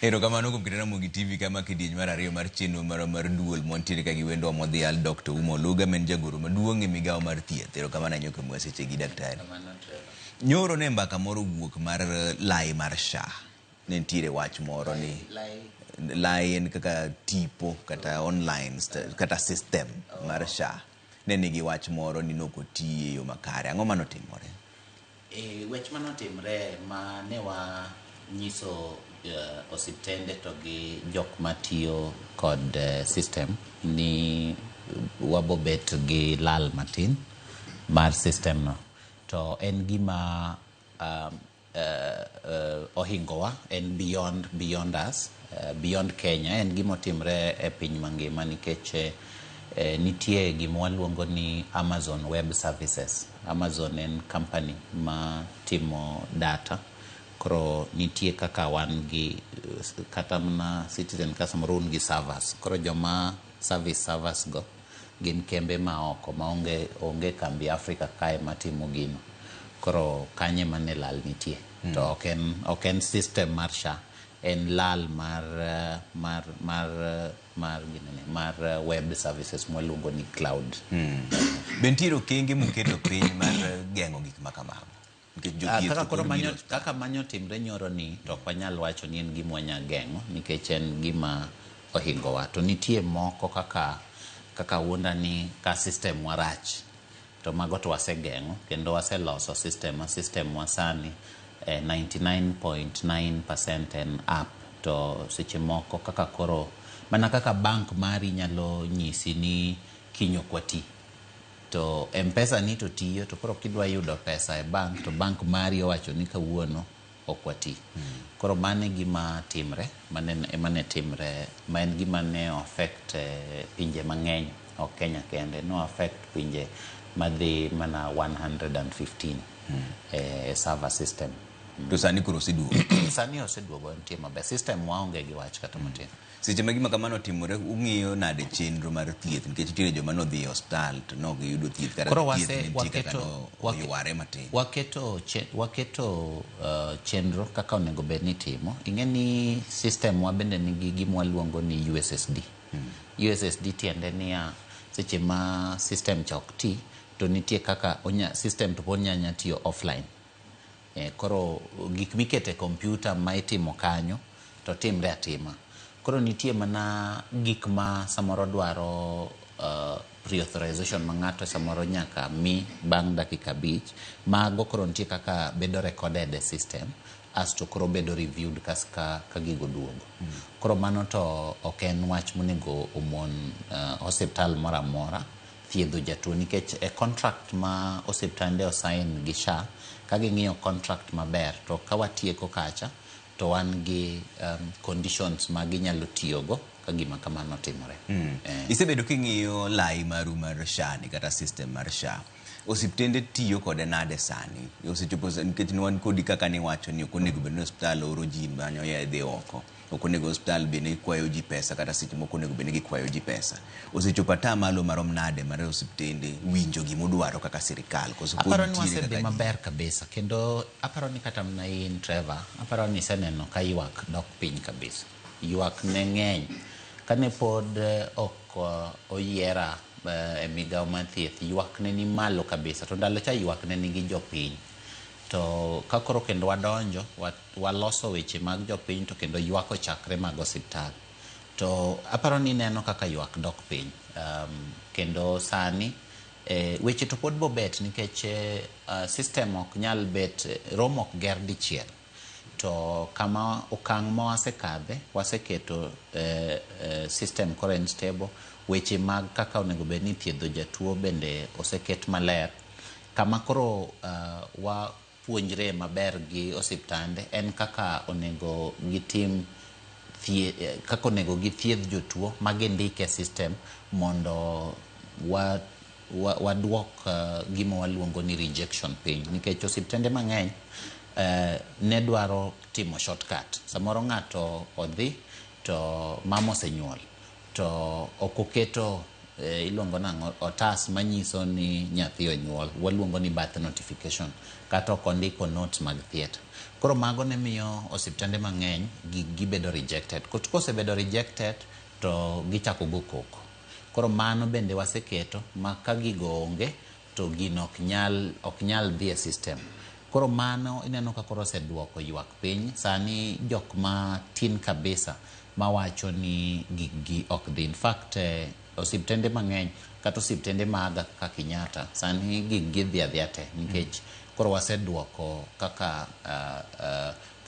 Erokamano kuom keto Ramogi TV kama kidieny mar ariyo mar chenro marwa mar duol mwantiere ka gi wendwa modhial Dr. Ouma Oluga ma en jagoro maduong' e migawo mar thieth. Erokamano ahinya kuom sechegi daktari. Nyoro ne mbaka moro owuok mar lai mar SHA. Ne nitiere wach moro ni lai en kaka tipo kata online kata system mar SHA. Ne nigi wach moro ni nok oti e yo makare. Ang'o manotimore? E, wach manotimre ma ne wanyiso osiptende to gi jok matiyo kod system ni wabobet gi lal matin mar system no to en gima ohingowa, en beyond us, beyond Kenya. En gima otimre e piny mangima nikech nitie gima waluongo ni Amazon Web Services. Amazon en company ma timo data. Koro nitie kaka wan gi kata mana Citizen ka samoro un gi servers. Koro joma service servers go gin kembe ma oko ma onge kambi Afrika kae matimo gino. Koro kanyo ema ne lal nitie. To ok en system mar SHA, en lal mar ginene, mar web services mwaluongo ni cloud. Be nitiere okenge muketo piny mar geng'o gik ma kamago? Nikech jothieth kaka to koro pod manyo biro osiptal. Kaka manyo timre nyoro ni to ok wanyal wacho ni en gima wanya geng'o nikech en gima ohingowa. To nitie moko kaka wuonda ni ka system wa rach to mago to wasegeng'o kendo waseloso system ma system wa sani 99.9% en up. To seche moko kaka koro mana kaka bank mari nyalo nyisi ni kiny ok wati to Mpesa ni to tiyo, to koro kidwa yudo pesa e bank to bank mari owacho ni kawuono ok wati. Koro mano e gima timre, mano ema ne timre, ma en gima ne affect pinje mang'eny, ok Kenya kende, no affect pinje madhi mana 115 e server system. To sani koro oseduogo. Sani oseduogo, nitie maber. System waonge gi wach kata matin. Seche ma gima kamano otimore, ung'iyo nade chenro mar thieth? Nikech nitiere joma nodhi e osiptal to nok giyudo thieth kata Koro thieth wase ne nitie kaka waketo no oyware matin. Waketo chenro kaka onego bed ni itimo. Ing'e ni system wa bende nigi gima waluongo ni USSD. USSD tiende niya, seche ma system cha ok ti to nitie kaka onya, system to pod nyanya tiyo offline. Koro gik mikete kompyuta ma itimo kanyo to timre atima. Koro nitie mana gik ma samoro dwaro pre-authorization ma ng'ato samoro nyaka mi bang' dakika 5. Mago koro nitie kaka bedo recorded e system asto koro bedo reviewed kas ka gigo duogo. Koro mano to ok en wach monego omon osiptal moro amora thiedho jatuo nikech e contract ma osiptande osign gi SHA, ka ging'iyo contract maber to ka watieko kacha to wan gi conditions ma ginyalo tiyogo ka gima kamano otimore. Isebedo king'iyo lai maru mar SHA ni kata system mar SHA. Osiptende tiyo kode nade sani? Osechopo nikech ne wan kodi kaka niwacho ni ok onego bed ni osiptal oro ji manyo yedhe oko. Ok onego osiptal bed ni kwayo ji pesa kata seche moko onego bed ni gikwayo ji pesa. Osechopo ata malo marom nade mar osiptende winjo gimudwaro kaka sirikal? Koso pod Aparo ni nitiere wasedhi kaka ji? maber kabisa kendo aparo ni kata mana in Trevor, aparo ni iseneno ka ywak dok piny kabisa. Ywak ne ng'eny. Kane pod ok oyiera e migawo mar thieth, ywak ne ni malo kabisa. To ndalo cha ywak ne nigi jopiny. To ka koro kendo wadonjo, waloso weche mag jopiny to kendo ywak ochakre mag osiptal. To aparo ni ineno kaka ywak dok piny. Kendo sani weche to pod bobet nikech system ok nyal bet, Rome ok ger dichiel. To kama okang' ma wasekadhe, waseketo system koro en stable. Weche mag kaka onego bed ni ithiedho jatuo bende oseket maler. Kama koro wapuonjre maber gi osiptande en kaka onego gitim kaka onego githiedh jotuo ma gindike e system mondo waduok gima waluongo ni rejection piny nikech osiptende mang'eny ne dwaro timo shortcut. Samoro ng'ato odhi to mama osenyuol to ok oketo iluongo nang'o, otas manyiso ni nyathi onyuol, waluongo ni birth notification, kata ok ondiko notes mag theatre. Koro mago ne miyo osiptende mang'eny gibedo rejected. Kosebedo rejected to gichako go koko. Koro mano bende waseketo ma ka gigo onge to gino ok nyal dhi e system. Koro mano ineno ka koro oseduoko ywak piny. Sani jok ma tin kabisa mawacho ni gig gi ok dhi. In fact, osiptende mang'eny kata osiptende maga kaka Kenyatta sani gig gi dhi adhiya te, nikech koro waseduoko kaka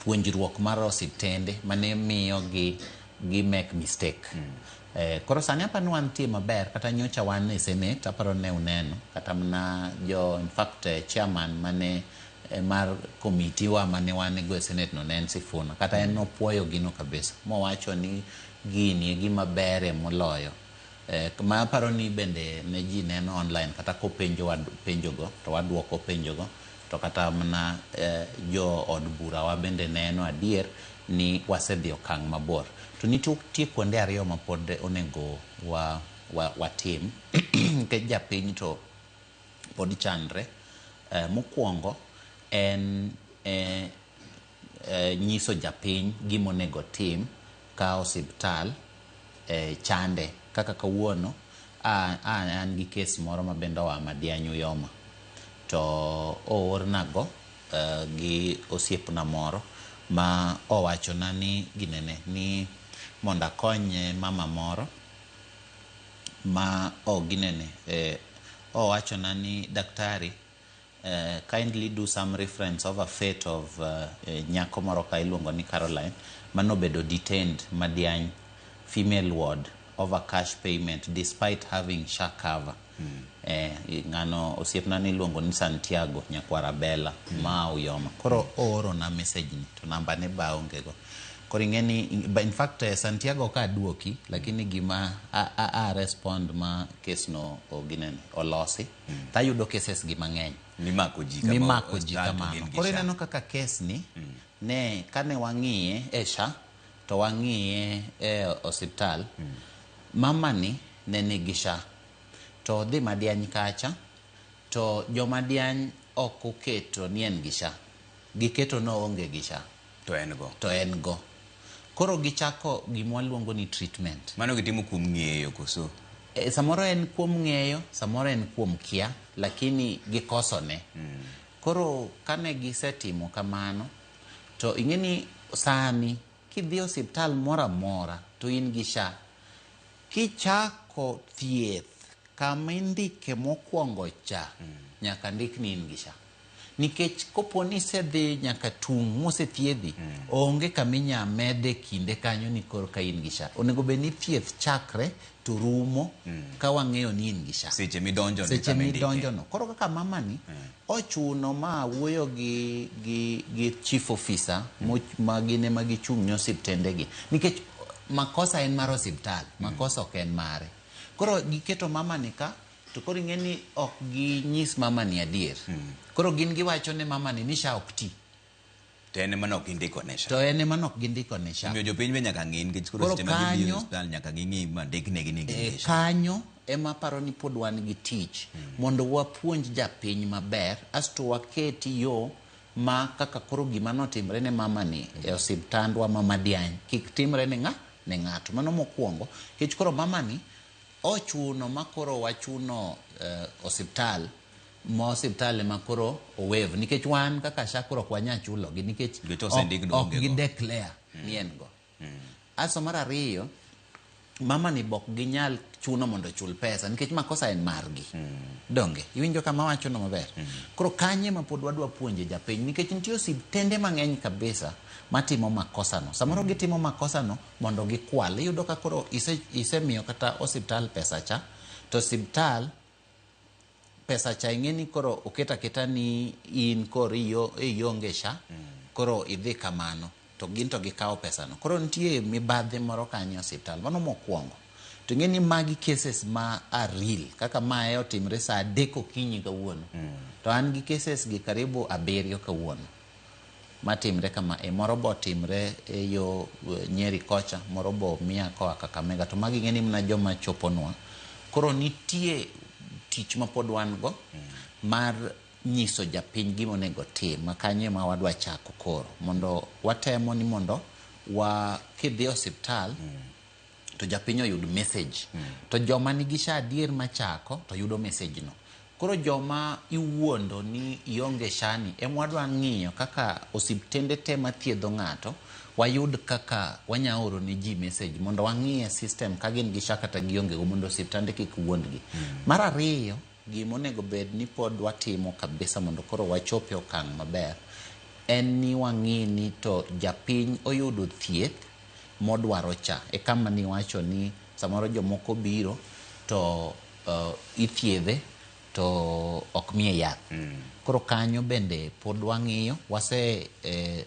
puonjruok mar osiptende mane miyo gi make mistake. Koro sani aparo ni wantie maber. Kata nyocha wan e senate, aparo ne uneno kata mana jo, in fact, chairman mane mar committee wa mane wan go e senate no ne en Sifuna. Kata en nopuoyo gino kabisa mowacho ni gini e gima bere moloyo. Ma aparo ni bende ne ji neno online kata kopenjo penjogo to waduoko penjogo, to kata mana jo od bura wa bende neno adier ni wasedhi okang' mabor. To nitie kuonde ariyo ma pod onego watim nikech japiny to pod chandre. Mokwongo en nyiso japiny gima onego tim ka osiptal chande. Kaka kawuono an gi kes moro ma bende oa Madiany Uyoma to oornago gi osiepna moro ma owachona ni ginene ni mondo akony mama moro ma ginene owachona ni, "Daktari, kindly do some reference over fate of nyako moro ka iluongo ni Caroline manobedo detained Madiany female ward over cash payment despite having SHA cover." Ng'ano osiepna ni iluongo ni Santiago nyakwar Abela ma Uyoma. Koro oorona message ni to namba ne ba onge go. Koro ing'e ni, in fact, Santiago ka aduoki, lakini gima a respond ma kes no ginene olosi tayudo cases gi mang'eny mimako ji kama mimako ji osiptal to kamano. gin gi Koro SHA. Ineno kaka kes ni ne kane wang'iye e SHA to wang'iye e osiptal, mama ni ne nigi SHA to odhi Madiany kacha to jomadiany ok oketo ni en gi SHA, giketo noonge gi SHA. To en go. To en go. Koro gichako gima waluongo ni treatment. Mano gitimo kuom ng'eyo koso? Samoro en kuom ng'eyo, samoro en kuom kia, lakini gikosone. Koro kane gisetimo kamano to ing'e ni sani kidhi e osiptal moro amora to in gi SHA, kichako thieth kama indike mokwongo cha nyaka ndik ni in gi SHA, nikech kopo ni isedhi nyaka tung' mosethiedhi, onge kama inya mede kinde kanyo ni koro ka in gi SHA. Onego bed ni thieth chakre to rumo ka wang'eyo ni in gi SHA. Seche midonjo ni seche kama indike. Midonjo no. Koro kaka mama ni ochuno ma wuoyo gi chief officer ma gin ema gichung' ne osiptende gi, nikech makosa en mar osiptal, makosa ok en mare. Koro giketo mama ni ka to koro ing'e ni ok ginyis mama ni adier. Koro gin giwacho ne mama ni ni SHA ok ti. To en ema nok indiko ne SHA. To en ema nok gindiko ne SHA. Omiyo jopiny be nyaka ng'i, nikech koro Koro seche ma gidhi e osiptal nyaka ging'i ma ndiknegi ni gin gi SHA. Kanyo ema aparo ni pod wan gi tich mondo wapuonj japiny maber, asto waketi yo ma kaka koro gima notimre ne mama ni e osiptandwa ma Madiany kik timre ne ng'a ne ng'ato. Mano mokwongo, nikech koro mama ni ochuno ma koro wachuno osiptal ma osiptal ema koro owaive, nikech wan kaka SHA koro ok wanyal chulogi nikech Nikech osendik ni ok onge gi go. Declare ni en go. Aso mar ariyo, mama ni bok ginyal chuno mondo ochul pesa nikech makosa en margi. Donge iwinjo kama wachono maber? Koro kanye ma pod wadwa puonje japiny, nikech nitie osiptende mang'eny kabisa matimo makosano. Samoro gitimo makosano mondo gikwal. Iyudo ka koro isemiyo kata osiptal pesa cha, to osiptal pesa cha ing'e ni koro oket aketa ni in koro ionge SHA, koro idhi kamano to gin to gikawo pesano. Koro nitie mibadhi moro kanyo e osiptal. Mano mokwongo. To ing'e ni magi cases ma are real, kaka mae otimre saa 3 okinyi kawuono. To an gi cases gi karibu abiriyo kawuono matimre kama e. Moro bo timre e yo Nyeri kocha, moro bo miya koa Kakamega. To magi ing'e ni mana joma choponwa. Koro nitie tich ma pod wan go mar nyiso japiny gima onego otim, ma kanyo ema wadwa chako koro mondo watemo ni mondo wa kidhi e osiptal to japiny oyud message. To joma nigi SHA adier machako to yudo message no. Koro joma iwuondo ni ionge SHA ni ema wadwa ng'iyo kaka osiptende te mathiedho ng'ato wayud kaka wanya oro ne ji message mondo wang'i e system ka gin gi SHA kata gionge go mondo osiptande kik wuondgi. Mar ariyo, gima onego bed ni pod watimo kabisa mondo koro wachop e okang' maber en ni wang'i ni to japiny oyudo thieth modwaro cha. E kama niwacho ni samoro jomoko biro to ithiedhe to ok miye yath. Koro kanyo bende pod wang'iyo,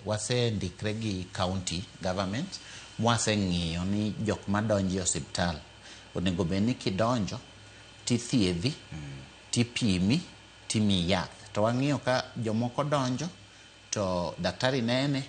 wase ndikre gi county government, mwaseng'iyo ni jok madonjo e osiptal onego bed ni kidonjo tithiedhi, tipimi, timiyi yath. To wang'iyo ka jomoko donjo to daktari nene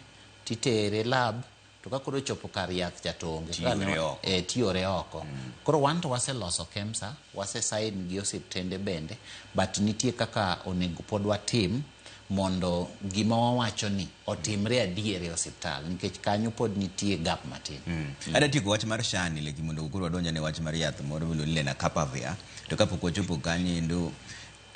titere lab, to ka koro ochopo kar yath cha to onge. Tiore oko. Tiore oko. Koro wan to waseloso KEMSA, wase sign gi osiptende bende, but nitie kaka onego pod watim mondo gima wawacho ni otimre adier e osiptal, nikech kanyo pod nitie gap matin. Adwa tieko wach mar SHA ni leki mondo koro wadonj ane wach mar yath moro miluongo ni Lenacapavir, to kapok wachopo kanyo endo,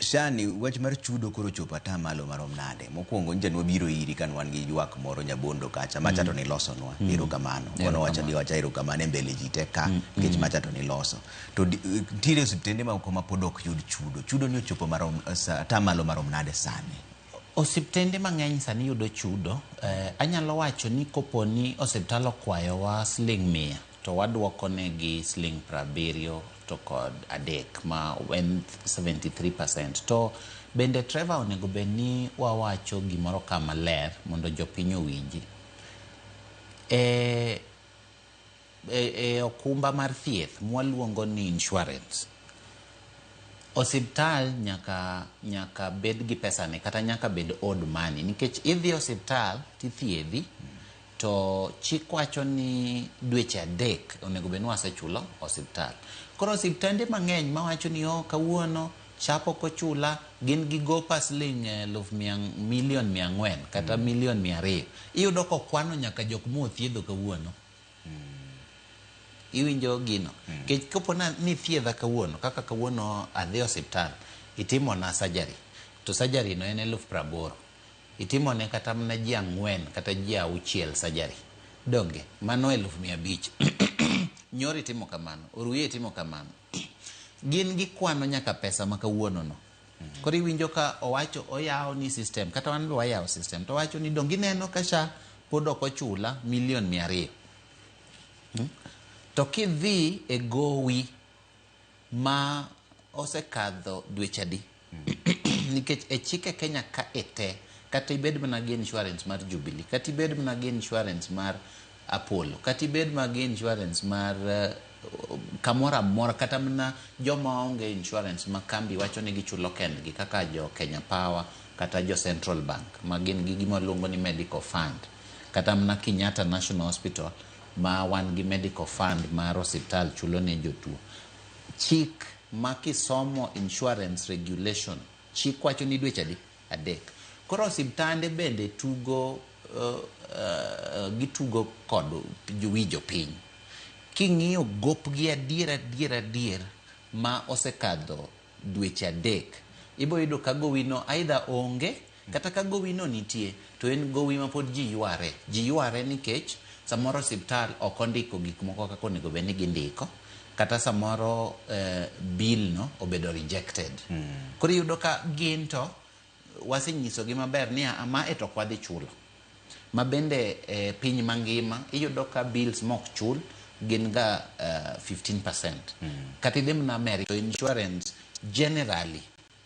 SHA ni wach mar chudo koro ochopo ata malo marom nade? Mokwongo nyicha nwabiro iri ka wan gi ywak moro Nyabondo kacha, macha to nilosonwa, erokamano. Kono wacho ni wacha erokamano e mbele ji te ka, nikech macha to niloso. To nitiere osiptende moko ma pod ok yud chudo. Chudo ni ochopo marom, ata malo marom nade sani? Osiptende mang'eny sani yudo chudo. Anyalo wacho ni kopo ni osiptal okwayowa siling 100 to waduoko negi siling 73 ma en 73%. To bende Trevor onego bed ni wawacho gimoro ka maler mondo jopiny owinji. E okumba mar thieth mwaluongo ni insurance, osiptal nyaka bed gi pesane kata nyaka bed owed money, nikech idhi osiptal tithiedhi to chik wacho ni dweche 3 onego bed ni wasechulo osiptal. Koro osiptende mang'eny mawacho ni oh, kawuono SHA pok ochula, gin gi gopa siling milion 400 kata milion 200. Iyudo kokwano nyaka jok mothiedho kawuono. Iwinjo gino. Nikech kopo ni ithiedha kawuono, kaka kawuono adhi osiptal, itimona surgery, to surgery no en 80,000. Itimone kata mana ji 4 kata ji 6 surgery. Donge, mano 500,000. Nyoro itimo kamano, Oruye itimo kamano. Gin gikwano nyaka pesa ma kawuono no. Koro iwinjo ka owacho oyawo ni system, kata wan be wayawo system, to owacho ni donge ineno ka SHA pod ok ochula milion 200. To kidhi e gowi ma osekadho dweche adi? Nikech e chike Kenya ka e te, kata ibed mana gi insurance mar Jubilee, kata ibed mana gi insurance mar Apollo, kata ibed mana gi insurance mar kamoro amora, kata mana joma onge insurance ma kambi wacho ni gichulo kendgi kaka jo Kenya Power kata jo Central Bank ma gin gi gima luongo ni medical fund, kata mana Kenyatta National Hospital ma wan gi medical fund mar osiptal chulo ne jotuo. Chik ma kisomo insurance regulation, chik wacho ni dweche adi? 3. Koro osiptande bende tugo gitugo kod wi jopiny. King'iyo gopgi adier adier adier ma osekadho dweche 3, ibo yudo ka gowino either onge kata ka gowino nitie to en gowi ma pod ji yware. Ji yware nikech samoro osiptal ok ondiko gik moko kaka onego bed ni gindiko, kata samoro bill no obedo rejected. Koro iyudo ka gin to wasenyisogi maber ni ma e to ok wadhi chulo. Ma bende piny mangima iyudo ka bills mok chul gin ga 15%. Kata idhi mana America, insurance generally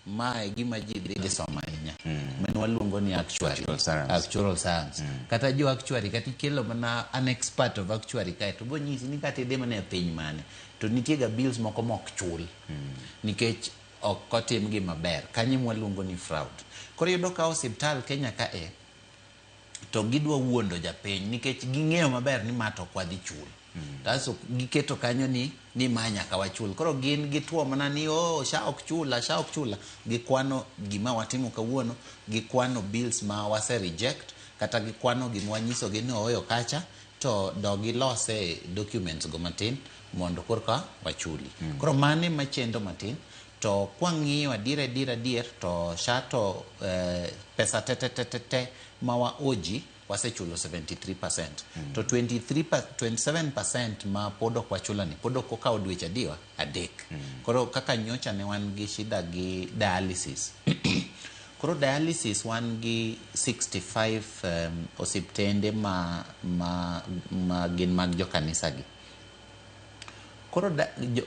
ma e gima ji dhi somo ahinya. Mano waluongo ni actuary. Actuarial science. Actuarial science. Kata jo actuary, kata ikelo mana an expert of actuary kae to bonyisi ni kata idhi mana e piny mane to nitie ga bills moko mok chul. Nikech ok otimgi maber. Kanyo mwaluongo ni fraud. Koro iyudo ka osiptal Kenya ka e to gidwa wuondo japiny nikech ging'eyo maber ni ma to ok wadhi chulo. Kasto giketo kanyo ni ma nyaka wachul. Koro gin gituo mana ni oh, SHA ok chula, SHA ok chula. Gikwano gima watimo kawuono, gikwano bills ma wase reject, kata gikwano gima wanyisogi ni ooyo kacha, to dog gilose documents go matin mondo korka wachuli. Koro mano ema chendo matin. To kwang'iyo adier adier adier to SHA to pesa te te te te te ma waoji wasechulo 73%. To 27% ma pod ok wachulo ni pod ok okawo dweche adiwa adek. Koro kaka nyocha ne wan gi shida gi dialysis. Koro dialysis wan gi 65 osiptende ma gin mag jokanisa gi. Koro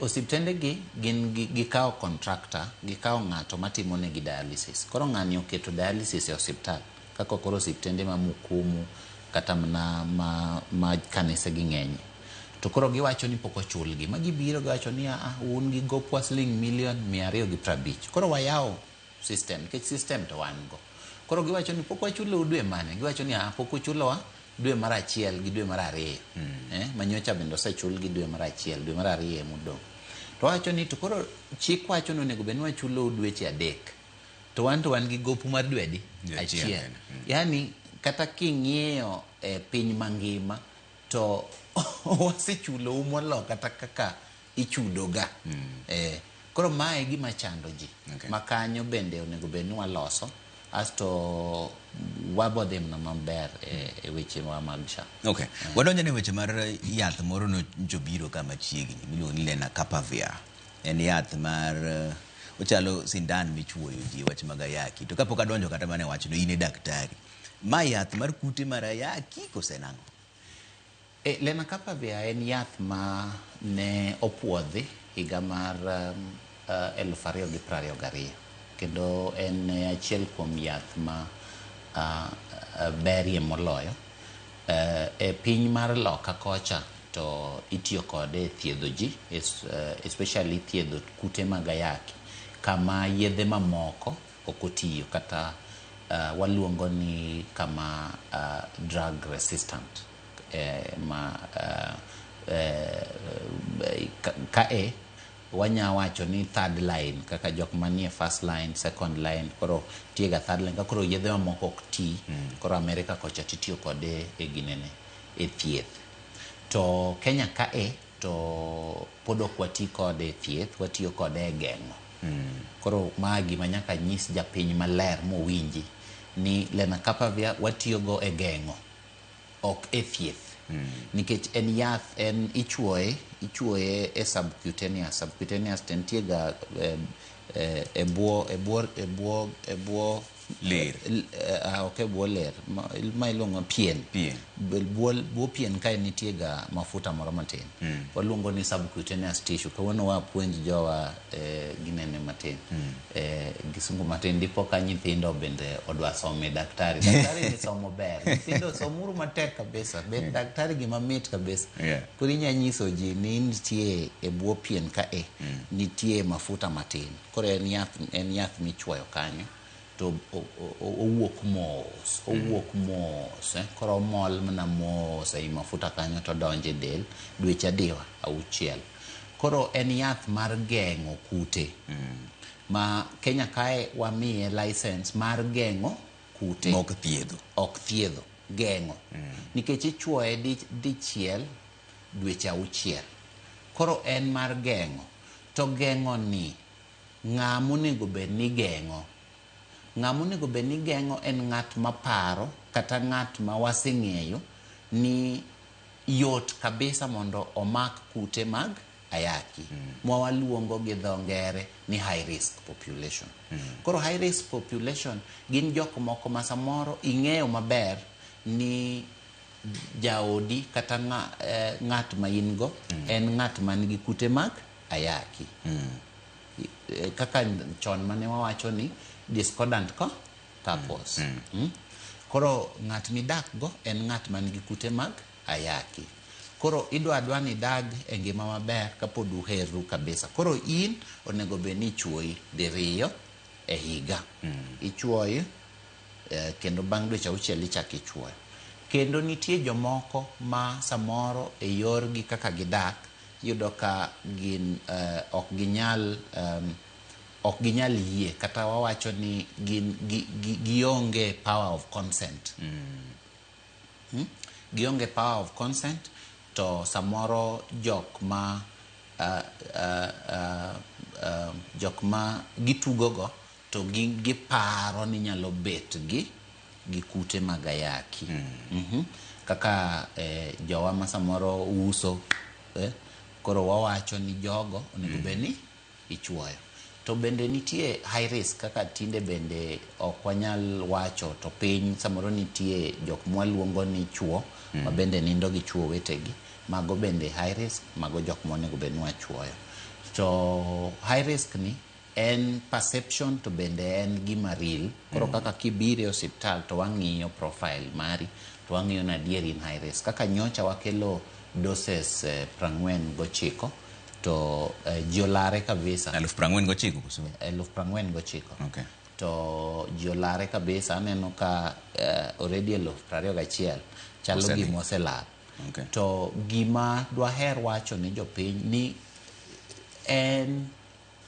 osiptende gi gin gikawo contractor, gikawo ng'ato matimo negi dialysis. Koro ng'ani oketo dialysis e osiptal kaka koro osiptende ma Mukumu kata mana ma kanise gi ng'enye. To koro giwacho ni pok ochulgi. Ma gibiro giwacho ni a un gi gopwa siling milion 250. Koro wayawo system, nikech system to wan go. Koro giwacho ni pok wachulou dwe mane? Giwacho ni a pok uchulowa dwe mar 1 gi dwe mar 2. Ma nyocha bende osechul gi dwe mar 1, dwe mar 2 emodong'. To wacho ni to koro chik wacho ni onego bed ni wachulou dweche 3. To wan to wan gi gopu mar dwe adi? Achiel. Yani kata king'iyo e piny mangima to wasechulou molo kata kaka ichudoga. Koro mae gima chando ji. Ma kanyo bende onego bed ni waloso. Asto wabodhi mana maber e weche wa mag SHA. Okay. Wadonjo ne weche mar yath moro nojobiro ka machiegni miluongo ni Lenacapavir. En yath mar ochalo sindan michuoyo ji e wach mag ayaki. To kapok adonjo kata mana e wachno, in e daktari. Ma yath mar kute mar ayaki kose nang'o? Lenacapavir en yath ma ne opuodhi higa mar 2022. Kendo en achiel kuom yath ma berie moloyo. E piny mar loka kocha to itiyo kode e thiedho ji, especially thiedho kute mag ayaki, kama yedhe mamoko ok otiyo kata waluongo ni kama drug resistant. Ma kae wanya wacho ni third line, kaka jok manie first line, second line, koro nitie ga third line, ka koro yedhe mamoko ok ti. Koro Amerika kocha titiyo kode e ginene, e thieth. To Kenya kae to pod ok wati kode e thieth, watiyo kode e geng'o. Koro ma gima nyaka nyis japiny maler mowinji ni Lenacapavir watiyogo e geng'o, ok e thieth. Nikech en yath, en ichuoye e subcutaneous. Subcutaneous to nitie ga e bwo ler. Ok e bwo ler, ma iluongo pien. Bwo pien kae nitie ga mafuta moro matin. Waluongo ni subcutaneous tissue. Kawuono wapuonj jowa ginene matin. Gisungu matin dipo ka nyithindo bende odwa some daktari. Daktari ni somo ber. Nyithindo somuru matek kabisa. Bed daktari gima mit kabisa. Koro inya nyiso ji ni nitie e bwo pien kae, nitie mafuta matin. Koro en yath michuoyo kanyo. To owuok mos, owuok mos, Koro omol mana mos ei mafuta kanyo to donjo e del dweche adiwa auchiel. Koro en yath mar geng'o kute. Ma Kenya kae wamiye license mar geng'o kute. Ok thiedho. Ok thiedho, geng'o. Nikech ichuoye dichiel dweche auchiel. Koro en mar geng'o. To geng'o ni ng'a monego bed ni geng'o? Ng'a monego bed ni geng'o en ng'at maparo kata ng'at ma waseng'eyo ni yot kabisa mondo omak kute mag ayaki. Ma waluongo gi dho ngere ni high risk population. Koro high risk population gin jok moko ma samoro ing'eyo maber ni jaodi kata ng'at ma in go en ng'at man gi kute mag ayaki. Kaka chon mane wawacho ni discordant couples. Koro ng'at midak go en ng'at man gi kute mag ayaki. Koro idwa dwa ni dag e ngima maber kapod uherru kabisa. Koro in onego bed ni ichuoyi diriyo e higa. Ichuoyi kendo bang' dweche auchiel ichako ichuoyo. Kendo nitie jomoko ma samoro e yorgi kaka gidak, iyudo ka gin ok ginyal ok ginyal yie, kata wawacho ni gin gionge power of consent. Gionge power of consent, to samoro jok ma jok ma gitugogo to giparo ni nyalo bet gi kute mag ayaki. Kaka jowa ma samoro uso, koro wawacho ni jogo onego bed ni ichuoyo. To bende nitie high risk, kaka tinde bende ok wanyal wacho, to piny samoro nitie jok mwaluongo ni chuo ma bende nindo gi chuo wetegi, mago bende high risk, mago jok monego bed ni wachuoyo. To high risk ni en perception, to bende en gima real. Koro kaka kibiro e osiptal to wang'iyo profile mari, to wang'iyo ni adier in high risk. Kaka nyocha wakelo doses 49, to ji olare kabisa. 49,000 koso? 49,000. Okay. To ji olare kabisa, aneno ka already 21,000 chalo gima oselal. Okay. To gima dwaher wacho ni jopiny ni en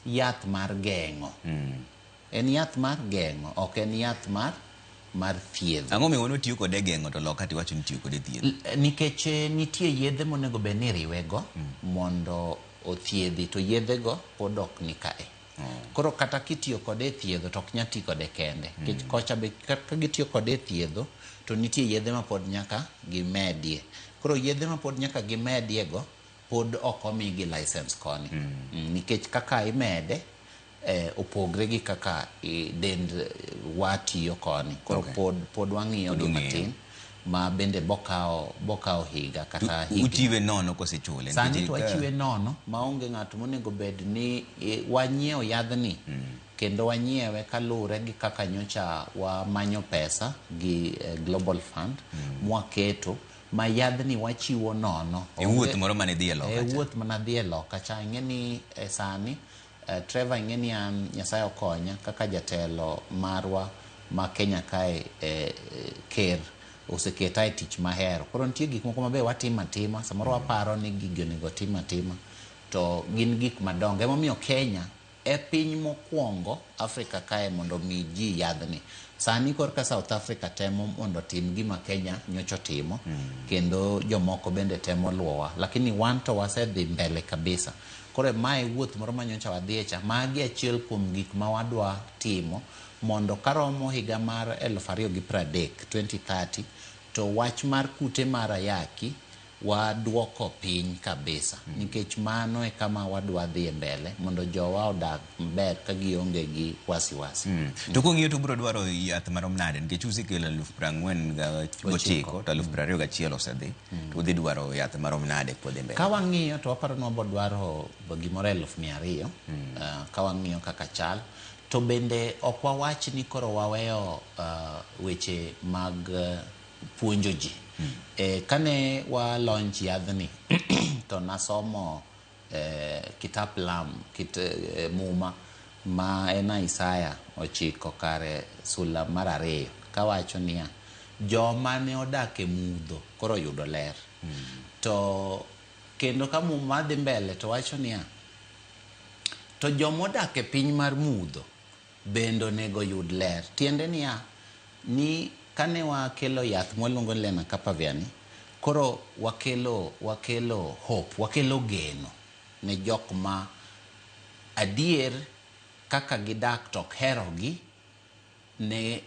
yath mar geng'o. En yath mar geng'o, ok en yath mar thiedho. Ang'o miyo wan tiyo kode geng'o to loka tiwacho ni tiyo kode thiedho? Nikech nitie yedhe monego bed ni iriwego mondo othiedhi, to yedhego pod ok ni kae. Koro kata kitiyo kode e thiedho to ok nyal ti kode kende. Nikech kocha be ka gitiyo kode e thiedho to nitie yedhe ma pod nyaka gimedie. Koro yedhe ma pod nyaka gimedie go pod ok omigi license koni. Nikech kaka imede opogre gi kaka dend wa tiyo koni. Koro pod wang'iyo gi matin ma bende bokawo higa kata higni. Uchiwe nono kosechule? Sani to wachiwe nono maonge ng'ato monego bed ni wanyiewo yadhni. Kendo wanyiewe kaluwore gi kaka nyocha wamanyo pesa gi Global Fund mwaketo ma yadhni wachiwo nono. E wuoth moro mane dhi e loka cha. E wuoth mane dhi e loka cha. Ing'e ni sani Trevor, ing'e ni an Nyasaye okonya kaka jatelo marwa ma Kenya kae, ker oseketa e tich mahero. Koro nitie gik moko mabe watimo atima, samoro waparo ni gigi onego tim atima, to gin gik madongo. Emomiyo Kenya e piny mokwongo Afrika kae mondo mi ji yadhni. Sani korka South Africa temo mondo tim gima Kenya nyocha otimo, kendo jomoko bende temo luwowa, lakini wan to wasedhi mbele kabisa. Koro mae wuoth moro ma nyocha wadhiye cha, magi achiel kuom gik ma wadwa timo mondo karomo higa mar 2030, 2030, to wach mar kute mar ayaki waduoko piny kabisa. Nikech mano e kama wadwa dhi mbele mondo jowa odag maber ka gionge gi wasiwasi. To kung'iyo to ubiro dwaro yath marom nade? Nikech usekelo 49,000 to 21,000 osedhi. To udhi dwaro yath marom nade podhi mbele? Ka wang'iyo to waparo ni wabiro dwaro gimoro 200,000, ka wang'iyo kaka chal. To bende ok wawach ni koro waweyo weche mag puonjo ji. Kane wa launch yadhni to nasomo kitap lam, kit muma ma en Isaya 9 kare sula mar 2 kawacho niya, joma ne odak e mudho koro yudo ler. To kendo ka muma dhi mbele to wacho niya, to joma odak e piny mar mudho bende onego yud ler. Tiende niya, ni kane wakelo yath mwaluongo ni Lenacapavir ni, koro wakelo hope, wakelo geno ne jok ma adier kaka gidak to ok herogi, ne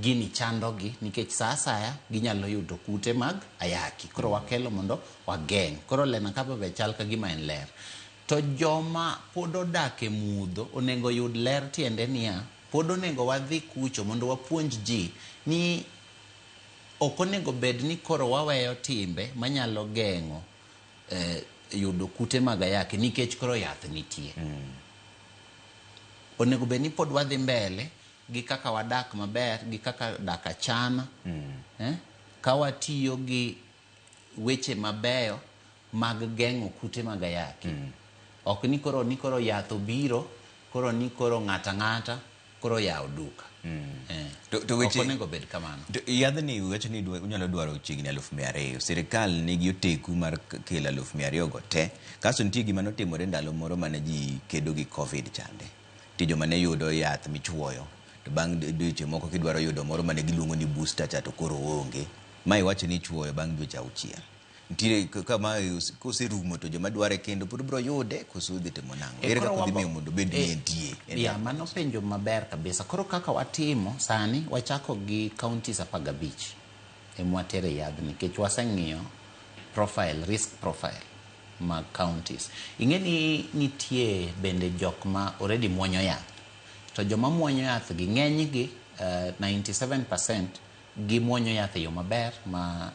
gini chandogi nikech sa asaya ginyalo yudo kute mag ayaki. Koro wakelo mondo wageng'. Koro Lenacapavir chal ka gima en ler. To joma pod odak e mudho onego yud ler, tiende niya, pod onego wadhi kucho mondo wapuonj ji ni ok onego bed ni koro waweyo timbe manyalo geng'o yudo kute mag ayaki nikech koro yath nitie. Onego bed ni pod wadhi mbele gi kaka wadak maber, gi kaka dak achana, ka watiyo gi weche mabeyo mag geng'o kute mag ayaki. Ok ni koro yath obiro, koro ni koro ng'ata ng'ata, koro yawo duka. To weche Ok onego bed kamano. To yadhni wacho ni unyalo dwaro chiegni 200,000. Sirikal nigi oteku mar kelo 200,000 go te. Kasto nitie gima notimore ndalo moro mane ji kedo gi Covid chande. Nitie joma ne yudo yath michuoyo to bang' dweche moko kidwaro yudo moro mane giluongo ni booster cha to koro oonge. Ma iwacho ni ichuoyo bang' dweche 6. Nitiere kama koserumo to joma dware kendo pod biro yude koso udhi timo nang'o? Ere Koro kaka udhi wabo miyo mondo obed ni entie? Ya, mano penjo maber kabisa. Koro kaka watimo sani, wachako gi counties 15 emwatere yadhni nikech waseng'iyo profile, risk profile mag counties. Ing'e ni nitie bende jok ma already muonyo yath. To joma muonyo yath gi ng'eny gi 97% gimuonyo yath e yo maber ma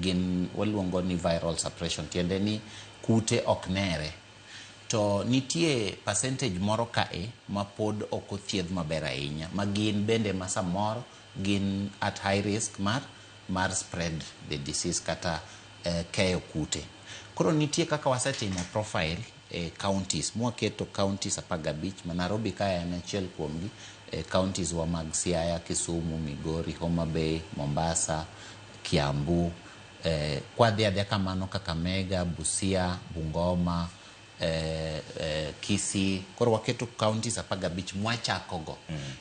gin waluongo ni viral suppression, tiende ni kute ok nere. To nitie percentage moro kae ma pod ok othiedh maber ahinya, ma gin bende ma samoro gin at high risk mar spread the disease kata keyo kute. Koro nitie kaka wasetimo profile e counties, mwaketo counties 15 ma Nairobi kae en achiel kuomgi, counties wa mag Siaya, Kisumu, Migori, Homa Bay, Mombasa, Kiambu, kwadhi adhiya kamano Kakamega, Busia, Bungoma, Kisii. Koro waketo counties 15 mwachako go.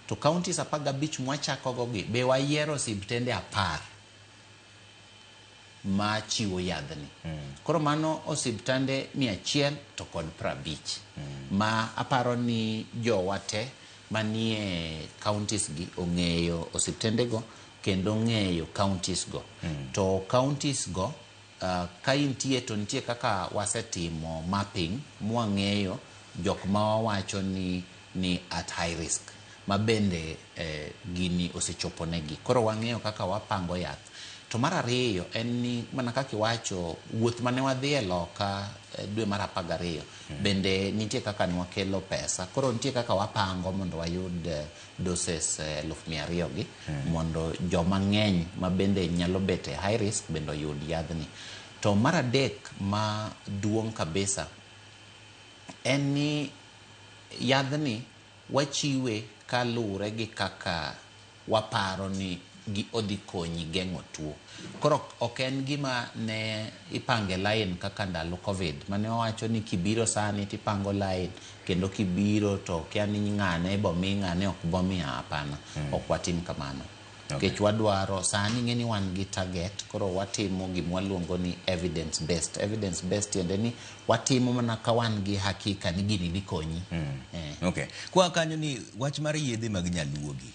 To counties 15 mwachako go gi be wayiero osiptende 10 ma chiwo yadhni. Koro mano osiptande 150 ma aparo ni jowa te manie counties gi ong'eyo osiptende go kendo ong'eyo counties go. To counties go ka intie to nitie kaka wasetimo mapping mwang'eyo jok ma wawacho ni at high risk ma bende gini osechopo negi. Koro wang'eyo kaka wapango yath. To mar ariyo en ni mana kaka iwacho, wuoth mane wadhi e loka dwe mar 12 bende nitie kaka ne wakelo pesa. Koro nitie kaka wapango mondo wayud doses 200,000 gi mondo joma ng'eny ma bende nyalo bet e high risk bende oyud yadhni. To mar adek ma duong' kabisa en ni yadhni wachiwe kaluwore gi kaka waparo ni odhi konyi geng'o tuo. Koro ok en gima ne ipange line kaka ndalo Covid mane wawacho ni kibiro sani tipango line kendo kibiro to kia ni ng'ane bomi ng'ane ok bomi, hapana. Ok watim kamano. Nikech wadwaro sani ing'e ni wan gi target, koro watimo gima waluongo ni evidence based. Evidence based tiende ni watimo mana ka wan gi hakika ni gini dhi konyi. Okay. Kwa kanyo ni wach mar yedhe mag nyaluo gi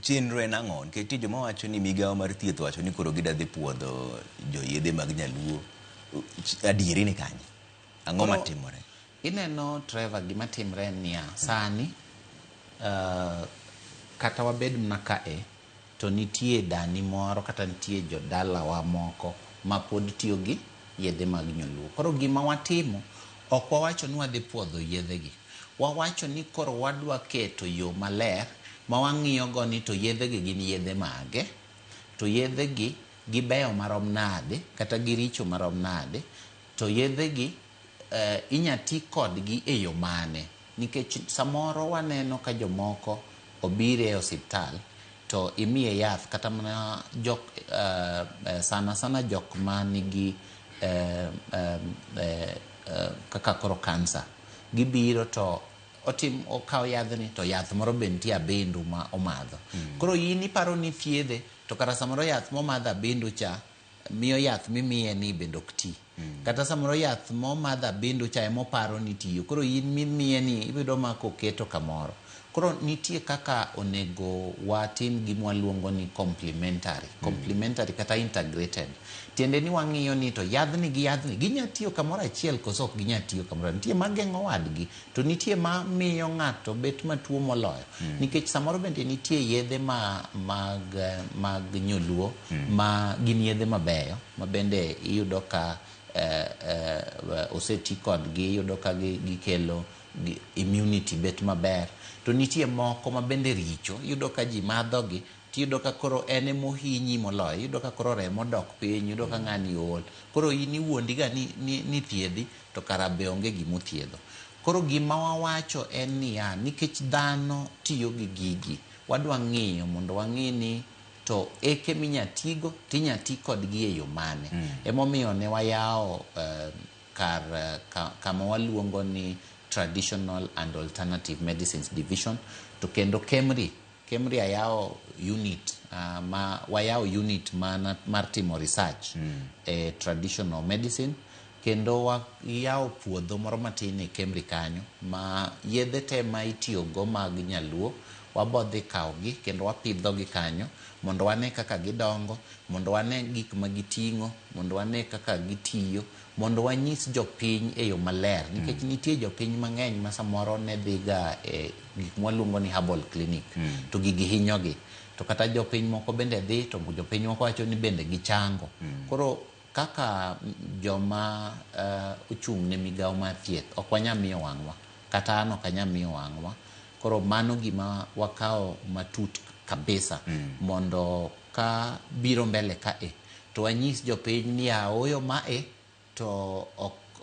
chenro en ang'o? Nikech nitie joma wacho ni migawo mar thieth wacho ni koro gidwa dhi puodho jo yedhe mag nyaluo. Adieri ni kanye? Ang'o matimore? Ineno Trevor, gima timre en niya, sani kata wabed mana kae to nitie dani moro kata nitie jodalawa moko ma pod tiyo gi yedhe mag nyaluo. Koro gima watimo, ok wawacho ni wadhi puodho yedhe gi. Wawacho ni koro wadwa keto yo maler ma wang'iyo go ni to yedhe gi gin yedhe mage, to yedhe gi gibeyo marom nade kata giricho marom nade, to yedhe gi inya ti kodgi e yo mane. Nikech samoro waneno ka jomoko obiro e osiptal to imiye yath kata mana jok sana sana jok ma nigi kaka koro kansa, gibiro to otim okaw yadhni to yath moro be nitie abendu ma omadho. Koro in iparo ni thiedhe to kara samoro yath momadho abendu cha miyo yath mimiye ni bende ok ti. Kata samoro yath momadho abendu cha emoparo ni tiyo. Koro in mimiye ni ibiro ma koketo kamoro. Koro nitie kaka onego watim gima waluongo ni complementary. Complementary kata integrated. Tiende ni wang'iyo ni to yadhni gi yadhni ginya tiyo kamoro achiel koso ok ginya tiyo kamoro. Nitie ma geng'o wadgi to nitie ma miyo ng'ato bet matuo moloyo. Nikech samoro bende nitie yedhe ma mag nyoluo ma gin yedhe mabeyo ma bende iyudo ka oseti kodgi, iyudo ka gikelo immunity bet maber. To nitie moko ma bende richo, iyudo ka ji madhogi, tiyudo ka koro en emohinyi moloyo, iyudo ka koro remo dok piny, iyudo ka ng'ani ool. Koro in iwuondi ga ni thiedhi, to kara be onge gimothiedho. Koro gima wawacho en niya, nikech dhano tiyo gi gigi, wadwa ng'iyo mondo wang'i ni to eke minya tigo tinya ti kodgi e yo mane. Emomiyo ne wayawo kar kama waluongo ni Traditional and Alternative Medicines Division, to kendo KEMRI ayawo unit ma wayawo unit mar timo research e traditional medicine, kendo wayawo puodho moro matin e KEMRI kanyo ma yedhe te ma itiyogo mag nyaluo wabodhi kawogi kendo wapidhogi kanyo mondo wane kaka gidongo, mondo wane gik ma giting'o, mondo wane kaka gitiyo, mondo wanyis jopiny e yo maler, nikech nitie jopiny mang'eny ma samoro ne dhiga e gik mwaluongo ni herbal clinic to gigi hinyogi, to kata jopiny moko bende dhi to jopiny moko wacho ni bende gichango. Koro kaka joma ochung' ne migawo mar thieth ok wanyal miyo wang'wa, kata an ok anyal miyo wang'wa. Koro mano gima wakawo matut kabisa mondo ka biro mbele ka e to wanyis jopiny ni aoyo ma e to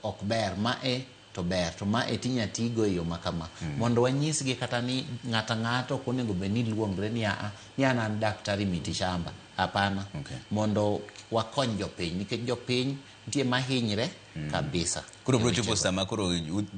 ok ber, ma e to ber, to ma e tinya tigo e yo ma kama. Mondo wanyisgi kata ni ng'ato ang'ato ok onego bed ni luongre ni a ni an an daktari miti shamba, hapana. Mondo wakony jopiny, nikech jopiny nitie mahinyre kabisa. Koro biro chopo sama koro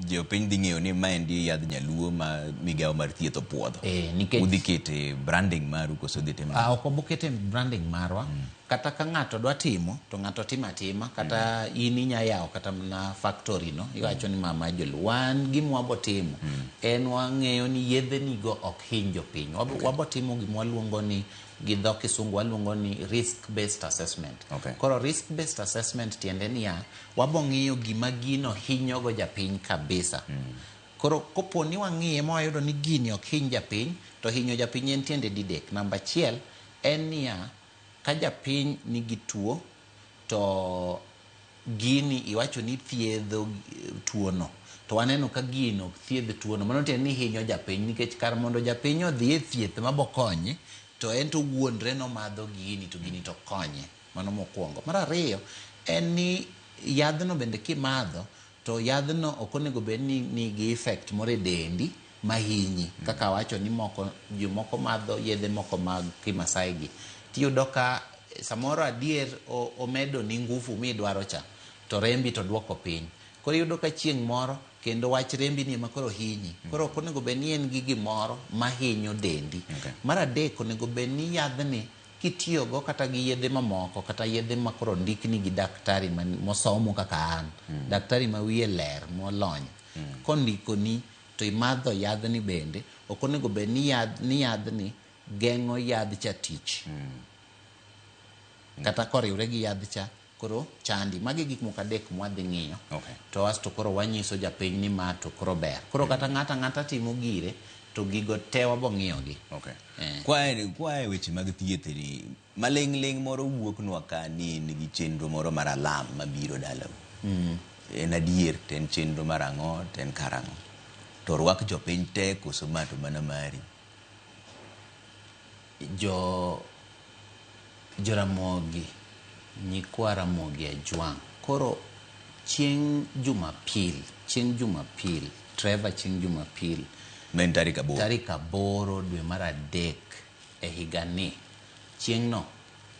jopiny dhi ng'eyo ni maendi yadh nyaluo ma migawo mar thieth opuodho. Nikech udhi kete branding maru koso dhi timo? Ok wabokete branding marwa. Kata ka ng'ato dwa timo to ng'ato timo atima, kata in inya yawo kata mana factory no, iwacho ni mama joluo. Wan gima wabotimo en wang'eyo ni yedhe nigo ok hiny jopiny. Wabotimo gima waluongo ni gi dho kisungu waluongo ni risk based assessment. Koro risk based assessment tiende niya, wabong'iyo gima gino hinyogo japiny kabisa. Koro kopo ni wang'iye ma wayudo ni gini ok hiny japiny, to hinyo japiny en tiende didek. Namba achiel en niya, ka japiny nigi tuo to gini iwacho ni thiedho tuono, to waneno ka gino ok thiedh tuono, mano tiende ni hinyo japiny, nikech kar mondo japiny odhi e thieth mabokonye, to en to wuondre nomadho gini to gini to konye. Mano mokwongo. Mar ariyo en ni yadhno bende kimadho to yadhno ok onego bed ni nigi effect moro e dendi mahinyi. Kaka awacho ni moko jomoko madho yedhe moko mag kimasai gi, tiyudo ka samoro adier omedo ni nguvu midwaro cha, to rembi to duoko piny. Koro iyudo ka chieng' moro kendo wach rembi ni ema koro hinyi. Koro ok onego bed ni en gi gimoro mahinyo dendi. Mar adek, onego bed ni yadhni kitiyogo kata gi yedhe mamoko, kata yedhe ma koro ondikni gi daktari mosomo kaka an, daktari ma wiye ler molony, kondikoni to imadho yadhni bende ok onego bed ni yadhni geng'o yadh cha tich. Kata koriwre gi yadh cha koro chandi. Magi gik moko adek mwadhi ng'iyo. To asto koro wanyiso japiny ni ma to koro ber. Koro kata ng'ato ang'ata timo gire to gigo te wabong'iyogi. Kwae weche mag thieth ni maling'ling' moro wuoknwa ka ni nigi chenro moro mar alam mabiro dalau. En adier to en chenro mar ang'o to en karang'o? To rwak jopiny te koso ma to mana mari? Joramogi, nyikwa Ramogi Ajwang'. Koro chieng' Jumapil, Trevor, chieng' Jumapil ma en tarik 8. Tarik 8 dwe mar 3 e higani. Chieng'no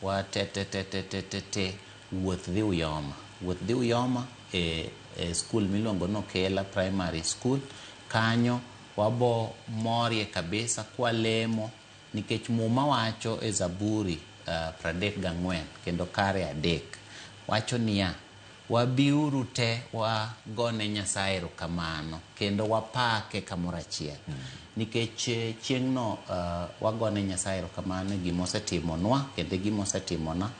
wa te te te te te te te wuoth dhi Uyoma. Wuoth dhi Uyoma e skul miluongo ni Okela Primary School. Kanyo wabo morie kabisa kwalemo, nikech Muma wacho e Zaburi 34 kendo kare 3 wacho niya, wabiuru te wagone Nyasaye erokamano kendo wapake kamoro achiel. Nikech chieng'no wagone Nyasaye erokamano e gima osetimonwa kendo e gima osetimona.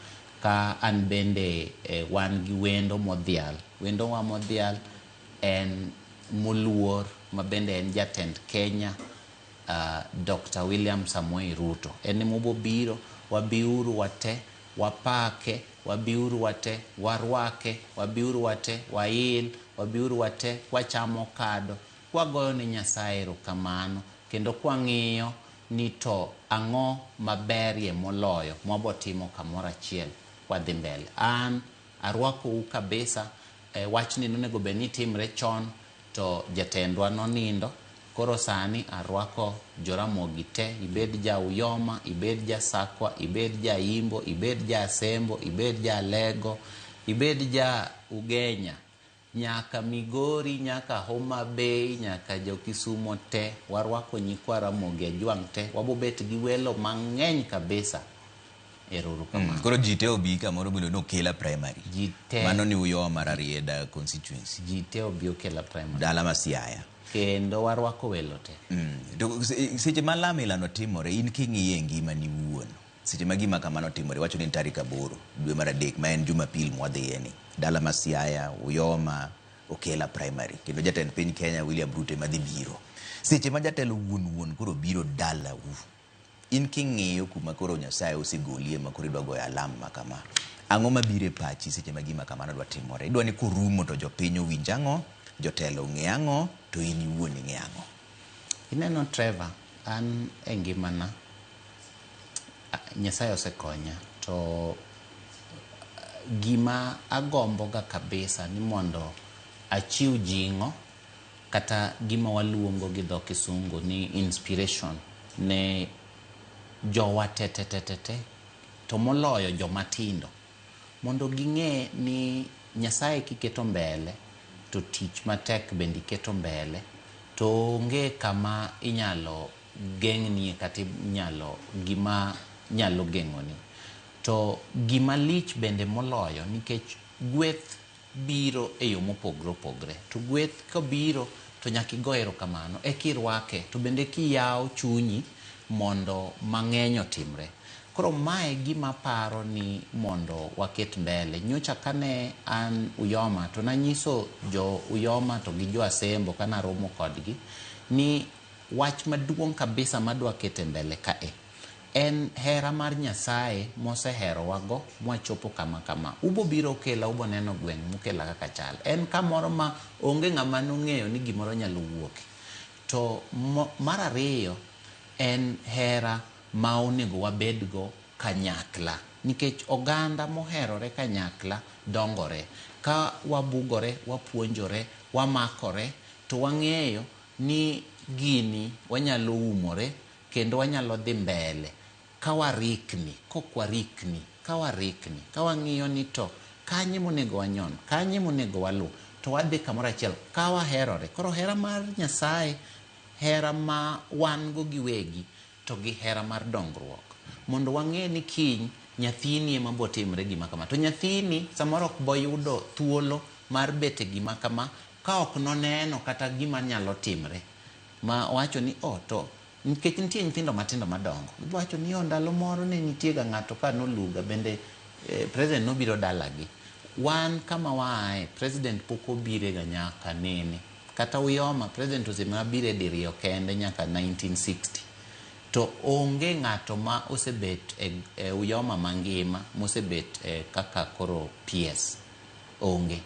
Ka an bende wan gi wendo modhial. Wendowa modhial en moluor ma bende en jatend Kenya, Dr. William Samoei Ruto. En emobiro, wabiuru wate wapake, wabiuru wate warwake, wabiuru wate wail, wabiuru wate wachamo kado, kwagoyo ne Nyasaye erokamano kendo kwang'iyo ni to ang'o maberie moloyo mwabotimo kamoro achiel kwadhi mbele. An arwakou kabisa. Wachni nonego bed ni timre chon, To jatendwa nonindo, koro sani arwako Joramogi te, ibed ja Uyoma, ibed ja Sakwa, ibed ja Imbo, ibed ja Asembo, ibed ja Alego, ibed ja Ugenya, nyaka Migori, nyaka Homa Bay, nyaka jo Kisumo te, warwako nyikwa Ramogi Ajwang' te, wabobet gi welo mang'eny kabisa. Ero uru kamano. Koro ji te obi kamoro miluongo ni Okela Primary. Ji te. Mano ni Uyoma Rarieda constituency. Ji te obi Okela Primary. Dala ma Siaya. Kendo warwako welo te. To seche ma lamo ilano timore, in king'iye e ngimani wuon, seche ma gima kamano timore, iwacho ni en tarik 8 dwe mar 3 ma en Jumapil mwadhiye ni. Dala ma Siaya, Uyoma, Okela Primary. Kendo jatend piny Kenya William Ruto ema dhi biro. Seche ma jatelo wuon wuon koro biro dalau, in king'iyo kuma koro Nyasaye osegolie ma koro idwa goyo alam ma kama, ang'o mabiro e pachi seche ma gima kamano dwa timore? Idwa ni korumo to jopiny owinj ang'o, jotelo ong'e ang'o, to in iwuon ing'e ang'o? Ineno Trevor, an e ngimana, Nyasaye osekonya, to gima agomboga kabisa ni mondo achiw jing'o kata gima waluongo gi dho kisungu ni inspiration ne jowa te te te te te, to moloyo joma tindo, mondo ging'e ni Nyasaye kiketo mbele to tich matek bende iketo mbele, to onge kama inyalo geng'nie kata inyalo gima nyalo geng'oni. To gima lich bende moloyo, nikech gweth biro e yo mopogre opogre, to gweth kobiro to nyaka igo erokamano eka irwake, to bende kiyawo chunyi mondo mang'eny otimre. Koro mae gima aparo ni mondo waket mbele. Nyocha kane an Uyoma to nanyiso jo Uyoma to gi jo Asembo kane aromo kodgi ni wach maduong' kabisa madwa keto e mbele kae en hera mar Nyasaye moseherowago mwachopo kama kama. Ubo biro Okela, ubo neno gweng' mokela kaka chal. En kamoro ma onge ng'ama nong'eyo ni gimoro nyalo wuoke. To mar ariyo en hera ma onego wabedgo kanyakla. Nikech oganda moherore kanyakla dongore. Ka wabugore, wapuonjore, wamakore, to wang'eyo ni gini wanyalo umore kendo wanyalo dhi mbele ka warikni, kok warikni, ka warikni, ka wang'iyo ni to kanye monego wanyon, kanye monego walu, to wadhi kamoro achiel ka waherore. Koro hera mar Nyasaye, hera ma wan go giwegi, to gi hera mar dongruok. Mondo wang'e ni kiny nyathini ema bo timre gima kama. To nyathini samoro ok boyudo thuolo mar bet e gima kama ka ok noneno kata gima nyalo timre. Ma owacho ni oh to nikech nitie nyithindo matindo madongo. Giwacho ni oh ndalo moro ne nitie ga ng'ato ka noluga bende president nobiro dalagi. Wan kama waaye president pok obire ga nyaka nene. Kata Uyoma president osemana bire diriyo kende nyaka 1960. To onge ng'ato ma osebet e Uyoma mangima mosebet kaka koro PS. Onge.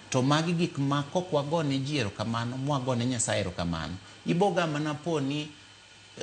To magi gik ma kok wagone ji erokamano, mwagone Nyasaye erokamano. Iboga mana po ni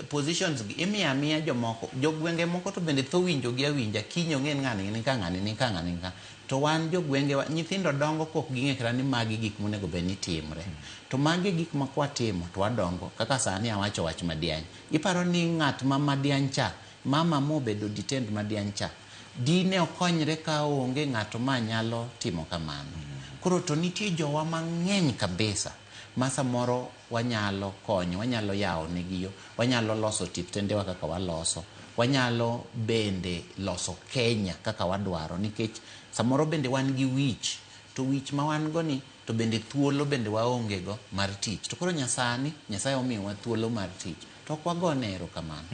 positions gi imiyo amiya jomoko, jogwenge moko to bende tho winjo gi awinja, kiny ong'e ni ng'ani ni ka, ng'ani ni ka, ng'ani ni ka. To wan jogwenge nyithindo dongo kok ging'e kata ni magi gik monego bed ni timre. To magi gik ma kwatimo to wadongo, kaka sani awacho wach Madiany. Iparo ni ng'at ma Madiany cha, mama mobedo detained Madiany cha, dine okonyre ka onge ng'ato ma nyalo timo kamano. Koro to nitie jowa mang'eny kabisa ma samoro wanyalo konyo, wanyalo yawo negi yo, wanyalo loso tiptendewa kaka waloso, wanyalo bende loso Kenya kaka wadwaro, nikech samoro bende wan gi wich, to wich ma wan go ni to bende thuolo bende waonge go mar tich. To koro nyasani, Nyasaye omiyowa thuolo mar tich, to ok wagone erokamano.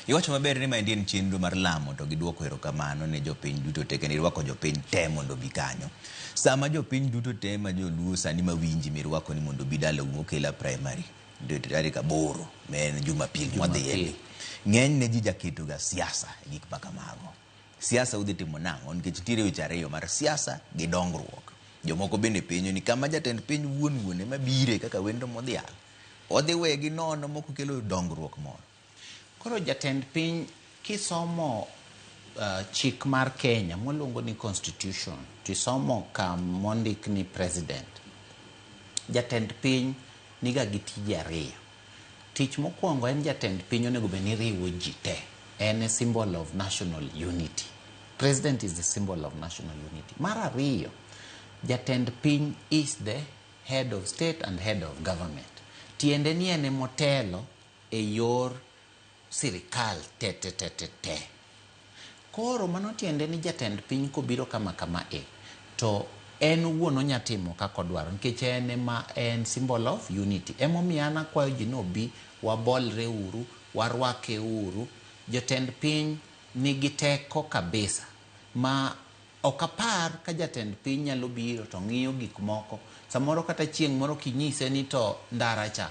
Iwacho maber ni maendi en chenro mar lamo to gi duoko erokamano ne jopiny duto te, kendo irwako jopiny te mondo obi kanyo. Sama jopiny duto te ma joluo sani mawinji mirwako ni mondo obi dalau Okela Primary tarik 8 ma en Jumapil mwadhiye ni. Ng'eny ne ji jaketo ga siasa e gik ma kamago. Siasa udhi timo nang'o? Nikech nitiere weche ariyo mar siasa gi dongruok. Jomoko bende penjo ni kama jatend piny wuon wuon ema bire kaka wendo modhial, odhi wegi nono mok okelo dongruok moro. Koro jatend piny kisomo chik mar Kenya mwaluongo ni constitution, tisomo kamondik ni president, jatend piny niga gi tije ariyo. Tich mokwongo en jatend piny onego bed ni riwo ji te. En a symbol of national unity. President is the symbol of national unity. Mar ariyo, jatend piny is the head of state and head of government. Tiende ni en emotelo e yor sirikal te te te te te. Koro mano tiende ni jatend piny kobiro kama kama e, to en owuon onya timo kaka odwaro nikech en ema en symbol of unity. Emomiyo an akwayo ji ni obi wabolre uru, warwake uru. Jotend piny nigi teko kabisa ma ok apar ka jatend piny nyalo biro to ng'iyo gik moko. Samoro kata chieng' moro kinyise ni to ndara cha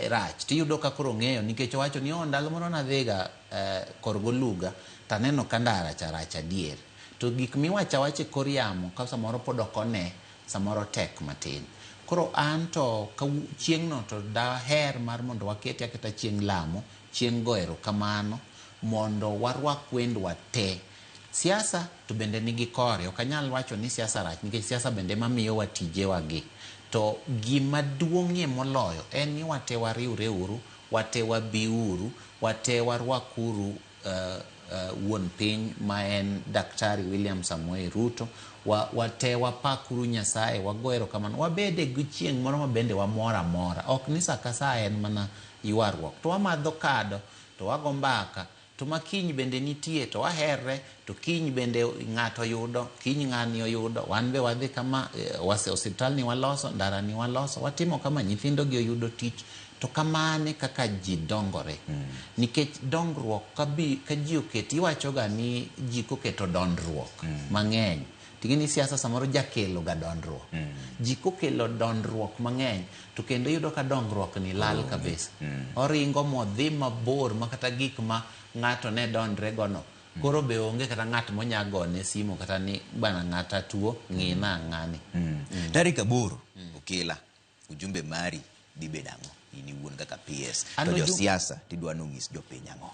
rach tiyudo ka koro ong'eyo nikech owacho ni oh, ndalo moro nadhiga Korgoluga taneno ka ndara cha rach adier. To gik miwacho awacha e kor yamo ka samoro pod ok one, samoro tek matin. Koro an to chieng'no to daher mar mondo wakete aketa chieng' lamo, chieng' go erokamano, mondo warwak wendwa te. Siasa to bende nigi kore, ok anyal wacho ni siasa rach nikech siasa bende ema miyowa tijewa gi. To gima duong'ie moloyo en ni wate wariwre uru, wate wabiuru, wate warwakuru wuon piny ma en Daktari William Samoei Ruto, wate wapakuru Nyasaye, wago erokamano, wabede gi chieng' moro ma bende wamor amora. Ok ni sa ka sa en mana ywaruok. To wamadho kado, to wago mbaka, to ma kiny bende nitie, to waherre, to kiny bende ng'ato oyudo, kiny ng'ani oyudo, wan be wadhi kama, osiptal ni waloso, ndara ni waloso, watimo kama, nyithindo gi oyudo tich. To kamane kaka ji dongore. Nikech dongruok ka ji oket, iwachoga ni ji koketo dondruok mang'eny. Ting'e ni siasa samoro jakelo ga dondruok. Ji kokelo dondruok mang'eny, to kendo iyudo ka dongruok ni lal kabisa. Oringo modhi mabor ma kata gik ma ng'ato ne dondre go no. Koro be onge kata ng'at monya gone simu kata ni bana ng'ata tuo, ng'ina ng'ani. Tarik 8 Okila, ujumbe mari dhi bedo ang'o? In iwuon kaka PS. To josiasa tidwa nong'is jopiny ang'o?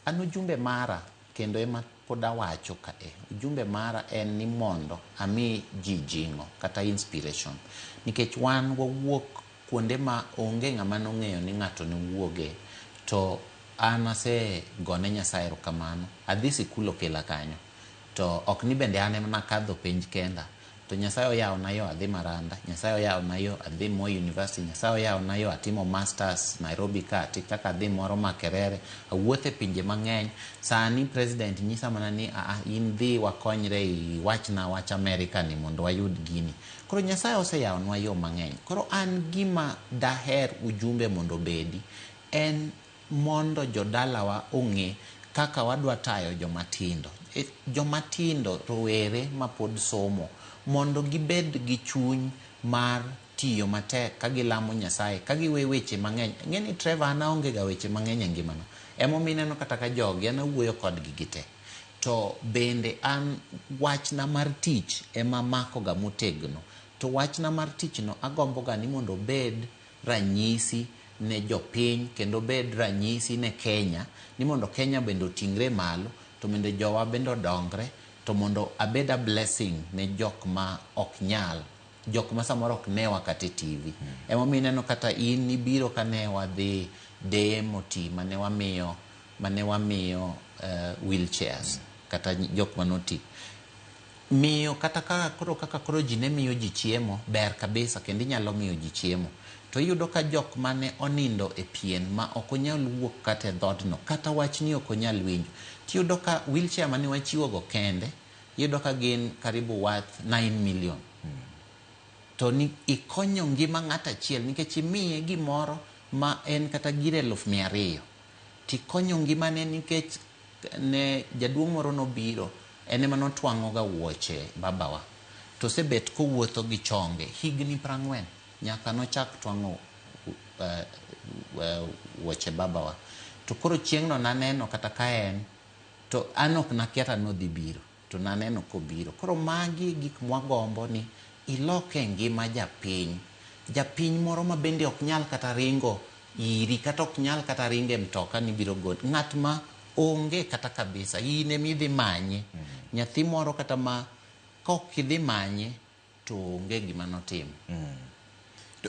An ujumbe mara kendo ema pod awacho kae. Ujumbe mara en ni mondo ami ji jing'o kata inspiration. Nikech wan wawuok kuonde ma onge ng'ama nong'eyo ni ng'ato nowuoge, to an asegone Nyasaye erokamano. Adhi sikul okela kanyo. To ok ni bende an ema nakadho penj kenda. To Nyasaye oyawona yo adhi Maranda, Nyasaye oyawona yo adhi Moi University, Nyasaye oyawona yo atimo masters Nairobi ka, kaka adhi moro Makerere, awuotho e pinje mang'eny. Sani president nyisa mana ni in dhi wakonyre iwachna wach Amerika ni mondo wayud gini. Koro Nyasaye oseyawonwa yo mang'eny. Koro an gima daher ujumbe mondo obedi en mondo jodalawa ong'e kaka wadwa tayo jomatindo. Jomatindo, rowere mapod somo, mondo gibed gi chuny mar tiyo matek ka gilamo Nyasaye, ka giwe weche mang'eny. Ing'e ni Trevor, an aonge ga weche mang'eny e ngimana. Emomiyo ineno kata ka jogi, an awuoyo kodgi gite. To bende an wachna mar tich ema mako ga motegno. To wachna mar tich no agombo ga ni mondo obed ranyisi ne jopiny kendo obed ranyisi ne Kenya, ni mondo Kenya bende oting're malo, to bende jowa bende odongre, to mondo abed a blessing ne jok ma ok nyal, jok ma samoro ok newa kata e TV. Emomiyo ineno kata in ibiro kane wadhi deye moti mane wamiyo wheelchairs kata jok manoti. Miyo kata kaka koro ji ne miyo ji chiemo ber kabisa kendo inyalo miyo ji chiemo. To iyudo ka jok mane onindo e pien ma ok onyal wuok kata e dhoodno, kata wachni ok onyal winjo. Tiyudo ka wheelchair mane wachiwogo kende, iyudo ka gin karibu worth 9 million. To ni ikonyo ngima ng'ato achiel nikech imiye gimoro ma en kata gir 200,000. Tikonyo ngimane nikech ne jaduong' moro nobiro, en ema notwang'o ga wuoche babawa. To osebet kowuotho gi chonge higni 40 nyaka nochak twang'o wuoche babawa. To koro chieng'no naneno kata ka en, to an ok nakia ta nodhi biro, to naneno kobiro. Koro magi gik mwagombo ni iloke ngima japiny. Japiny moro ma bende ok nyal kata ringo iri, kata ok nyal kata ringo e mtoka ni biro gol. Ng'at ma onge kata kabisa, in ema idhi manye. Nyathi moro kata ma kok idhi manye, to onge gima notim.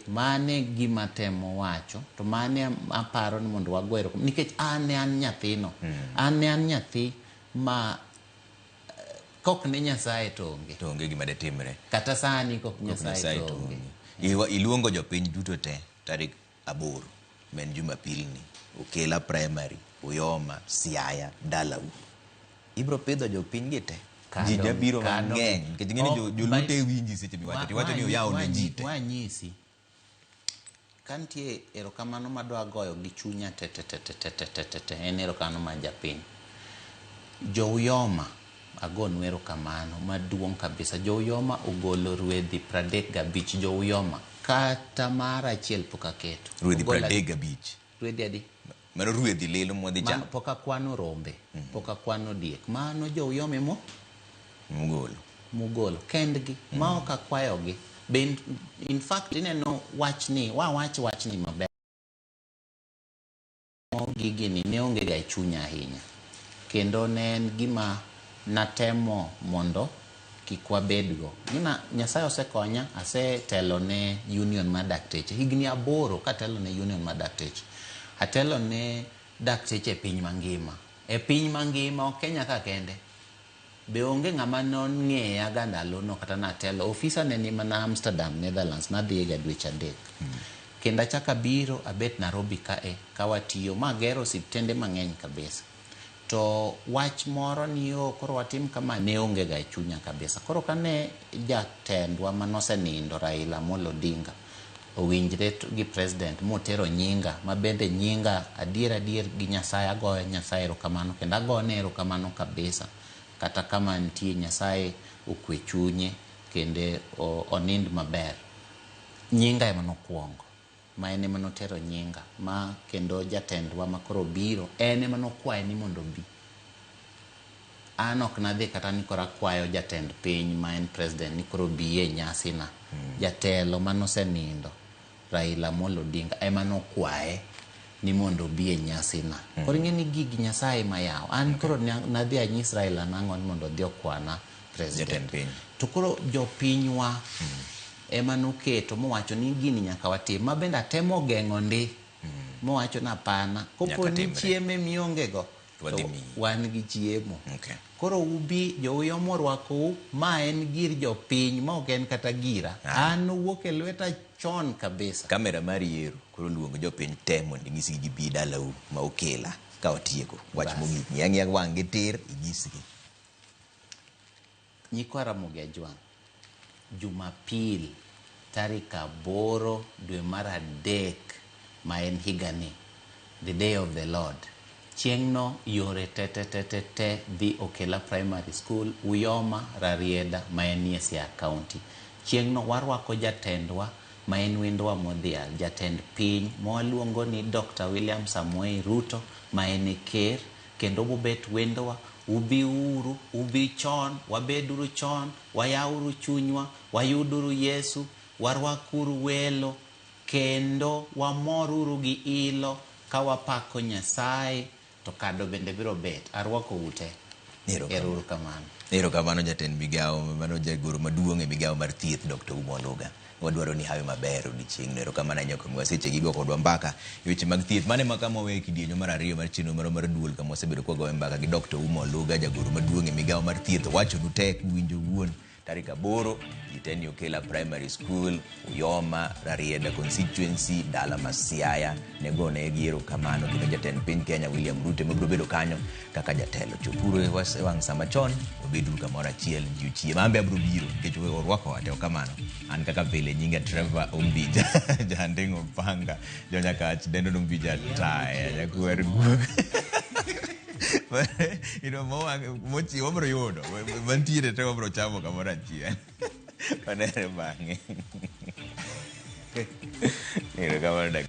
Mane gima temo wacho to mane aparo ni mondo wago erokamano nikech an ne an nyathino. An ne an nyathi ma kok ne Nyasaye to onge. To onge gima detimre. Kata sani kok Nyasaye to onge. Iluongo jopiny duto te tarik 8 men Jumapil ni Okela Primary, Uyoma, Siaya, Dalau. Ibro pidho jopiny gi te. Ji jabiro mang'eny nikech ing'e ni joluo te winji seche miwacho to iwacho ni oyaw ne ji te. Wanyisi ka nitie erokamano madwa goyo gi chunya te te te te te te te te te en erokamano mar japiny. Jo Uyoma agonu erokamano maduong' kabisa. Jo Uyoma ogolo rwedhi 35 Jo Uyoma kata mar achiel pok aketo. Rwedhi 35. Rwedhi adi? Mano rwedhi lilo mwadhi chamo. Pok akwano rombe, pok akwano diek. Mano jo Uyoma emo mugolo. Mugolo kendgi ma ok akwayogi. Be in fact ineno wachni, wawach wachni maber. Gigini ne onge ga e chunya ahinya. Kendo ne en gima natemo mondo kik wabedgo. Gima Nyasaye osekonya, asetelo ne union mar dakteche. Higni 8 katelo ne union mar dakteche. Atelo ne dakteche e piny mangima. E piny mangima, ok Kenya ka kende. Be onge ng'ama nong'eya ga ndalono kata natelo. Ofisa ne ni mana Amsterdam, Netherlands, nadhiye ga dweche 3. Kendo achako abiro abet Nairobi kae ka watiyo ma agero osiptende mang'eny kabisa. To wach moro ni yo koro watim kama ne onge ga e chunya kabisa. Koro kane jatendwa manosenindo Raila Amolo Odinga owinjre gi president motero nyinga ma bende nyinga adier adier gi Nyasaye agoyo Nyasaye erokamano kendo agone erokamano kabisa. Kata kama nitie Nyasaye okwe chunye kendo onind maber. Nyinga ema nokwongo. Ma en ema notero nyinga ma kendo jatendwa ma koro biro en ema nokwaye ni mondo obi. An ok nadhi kata ni koro akwayo jatend piny ma en president ni koro bi e nyasina. Jatelo manosenindo Raila Amolo Odinga ema nokwaye ni mondo obi e nyasina. Koro ing'e ni gigi Nyasaye ema yawo. An koro nadhi anyis Raila nang'o ni mondo odhi okwana president. Jatend piny. To koro jopinywa ema noketo mowacho ni gini nyaka watim. Ma bende atemo geng'o ndi. Mowacho ni hapana. Kopo ni chiemo mionge go, to wan gi chiemo. Koro ubi jo Uyoma orwakou, ma en gir jopiny, ma ok en kata gira. An owuok e lweta chon kabisa. Kamera mar yiero koro luong jopiny te mondo inyisgi gibi dalau ma Okela ka watieko wach mogik. Ng'i ang'iya wang' gi tir inyisgi. Nyikwa Ramogi Ajwang', Jumapil tarik 8 dwe mar 3 ma en higani, the day of the Lord. Chieng'no yore te te te te te dhi Okela Primary School, Uyoma, Rarieda ma en nie Siaya County. Chieng'no warwako jatendwa ma en wendwa modhial, jatend piny ma waluongo ni Dr. William Samoei Ruto ma en e ker, kendo bobet wendwa. Ubiuru, ubi chon, wabeduru chon, wayauru chunywa, wayuduru Yesu, warwakuru welo, kendo wamoruru gi ilo ka wapako Nyasaye to kado bende biro bet. Arwako ute. Erokamano. Erokamano jatend migawo, mano jagoro maduong' e migawo mar thieth Dr. Ouma Oluga. Wadwaro ni hawi maber odiochieng'no. Erokamano ahinya kuom seche gi go kodwa mbaka e weche mag thieth. Mano ema kama waweyo kidienyo mar 2 mar chenro marwa mar duol kama wasebedo kwa goyo mbaka gi Dr. Ouma Oluga, jagoro maduong' e migawo mar thieth. Owachonu tek uwinjo wuon. Tarik 8 jiteni Okela Primary School, Uyoma, Rarieda constituency, dala ma Siaya. Ne gone gi erokamano kendo jatend piny Kenya William Ruto ema biro bedo kanyo kaka jatelo. Chopuru e wang' sama chon, wabeduru kamoro achiel ji ochiem. An be abiro biro nikech orwakowa te kamano. An kaka pile nyinga Trevor Ombija, Janding'o Panga, Jonyakach, Dendo Ombija taya, nyakuer guok. Ino mochi wabiro yudo, mantiere te wabiro chamo kamoro achiel. Wanere bang'e. Erokamano dak.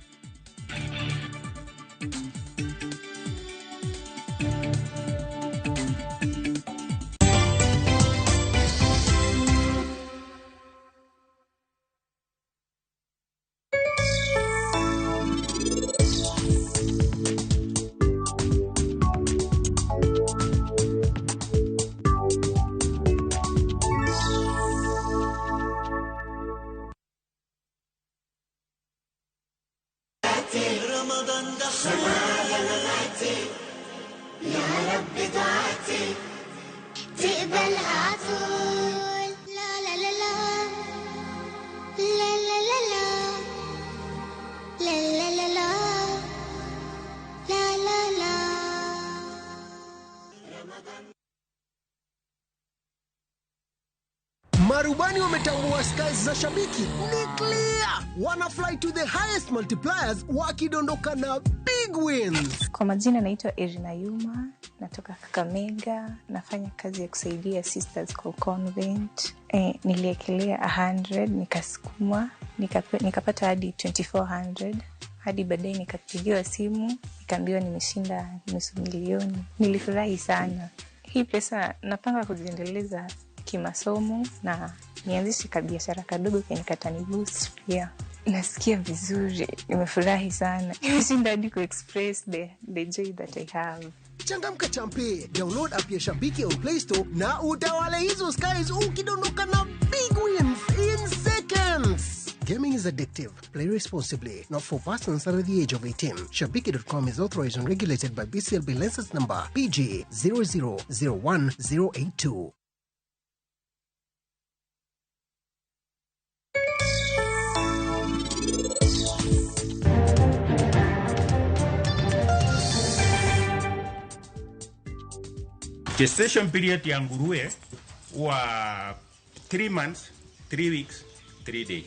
رمضان دخل معايا مماتي يا رب دعاتي تقبلها عطول. لا لا لا لا لا لا لا لا لا لا لا لا لا لا. Marubani wametambua skies za shabiki ni clear, wana fly to the highest multipliers wakidondoka na big wins. Kwa majina naitwa Irina Yuma, natoka Kakamega, nafanya kazi ya kusaidia Sisters Call Convent. Niliekelea 100 nikasukuma, nikapata hadi 2400 hadi baadaye nikapigiwa simu nikaambiwa nimeshinda 500,000. Nilifurahi sana. Hii pesa napanga kuziendeleza kimasomo na nianzishe kabiashara kadogo kenye kataniboost pia. Nasikia vizuri, nimefurahi sana. Nimeshinda hadi ku-express the joy that I have. Changamka champe, download app ya Shabiki on Play Store na utawale hizo skies ukidondoka na big wins in seconds. Gaming is addictive. Play responsibly. Not for persons under the age of 18. Shabiki.com is authorized and regulated by BCLB license number PG 0001082. Gestation period ya nguruwe huwa 3 months, 3 weeks, 3 days.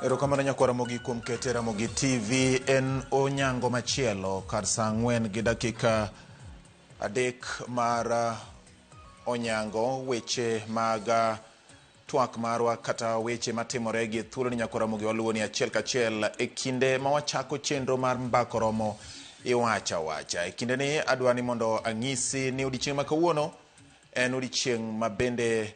Erokamano nyakwar Ramogi kuom kete Ramogi TV en onyango machielo kar saa 4:03 mar onyango. Weche mag twak marwa kata weche matimore gi thuolo ni nyakwar Ramogi waluwo ni achiel kachiel e kinde ma wachako chenro mar Mbaka Oromo Iwacha Wacha. E kinde ni adwa ni mondo ang'isi ni odiochieng' ma kawuono en odiochieng' ma bende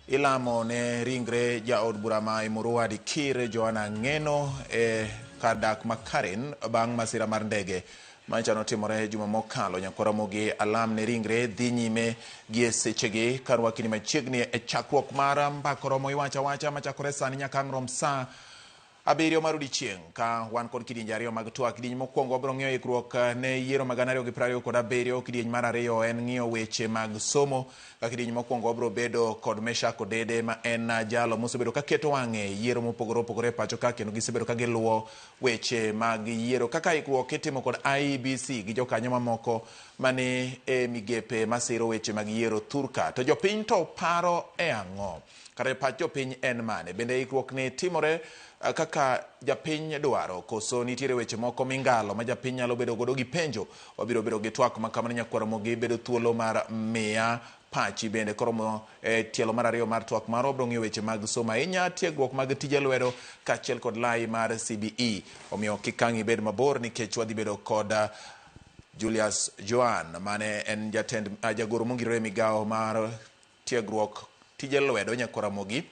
ilamo ne ringre jaod bura ma Emurua Dikir Joanna Ng'eno e kar dak ma Karen bang' masira mar ndege mancha notimore juma mokalo. Nyakwar Ramogi alam ne ringre dhi nyime gi e sechegi karwakini machiegni e chakruok mar Mbaka Oromo Iwacha Wacha machakore sani nyaka ang' rom saa 7 mar odiochieng' ka wan kod kidienje ariyo mag twak. Kidieny mokwongo wabiro ng'iyo ikruok ne yiero mag 2027. Kidieny mar ariyo en ng'iyo weche mag somo. Ka kidieny mokwongo wabiro bedo kod Meshak Odede ma en jalo mosebedo ka keto wang'e yiero mopogore opogore e pacho ka kendo gisebedo ka giluwo weche mag yiero kaka ikruok itimo kod IEBC gi jokanyo mamoko mane e migepe masiro weche mag yiero thurka. To jopiny to paro e ang'o? Kare pach jopiny en mane? Bende ikruok ni timore kaka japiny dwaro koso nitiere weche moko mingalo ma japiny nyalo bedo godo gi penjo? Wabiro bedo gi twak ma kamano nyakwar Ramogi bedo thuolo mar miya pachi bende koromo tielo mar ariyo mar twak marwa wabiro ng'iyo weche mag somo ahinya, tiegruok mag tije lwedo kaachiel kod lai mar CBE. Omiyo kik ang' ibed mabor nikech wadhi bedo kod Julius Joan mane en jatend jagoro mongirore e migawo mar tiegruok tije lwedo nyakwar Ramogi.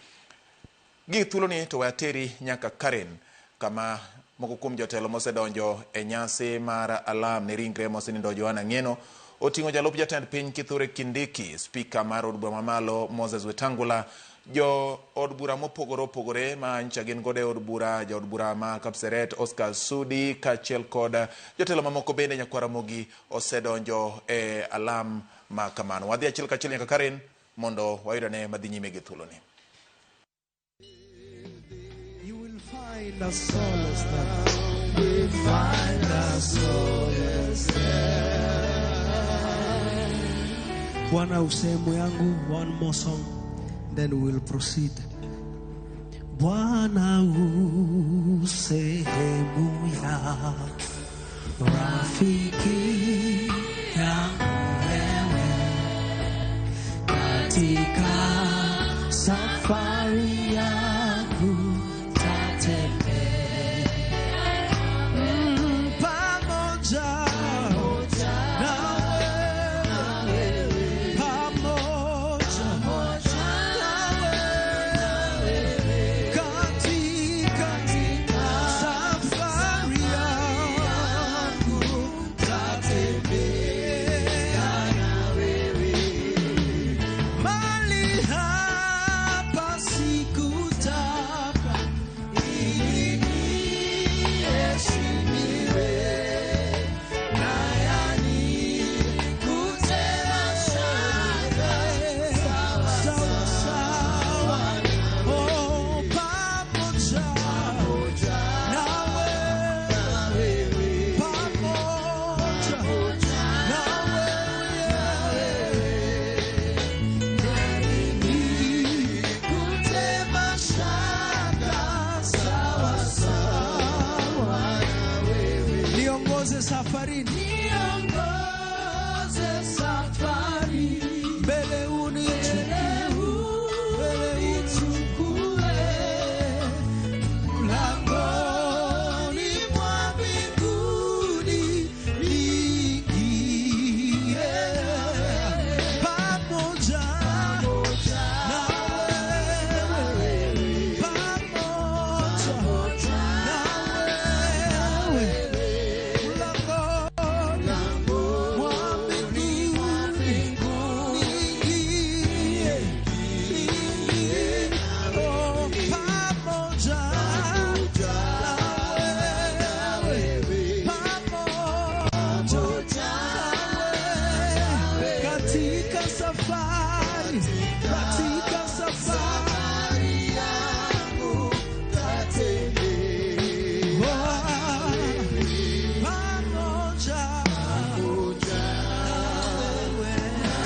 Gi thuolo ni to wateri nyaka Karen kama moko kuom jotelo mosedonjo e nyasi mar alam ne ringre mosenindo Joanna Ng'eno oting'o jalup jatend piny Kithure Kindiki, spika mar od bura mamalo Moses Wetangula, jo od bura mopogore opogore ma ncha gin godo e od bura, jaod bura ma Kapseret Oscar Sudi kaachiel kod jotelo mamoko bende nyakwar Ramogi osedonjo e alam ma kamano. Wadhi achiel kachiel nyaka Karen mondo wayudane madhi nyime gi thuolo ni. You will find a solace there. We find a solace there. Bwana usehemu yangu, one more song, then we will proceed. Bwana usehemu yangu, Rafiki yangu wewe, katika safari yangu tatembea pamoja na wewe, pamoja na wewe, katika safari yangu tatembea na wewe. Mali hapa sikutaka ili niheshimiwe na yanikute mashaka sawa sawa. Oh, pamoja na wewe, pamoja na wewe, nikute mashaka sawa sawa na wewe. Niongoze safarini, niongoze safari, mbele unichukue mlangoni mwa mbinguni niingie pamoja na wewe, pamoja na wewe, mlangoni mwa mbinguni niingie, niingie, oh, pamoja na wewe, pamoja na wewe, katika safari, katika safari yangu tatembea pamoja na wewe,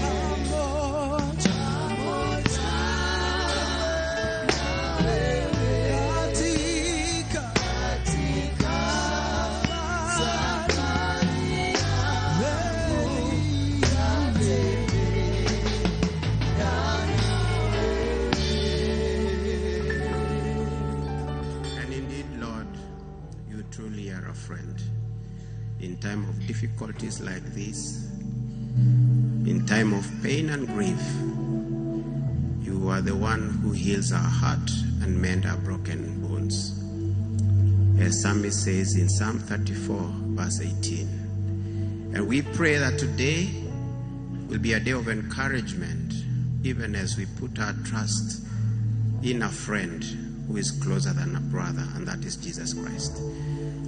pamoja katika safari And indeed, Lord, you truly are a friend. In time of difficulties like this, in time of pain and grief, you are the one who heals our heart and mend our broken bones. As Psalmist says in Psalm 34, verse 18. And we pray that today will be a day of encouragement, even as we put our trust in a friend who is closer than a brother, and that is Jesus Christ.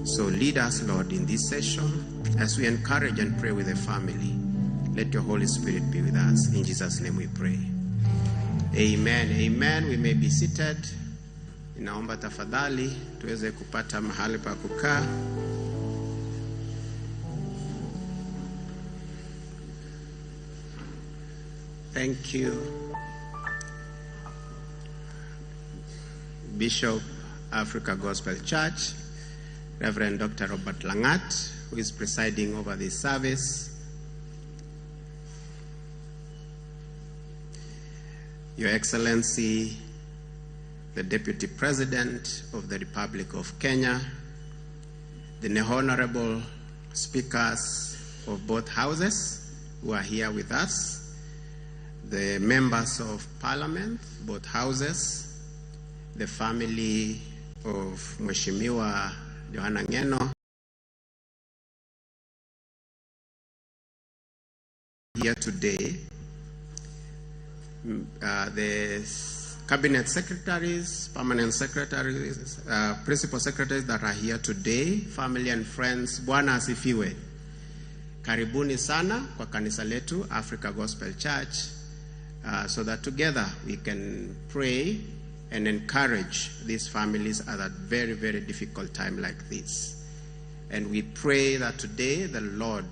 So lead us, Lord, in this session as we encourage and pray with the family. Let your Holy Spirit be with us. In Jesus' name we pray. Amen. Amen. We may be seated. Ninaomba tafadhali tuweze kupata mahali pa kukaa. Thank you, Bishop Africa Gospel Church, Reverend Dr. Robert Langat, who is presiding over this service. Your Excellency, the Deputy President of the Republic of Kenya, the Honorable Speakers of both houses who are here with us, the members of Parliament, both houses, the family of Mheshimiwa Johana Ngeno here today, the cabinet secretaries, permanent secretaries, principal secretaries that are here today, family and friends, Bwana asifiwe. Karibuni sana kwa kanisa letu Africa Gospel Church, so that together we can pray and encourage these families at a very, very difficult time like this. And we pray that today the Lord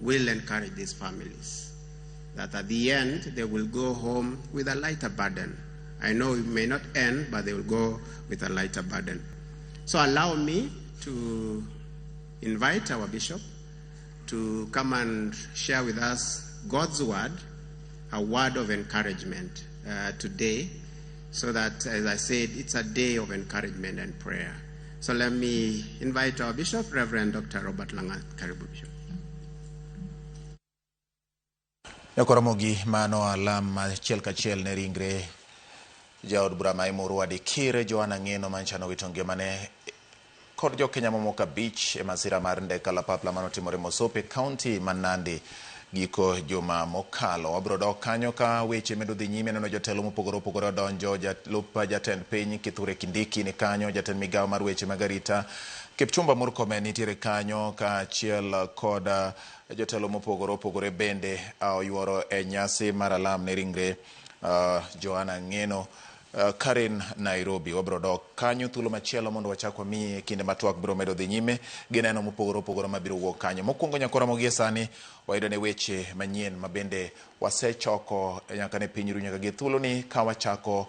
will encourage these families, that at the end they will go home with a lighter burden. I know it may not end, but they will go with a lighter burden. So allow me to invite our bishop to come and share with us God's word, a word of encouragement today, so that, as I said, it's a day of encouragement and prayer. So let me invite our bishop, Reverend Dr. Robert Langat. Karibu, Bishop. Nyakoromogi mano alam achiel kachiel ne ringre jaod bura ma Emurua Dikir Joanna Ng'eno manchano wito ngimane kod jokenya mamoko 5 e masira mar ndek kalapapla manotimore Mosop e kaunti ma Nandi giko juma mokalo. Wabiro dok kanyo ka weche medo dhi nyime, neno jotelo mopogore opogore odonjo, jalup jatend piny Kithure Kindiki ni kanyo, jatend migawo mar weche mag arita Kipchumba Murkomen nitiere kanyo, kaachiel kod jotelo mopogore opogore bende oyuoro e nyasi mar alam ne ringre Joanna Ng'eno Karen Nairobi. Wabiro dok kanyo thuolo machielo mondo wachak wamiye kinde ma twak biro medo dhi nyime gi neno mopogore opogore mabiro wuok kanyo. Mokwongo nyakora mogie sani wayudo ne weche manyien ma bende wasechoko nyaka ne piny ru nyaka gi thuoloni ka wachako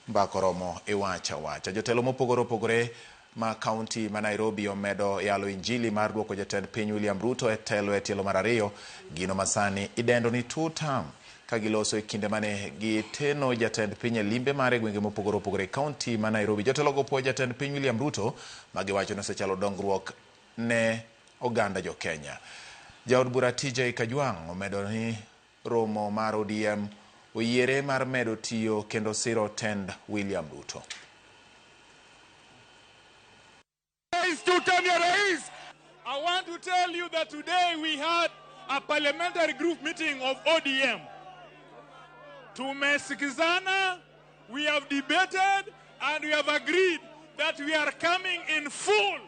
mbaka romo e wacha wacha. Jotelo mopogore opogore ma kaunti ma Nairobi omedo yalo injili mar duoko jatend piny William Ruto e telo e tielo mar 2, gino masani idendo ni two term, ka giloso e kinde mane giteno jatend piny e limbe mare gwenge mopogore opogore e kaunti ma Nairobi. Jotelo go puoyo jatend piny William Ruto ma giwacho ni osechalo dongruok ne oganda jo Kenya. Jaod bura TJ Kajwang' omedo ni romo mar ODM oyiere mar medo tiyo kendo siro tend William Ruto. I want to tell you that today we had a parliamentary group meeting of ODM. Tumesikizana, we have debated, and we have agreed that we are coming in full.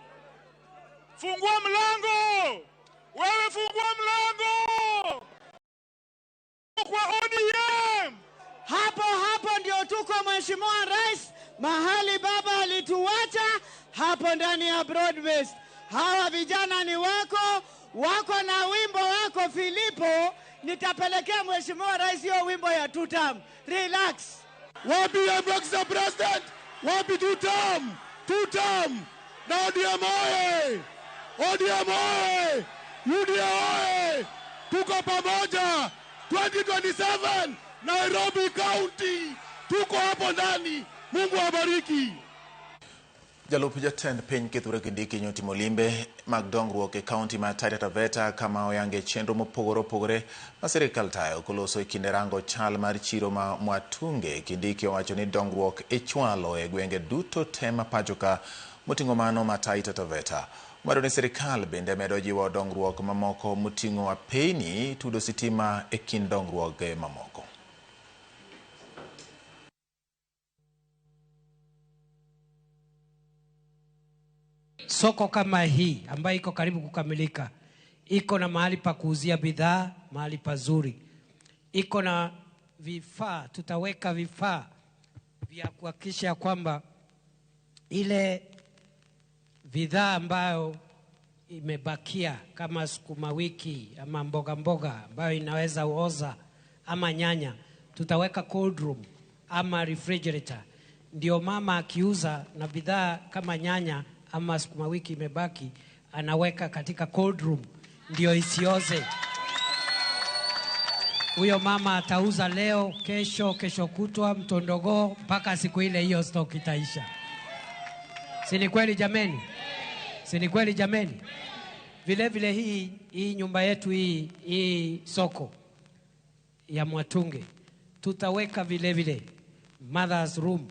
Fungua mlango! Wewe fungua mlango! Kwa ODM! Hapo hapo ndio tuko Mheshimiwa Rais, mahali baba alituacha hapo ndani ya Broadbase. Hawa vijana ni wako, wako na wimbo wako Filipo. Nitapelekea Mheshimiwa Rais hiyo wimbo ya two term. Relax. Wapi Mr. President? Wapi two term? Two term. Na ODM oye! ODM oye! UDA oye! Tuko pamoja 2027 Nairobi County. Tuko hapo ndani. Mungu awabariki. Jalup jatend piny Kithure Kindiki nyotimo limbe mag dongruok e kaunti ma Taita Taveta kama oyange chenro mopogore opogore ma sirikal tayo koloso e kinde rango chal mar chiro ma Mwatunge. Kindiki owacho ni dongruok ichwalo e gwenge duto te ma pacho ka moting'o mano ma Taita Taveta. Omedo ni sirikal bende medo jiwo dongruok mamoko moting'o apeyni, tudo sitima e kind dongruoge mamoko. Soko kama hii ambayo iko karibu kukamilika, iko na mahali pa kuuzia bidhaa, mahali pazuri, iko na vifaa, tutaweka vifaa vya kuhakikisha kwamba ile bidhaa ambayo imebakia kama sukuma wiki ama mboga mboga ambayo inaweza oza ama nyanya, tutaweka cold room ama refrigerator, ndio mama akiuza na bidhaa kama nyanya ama sukuma wiki imebaki, anaweka katika cold room ndio isioze. Huyo mama atauza leo, kesho, kesho kutwa, mtondogoo, mpaka siku ile hiyo stock itaisha. Si ni kweli jameni? Si ni kweli jameni? Vile vile hii nyumba yetu hii soko ya Mwatunge tutaweka vile vile mother's room.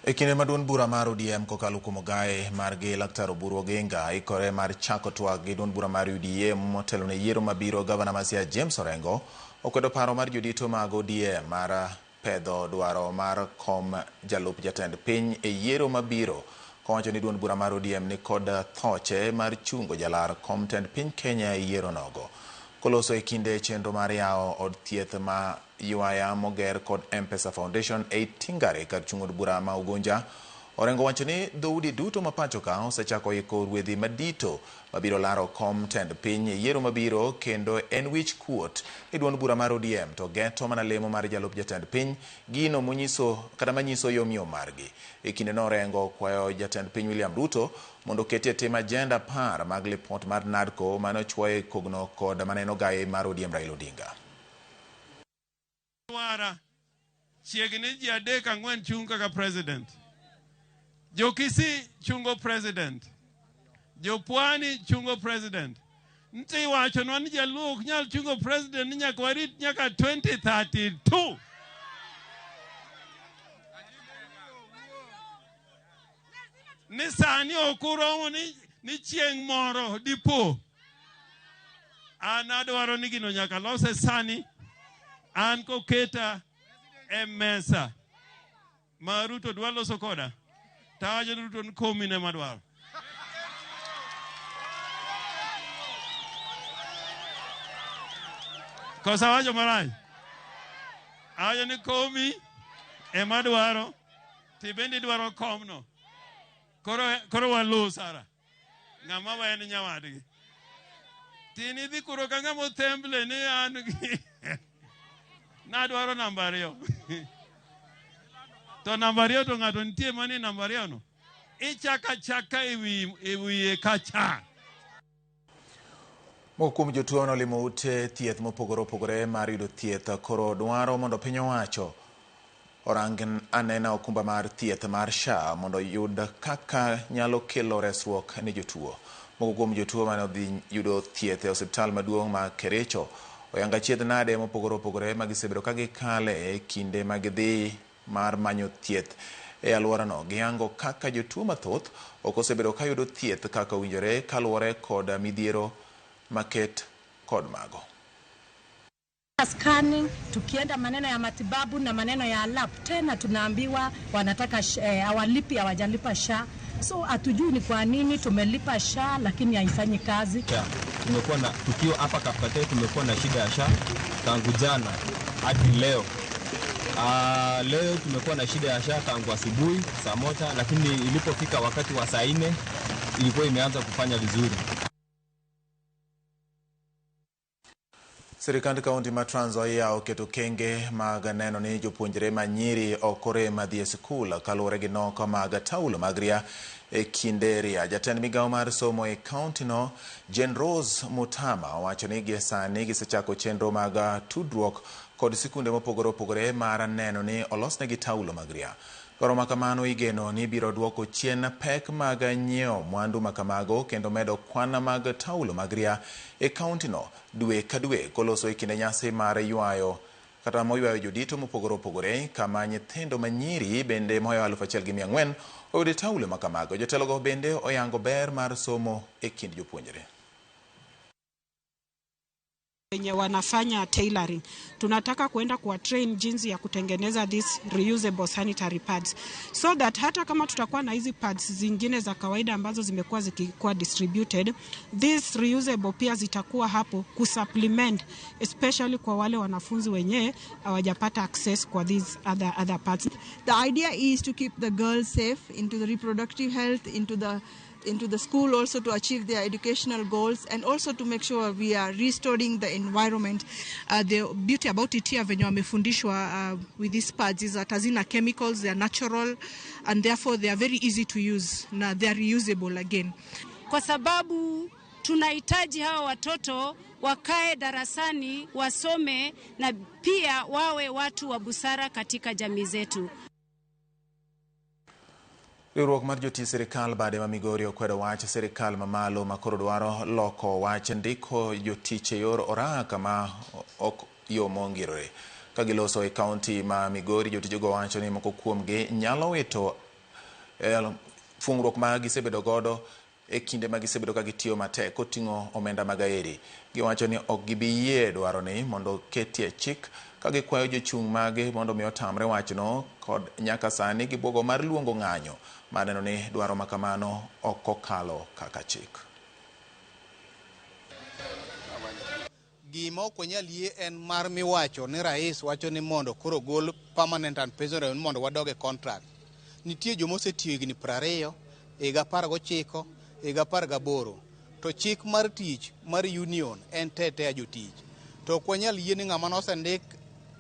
E kinde ma duond bura mar ODM kokalo kuom ogaye margi Laktar Oburu Oginga ikore mar chako twak gi duond bura mar UDA motelo ne yiero mabiro, gavana ma Siaya James Orengo okwedo paro mar jodito mag ODM mar pedho dwaro mar kom jalup jatend piny e yiero mabiro, kowacho ni duond bura mar ODM ni kod thoche mar chungo jalar kom tend piny Kenya e yiero nogo. Koloso e kinde chenro mar yawo od thieth ma Ywaya moger kod M-Pesa Foundation e Tingare kar chung' od bura ma Ugunja, Orengo wacho ni dhoudi duto ma pacho ka osechako iko ruedhi madito mabiro laro kom tend piny e yiero mabiro kendo en wich kuot ni duond bura mar ODM to geto mana lemo mar jalup jatend piny gino monyiso kata manyiso yomyom margi. E kinde no Orengo okwayo jatend piny William Ruto mondo oketie tim ajenda 10 mag lipot mar NADCO mane ochuoye kogno kod maneno gai mar ODM Raila Odinga. Wara chiegni ji 3 4 chung' kaka president. Jo Kisii chungo president. Jo Pwani chungo president. Nti wachonwa ni Jaluo ok nyal chungo president ni nyaka warit nyaka 2032. Ni sani ok uromo ni chieng' moro dipo. An adwaro ni gino nyaka lose sani. An koketa e mesa ma Ruto dwa loso koda, tawacho ni Ruto ni komi ne madwaro. Kosa awacho marach? Awacho ni komi ema dwaro, tibende idwaro komno. Koro waluw Sara. Ng'ama weyo ni nyawadgi. Tini idhi kuro ka ng'ama otemble ni an gi nadwaro namba 2. To namba 2 to ng'ato nitie manie namba 2 no. Ichaka chaka e wiye kacha. Moko kuom jotuo nolimo ute thieth mopogore opogore mar yudo thieth koro dwaro mondo piny owacho orang anena okumba mar thieth mar SHA mondo oyud kaka nyalo kelo resruok ne jotuo. Moko kuom jotuo mane odhi yudo thieth e osiptal maduong' ma Kericho oyanga chiedh nade mopogore opogore ma gisebedo ka gikale e kinde ma gidhi mar manyo thieth e alworano. Giyango kaka jotuo mathoth ok osebedo ka yudo thieth kaka owinjore kaluwore kod midhiero maket kod mago. Scanning, tukienda maneno ya matibabu na maneno ya lab tena tunaambiwa wanataka hawalipi, hawajalipa SHA. So hatujui ni kwa nini tumelipa SHA lakini haifanyi kazi. Tumekuwa na tukio hapa Kapkatet, tumekuwa na shida ya SHA tangu jana hadi leo. Leo tumekuwa na shida ya SHA tangu asubuhi saa 1, lakini ilipofika wakati wa saa 4 ilikuwa imeanza kufanya vizuri. Sirikand kaunti ma Trans Nzoia oketo kenge mag neno ni jopuonjre ma nyiri ok orem dhi e sikul kaluwore gi nok mag taulo mag ria e kinde ria. Jatend migawo mar somo e kaunti no Jane Rose Mutama owacho ni gie sani gisechako chenro mag tudruok kod sikunde mopogore opogore mar neno ni olosnegi taulo mag ria. Dwaro makamano igeno ni biro duoko chien pek mag nyiewo mwandu makamago kendo medo kwan mag taulo mag ria e kaunti no dwe ka dwe koloso e kinde nyasi mar ywayo kata moywayo jodito mopogore opogore kama nyithindo manyiri bende moyo 1400 oyudo taulo makamago. Jotelogo bende oyango ber mar somo e kind jopuonjre. Wenye wanafanya tailoring, tunataka kuenda kuwa train jinsi ya kutengeneza this reusable sanitary pads so that hata kama tutakuwa na hizi pads zingine za kawaida ambazo zimekuwa zikikuwa distributed, this reusable pia zitakuwa hapo kusupplement, especially kwa wale wanafunzi wenye hawajapata access kwa these other pads. The idea is to keep the girls safe into the reproductive health, into the school also to achieve their educational goals, and also to make sure we are restoring the environment. The beauty about it here venye wamefundishwa with these pads is that hazina chemicals, they are natural and therefore they are very easy to use na they are reusable again. Kwa sababu tunahitaji hawa watoto wakae darasani wasome na pia wawe watu wa busara katika jamii zetu. Riwruok mar jotich sirikal bade ma Migori okwedo wach sirikal mamalo ma koro dwaro loko wach ndiko jotich e yor oraka ma ok yo mongirore. Ka giloso e kaunti ma Migori, jotijego wacho ni moko kuomgi nyalo wito fungruok ma gisebedo godo e kinde ma gisebedo ka gitiyo matek koting'o omenda mag aeri. Giwacho ni ok gibi yie dwaro ni mondo ketie chik ka gikwayo jochung' mage mondo mi otamre wachno kod nyaka sani gibuogo mar luongo ng'anyo mar neno ni dwaro makamano ok okalo kaka chik. Gima ok wanyal yie en mar miwacho ni rais wacho ni mondo koro gol permanent and pensionable mondo wadog e contract. Nitie joma osetiyo higni 20, higa 19, higa 18. To chik mar tich mar union en tetea jotich. To ok wanyal yie ni ng'ama nosendik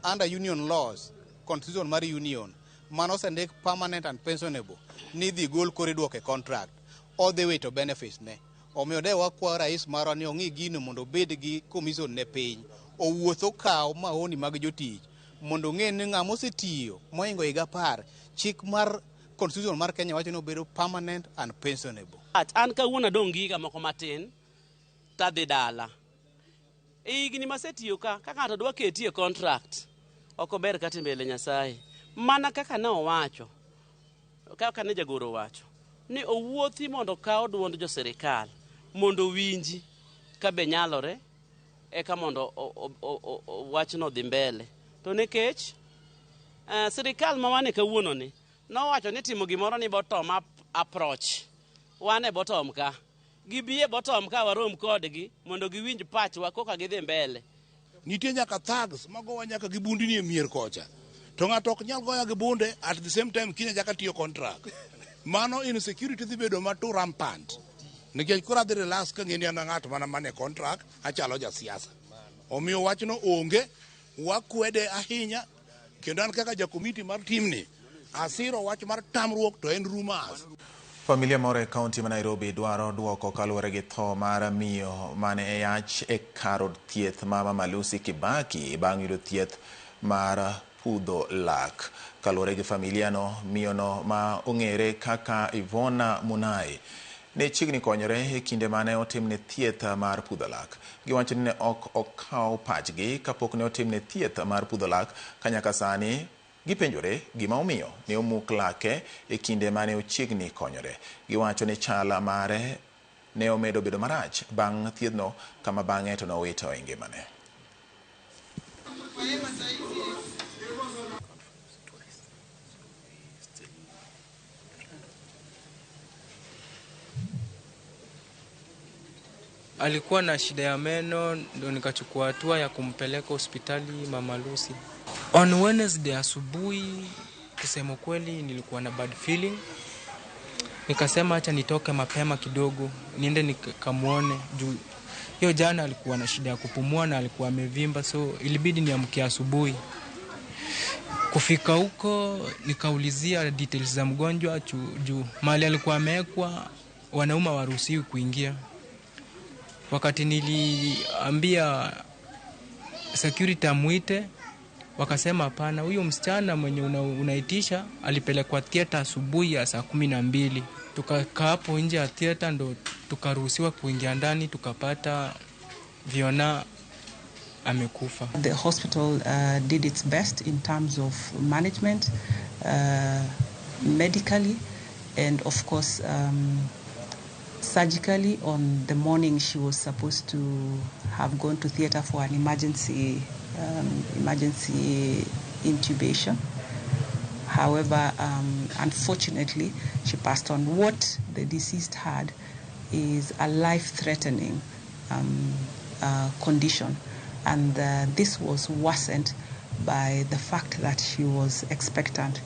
under union laws, constitution mar union, mano osendik permanent and pensionable, ni idhi gol koro iduoke contract, odhi wito benefits ne. Omiyo de wakwayo rais marwa ni ong'i gino mondo obed gi commission ne piny, owuoth okaw maoni mag jotich mondo ong'e ni ng'ama osetiyo mohingo higa 10, chik mar constitution mar Kenya wacho ni obedo permanent and pensionable. An kawuono adong' gi higa moko matin tadhi dala. E higni masetiyo ka ng'ato dwa keti e contract, ok ober kata mbele Nyasaye. Mana kaka ne owacho, kaka ne jagoro owacho, ni owuothi mondo okaw duond jo sirikal mondo owinji ka be nyalore eka mondo wachno odhi mbele. To nikech sirikal ma wane kawuono ni nowacho ni timo gimoro ni bottom up approach. Wan e bottom ka. Gibi e bottom ka warom kodgi mondo giwinj pachwa koka gidhi mbele. Nitie nyaka thugs magowa nyaka gi bundni e mier kocha. To ng'ato ok nyal goya gi bunde at the same time kinya chaka tiyo contract. Mano insecurity dhi bedo ma too rampant. Nikech koro adhi relax ka ng'eni an ng'at mana mane contract achalo jasiasa. Omiyo wachno onge, wakwede ahinya kendo an kaka jakomiti mar timni asiro wach mar tamruok to en rumors. Familia moro e kaunti ma Nairobi dwaro duoko kaluwore gi tho mar miyo mane e yach e kar od thieth ma Mama Lucy Kibaki bang' yudo thieth mar pudho lak. Kaluwore gi familia no, miyo no ma ong'ere kaka Ivona Munai ne chiegni konyore e kinde mane otimne thieth mar pudho lak. Giwacho ni ne ok okaw pachgi kapok ne otimne thieth mar pudho lak ka nyaka sani gipenjore gima omiyo ne omuk lake e kinde mane ochiegni konyore. Giwacho ni chal mare ne omedo bedo marach bang' thiethno kama bang'e to nowito e ngimane. Alikuwa na shida ya meno, ndo nikachukua hatua ya kumpeleka hospitali Mama Lucy. On Wednesday asubuhi, kusema kweli nilikuwa na bad feeling. Nikasema acha nitoke mapema kidogo, niende nikamuone juu hiyo jana alikuwa na shida ya kupumua na alikuwa amevimba, so ilibidi niamke asubuhi. Kufika huko nikaulizia details za mgonjwa juu mahali alikuwa amewekwa wanaume hawaruhusiwi kuingia. Wakati niliambia security amuite, wakasema hapana, huyo msichana mwenye unaitisha alipelekwa theater asubuhi ya saa 12. Tukakaa hapo nje ya theater ndo tukaruhusiwa kuingia ndani, tukapata Viona amekufa. The hospital did its best in terms of management, medically and of course surgically. On the morning she was supposed to have gone to theater for an emergency intubation. However, unfortunately, she passed on. What the deceased had is a life-threatening condition, and this was worsened by the fact that she was expectant.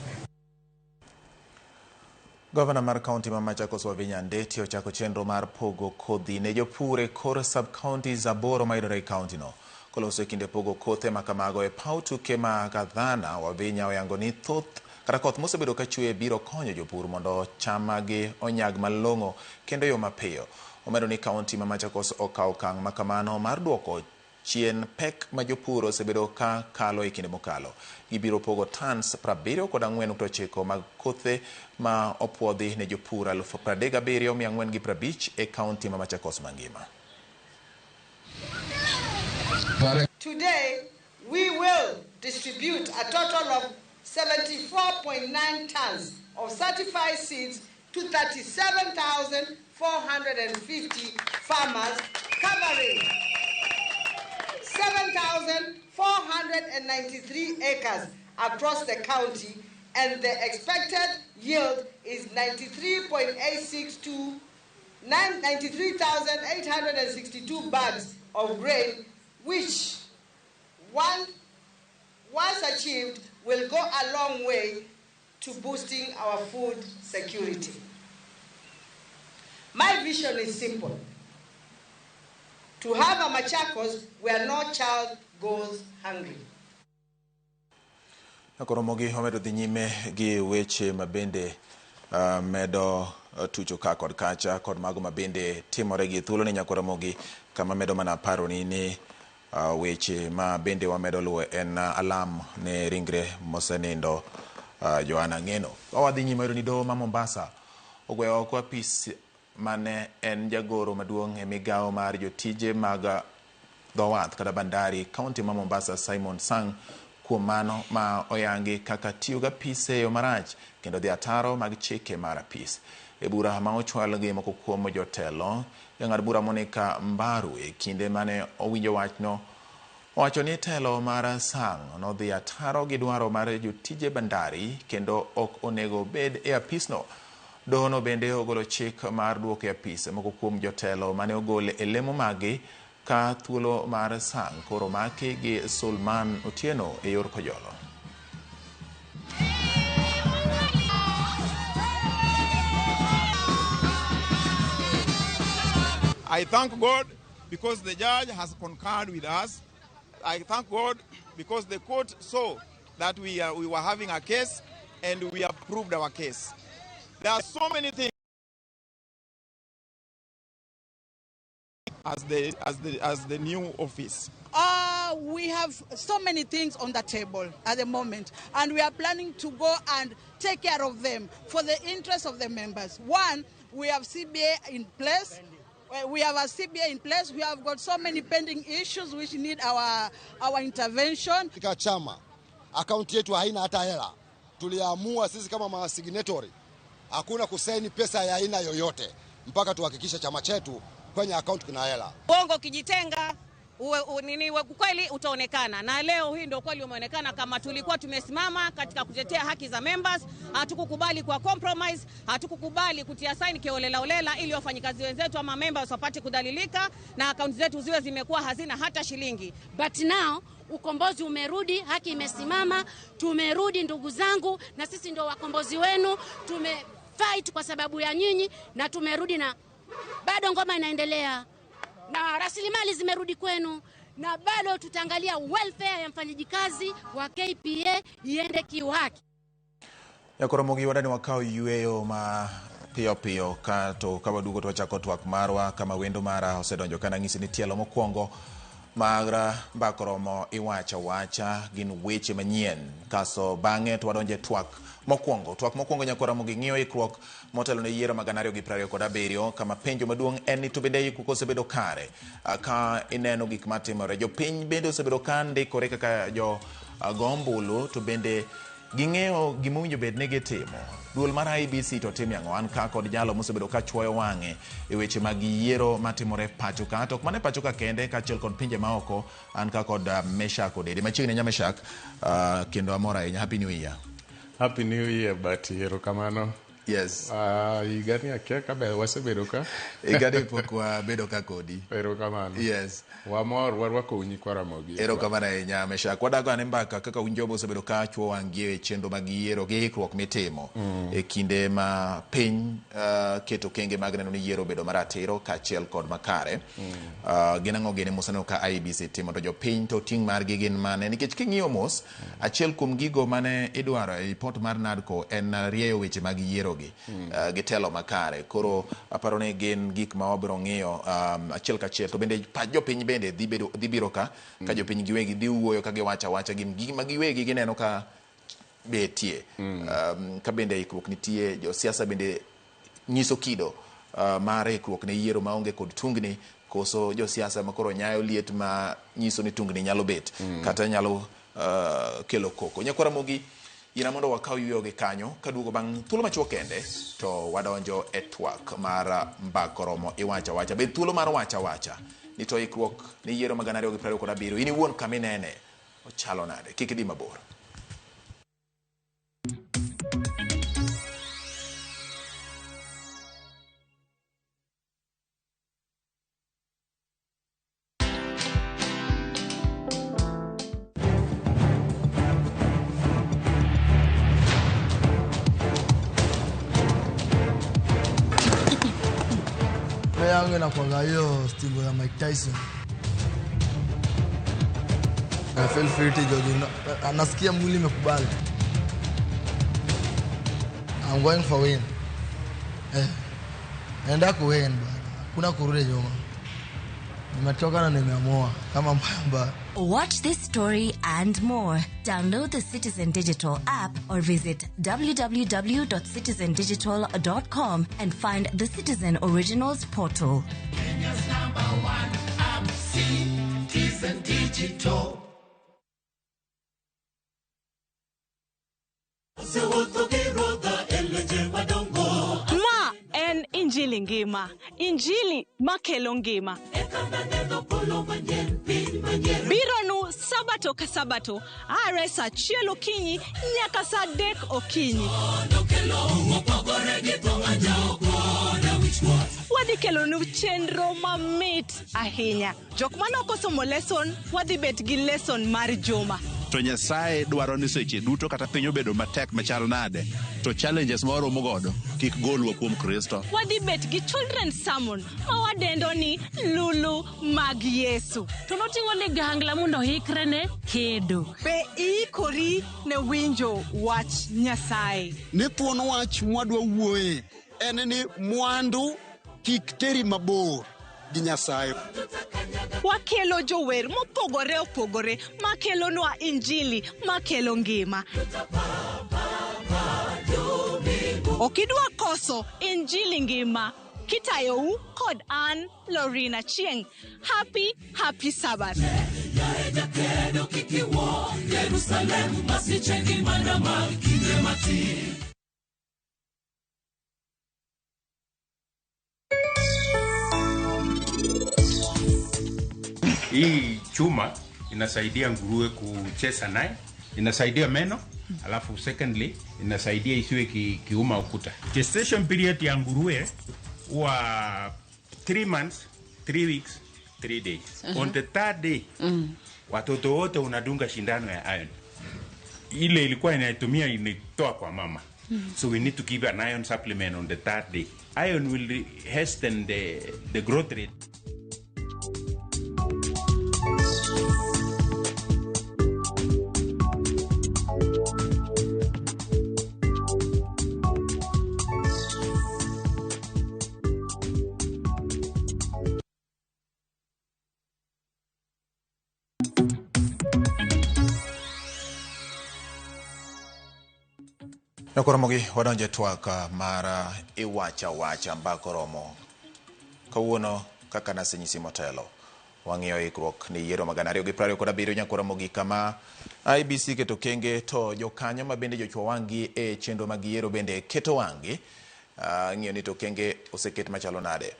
Governor mar kaunti ma Machakos Wavinya Ndeti ochako chenro mar pogo kodhi ne jopur e kor sub-counties 8 mayudore e kaunti no. Koloso e kinde pogo kothe makamago e paw tuke ma Kadhana, Wavinya oyango ni thoth kata koth mosebedo ka chwe biro konyo jopur mondo chamagi onyag malong'o kendo yo mapiyo. Omedo ni kaunti ma Machakos okawo okang' makamano mar duoko chien pek ma jopur osebedo ka kalo e kinde mokalo. Gibiro pogo tons 74.9 mag kothe ma opuodhi ne jopur 37,450 e kaunti ma Machakos mangima. Today, we will distribute a total of 74.9 tons of certified seeds to 37,450 farmers, covering 7,493 acres across the county, and the expected yield is 93,862 bags of grain, which once achieved will go a long way to boosting our food security. My vision is simple: to have a Machakos where no child goes hungry. Koromogi omedo dhi nyime gi weche mabende medo tucho ka kod kacha kod mago mabende timore gi thuolo ni Nyakoromogi kama medo mana paro ni weche ma bende wamedo luwo en alam ne ringre mosenindo Joanna Ng'eno. Wadhi nyime yudo ni doho ma Mombasa ogweyo oko apis mane en jagoro maduong' e migawo mar jotije mag dho wath kata bandari kaunti ma Mombasa Simon Sang kuom mano ma oyangi kaka tiyo gi apis e yo marach kendo dhi ataro mag chike mar apis. E bura ma ochwal gi moko kuom jotelo, jang'ad bura Monica Mbaru e kinde mane owinjo wachno owacho ni telo mar Sang nodhi ataro gi dwaro mar jotije bandari kendo ok onego bed e apisno. Dohono bende ogolo chik mar duoko e apis moko kuom jotelo mane ogol e lemo maggi ka thuolo mar Sang koro maki gi Sulman Otieno e yor Kojolo. I thank God because the judge has concurred with us. I thank God because the court saw that we were having a case and we approved our case. There are so many things as the new office. We have so many things on the table at the moment, and we are planning to go and take care of them for the interest of the members. One, we have CBA in place. We have a CBA in place. We have got so many pending issues which need our intervention. Katika chama, akaunti yetu haina hata hela. Tuliamua sisi kama masignatory, hakuna kusaini pesa ya aina yoyote mpaka tuhakikishe chama chetu kwenye account kuna hela. Uongo kijitenga ukweli utaonekana, na leo hii ndio kweli umeonekana. Kama tulikuwa tumesimama katika kutetea haki za members, hatukukubali kwa compromise, hatukukubali kutia sign kiolela olela ili wafanyikazi wenzetu ama members wapate kudhalilika na account zetu ziwe zimekuwa hazina hata shilingi. But now ukombozi umerudi, haki imesimama, tumerudi ndugu zangu, na sisi ndio wakombozi wenu. Tume fight kwa sababu ya nyinyi na tumerudi, na bado ngoma inaendelea na rasilimali zimerudi kwenu, na bado tutaangalia welfare ya mfanyikazi wa KPA iende kiuhaki. Nyakoromogi wadani wakao yueyo ma piyo piyo ka to kawaduogo to wachako twak marwa kama wendo mara osedonjo kana ng'isi ni tielo mokwongo magra mbaka romo iwacha wacha gin weche manyien kaso bang'e to wadonje twak mokwongo. Twak mokwongo Nyakoromogi ng'iyo ikruok motelo ne yiero mag 2027 kama penjo maduong' en ni to bende ikruok osebedo kare ka ineno gik matimore. Jopiny bende osebedo ka ndikore kaka jo go ombulu to bende ging'eyo gimowinjo bed ni gitimo. Duol mar IEBC to timo ang'o? An ka kod jalo mosebedo ka chuoyo wang'e e weche mag yiero matimore pacho ka, to ok mana pacho ka kende, kaachiel kod pinje maoko. An ka kod Meshak Odede machiegni ahinya. Meshak, kendo amor ahinya. Happy New Year. Happy New Year, but erokamano. Yes. Higani akia ka be wasebedo ka. Higani pok wabedo ka kodi. Erokamano. Yes. Wamor warwako nyikwa Ramogi. Erokamano ahinya Meshak. Wadago ane mbaka kaka un jogo osebedo ka chuo wang'gi e chenro mag yiero gi ikruok mitimo e kinde ma piny keto kenge mag neno ni yiero obedo maratiro kaachiel kod makare. Gin ang'o gini moseneno ka IEBC timo to jopiny to ting' margi gin mane? Nikech king'iyo mos, achiel kuom gigo mane idwaro e ripot mar NADCO en rieyo weche mag yiero gi gi telo makare. Koro aparo ni gin gik ma wabiro ng'iyo achiel kachiel. To bende pach jopiny bende dhi biro ka jopiny giwegi dhi wuoyo ka giwacho awacha gin gima giwegi gineno ka betie. Ka bende ikruok nitie, josiasa bende nyiso kido mar ikruok ne yiero maonge kod tungni, koso josiasa ma koro nyayo liet ma nyiso ni tungni nyalo bet kata nyalo kelo koko. Nyakoromogi yina mondo wakaw yueyo gi kanyo kaduogo bang' thuolo machuok kende to wadonjo e twak mar mbaka romo iwacho awacha. Bed thuolo mar wacho awacha ni to ikruok ne yiero mag 2027 in iwuon kama inene ochalo nade? Kik idhi mabor. yangu inakuanga hiyo stingo ya Mike Tyson. I feel fit George. Nasikia mwili imekubali. I'm going for win. Naenda ku win bana. Kuna kurudi nyuma. Nimetoka na nimeamua kama mbaya. Watch this story and more. Download the Citizen Digital app or visit www.citizendigital.com and find the Citizen Originals portal. Kenya's number one app, Citizen Digital. Ma en injili ngima, injili makelo ngima. Biro nu sabato ka sabato, are saa achiel okinyi nyaka saa 3 okinyi. Wadhi kelonu chenro mamit ahinya. Jok mane ok osomo lesson, wadhi bet gi lesson mar juma. To Nyasaye dwaro ni seche duto kata piny obedo matek machal nade, to challenges ma waromo godo kik golwa kuom Kristo. Wadhi bet gi children's sermon ma wadendo ni Lulu mag Yesu. To noting'o ligangla mondo oikre ne kedo. Be iikori ne winjo wach Nyasaye? Ni thuon wach mwadwa wuoye en ni mwandu kik teri mabor gi Nyasaye. Wakelo jower mopogore opogore makelonwa injili makelo ngima. Okidwa koso injili ngima kitayou kod an Lorina Chieng. Happy, happy Sabbath. Hii chuma inasaidia nguruwe kucheza naye, inasaidia meno, alafu secondly inasaidia isiwe kiuma ukuta. Gestation period ya nguruwe huwa 3 months, 3 weeks, 3 days. On the third day, watoto wote unadunga shindano ya iron. Ile ilikuwa inaitumia inatoa kwa mama. So we need to give an iron supplement on the third day. Iron will hasten the growth rate. Nakoromogi wadonje twak mar iwacha wacha mbako romo. Kawuono kaka nasenyisi motelo, wang'iyo ikruok ni yiero mag 2027 nyakoromogi kama IEBC keto kenge to jokanyo ma bende jochwo wang'gi e chenro mag yiero bende keto wang'gi. Ng'iyo ni to kenge oseket machalo nade.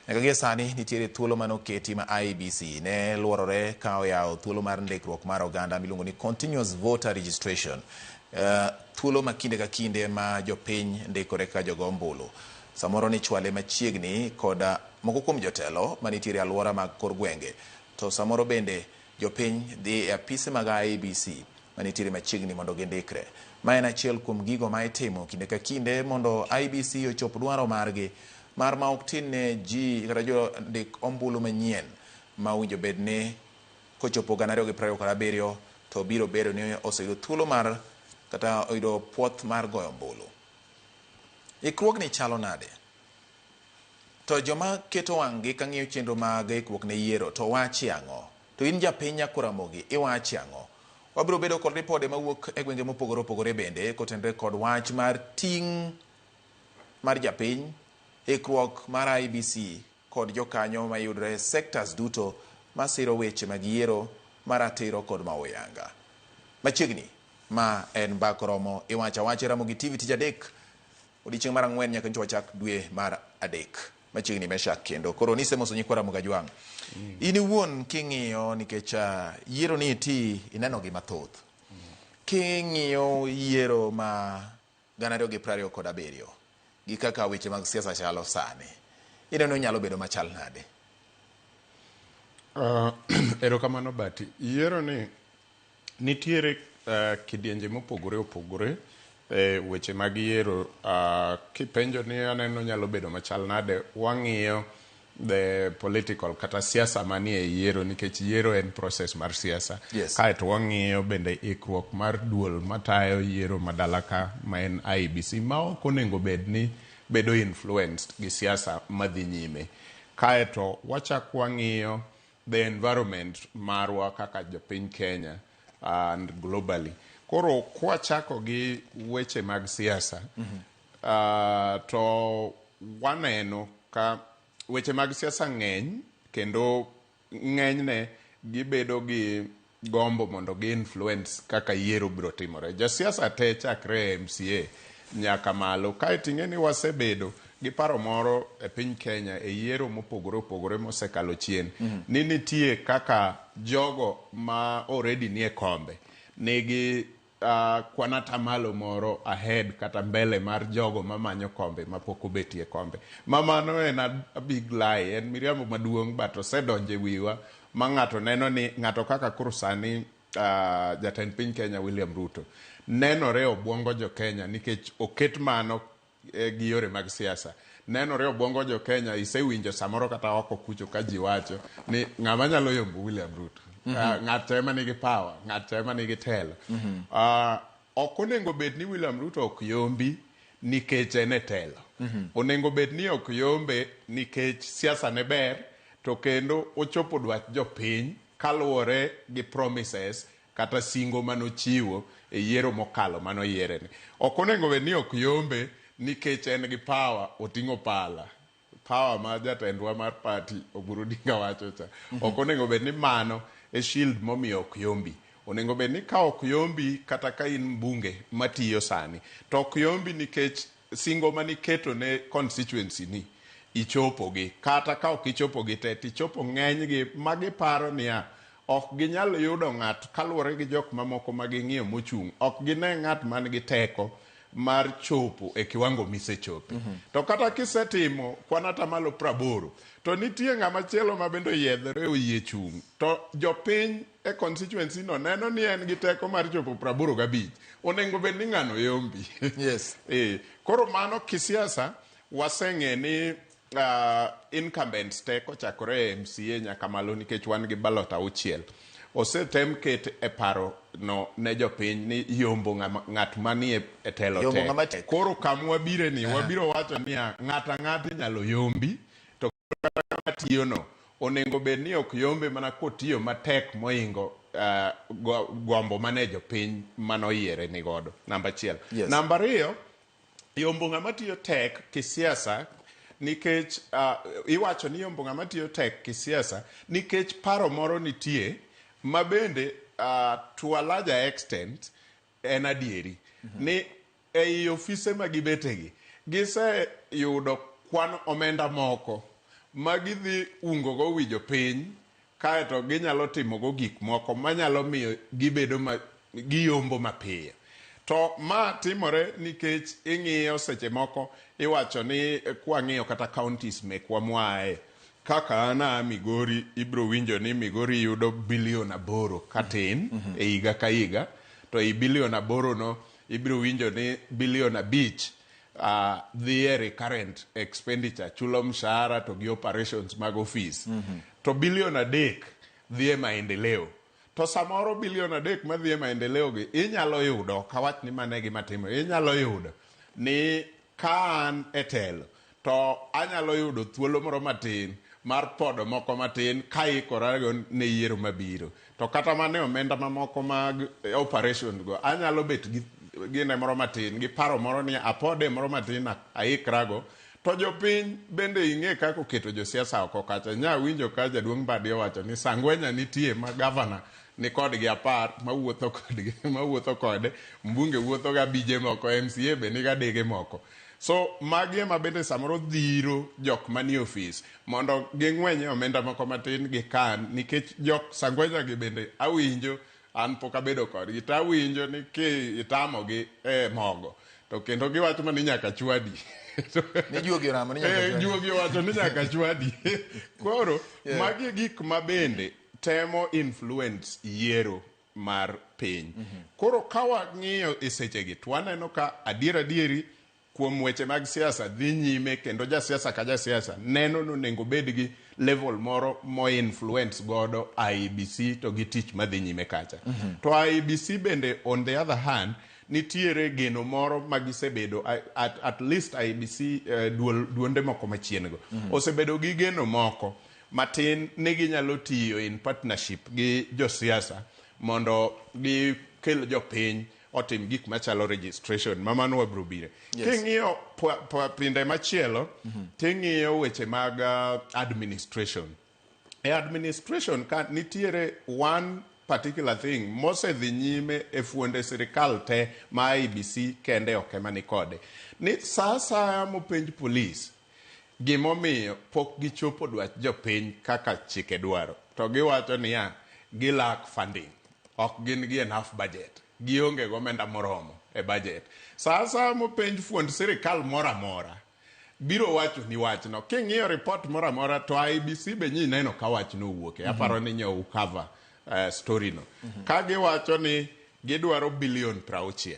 Nyaka gie sani nitiere thuolo manoketi ma IEBC ne luorore ka oyawo thuolo mar ndikruok mar oganda miluongo ni continuous voter registration. Thuolo ma kinde ka kinde ma jopiny ndikore ka jogo ombulu. Samoro ni chwale machiegni kod moko kuom jotelo manitiere alwora mag kor gwenge. To samoro bende jopiny dhi e apise mag IEBC manitiere machiegni mondo gindikre. Ma en achiel kuom gigo ma itimo kinde ka kinde mondo IEBC ochop dwaro margi mar ma ok tin ne ji kata jondik ombulu manyien ma owinjo bed ni kochopo 2027 to biro bedo ni oseyudo thuolo mar kata oyudo puoth mar goyo ombulu. Ikruogni chalo nade? To joma keto wang'gi ka ng'iyo chenro mag ikruok ne yiero to wachi ang'o? To in japiny Nyakoramogi iwachi ang'o? Wabiro bedo kod ripode mawuok e gwenge mopogore opogore bende kotenore kod wach mar ting' mar japiny, ikruok mar IEBC kod jokanyo mayudore e sectors duto masiro weche mag yiero maratiro kod ma oyanga. Machiegni ma en mbak romo iwacho awacha Ramogi TV tich adek odiechieng' mar 4 nyaka nyocha wachak dwe mar 3. Machiegni Meshak kendo koro nisemoso nyikwa Ramogi Ajwang'. In iwuon king'iyo nikech yiero ni iti ineno gi mathoth. King'iyo yiero ma 2027 gi kaka weche mag siasa chalo sani, ineno nyalo bedo machal nade? Erokamano Bati. Yiero ni nitiere kidienje mopogore opogore weche mag yiero. Kipenjo ni aneno nyalo bedo machal nade, wang'iyo the political kata siasa manie e yiero nikech yiero en process mar siasa. Yes. Kaeto wang'iyo bende ikruok mar duol matayo yiero madala ka ma en IEBC ma ok onego bed ni bedo influenced gi siasa madhi nyime. Kaeto wachak wang'iyo the environment marwa kaka jopiny Kenya and globally. Koro kwachako gi weche mag siasa, to waneno ka weche mag siasa ng'eny kendo ng'enyne gibedo gi gombo mondo gi influence kaka yiero biro timore. Josiasa te chakre e MCA nyaka malo. Kaeto ing'e ni wasebedo gi paro moro e piny Kenya e yiero mopogore opogore mosekalo chien ni nitie kaka jogo ma already nie kombe nigi kwan atamalo moro ahead kata mbele mar jogo mamanyo kombe mapok obetie kombe. Ma mano en a big lie, en miriambo maduong' but osedonjo e wiwa ma ng'ato neno ni ng'ato kaka koro sani jatend piny Kenya William Ruto nenore obwongo jo Kenya nikech oket mano gi yore mag siasa. Nenore obwongo jo Kenya isewinjo samoro kata oko kucho ka ji wacho ni ng'ama nyalo yombo William Ruto. Ng'ato ema nigi power, ng'ato ema nigi telo. Ok onego bed ni William Ruto ok yombi nikech en e telo. Onego bed ni ok yombe nikech siasa ne ber to kendo ochopo dwach jopiny kaluwore gi promises kata singo manochiwo e yiero mokalo manoyiere ni. Ok onego bed ni ok yombe nikech en gi power, oting'o pala. Power ma jatendwa mar party Oburu Odinga wacho cha. Ok onego bed ni mano e shield momiyo ok yombi. Onego bed ni ka ok yombi kata ka in mbunge matiyo sani, to ok yombi nikech singo maniketo ne constituency ni ichopo gi. Kata ka ok ichopo gi te, tichopo ng'enygi ma giparo niya, ok ginyal yudo ng'at kaluwore gi jok mamoko ma ging'iyo mochung'. Ok gine ng'at man gi teko mar chopo e kiwango misechope. To kata kisetimo kwan atamalo 80, to nitie ng'ama chielo ma bende oyiedhore oyie chung'. To jopiny e constituency no neno ni en gi teko mar chopo 85. Onego bed ni ng'ano yombi. Koro mano kisiasa waseng'e ni incumbents te kochakore e MCA nyaka malo nikech wan gi ballot 6. Osetem ket e paro no ne jopiny ni yombo ng'at manie e telo Yombo tek. ng'ama tek. Koro kamwa bire ni wabiro wacho niya ng'ata ng'ato inyalo yombi to kata kama tiyo no onego bed ni ok yombe mana kotiyo matek moingo gombo mane jopiny manoyiere ni godo. Namba 1. Yes. Namba 2, yombo ng'ama tiyo tek kisiasa nikech iwacho ni yombo ng'ama tiyo tek kisiasa nikech paro moro nitie ma bende to a larger extent en adieri ni ei ofise ma gibetegi giseyudo kwan omenda moko ma gidhi ungo go wi jopiny kaeto ginyalo timogo gik moko manyalo miyo gibedo ma giyombo mapiyo. To ma timore nikech ing'iyo seche moko iwacho ni kwang'iyo kata counties mekwa mwae kaka an aa Migori ibiro winjo ni Migori yudo bilion 8 katin e higa ka higa to i bilion 8 no ibiro winjo ni bilion 5 dhi e recurrent expenditure chulo mshahara to gi operations mag office to bilion 3 dhi e maendeleo. To samoro bilion 3 madhi e maendeleo gi inyalo yudo kawach ni mano e gima timore inyalo yudo ni ka an e telo to anyalo yudo thuolo moro matin mar podo moko matin ka ikora go ne yiero mabiro. To kata mana e omenda mamoko mag operation go anyalo bet gi gine moro matin gi paro moro ni apode moro matin aikrago. To jopiny bende ing'e kaka oketo josiasa oko kacha. Nya winjo ka jaduong' Mbadi owacho ni Sangwenya nitie ma gavana ni kodgi 10 mawuotho kodgi mawuotho kode, mbunge wuotho gi abije moko, MCA be nigi adege moko. So magi ema bende samoro dhiro jok manie ofis mondo ging'wenye omenda moko matin gikan nikech jok Sangwenya gi bende awinjo an pok abedo kodgi to awinjo ni kitamogi e mogo to kendo giwacho mana ni nyaka chwadi. Ni juogi oramo ni nyaka chwadi. Juogi owacho ni nyaka chwadi. Koro magi e gik ma bende temo influence yiero mar piny. Koro ka wang'iyo e sechegi to waneno ka adier adieri kuom weche mag siasa dhi nyime kendo jasiasa ka jasiasa neno ni onego bed gi level moro mo influence godo IEBC to gi tich madhi nyime kacha. To IEBC bende on the other hand nitiere geno moro ma gisebedo at least IEBC duonde moko machien go osebedo gi geno moko matin ni ginyalo tiyo in partnership gi josiasa mondo gikel jopiny otim gik machalo registration ma mano wabiro bire. King'iyo pinde machielo, ting'iyo weche mag administration. E administration ka nitiere one particular thing mosedhi nyime e fuonde sirikal te ma IEBC kende ok ema ni kode. Ni sa asaya mopenj polis gimomiyo pok gichopo dwach jopiny kaka chike dwaro, to giwacho niya, gi lack funding, ok gin gi enough budget, gionge gomenda moromo e budget. Sa asaya mopenj fuond sirikal moro amora biro wacho ni wachno. King'iyo report moro amora to IEBC be nyi neno ka wachno owuoke. Aparo ni nyo cover story no. Ka giwacho ni gidwaro bilion 60.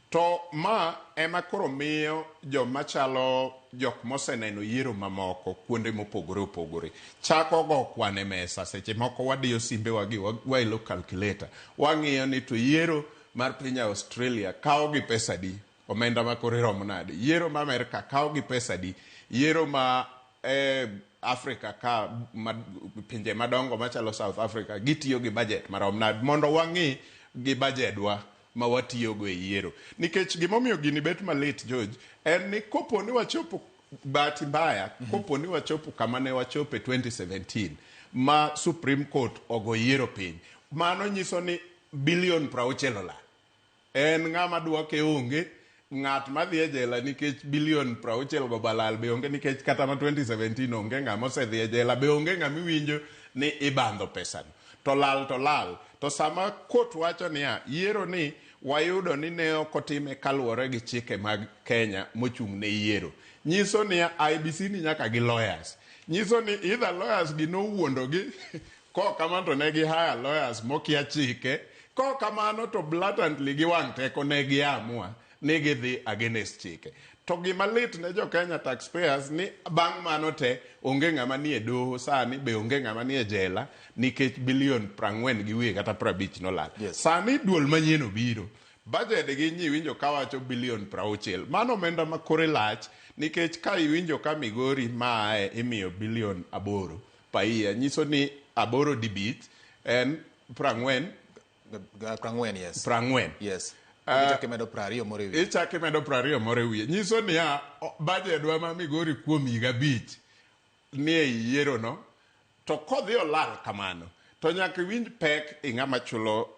To ma ema koro miyo joma chalo jok moseneno yiero mamoko kuonde mopogore opogore chako go kwan e mesa. Seche moko wadiyo simbewa gi waelo calculator, wang'iyo ni to yiero mar piny Australia kawo gi pesa di, omenda ma koro iromo nade, yiero ma Amerika kawo gi pesa di, yiero ma Africa ka ma, pinje madongo machalo South Africa gitiyo gi budget marom nade, mondo wang'i gi budgetwa ma watiyogo e yiero. Nikech gimomiyo gini bet malit, George, en ni kopo ni wachopo bahati mbaya, kopo ni wachopo kama ne wachope 2017 ma Supreme Court ogo yiero piny, mano nyiso ni bilion 60 olal. En ng'ama duoke onge, ng'at madhi e jela nikech bilion 60 go balal be onge, nikech kata ma 2017 onge ng'ama osedhi e jela, be onge ng'ama iwinjo ni ibandho pesano. To lal to lal. To sama court wacho niya, yiero ni wayudo ni ne ok otime kaluwore gi chike mag Kenya mochung' ne yiero. Nyiso niya, IEBC ni nyaka gi lawyers. Nyiso ni either lawyers gi nowuondogi, kok kamano to ne gi hire lawyers mokia chike, kok kamano to blatantly gi wang' teko ne giamua ni gidhi against chike. To gima lit ne jo Kenya taxpayers ni bang' mano te onge ng'ama nie doho sani, be onge ng'ama nie jela nikech bilion 40 gi wiye kata 50 nolal. Sani duol manyien obiro. Budget gi nyi iwinjo kawacho bilion 60. Mano omenda ma kore lach nikech ka iwinjo ka Migori maae imiyo bilion 8 per year, nyiso ni 8 dibich en 40. 40, yes. 40. Yes. Ichako imedo 20 moro e wiye. Ichako imedo 20 moro e wiye. Nyiso niya, budget wa ma Migori kuom higa 5 ni e yiero no, to kodhi olal kamano to nyaka iwinj pek i ng'ama chulo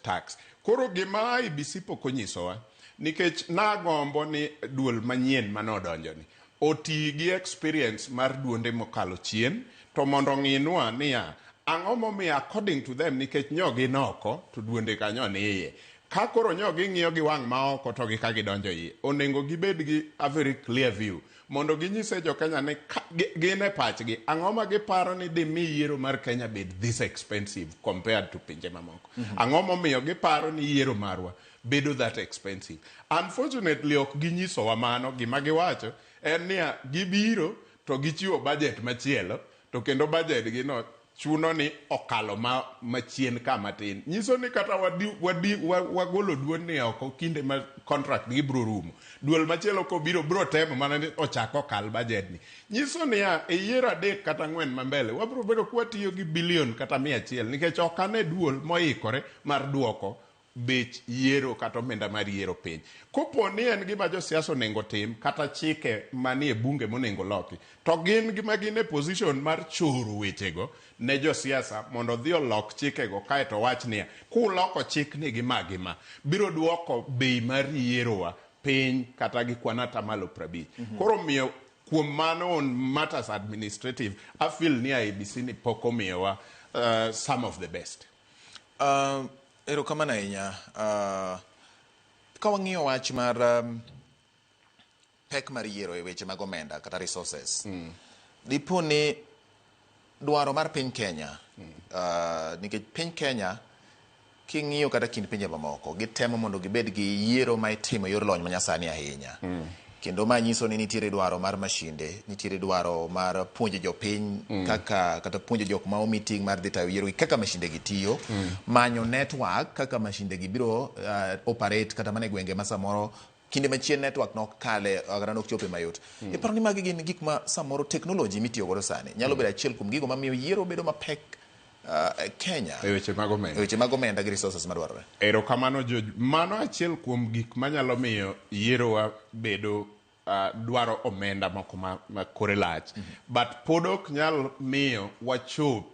tax. Koro gima IEBC pok onyisowa, nikech nagombo ni duol manyien manodonjo ni oti gi experience mar duonde mokalo chien, to mondo ong'inwa niya, ang'o momiyo according to them, nikech nyo gin oko to duonde kanyo ni iye. Ka koro nyo ging'iyo gi wang' ma oko to gi ka gidonjo iye, onego gibed gi a very clear view mondo ginyise jo Kenya ni gin e pachgi ang'o ma giparo ni dimi yiero mar Kenya bed this expensive compared to pinje mamoko. Ang'o momiyo giparo ni yiero marwa bedo that expensive? Unfortunately ok ginyisowa mano. Gima giwacho en niya, gibiro to gichiwo budget machielo, to kendo budget gi no chuno ni okalo ma machien ka matin. Nyiso ni kata wagolo duond ni oko kinde ma contract gi biro rumo, duol machielo kobiro biro temo mana ni ochak okal budget ni. Nyiso niya, e yiero 3 kata 4 ma mbele wabiro bedo kwatiyo gi bilion kata 100, nikech ok ane duol moikore mar duoko bech yiero kata omenda mar yiero piny. Kopo ni en gima josiasa onego tim kata chike manie bunge monego loki, to gin gima gin e position mar choro wechego ne josiasa mondo odhi olok chikego, kaeto wach niya, kuloko chikni gi ma gi ma biro duoko bei mar yierowa piny kata gi kwan atamalo 50. Koro miyo kuom mano on matters administrative, I feel ni IEBC ni pok omiyowa some of the best. Erokamano ahinya. Ka wang'iyo wach mar pek mar yiero e weche mag omenda kata resources, dipo ni dwaro mar piny Kenya, nikech piny Kenya king'iyo kata kind pinje mamoko, gitemo mondo gibed gi yiero ma itimo e yor lony manyasani ahinya. Kendo ma nyiso ni nitiere dwaro mar mashinde, nitiere dwaro mar puonjo jopiny kaka kata puonjo jok ma omi ting' mar dhi tayo yiero gi kaka mashinde gi tiyo, manyo network kaka mashinde gi biro operate kata mana e gwenge ma samoro kinde machien network nok kale kata nok chope mayot. Iparo ni magi gin gik ma samoro technology mitiyo godo sani nyalo bedo achiel kuom gigo mamiyo yiero bedo mapek Kenya e weche mag omenda, e weche mag omenda gi resources madwarore. Erokamano George. Mano achiel kuom gik manyalo miyo yierowa bedo dwaro omenda moko ma kore lach. But pod ok nyal miyo wachop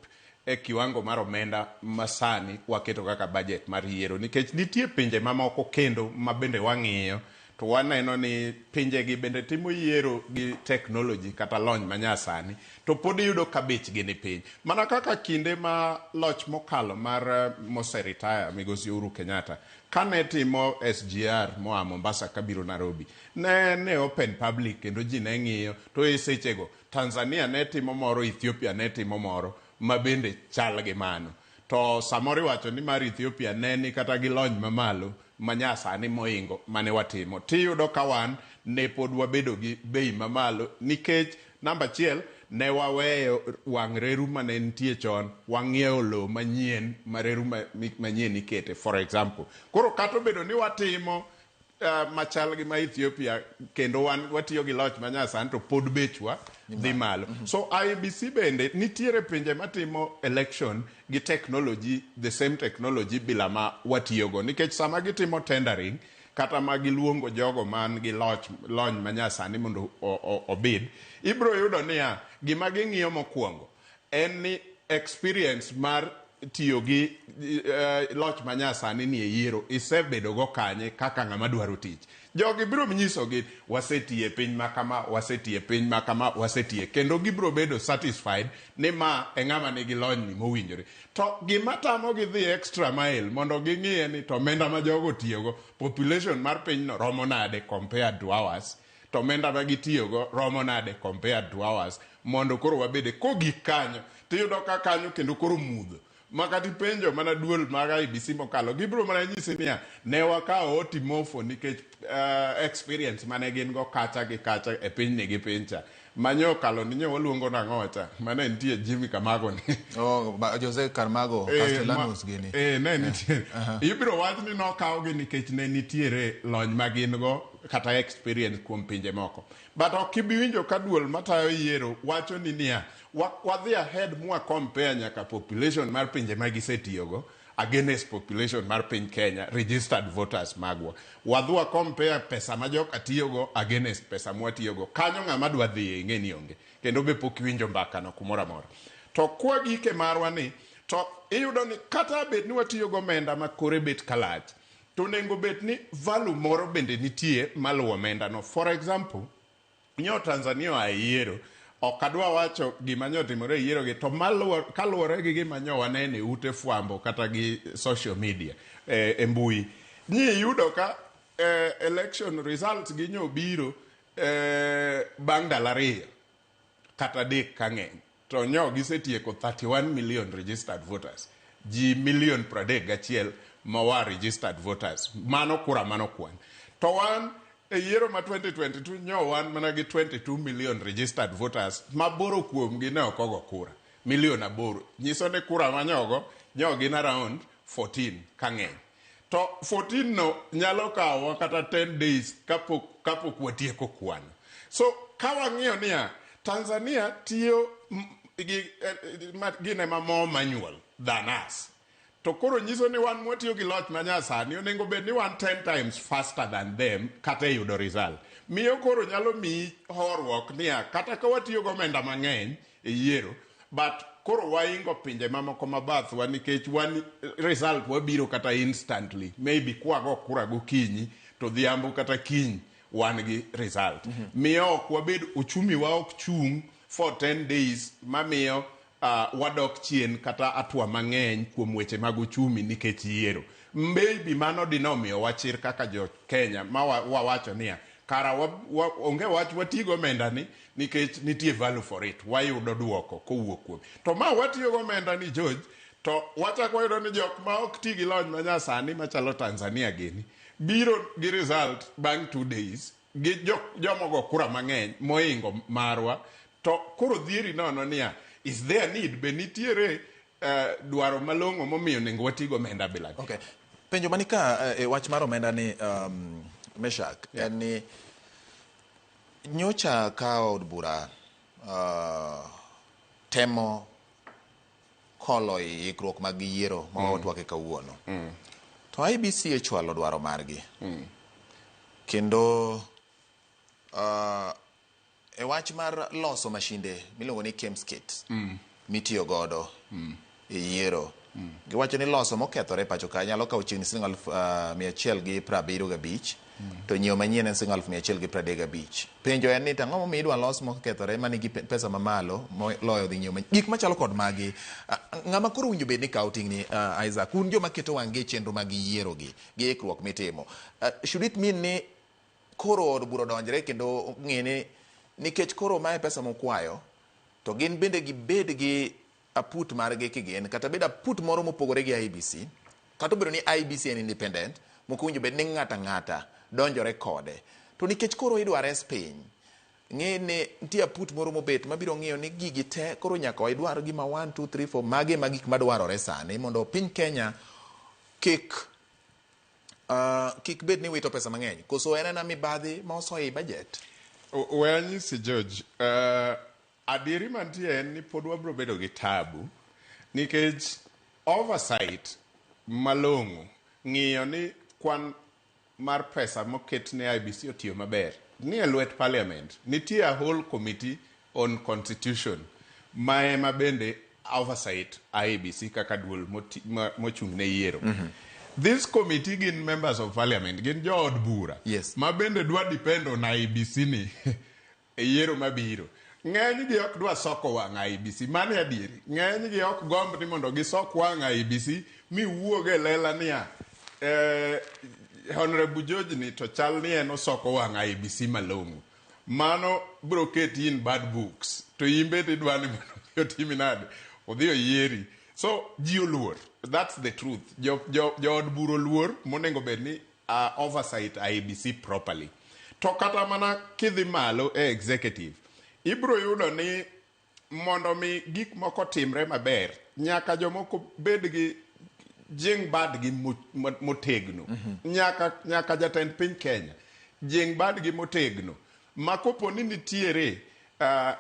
e kiwango mar omenda masani waketo kaka budget mar yiero nikech nitie pinje mamoko kendo ma bende wang'iyo to waneno ni pinjegi bende timo yiero gi technology kata lony manyasani to pod iyudo ka bechgi ni piny. Mana kaka kinde ma loch mokalo mar mose retire migosi Uhuru Kenyatta kane timo SGR moa Mombasa kabiro Nairobi ne en e open public kendo ji ne ng'iyo to e sechego Tanzania ne timo moro, Ethiopia ne timo moro ma bende chal gi mano. To samoro iwacho ni mar Ethiopia ne ni kata gi lony mamalo manyasani moingo mane watimo. Tiyudo ka wan ne pod wabedo gi bei mamalo nikech namba achiel ne waweyo wang' reru mane nitie chon, wang'iewo lowo manyien ma reru manyien ikete for example. Koro kata obedo ni watimo machal gi ma Ethiopia kendo wan watiyo gi loch manyasani to pod bechwa dhi malo. So IEBC bende nitiere pinje matimo election gi technology, the same technology bila ma watiyogo nikech sama gitimo tendering kata ma giluongo jogo man gi loch lony manyasani mondo obid, ibro yudo niya gima ging'iyo mokwongo en ni experience mar tiyo gi loch manyasani ni e yiero isebedo go kanye kaka ng'ama dwaro tich. Jogi biro nyisogi wasetiyo e piny ma kama, wasetiyo e piny ma kama, wasetiye kendo gibiro bedo satisfied ni ma e ng'ama nigi lony ni mowinjore. To gima tamogi dhi extra mile mondo ging'iye ni to omenda ma jogo otiyogo population mar pinyno romo nade compared to ours, to omenda ma gitiyogo romo nade compared to ours mondo koro wabede kogik kanyo tiyudo ka kanyo kendo koro mudho ma kata ipenjo mana duol mag IEBC mokalo gibiro mana nyisi niya ne wakawo Otimofo nikech experience mane gin go kacha gi kacha e pinyni gi piny cha manyo okalo ni nyo waluongo nang'o cha mane nitie Jimmy Kamago ni Oh, Jose Carmago, Castellanos gini. Ne nitie. Ibiro wach ni nokawgi nikech ne nitiere lony ma gin go kata experience kuom pinje moko. But ok ibi winjo ka duol matayo yiero wacho ni niya, wadhi ahead mwa compare nyaka population mar pinje ma gisetiyogo against population mar piny Kenya, registered voters magwa. Wadhi wa compare pesa ma joka tiyogo against pesa mwatiyogo. Kanyo ng'ama dwa dhiye ing'e ni onge. Kendo be pok iwinjo mbaka no kumoro amora. To kwa gike marwa ni, to iyudo ni kata bed ni watiyo gomenda ma kore bet kalach, to onego bed ni value moro bende nitie maluwo omenda no. For example, nyo Tanzania oa e yiero, ok adwa wacho gima nyo otimore e yiero gi, to kaluwore gi gima nyo waneno e ute fwambo kata gi social media e mbui, nyi iyudo ka election results gi nyo biro bang' ndalo 2 kata 3 ka ng'eny, to nyo gisetieko 31 million registered voters, ji million 31 ma wa registered voters, mano kura mano kwan. To wan e yiero ma 2022 nyo wan mana gi 22 million registered voters, ma boro kuomgi ne ok ogo kura, million 8, nyiso ni kura manyogo nyo gin around 14 ka ng'eny. To 14 no nyalo kawowa kata 10 days kapok watieko kwano. So ka wang'iyo niya, Tanzania tiyo gi gine ma more manual than us. To koro nyiso ni wan mwatiyo gi loch manyasani onego bed ni wan 10 times faster than them kata e yudo result. Miyo koro nyalo miyi horuok niya kata ka watiyo gomenda mang'eny e yiero, but koro waingo pinje mamoko mabathwa nikech wan result wabiro kata instantly, maybe kwago kura gokinyi to odhiambo kata kiny wan gi result. Miyo ok wabed uchumi wa ok chung for 10 days mamiyo wadok chien kata hatua mang'eny kuom weche mag uchumi nikech yiero. Maybe mano dinomiyo wachir kaka jo Kenya ma wawacho niya kara onge wach wati gomenda ni nikech nitie value for it, wayudo duoko kowuok kuom. To ma watiyo gomenda ni George, to wachako wayudo ni jok ma ok ti gi lony manyasani machalo Tanzania gini biro gi result bang' 2 days. gi jomogo kura mang'eny moingo marwa to koro dhieri nono niya is there need be nitiere dwaro malong'o momiyo onego wati gi omenda bilagi. Okay. Penjo mani ka e wach mar omenda ni Meshak, en ni nyocha ka od bura temo kolo ikruok mag yiero ma watwake kawuono. To IEBC e chwalo dwaro margi. Kendo e wach mar loso mashinde miluongo ni KIEMS kit mitiyo godo e yiero. Giwacho ni loso mokethore pacho ka nyalo kawo chiegni siling 175 to nyiewo manyien en siling 135. Penjo en ni tang'o momiyo idwa los mokethore manigi pesa mamalo moloyo dhi nyiewo manyien. Gik machalo kod magi ng'ama koro owinjo bed ni kawo ting'ni Isaac, un joma keto wang' gi e chenro mag yiero gi gi ikruok mitimo. Should it mean ni koro od bura odonjre kendo ng'e ni nikech koro mae pesa mokwayo to gin bende gibed gi aput margi kigin kata bed aput moro mopogore gi IEBC kata obedo ni IEBC en independent mok owinjo bed ni ng'ata ng'ata donjore kode to nikech koro idwa res piny ng'e ni nitie aput moro mobet mabiro ng'iyo ni gigi te koro nyaka idwar gima 1 2 3 4 magi ema gik madwarore sani mondo piny Kenya kik kik bed ni wito pesa mang'eny koso en ena mibadhi ma osoyo ei budget. We anyisi George, adieri mantie en ni pod wabiro bedo gi tabu nikech oversight malong'o ng'iyo ni kwan mar pesa moket ne IEBC otiyo maber ni e lwet parliament. Nitie a whole committee on constitution ma ema bende oversight IEBC kaka duol mochung' ne yiero. This committee gin members of parliament, gin jood bura ma bende dwa depend on IEBC ni e yiero mabiro. Ng'eny gi ok dwa soko wang' IEBC, mano e adieri. Ng'eny gi ok gomb ni mondo gisok wang' IEBC mi wuog e lela niya Honorable George ni to chal ni en osoko wang' IEBC malong'o. Mano biro keti in bad books. To in bende idwa ni mondo odhi otimi nade? Odhi oyieri. So ji oluor. That's the truth. Jood bura oluor monego bed ni oversight IEBC properly. To kata mana kidhi malo e executive, ibiro yudo ni mondo mi gik moko timre maber, nyaka jomoko bed gi jing badgi motegno. Nyaka jatend piny Kenya jing badgi motegno. Ma kopo ni nitiere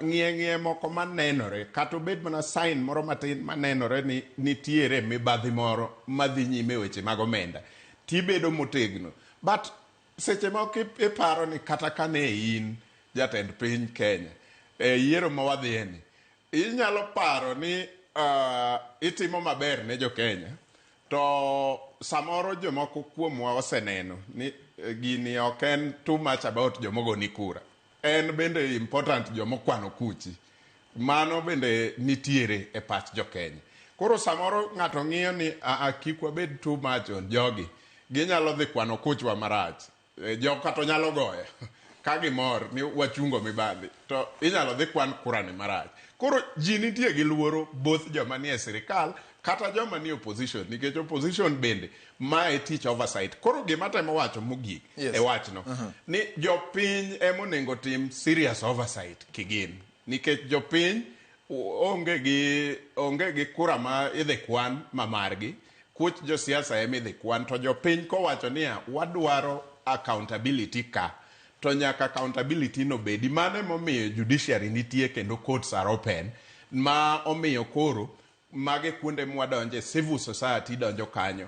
ng'iye moko manenore, kata obed mana sign moro matin manenore ni nitiere mibadhi moro madhi nyime weche mag omenda, tibedo motegno. But seche moko iparo ni kata kane in jatend piny Kenya e yiero ma wadhiye ni, inyalo paro ni itimo maber ne jo Kenya, to samoro jomoko kuomwa oseneno ni gini ok en too much about jomogoni kura. En bende important jomokwano kuchi. Mano bende nitiere e pach jo Kenya. Koro samoro ng'ato ng'iyo ni kik wabed too much on jogi. Ginyalo dhi kwano kuchwa marach. Jok to nyalo goyo. Ka gimor ni wachungo mibadhi to inyalo dhi kwan kura ni marach. Koro ji nitie gi luoro both joma nie sirikal kata joma nie opposition, nikech opposition bende mae tich oversight. Koro gima temo wacho mogik e wachno ni jopiny ema onego tim serious oversight kigin, nikech jopiny onge gi kura ma idhi kwan ma margi, kuch josiasa ema idhi kwan, to jopiny kowacho niya wadwaro accountability ka, to nyaka accountability no bedi. Mano emomiyo judiciary nitie kendo courts are open, ma omiyo koro mage kuonde mwadonje, civil society donjo kanyo,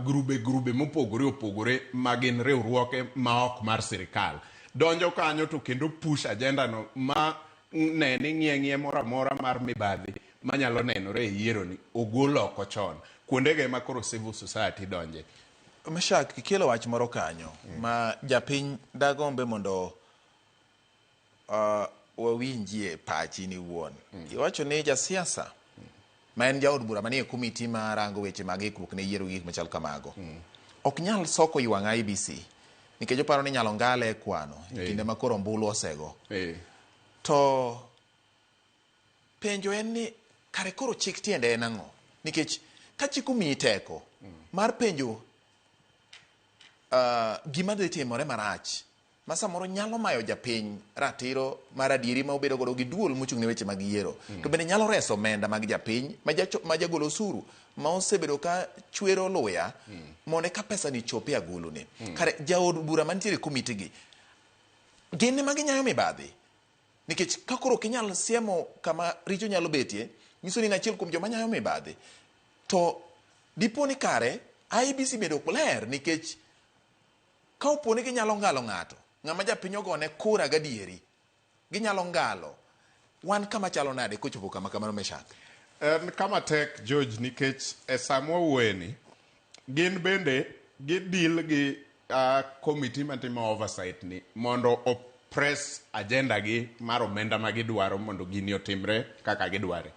grube mopogore opogore ma gin riwruoge ma ok mar sirikal donjo kanyo, to kendo push agenda no ma ne ni ng'iye ng'iye moro amora mar mibadhi manyalo nenore e yiero ni ogol oko chon. Kuondego ema koro civil society donje. Meshak, ikelo wach moro kanyo ma japiny dagombe mondo wawinjie pachi ni wuon. Iwacho ni jasiasa ma en jaod bura manie komiti ma rango weche mag ikruok ne yiero gi gik machal kamago ok nyal soko ywang' IEBC nikech oparo ni inyalo ngale e kwano e kinde ma koro ombulu osego. To penjo en ni kare koro chik tiende en ang'o? Nikech ka chik omiyi teko mar penjo gima dhi timore marach Ma samoro nyalo mayo japiny ratiro mar adieri ma obedo godo gi duol mochung' ne weche mag yiero. To bende nyalo reso omenda mag japiny ma jagol osuru ma osebedo ka chwero luya mondo eka pesa ni chop e agulu ni. Kare jaod bura mantiere e komiti gi gin ema ginyayo mibadhi. Nikech ka koro ok inyal siemo kama richo nyalo betie, nyiso ni in achiel kuom joma nyayo mibadhi. To dipo ni kare IEBC bende ok ler nikech ka opo ni ginyalo ngalo ng'ato, ng'ama japiny ogone kura gadieri, ginyalo ngalo. Wan kama chalo nade kochopo kama kamano Meshak? En kama tek George nikech e sama wawuoyeni, gin bende gi deal gi committee matimo oversight ni mondo o press agenda gi mar omenda ma gidwaro mondo gini otimre kaka gidware.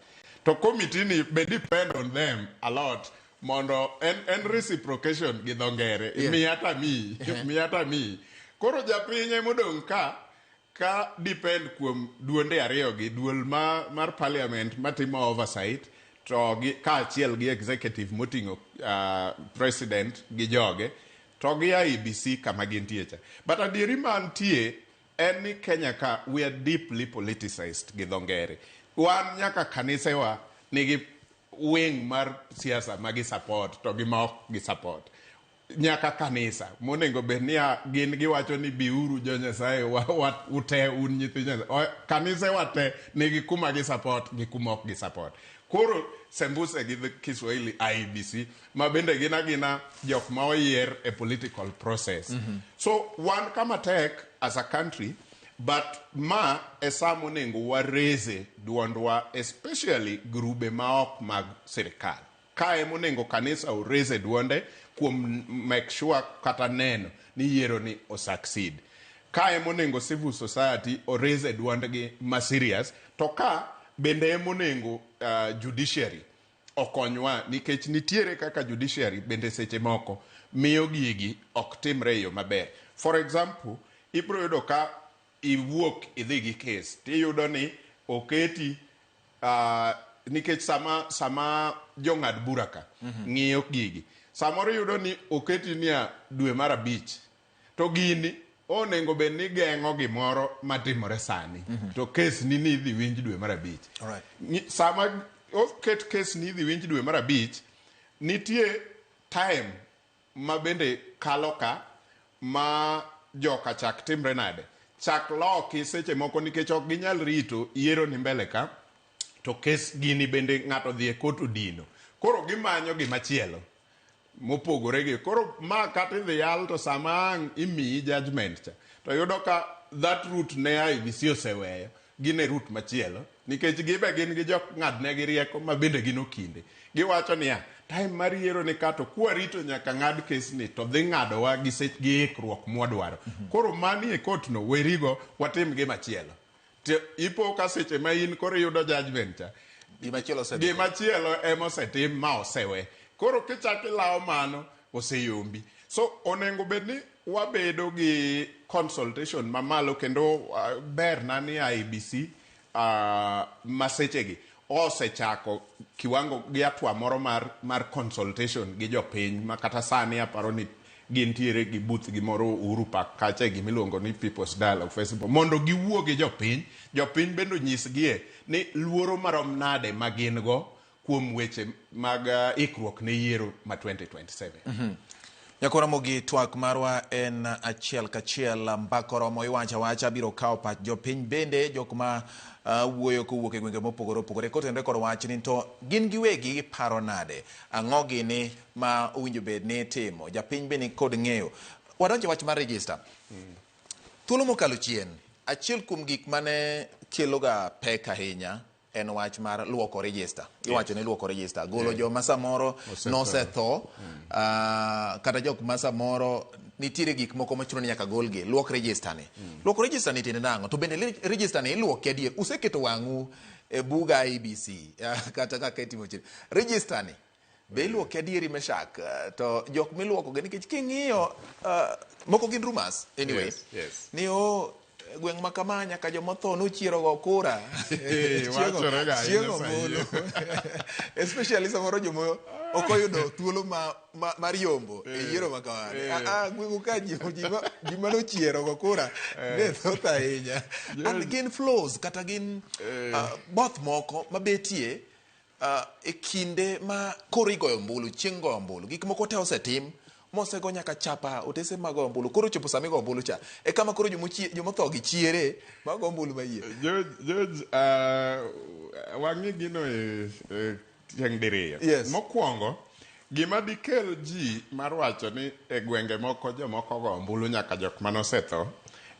To committee ni be depend on them a lot mondo en reciprocation gi dho ngere. Miya to amiyi, miya to amiyi. Koro japiny emodong' ka depend kuom duonde ariyo gi, duol mar parliament matimo oversight to gi kaachiel gi executive moting'o president gi joge to gi IEBC kama gintie cha. But adieri mantie en ni Kenya ka we are deeply politicized gi dho ngere. Wan nyaka kanisewa nigi wing mar siasa ma gi support to gi ma ok gi support. Nyaka kanisa monego bed ni gin giwacho ni biuru jo Nyasaye ute un nyithi Nyasaye. Kanisewa te nigi kuma gi support gi kuma ok gi support. Koro sembuse gi Kiswahili IEBC ma bende gin agina jok ma oyier e political process. So wan kama tek as a country, but ma e sa monego wareze duondwa, especially grube ma ok mag sirikal. Ka emonego kanisa oreze duonde kuom make sure kata neno ni yiero ni o succeed. Ka emonego civil society oreze duondgi ma serious, to ka bende emonego judiciary okonywa, nikech nitiere kaka judiciary bende seche moko miyo gigi ok timre e yo maber. For example, ibiro yudo ka iwuok idhi gi case tiyudo ni oketi nikech sama jong'ad bura ka ng'iyo gigi, samoro iyudo ni oketi niya dwe mar 5 to gini onego bed ni geng'o gimoro matimore sani. To case ni idhi winj dwe mar 5. Sama oket case ni idhi winj dwe mar 5, nitie time ma bende kalo ka ma joka chak timre nade, chak loki seche moko nikech ok ginyal rito yiero ni mbele ka to kes gini bende ng'ato dhi e kot odino, koro gimanyo gimachielo mopogore gi. Koro ma kata idhi yal to sama ang' imiyi judgment cha to yudo ka that route ne IEBC oseweyo, gin e route machielo nikech gibe gin gi jok ng'adnegi rieko ma bende gin okinde. Giwacho niya, time mar yiero ni ka to kwarito nyaka ng'ad kes ni to dhi ng'adowa gi gi ikruok mwadwaro. Koro mani e kot no werigo watim gimachielo. To ipo ka seche ma in koro iyudo judgment cha, gimachielo osedhi. Gimachielo ema osetim ma osewe. Koro kichako ilawo mano oseyombi. So onego bed ni wabedo gi consultation mamalo kendo ber na ni IEBC masechegi osechako kiwango gi hatua moro mar consultation gi jopiny ma kata sani aparo ni gintiere gi booth gi moro Uhuru Park kacha e gimiluongo ni People's Dialogue Festival mondo giwuo gi jopiny, jopiny bende onyisgie ni luoro marom nade ma gin go kuom weche mag ikruok ne yiero ma 2027. Nyakora Ramogi, twak marwa en achiel kachiel, mbaka oromo iwacho awacha biro kawo pach jopiny bende jok ma wuoyo kowuok e gwenge mopogore opogore kotenore kod wachni to gin giwegi giparo nade, ang'o gini ma owinjo bed ni itimo, japiny be nikod ng'eyo. Wadonjo e wach mar register. Thuolo mokalo chien, achiel kuom gik mane keloga pek ahinya en wach mar luoko register. Iwacho ni luoko register, golo joma samoro nosetho, kata jok ma samoro nitiere gik moko mochuno ni nyaka golgi, luok register ni. Luoko register ni tiende nang'o? To bende register ni iluoke adier? Useketo wang'u e buga IEBC kata kaka itimo chien. Register ni be iluoke adieri Meshak? To jok miluoko gi nikech king'iyo moko gin rumors anyway. Yes. Ni Gweng' ma kama nyaka jomotho nochiero go kura. Wachore ga ahinya Chieng' sa ombulu. yiero. Especially samoro joma ok oyudo thuolo mar yombo e yiero ma kamano. Gweng'u ka ji manochiero go kura ne thoth ahinya. And gin flows kata gin both moko mabetie e kinde ma koro igoyo ombulu, chieng' goyo ombulu, gik moko te osetim mosego nyaka chapa otese mag goyo ombulu. Koro ochopo sama igoyo ombulu cha e kama koro jomotho gi chiere mag go ombulu mayie. George, wang'i gino e tieng' diriyo. Yes. Mokwongo, gima dikel ji mar wacho ni e gwenge moko jomoko go ombulu nyaka jok manosetho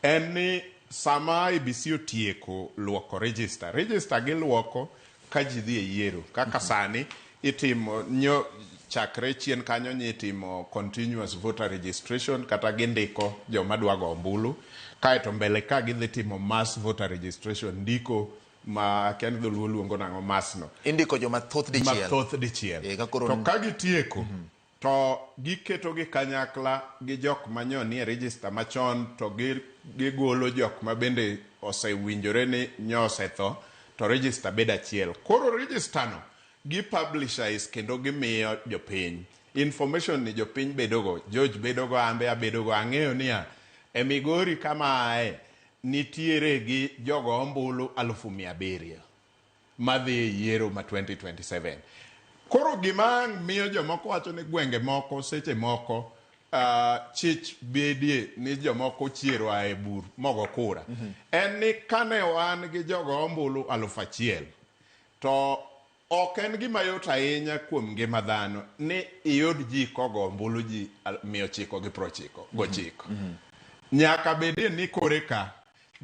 en ni sama IEBC otieko luoko register, register giluoko ka ji dhi e yiero. Kaka sani itimo nyo chakre chien kanyo nyi itimo continuous voter registration kata gindiko joma dwa go ombulu, kaeto mbele ka gidhi timo mass voter registration, ndiko ma akia ni dholuo luongo nang'o mass no. Indiko joma thoth dichiel. Mathoth dichiel. Ka koro To ka gitieko to giketo gi kanyakla gi jok manyo nie register machon, to gigolo jok ma bende osewinjore ni nyo osetho, to register bedo achiel. Koro register no gi publicize kendo gimiyo jopiny information ni jopiny bedogo. George bedogo, ambe abedogo, ang'eyo niya e Migori kama ae nitiere gi jogo ombulu 700,000 madhi e yiero ma 2027. Koro gima miyo jomoko wacho ni gwenge moko seche moko chich bedie ni jomoko chiero ae bur mogo kura en ni kane wan gi jogo ombulu 1000 to ok en gima yot ahinya kuom ngima dhano ni iyud ji kogo ombulu ji 999. Nyaka bedie ni kore ka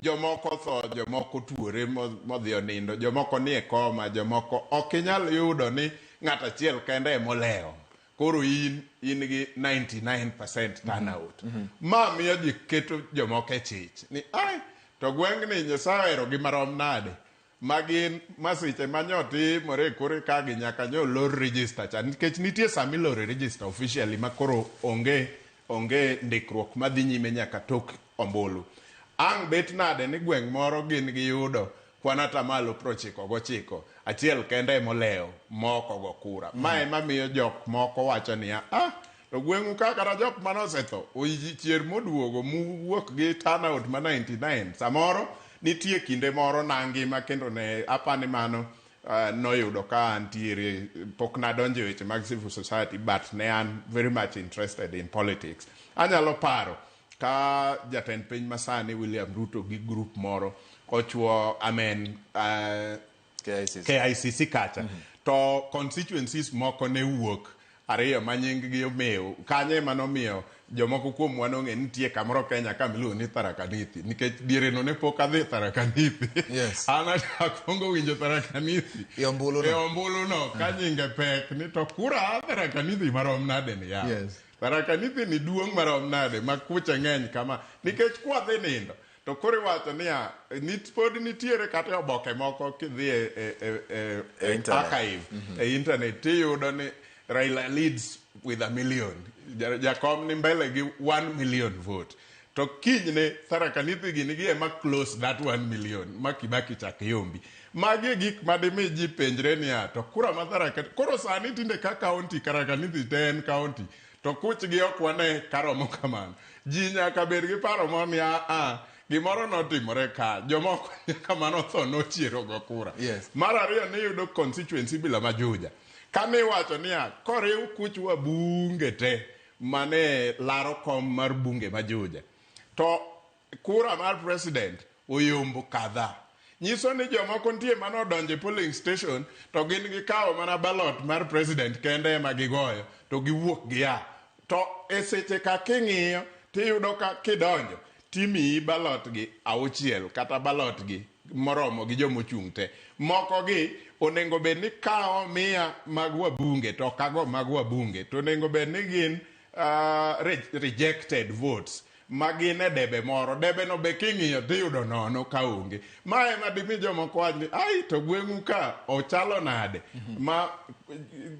jomoko tho, jomoko tuore modhi onindo, jomoko nie koma, jomoko ok inyal yudo ni ng'at achiel kende emolewo. Koro in gi 99% turnout. Ma miyo ji keto jomoko e chich ni ai to gweng'ni Nyasaye ohero gi marom nade, ma gin masiche manyotimore kore ka gi nyaka nyo lor register cha, nikech nitie sama iloro register officially ma koro onge ndikruok madhi nyime nyaka tok ombulu. Ang' bet nade ni gweng' moro gin giyudo kwan atamalo 99, achiel kende emolewo moko go kura. Ma ema miyo jok moko wacho niya, to gweng'u ka kata jok manosetho ochier moduogo muwuok gi turnout ma 99. Samoro nitie kinde moro nangima kendo ne apani mano noyudo ka antiere, pok nadonjo e weche mag civil society, but ne an very much interested in politics. Anyalo paro ka jatend piny masani William Ruto gi group moro ochuo amen KICC. KICC kacha. To constituencies moko ne wuok ariyo ma nying gi omewo kanye ema nomiyo jomoko kuomwa nong'e ni nitie kamoro Kenya ka miluongo ni Tharaka Nithi, nikech diere no ne pok adhi Tharaka Nithi. An akwongo winjo Tharaka Nithi E ombulu no. E ombulu no ka nyinge pek ni to kura Tharaka Nithi marom nade ni yawa. Tharaka Nithi ni duong' marom nade ma kuche ng'eny kama, nikech kwadhi nindo to koro iwacho niya pod nitiere kata e oboke moko kidhi e E internet. archive e internet tiyudo ni Raila leads with 1 million, Jakom ni mbele gi 1 million vote, to kinyne Tharaka Nithi gini gi ema close that 1 million ma Kibaki chak yombi. Magi e gik madimi ji penjre niya to kura ma Tharaka koro sani tinde ka county Tharaka Nithi te en county to kuchgi ok wane karomo kamano. Ji nyaka bed gi paro moro ni a gimoro notimore ka jomoko nyaka manotho nochiero go kura. Mar ariyo, niyudo constituency bila ma Juja kaniwacho niya koriw kuch wabunge te mane laro kom mar bunge ma Juja to kura mar president oyombo kadha, nyiso ni jomoko nitie manodonjo e polling station to gin gikawo mana ballot mar president kende ema gigoyo to giwuok gia. To e seche ka king'iyo tiyudo ka kidonjo timiyi ballot gi auchiel kata ballot gi moromo gi jomochung' te moko gi onego bed ni kawo miya mag wabunge to ok ago mag wabunge, to onego bed ni gin rejected votes. ma gin e debe moro. Debe no be king'iyo tiyudo nono ka onge. Ma ema dimi jomoko wach ni ai to gweng'u ka ochalo nade ma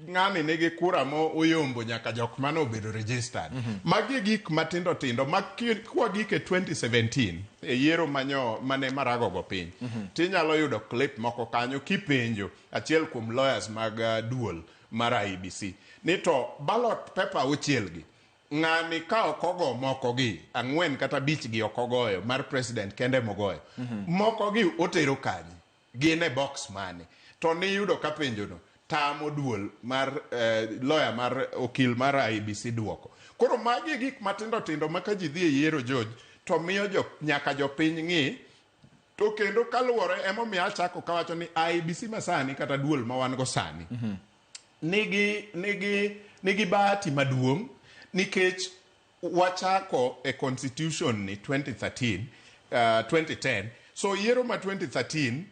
ng'ani nigi kura mo oyombo nyaka jok mane obedo registered. Magi e gik matindo tindo ma kwagik e 2017 e yiero manyo mane Marago go piny. Tinyalo yudo clip moko kanyo kipenjo achiel kuom lawyers mag duol mar IEBC ni to ballot paper auchiel gi ng'ani ka ok ogo moko gi 4 kata 5 gi ok ogoyo mar president kende mogoyo. Moko gi otero kanye? Gin e box mane? To niyudo ka penjono tamo duol mar lawyer mar okil mar IEBC duoko. Koro magi e gik matindo tindo ma ka ji dhi e yiero George to miyo nyaka jopiny ng'i. To kendo kaluwore emomiyo achako kawacho ni IEBC masani kata duol ma wan go sani nigi bahati maduong' nikech wachako e constitution ni 2013 2010. So yiero ma 2013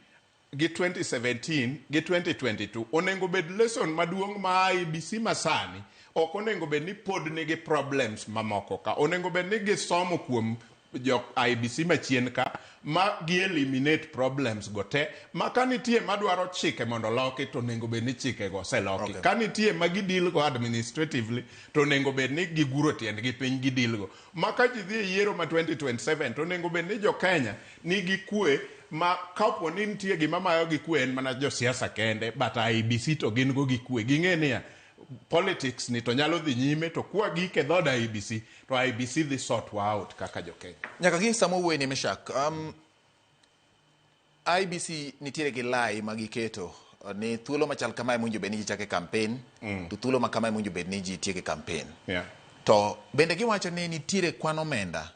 gi 2017 gi 2022 onego bed lesson maduong' ma IEBC masani ok onego bed ni pod nigi problems mamoko ka. Onego bed ni gisomo kuom jo IEBC machien ka ma gi eliminate problems go te, ma ka nitie madwaro chike mondo loki to onego bed ni chike go oseloki. Ka nitie ma gideal go administratively to onego bed ni giguro tiendgi piny gideal go. Ma ka ji dhi e yiero ma 2027 to onego bed ni jo Kenya nigi kwe ma kapo ni nitie gima mayo gi kwe en mana josiasa kende, but IEBC to gin go gi kwe. Ging'e niya politics ni to nyalo dhi nyime to kwa gik e dhod IEBC to IEBC dhi sort wa out kaka jo Kenya. Nyaka gi sama wuoye ni Meshak, IEBC nitiere gi lai ma giketo ni thuolo machal kamae mowinjo bed ni ji chake campaign, to thuolo ma kamae mowinjo bed ni ji tieke campaign. To bende giwacho ni nitiere kwan omenda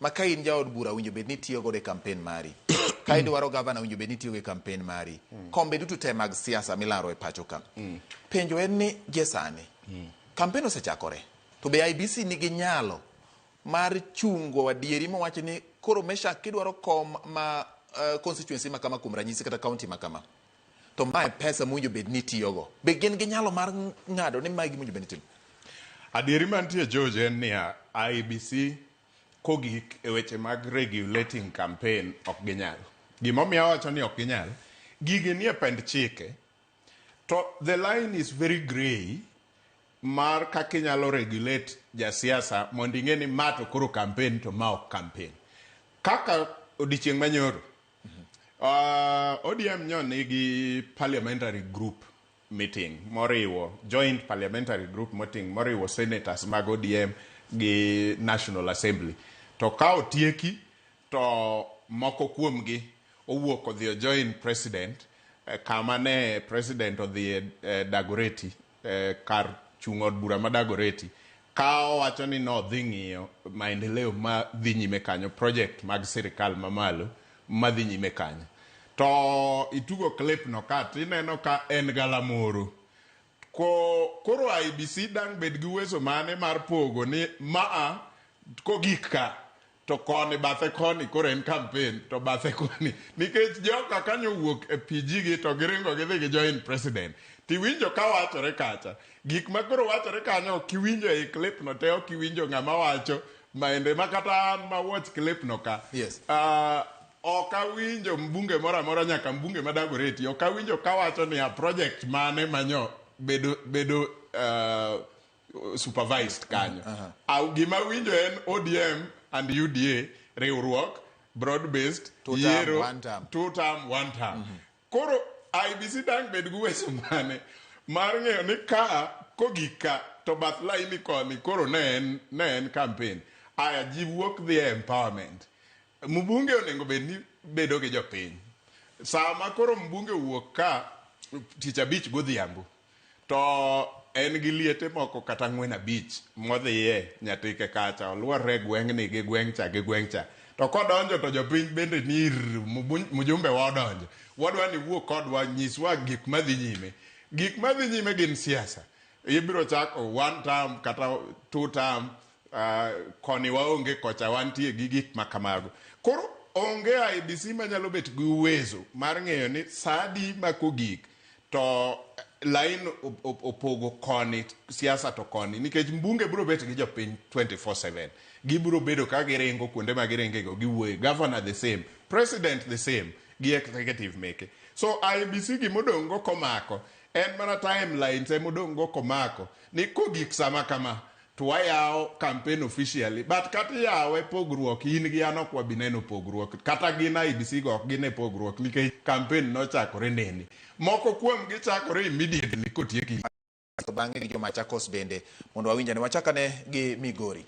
ma ka in jaod bura owinjo bed ni itiyo godo e campaign mari. Ka idwaro gavana owinjo bed ni itiyo go e campaign mari. Kombe duto te mag siasa milaro e pacho ka. Penjo en ni gie sani, campaign osechakore. To be IEBC nigi nyalo mar chungo adieri mawacho ni koro Meshak kidwaro kom ma constituency ma kama kuom ranyisi kata county ma kama, to mae pesa mowinjo bed ni itiyogo. Be gin gi nyalo mar ng'ado ni mae gima owinjo bed ni itimo? Adieri mantie George en niya, IEBC kogik e weche mag regulating campaign ok ginyal. Gimomiyo awacho ni ok ginyal, gigi nie pend chike, to the line is very grey mar kaka inyalo regulate jasiasa mondo ing'e ni ma to koro campaign to ma ok campaign. Kaka odiochieng' manyoro, ODM nyo nigi parliamentary group meeting moriwo joint parliamentary group meeting moriwo senators mag ODM gi National Assembly. To ka otieki to moko kuomgi owuok odhi join president kama ne president odhi e Dagoretti, kar chung' od bura ma Dagoretti, ka owacho ni nodhi ng'iyo maendeleo ma dhi nyime kanyo, project mag sirikal mamalo madhi nyime kanyo. To itugo clip no ka tineno ka en galamoro. Koro IEBC dang' bed gi uwezo mane mar pogo ni maa kogik ka to koni bathe koni koro en campaign to bathe koni nikech joka kanyo wuok e PG gi to giringo gidhi gi join president. Tiwinjo ka wachore kacha. Gik ma koro wachore kanyo ok iwinjo e clip no te, ok iwinjo ng'ama wacho maende ma kata an ma watch clip no ka. Ok awinjo mbunge moro amora nyaka mbunge ma Dagoretti ok awinjo kawacho ni a project mane manyo bedo supervised kanyo. Gima awinjo en ODM and UDA riwruok broad based Two term, yiero one term. two term, one term. Koro IEBC dang' bed gi uwezo mane mar ng'eyo ni ka kogik ka to bath laini koni koro ne en campaign. Aya ji wuok dhi e empowerment. Mbunge onego bed ni bedo gi jopiny. Sama koro mbunge owuok ka tich abich godhiambo to en gi liete moko kata 4 5 modhiye Nyatike kacha oluorre gweng'ni gi gweng' cha gi gweng' cha. To kodonjo to jopiny bende ni ir mjumbe wa odonjo. Wadwa ni wuo kodwa nyiswa gik madhi nyime. Gik madhi nyime gin siasa. Ibiro chako one term kata two term, koni waonge kocha wantie gi gik ma kamago. Koro onge IEBC manyalo bet gi uwezo mar ng'eyo ni sa adi ma kogik to line opogo koni siasa to koni nikech mbunge biro bet gi jopiny 24/7. Gibiro bedo ka giringo kuonde ma giringego giwuoye. Governor the same, president the same, gi executive meke. So IEBC gimodong' go komako en mana timelines emodong' go komako ni kogik sama kama to wayawo campaign officially but kata iyawe pogruok in gi an ok wabi neno pogruok kata gin IEBC go ok gine pogruok nikech campaign nochakore nene moko kuom gi chakore immediately kotiek To bang'e gi jo Machakos bende mondo wawinj ane. Wachak ane gi Migori.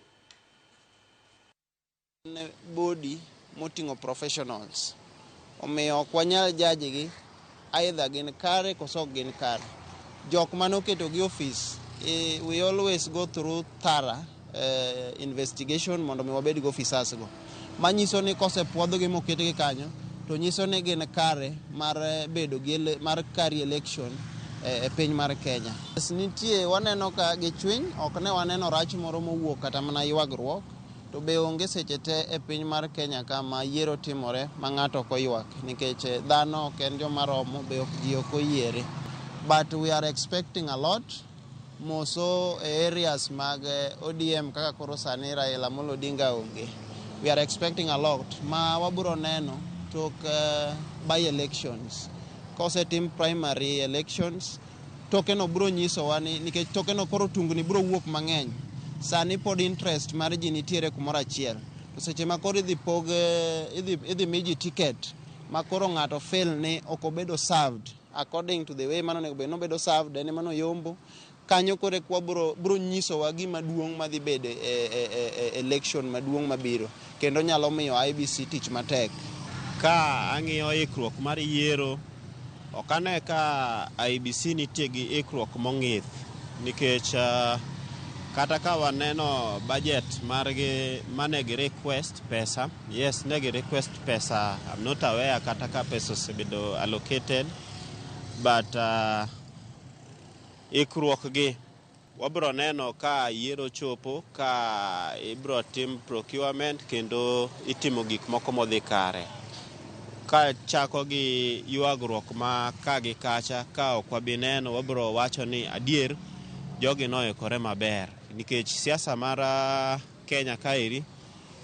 En body moting'o professionals. Omiyo ok wanyal judge gi either gin kare koso ok gin kare. Jok mane oketogi office, we always go through thorough investigation mondo mi wabed gi officers go. Manyiso ni kosepuodhgi moketgi kanyo, to nyiso ni gin kare mar bedo gi mar carry election e piny mar Kenya. Nitie waneno ka gi chwiny, ok ne waneno rach moro mowuok kata mana ywagruok, to be onge seche te e piny mar Kenya ka ma yiero timore ma ng'ato ok oywak, nikech dhano ok en joma romo, be ok ji ok oyiere. But we are expecting a lot, moso e areas mag ODM kaka koro sani Raila Amolo Odinga onge. We are expecting a lot ma wabiro neno tok by elections. Kosetim primary elections, tokeno biro nyisowa ni nikech tokeno koro tungni biro wuok mang'eny. Sani pod interest mar ji nitiere kumoro achiel. To seche ma koro idhi pog, idhi mi ji ticket ma koro ng'ato feel ni ok obedo served according to the way mano onego bed nobedo served, en ema noyombo. Kanyo koro eka biro nyisowa gima duong' madhi bedo e election maduong' mabiro, kendo nyalo miyo IEBC tich matek. Ka ang'iyo ikruok mar yiero, ok ane ka IEBC nitie gi ikruok mong'ith, nikech kata ka waneno budget margi mane gi request pesa, yes, ne gi request pesa, I'm not aware kata ka pesa osebedo allocated, but ikruok gi wabiro neno ka yiero chopo, ka ibiro tim procurement kendo itimo gik moko modhi kare. Ka chako gi ywagruok ma ka gi kacha, ka ok wabi neno, wabiro wacho ni adier jogi noikore maber, nikech siasa mar Kenya kaeri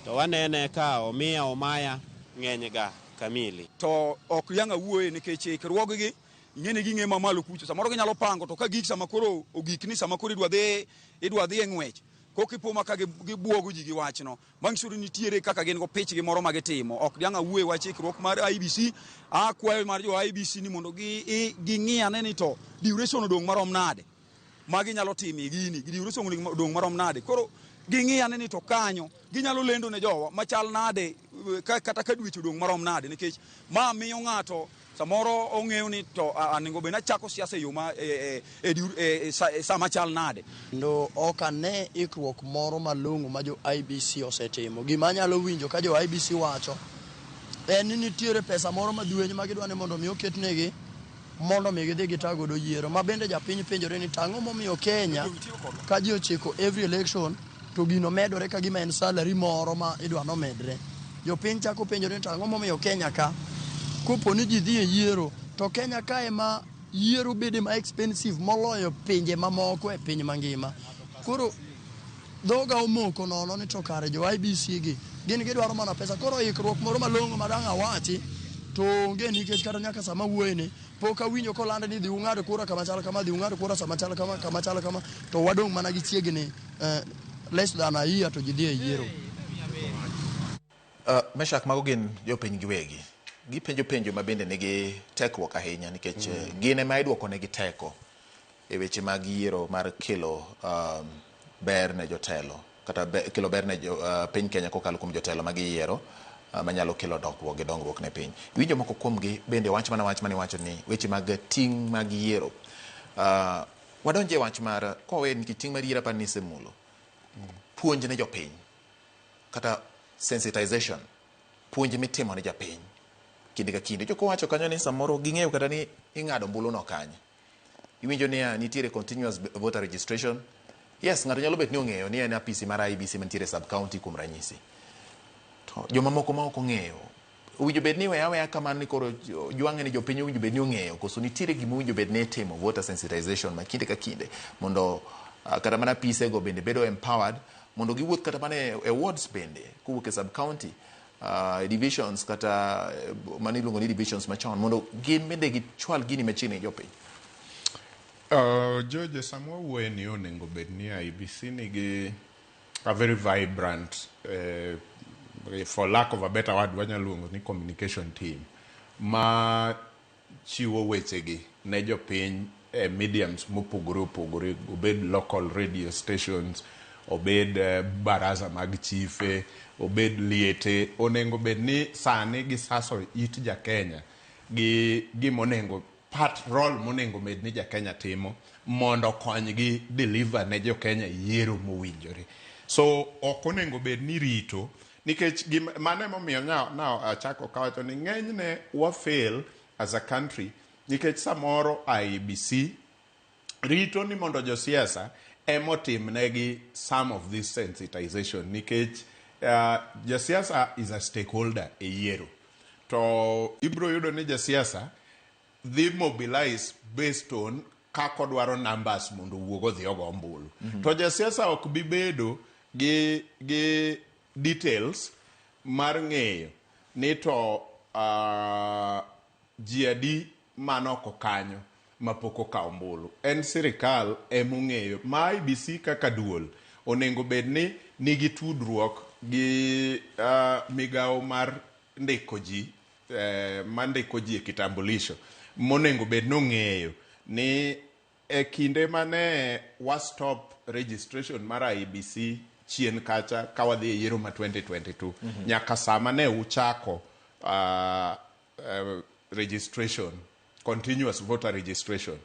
to wanene ka omiya omaya ng'eny ga kamili. To ok yang' awuoye nikech ikruoggi ing'e ni ging'e mamalo kucho, samoro ginyalo pango to ka gik sama koro ogik ni sama koro idwa dhi e ng'wech koka ipo ma ka gibuogo ji gi wachno, manyiso ni nitiere kaka gin go pichgi moro ma gitimo. Ok diang' awuoye wach ikruok mar IEBC. Akwayo mar jo IEBC ni mondo ging'i ane ni to duration odong' marom nade ma ginyalo timo gini, duration odong' marom nade. Koro ging'i ane ni to kanyo ginyalo lendo ne jowa machal nade, kata ka dweche odong' marom nade, nikech ma miyo ng'ato samoro ong'eyo ni to onego bed ni achako siasa e yo ma e sama chal nade. Kendo ok ane ikruok moro malong'o ma jo IEBC osetimo. Gima anyalo winjo ka jo IEBC wacho en ni nitiere pesa moro madhueny ma gidwa ni mondo mi oketnegi mondo mi gidhi gita godo yiero. Ma bende japiny penjore ni tang'o momiyo Kenya ka ji ochiko every election to gino medore ka gima en salary moro ma idwa nomedre. Jopiny chako penjore ni tang'o momiyo Kenya ka kopo ni ji dhi e yiero to Kenya ka ema yiero bede ma expensive moloyo pinje mamoko e piny mangima. Koro dhoga omoko nono ni to kare jo IEBC gi gin gidwaro mana pesa. Koro ikruok moro malong'o ma dang' awachi to onge, nikech kata nyaka sama wuoye ni pok awinjo koland ni dhi ung'ad kura kama chal kama, dhi ung'ad kura sama chal kama, kama chal kama, to wadong' mana gi chiegni less than a year to ji dhi e yiero. Meshak, mago gin jopiny giwegi. Gipenjo penjo ma bende nigi tekruok ahinya nikech gin ema iduoko negi teko e weche mag yiero mar kelo ber ne jotelo kata kelo ber ne piny Kenya kokalo kuom jotelo ma giyiero manyalo kelo dongruok gi dongruok ne piny. Iwinjo moko kuomgi bende wach mana wach mane iwacho ni weche mag ting' mag yiero. Wadonje wach mar kowe nikech ting' mar yiero aparo ni isemulo. Puonj ne jopiny kata sensitization, puonj mitimo ne japiny kinde ka kinde. Jok wacho kanyo ni samoro ging'eyo kata ni ing'ado ombulu no kanye. Iwinjo niya nitiere continuous voter registration. Yes, ng'ato nyalo bet ni ong'eyo ni en apisi mar IEBC mantiere sub county kuom ranyisi. To jomamoko ma ok ong'eyo owinjo bed ni weya aweya kamano ni koro jwang'e ni jopiny owinjo bed ni ong'eyo, koso nitiere gima owinjo bed ni itimo voter sensitization ma kinde ka kinde mondo kata mana apise go bende bedo empowered Mondo giwuoth kata mana e wards bende, kowuok e sub county, divisions kata mano iluongo ni divisions machon, mondo gin bende gichwal gini machiegni gi jopiny. George, sama wawuoye ni onego bed ni IEBC nigi a very vibrant, for lack of a better word, wanyalo luongo ni communication team ma chiwo wechegi ne jopiny e mediums mopogore opogore, obed local radio stations, obed baraza mag chife, obed liete. Onego bed ni sani gisaso it ja Kenya gi gimonego part role monego bed ni ja Kenya timo mondo okonygi deliver ne jo Kenya yiero mowinjore. So ok onego bed ni rito nikech mano emomiyo na achako kawacho ni ng'enyne wa fail as a country nikech samoro IEBC rito ni mondo josiasa emotimnegi some of this sensitization, nikech jasiasa is a stakeholder e yiero, to ibiro yudo ni jasiasa dhi mobilize based on kaka odwaro numbers mondo owuog odhi ogo ombulu. To jasiasa ok bi bedo gi details mar ng'eyo ni to ji adi manoko kanyo mapok okawo ombulu. En sirikal emong'eyo ma IEBC kaka duol onego bed ni nigi tudruok gi migawo mar ndiko ji, mandiko ji e kitambulisho, monego bed nong'eyo ni e kinde mane wa stop registration mar IEBC chien kacha ka wadhi e yiero ma 2022 nyaka sama ne uchako registration, continuous voter registration,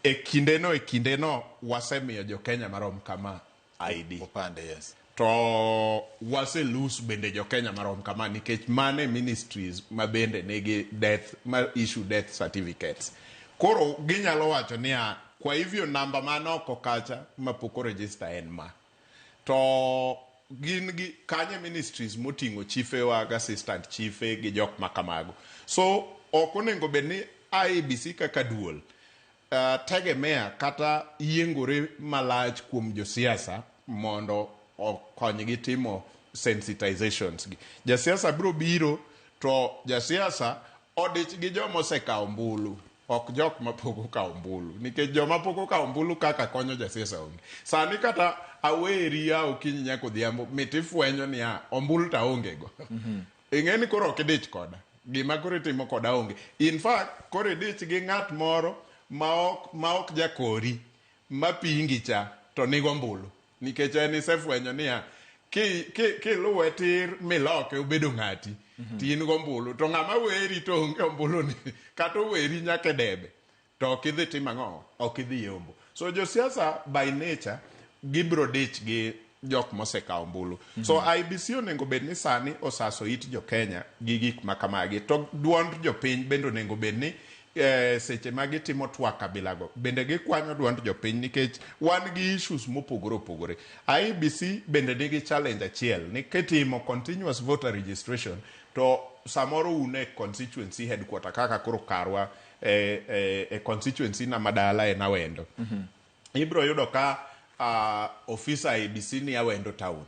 e kindeno wasemiyo jo Kenya marom kama ID opande, yes. To wase lose bende jo Kenya marom kama nikech mane ministries ma bende nigi death ma issue death certificates. Koro ginyalo wacho niya, kwa hivyo namba manoko kacha mapok oregister en ma to gin gi kanye ministries moting'o chifewa gi assistant chife gi jok ma kamago. So ok onego bed ni IEBC kaka duol tegemea kata yiengore malach kuom josiasa mondo okonygi timo sensitizations gi. Jasiasa biro biro to jasiasa odich gi joma osekawo ombulu, ok jok mapok okawo ombulu, nikech joma pok okawo ombulu kaka konyo jasiasa onge. Sani kata aweri a okinyi nyaka odhiambo mit ifwenyo niya ombulu to aonge go. Ing'e ni koro ok idich koda. Gima koro itimo koda onge. In fact, koro idich gi ng'at moro ma ok jakori mapingi cha to nigo ombulu. Nikech en isefwenyo niya kiluwe tir miloke obedo ng'ati to in gombulu, to ng'ama weri to onge ombulu ni kata oweri nyaka e debe to ok idhi timo ang'o, ok idhi yombo. So josiasa by nature gibiro dich gi jok mosekawo ombulu. So IEBC onego bed ni sani osaso it jo Kenya gi gik ma kamagi, to duond jopiny bende onego bed ni seche ma gitimo twak kabilago bende gikwanyo duond jopiny, nikech wan gi issues mopogore opogore. IEBC bende nigi challenge achiel ni kitimo continuous voter registration to samoro un e constituency headquarter kaka koro karwa e constituency na madala en Awendo. Ibiro yudo ka ofisa IEBC ni Awendo town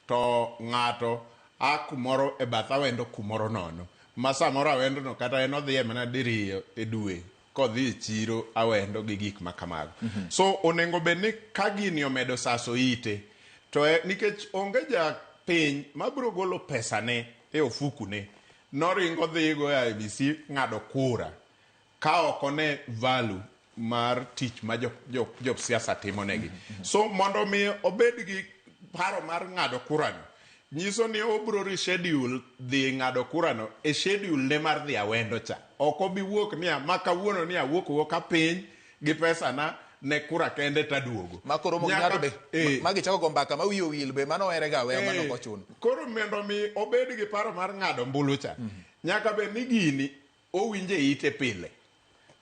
to ng'ato a kumoro e bath Awendo kumoro nono ma samoro Awendo no kata en odhiye mana diriyo e dwe kodhi e chiro Awendo gi gik ma kamago. So onego bed ni ka gini omedo saso ite to nikech onge japiny mabiro golo pesane e ofukune noringo dhigo e IEBC ng'ado kura ka ok one value mar tich ma jo siasa timo negi. So mondo mi obed gi paro mar ng'ado kurano nyiso ni obiro reschedule dhi ng'ado kurano e schedule ne mar dhi Awendo cha. Ok obi wuok niya ma kawuono ni awuok wuoka piny gi pesana ne kura kende taduogo. Ma koro romo gi ng'ato be ma gichako go mbaka ma wiye owil be mano ohere ga aweya, mano ok ochuno. Koro mondo mi obed gi paro mar ng'ado ombulu cha, nyaka bed ni gini owinjo e ite pile.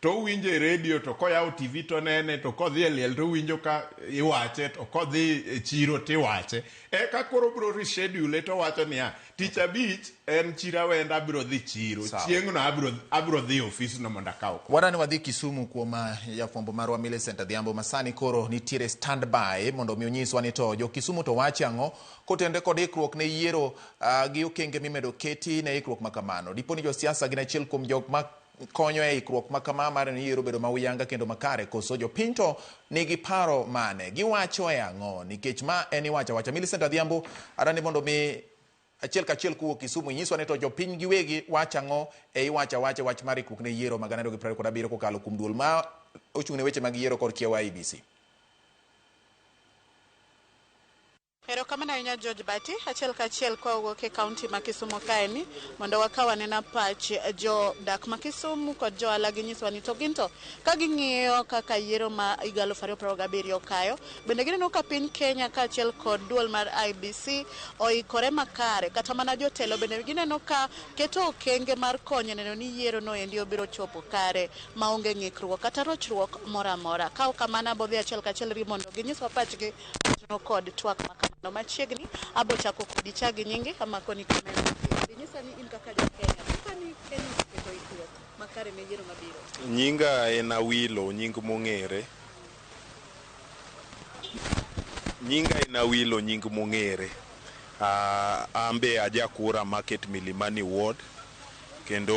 To owinjo e redio, to koyawo TV to nene, to kodhi e liel to owinjo ka iwache, to kodhi e chiro tiwache. Eka koro biro reschedule to wacho niya, tich abich en chiro awenda abiro dhi chiro. Sawa. Chieng'no abiro dhi e ofisno mondo akaw kom. Wadwani wadhi Kisumu kuom jafwambo marwa Millicent Adhiambo masani koro nitiere standby mondo mi onyiswa ni to jo Kisumu to wacho ang'o kotenore kod ikruok ne yiero gi okenge mimedo keti ne ikruok ma kamano. Dipo ni josiasa gin achiel kuom jok ma konyo e ikruok ma kama mar ni yiero bedo ma uyanga kendo makare, koso jopiny to nigi paro mane, giwacho e ang'o, nikech ma en iwacho awacha. Millicent Adhiambo, adwani mondo mi achiel kachiel kowuok Kisumu inyiswa ni to jopiny giwegi wacho ang'o e iwacho awacha wach mar ikruok ne yiero mag 2027 kokalo kuom duol ma ochung' ne weche mag yiero kod kiewo IEBC. Erokamano ahinya George Bati, achiel kachiel kwawuok e kaunti ma Kisumu kaeni mondo wakaw anena pach jodak ma Kisumu kod johala ginyiswa ni to gin to ka ging'iyo kaka yiero ma higa 2027 okayo, bende gineno ka piny Kenya kaachiel kod duol mar IEBC oikore makare, kata mana jotelo bende gineno ka keto okenge mar konyo neno ni yiero no endi obiro chopo kare maonge ng'ikruok kata rochruok moro amora. Ka ok kamano abodhi achiel kachiel ri mondo ginyiswa pachgi kod twak makamano machiegni. Abo chako kodi chagi nyingi amako ni kamera. Inyisa ni in kaka ja Kenya, kaka ni Kenya oseketo ikruok makare ne yiero mabiro. Nyinga en Awilo, nying mong'ere. Nyinga en Awilo, nying mong'ere. An be aja kura Market Milimani Ward kendo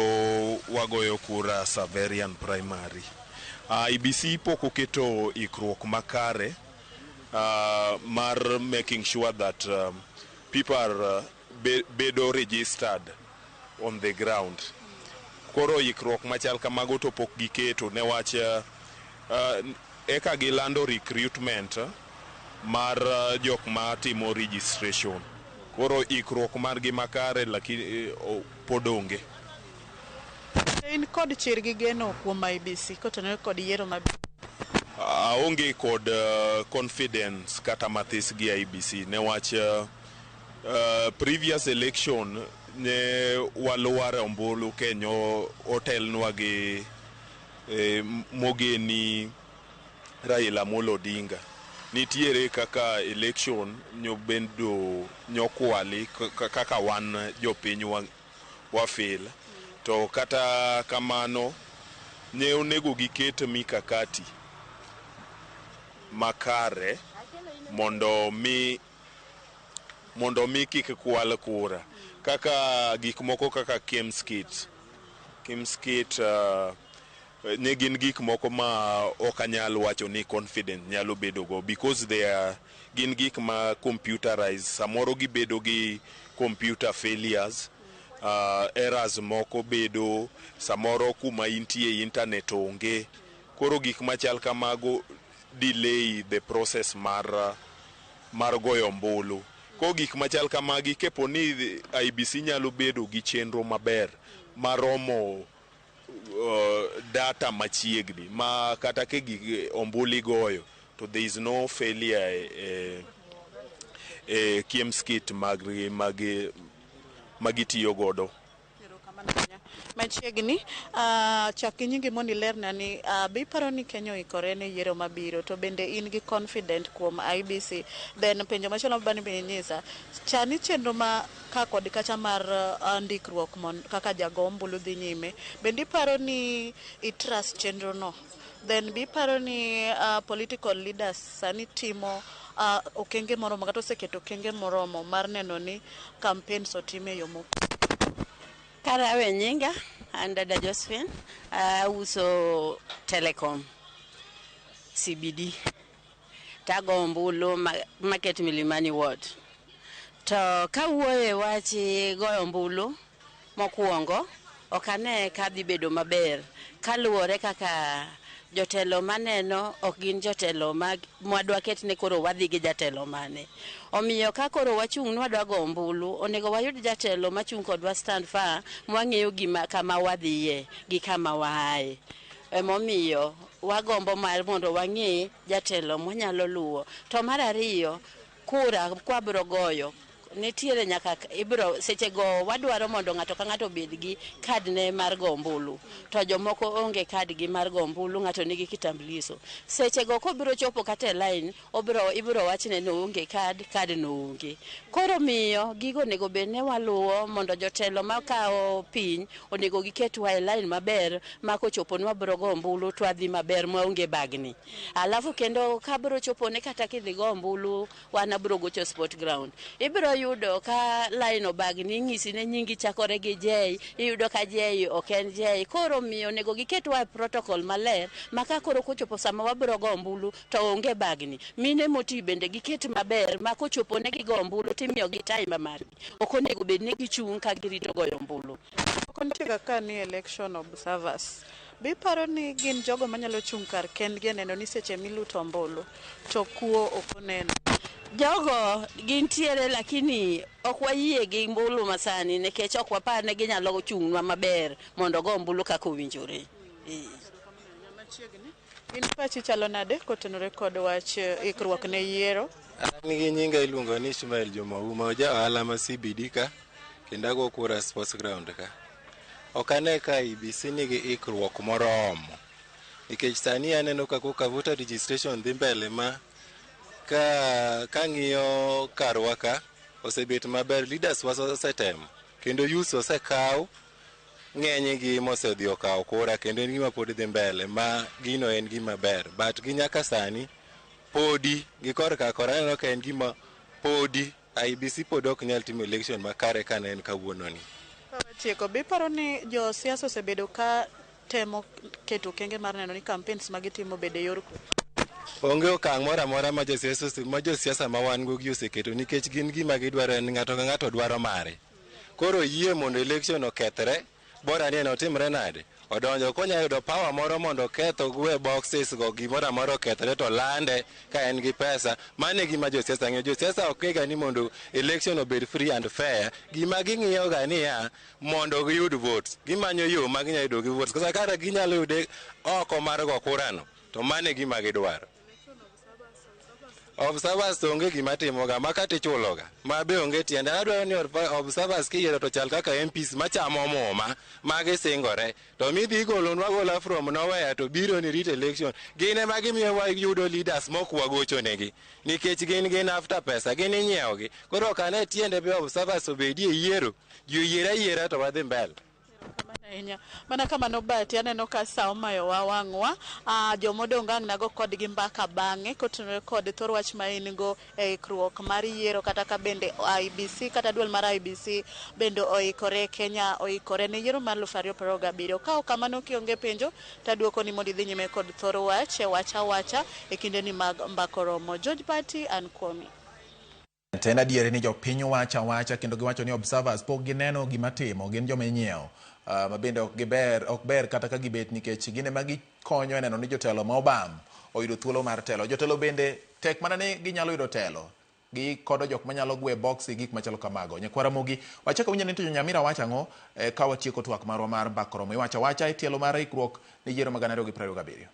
wagoyo kura Saverian Primary. IEBC pok oketo ikruok makare mar making sure that people are bedo registered on the ground. Koro ikruok machal kamago to pok giketo newach eka gilando recruitment mar jok matimo registration. Koro ikruok margi makare lakini pod onge. In kod chir gi geno kuom IEBC kotenore kod yiero mabiro? Aonge kod confidence kata mathis gi IEBC newach previous election ne walwar ombulu kenyo otelnwa gi mogeni Raila Amolo Odinga. Nitiere kaka election nyobedo nyokwali kaka wan jopiny wa fail. To kata kamano ne onego giket mikakati makare mondo mi kik kwal kura. Kaka gik moko kaka KIEMS kit. KIEMS kit ne gin gik moko ma ok anyal wacho ni confident nyalo bedo go because they are gin gik ma computerized. Samoro gibedo gi computer failures, errors moko bedo, samoro kuma intie internet onge. Koro gik machal kamago delay the process mar goyo ombulu. Ko gik machal kamagi kepo ni IEBC nyalo bedo gi chenro maber maromo data machiegni ma kata ke gik ombulu goyo to there is no failure e KIEMS kit magitiyo godo. Machiegni, chak gi nyingi mondo ilerna ni be iparo ni Kenya oikore ne yiero mabiro to bende in gi confident kuom IEBC? Then penjo machielo mabani be inyisa, chani chenro ma ka kod kacha mar ndikruok kaka jago ombulu dhi nyime, bende iparo ni i trust chenro no? Then be iparo ni political leaders sani timo okenge moromo kata oseketo okenge moromo mar neno ni campaigns otim e yo mokwe? Karawe nyinga, an dada Josephine, auso Telecom, CBD. Tago ombulu Market Milimani Ward. To kawuoyo e wach goyo ombulu mokwongo, ok ane ka dhi bedo maber kaluwore kaka jotelo maneno ok gin jotelo mag mwadwa ketne koro wadhi gi jatelo mane. Omiyo ka koro wachung' ni wadwa go ombulu, onego wayud jatelo machung' kodwa stand far, mwang'eyo gima kama wadhiye gi kama waaye. Emomiyo wagombo mar mondo wang'e jatelo mwanyalo luwo. To mar ariyo, kura kwabro goyo Nitiere nyaka ibiro sechego wadwaro mondo ng'ato ka ng'ato obed gi kad ne mar go ombulu, to jomoko onge kad gi mar go ombulu, ng'ato nigi kitambulisho. Sechego kobiro chopo kata e line, obiro ibiro wachne ni oonge kad, kad no onge. Koro miyo gigo onego bed ni waluwo mondo jotelo makawo piny onego giketwa e line maber ma kochopo ni wabiro go ombulu to wadhi maber maonge bagni. Alafu kendo kabiro chopo ni kata kidhi go ombulu, wan abiro gocho sport ground. Ibiro yudo ka line obagni, ing'isi ne nyingi chakore gi J, iyudo ka J ok en J. Koro miyo onego giketwa e protocol maler ma ka koro kochopo sama wabiro go ombulu to onge bagni. Mine moti bende giket maber ma kochopo ne gigo ombulu timiyogi time margi. Ok onego bed ni gichung' ka girito goyo ombulu. Moko nitie kaka ni election observers. Be iparo ni gin jogo manyalo chung' kar kendgi e neno ni seche miluto ombulu to kuo ok oneno? Jogo gintiere, lakini ok wayie gi ombulu masani nikech ok wapar ni ginyalo chung'nwa maber mondo go ombulu kaka owinjore. Machiegni. In pachi chalo nade kotenore kod wach ikruok ne yiero? An gi nyinga iluongo ni Ishmael Jomauma, ja ohala ma CBD ka, kendo ago kura sports ground ka. Ok ane ka IEBC nigi ikruok moromo, nikech sani aneno ka koka voter registration dhi mbele ma ka kang'iyo karwa ka osebet maber, leaders wa osetemo kendo youths osekaw ng'enygi mosedhi okawo kura, kendo en gima pod dhi mbele ma gino en gima ber, but gi nyaka sani podi gi korka kora aneno ka en gima podi IEBC pod ok nyal timo election makare ka ne en kawuononi. Ka watieko, be iparo ni josiasa osebedo ka temo keto okenge mar neno ni campaigns ma gitimo bede yor kwe? Onge okang' moro amora ma josiasa ma wan go gi oseketo, nikech gin gima gidwaro en ng'ato ka ng'ato dwaro mare. Koro yie mondo election okethre, bora ni en otimre nade? Odonjo konya yudo power moro mondo oketh ogwe boxes go, gimoro amora okethre to lande ka en gi pesa. Mano e gima josiasa ng'iyo. Josiasa ok ng'iga ni mondo election obed free and fair. Gima ging'iyo ga niya, mondo giyud votes. Gimanyo yo ma ginyalo yudo gi votes. Kata kata ginyalo yude oko mar go kura no, to mano e gima gidwaro. Observers to onge gima timoga, ma kata ichuloga, ma be onge tiende. Adwaro ni observers kiyiero to chal kaka MPs machamo muma, ma gisingore. To midhi igolonwa gola from nowhere to biro ni rit election. Gin ema gimiyo wayudo leaders mok wagochonegi. Nikech gin after pesa, gin inyiewogi. Koro ok ane tiende be observers obedie yiero. Ji oyier ayiera to wadhi mbele. Ahinya. Mana kamano Bati, aneno ka sa omayowa wang'wa. Jomodong' ang' nago kodgi mbaka bang'e kotenore kod thor wach ma in go e ikruok mar yiero, kata ka bende IEBC kata duol mar IEBC bende oikore, Kenya oikore ne yiero mar 2027. Ka ok kamano kionge penjo taduoko ni mondo idhi nyime kod thor wach e wach awacha e kindeni mag mbaka oromo. George Bati, an kuomi. En adieri ni jopiny wacho awacha kendo giwacho ni observers pok gineno gima timo, gin joma inyiewo, ma bende ok giber, ok ber kata ka gibet nikech gin ema gikonyo e neno ni jotelo ma obam oyudo thuolo mar telo. Jotelo bende tek mana ni ginyalo yudo telo, gikodo jok manyalo gwe box gi gik machalo kamago. Nyakwar Ramogi, wachako winjo ni to Nyamira wacho ang'o ka watieko twak marwa mar mbaka oromo. Iwacho awacha e tielo mar ikruok ne yiero mag 2027.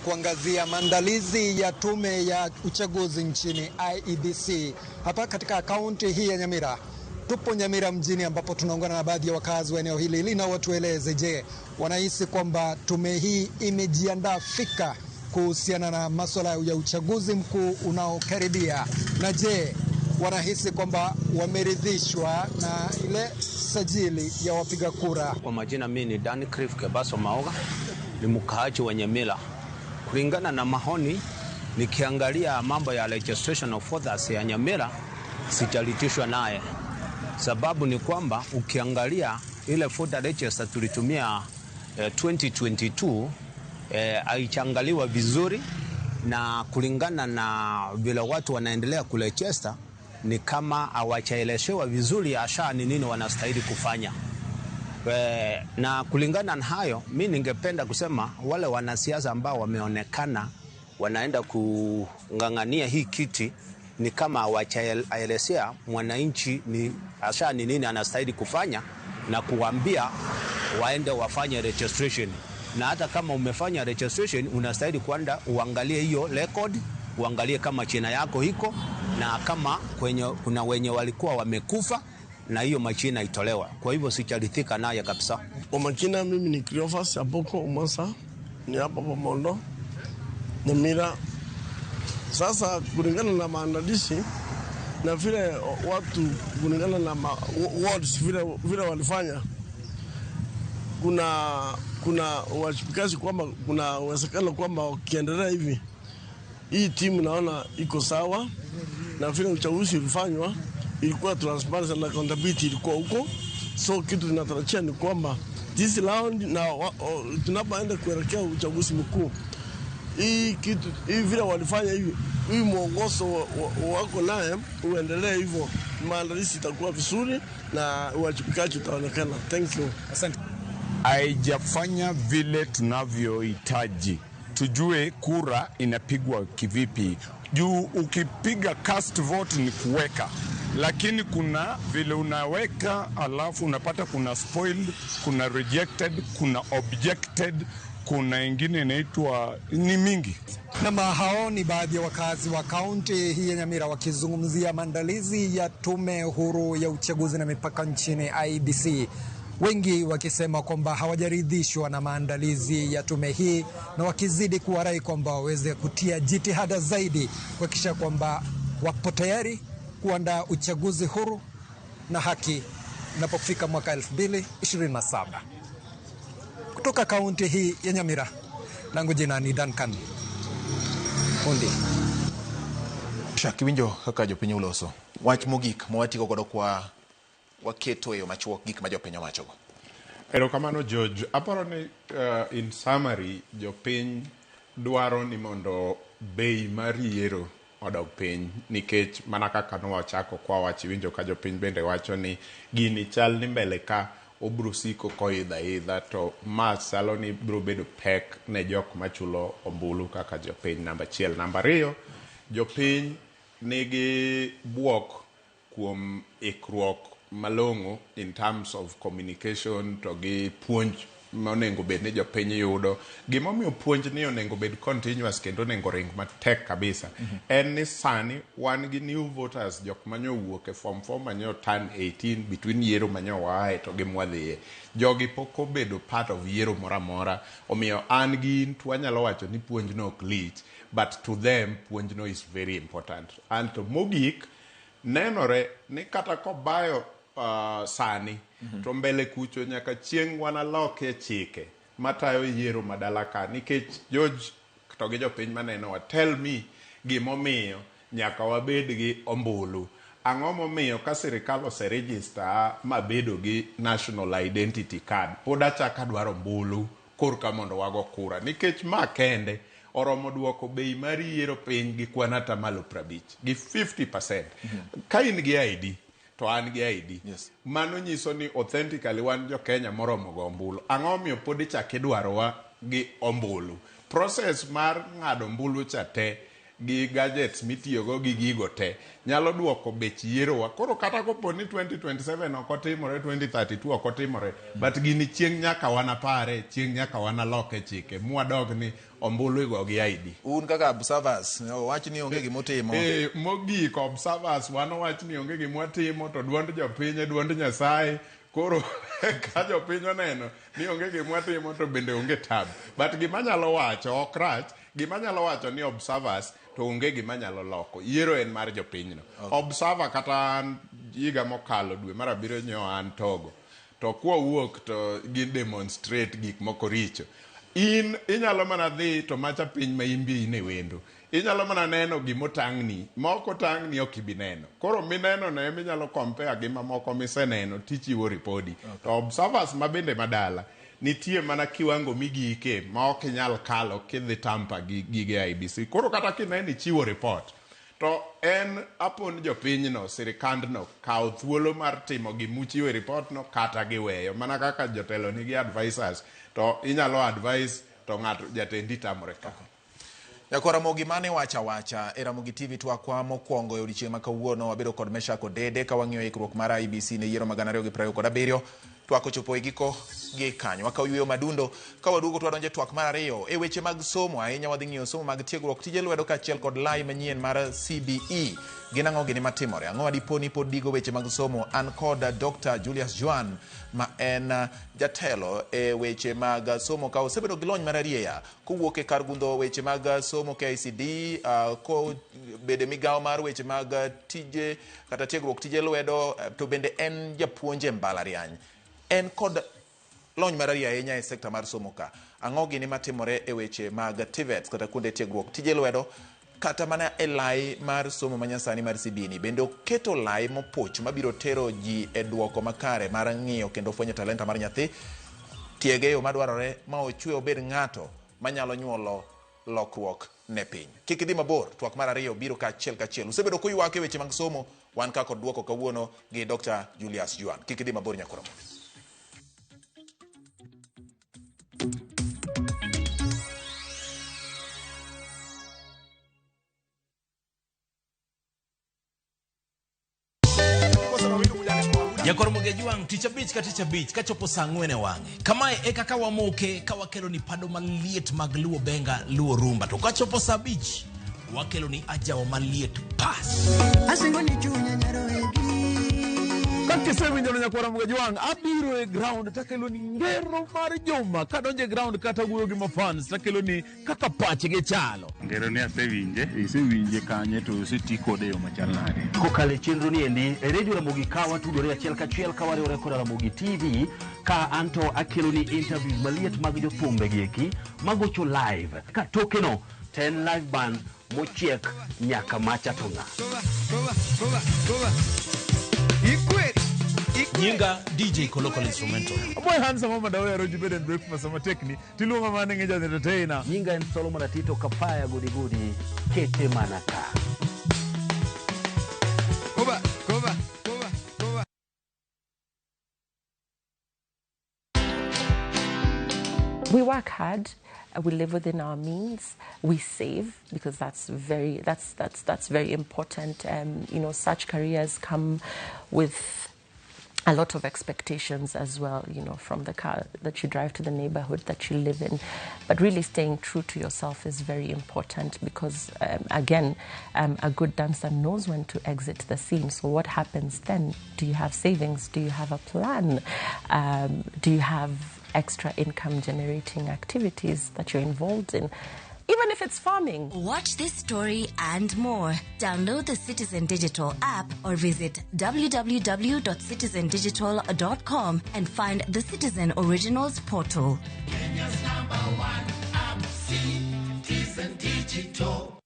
Kuangazia maandalizi ya tume ya uchaguzi nchini IEBC hapa katika kaunti hii ya Nyamira. Tupo Nyamira mjini ambapo tunaungana na baadhi ya wakazi wa eneo hili ili na watueleze, je, wanahisi kwamba tume hii imejiandaa fika kuhusiana na masuala ya uchaguzi mkuu unaokaribia, na je, wanahisi kwamba wameridhishwa na ile sajili ya wapiga kura. Kwa majina mimi ni Dan Cliff Kebaso Maoga, ni mkaaji wa Nyamira. Kulingana na maoni, nikiangalia mambo ya registration of voters ya Nyamira sijaridhishwa naye. Sababu ni kwamba ukiangalia ile voter register tulitumia 2022 haichangaliwa vizuri, na kulingana na vile watu wanaendelea kuregister ni kama hawachaeleshewa vizuri hasa ni nini wanastahili kufanya. Na kulingana na hayo, mi ningependa kusema wale wanasiasa ambao wameonekana wanaenda kung'ang'ania hii kiti ni kama hawachaelezea mwananchi ni hasa ni nini anastahili kufanya na kuambia waende wafanye registration. Na hata kama umefanya registration unastahili kwenda uangalie hiyo record uangalie kama china yako iko na kama kwenye, kuna wenye walikuwa wamekufa na hiyo machina itolewa. Kwa hivyo sijarithika naye kabisa. Kwa majina mimi ni Cleophas Aboko Umasa, ni hapa Bomondo Nyamira. Sasa kulingana na maandalizi na vile watu kulingana na wards vile walifanya, kuna uwajibikaji kwamba kuna uwezekano kwamba wakiendelea hivi, hii timu naona iko sawa, na vile uchaguzi ulifanywa ilikuwa transparency na accountability ilikuwa huko. So kitu tunatarajia ni kwamba this round na tunapoenda kuelekea uchaguzi mkuu, hii kitu hii vile walifanya hivi, hii mwongozo wako naye uendelee hivyo, maandalizi itakuwa vizuri na uwajibikaji utaonekana. Thank you. Asante. Haijafanya vile tunavyohitaji. Tujue kura inapigwa kivipi. Juu ukipiga cast vote ni kuweka, lakini kuna vile unaweka alafu unapata kuna spoiled, kuna rejected, kuna objected, kuna ingine inaitwa ni mingi. Na hao ni baadhi ya wakazi wa kaunti hii ya Nyamira wakizungumzia maandalizi ya Tume Huru ya Uchaguzi na Mipaka nchini IEBC, wengi wakisema kwamba hawajaridhishwa na maandalizi ya tume hii na wakizidi kuwarai kwamba waweze kutia jitihada zaidi kuhakikisha kwamba wapo tayari kuandaa uchaguzi huru na haki inapofika mwaka 2027. Kutoka kaunti hii ya Nyamira, langu jina ni Duncan Hundi. Shak iwinjo kaka jopiny oloso. Wach mogik mawatigo godo kwa waketo e yo machuok gik ma jopiny owachogo. Erokamano George. Aparo ni in summary jopiny dwaro ni mondo bei mar yiero odog piny, nikech mana kaka nwachako kwa wach iwinjo ka jopiny bende wacho ni gini chal ni mbele ka obro siko koidho aidha, to ma chalo ni bro bedo pek ne jok machulo ombulu kaka jopiny. Namba achiel. Namba ariyo, jopiny nigi buok kuom ikruok malong'o in terms of communication to gi puonj monego bed ni jopiny yudo. Gimomiyo puonj ni onego bed continuous kendo onego ring matek kabisa en ni sani wan gi new voters, jok manyo wuok e form 4 manyo turn 18 between yiero manyo waaye to gi mwadhiye. Jogi pok obedo part of yiero moro amora, omiyo an gi in to wanyalo wacho ni puonj no ok lich, but to them puonj no is very important. Anto mogik, nenore ni kata kobayo sani to mbele kucho nyaka chieng' wanaloke chike matayo yiero madala ka, nikech George to gi jopiny manenowa, tell me gimomiyo nyaka wabed gi ombulu. Ang'o momiyo ka sirikal oseregister mabedo gi national identity card pod achako adwaro ombulu korka mondo wago kura, nikech ma kende oromo duoko bei mar yiero piny gi kwan atamalo 50 gi 50%. Ka in gi ID to an gi ID, mano nyiso ni authentically wan jo Kenya moromo go ombulu. Ang'o omiyo pod ichako idwarowa gi ombulu? Process mar ng'ado ombulu cha te gi gadgets mitiyogo gi gigo te nyalo duoko bech yierowa. Koro kata kopo ni 2027 ok otimore, 2032 ok otimore, but gini chieng' nyaka wanapare, chieng' nyaka wanaloke chike mwadog ni ombulu igo gi ID. Un kaka observers, wach ni onge gimutimo. Mogik observers wan owach ni onge gimwatimo, to duond jopiny e duond Nyasaye. Koro ka jopiny oneno ni onge gimwatimo to bende onge tab. But gima nyalo wacho ok rach, gima nyalo wacho ni observers to onge gima nyalo loko. Yiero en mar jopinyno. Observer kata an higa mokalo dwe mar abiriyo nyo an Togo, to kwawuok to gi demonstrate gik moko richo. In inyalo mana dhi to macha piny ma in be in e wendo. Inyalo mana neno gimotang'ni, ma ok otang'ni ok ibi neno. Koro mineno no ema inyalo compare gi mamoko miseneno tichiwo ripodi. To observers ma bende madala nitie mana kiwango migike ma ok inyal kalo kidhi tamper gi gige IEBC. Koro kata kineno ichiwo report to en apon jopinyno, sirikandno kawo thuolo mar timo gimuchiwo e report no kata giweyo. Mana kaka jotelo nigi advisors to inyalo advise to ng'ato jatendi tamore kawo. Nyakwar Ramogi mane wacha wacha e Ramogi TV twakwa mokwongo e odiechieng' ma kawuono wabedo kod Meshak Odede ka wang'iyo ikruok mar IEBC ne yiero mag 2027. Twak ochopo e giko gi kanyo. Wakaw yweyo madundo ka waduogo to wadonjo e twak mar ariyo e weche mag somo. Ahinya wadhi ng'iyo somo mag tiegruok, tije lwedo kaachiel kod lai manyien mar CBE. Gin ang'o gini matimore? Ang'o madipo ni pod digo weche mag somo? An kod Dr. Julius Juan ma en jatelo e weche mag somo ka osebedo gi lony mararieya kowuok e kar gundho weche mag somo KICD, kobede migawo mar weche mag tije kata tiegruok tije lwedo, to bende en japuonj e mbalariany. En kod lony mararieya ahinya e sekta mar somo ka. Ang'o gini matimore e weche mag TVETs kata kuonde tiegruok tije lwedo kata mana e lai mar somo manyasani mar CBE ni bende oketo lai mopuch mabiro tero ji e duoko makare mar ng'iyo kendo fwenyo talenta mar nyathi, tiege e yo madwarore ma ochwe obed ng'ato manyalo nyuolo lokruok ne piny. Kik idhi mabor, twak mar ariyo biro kachiel kachiel. Usebedo kuywak e weche mag somo, wan ka kod duoko kawuono gi Dr. Julius Juan. Kik idhi mabor nyakoro. Jakor Mugejuang' tich abich ka tich abich kachopo saa ang'wen e wang'e. Kamae e kaka wamoke ka wakelo ni pado maliet mag Luo Benga, Luo Rumba. To kachopo saa abich wakelo ni ajawa maliet pas. Asingo ni chunya nyaroegi. Kakisewinjo no nyakwara Mugejuang' abiro e ground takelo ni ngero mar juma. Kadonjo e ground kata wuoyo gi mafans takelo ni kaka pachgi chalo. Ngero ni asewinje. Isewinje kanye to oseti kode e yo machal nade? Kokalo e chenro ni endi e redio Ramogi ka watudore achiel kachiel ka wariwore koda Ramogi TV ka anto akelo ni interviews maliet mag jothumbe gi eki magocho live ka tokeno to en live band mochiek nyaka macha to ng'a. Nyinga DJ Kolokol Instrumental. Boy handsome mama dawe aroji bed and breakfast sama tekni tiluonga mana ni ja entertainer. Nyinga en Solomon Atito Kapaya Gudi Gudi kete mana ka. Koba, koba, koba, koba. We work hard. We live within our means. We save because that's very that's very important. You know, such careers come with a lot of expectations as well, you know, from the car that you drive to the neighborhood that you live in. But really staying true to yourself is very important because, again, a good dancer knows when to exit the scene. So what happens then? Do you have savings? Do you have a plan? Do you have extra income generating activities that you're involved in? Even if it's farming. Watch this story and more. Download the Citizen Digital app or visit www.citizendigital.com and find the Citizen Originals portal. Kenya's number one app, Citizen Digital.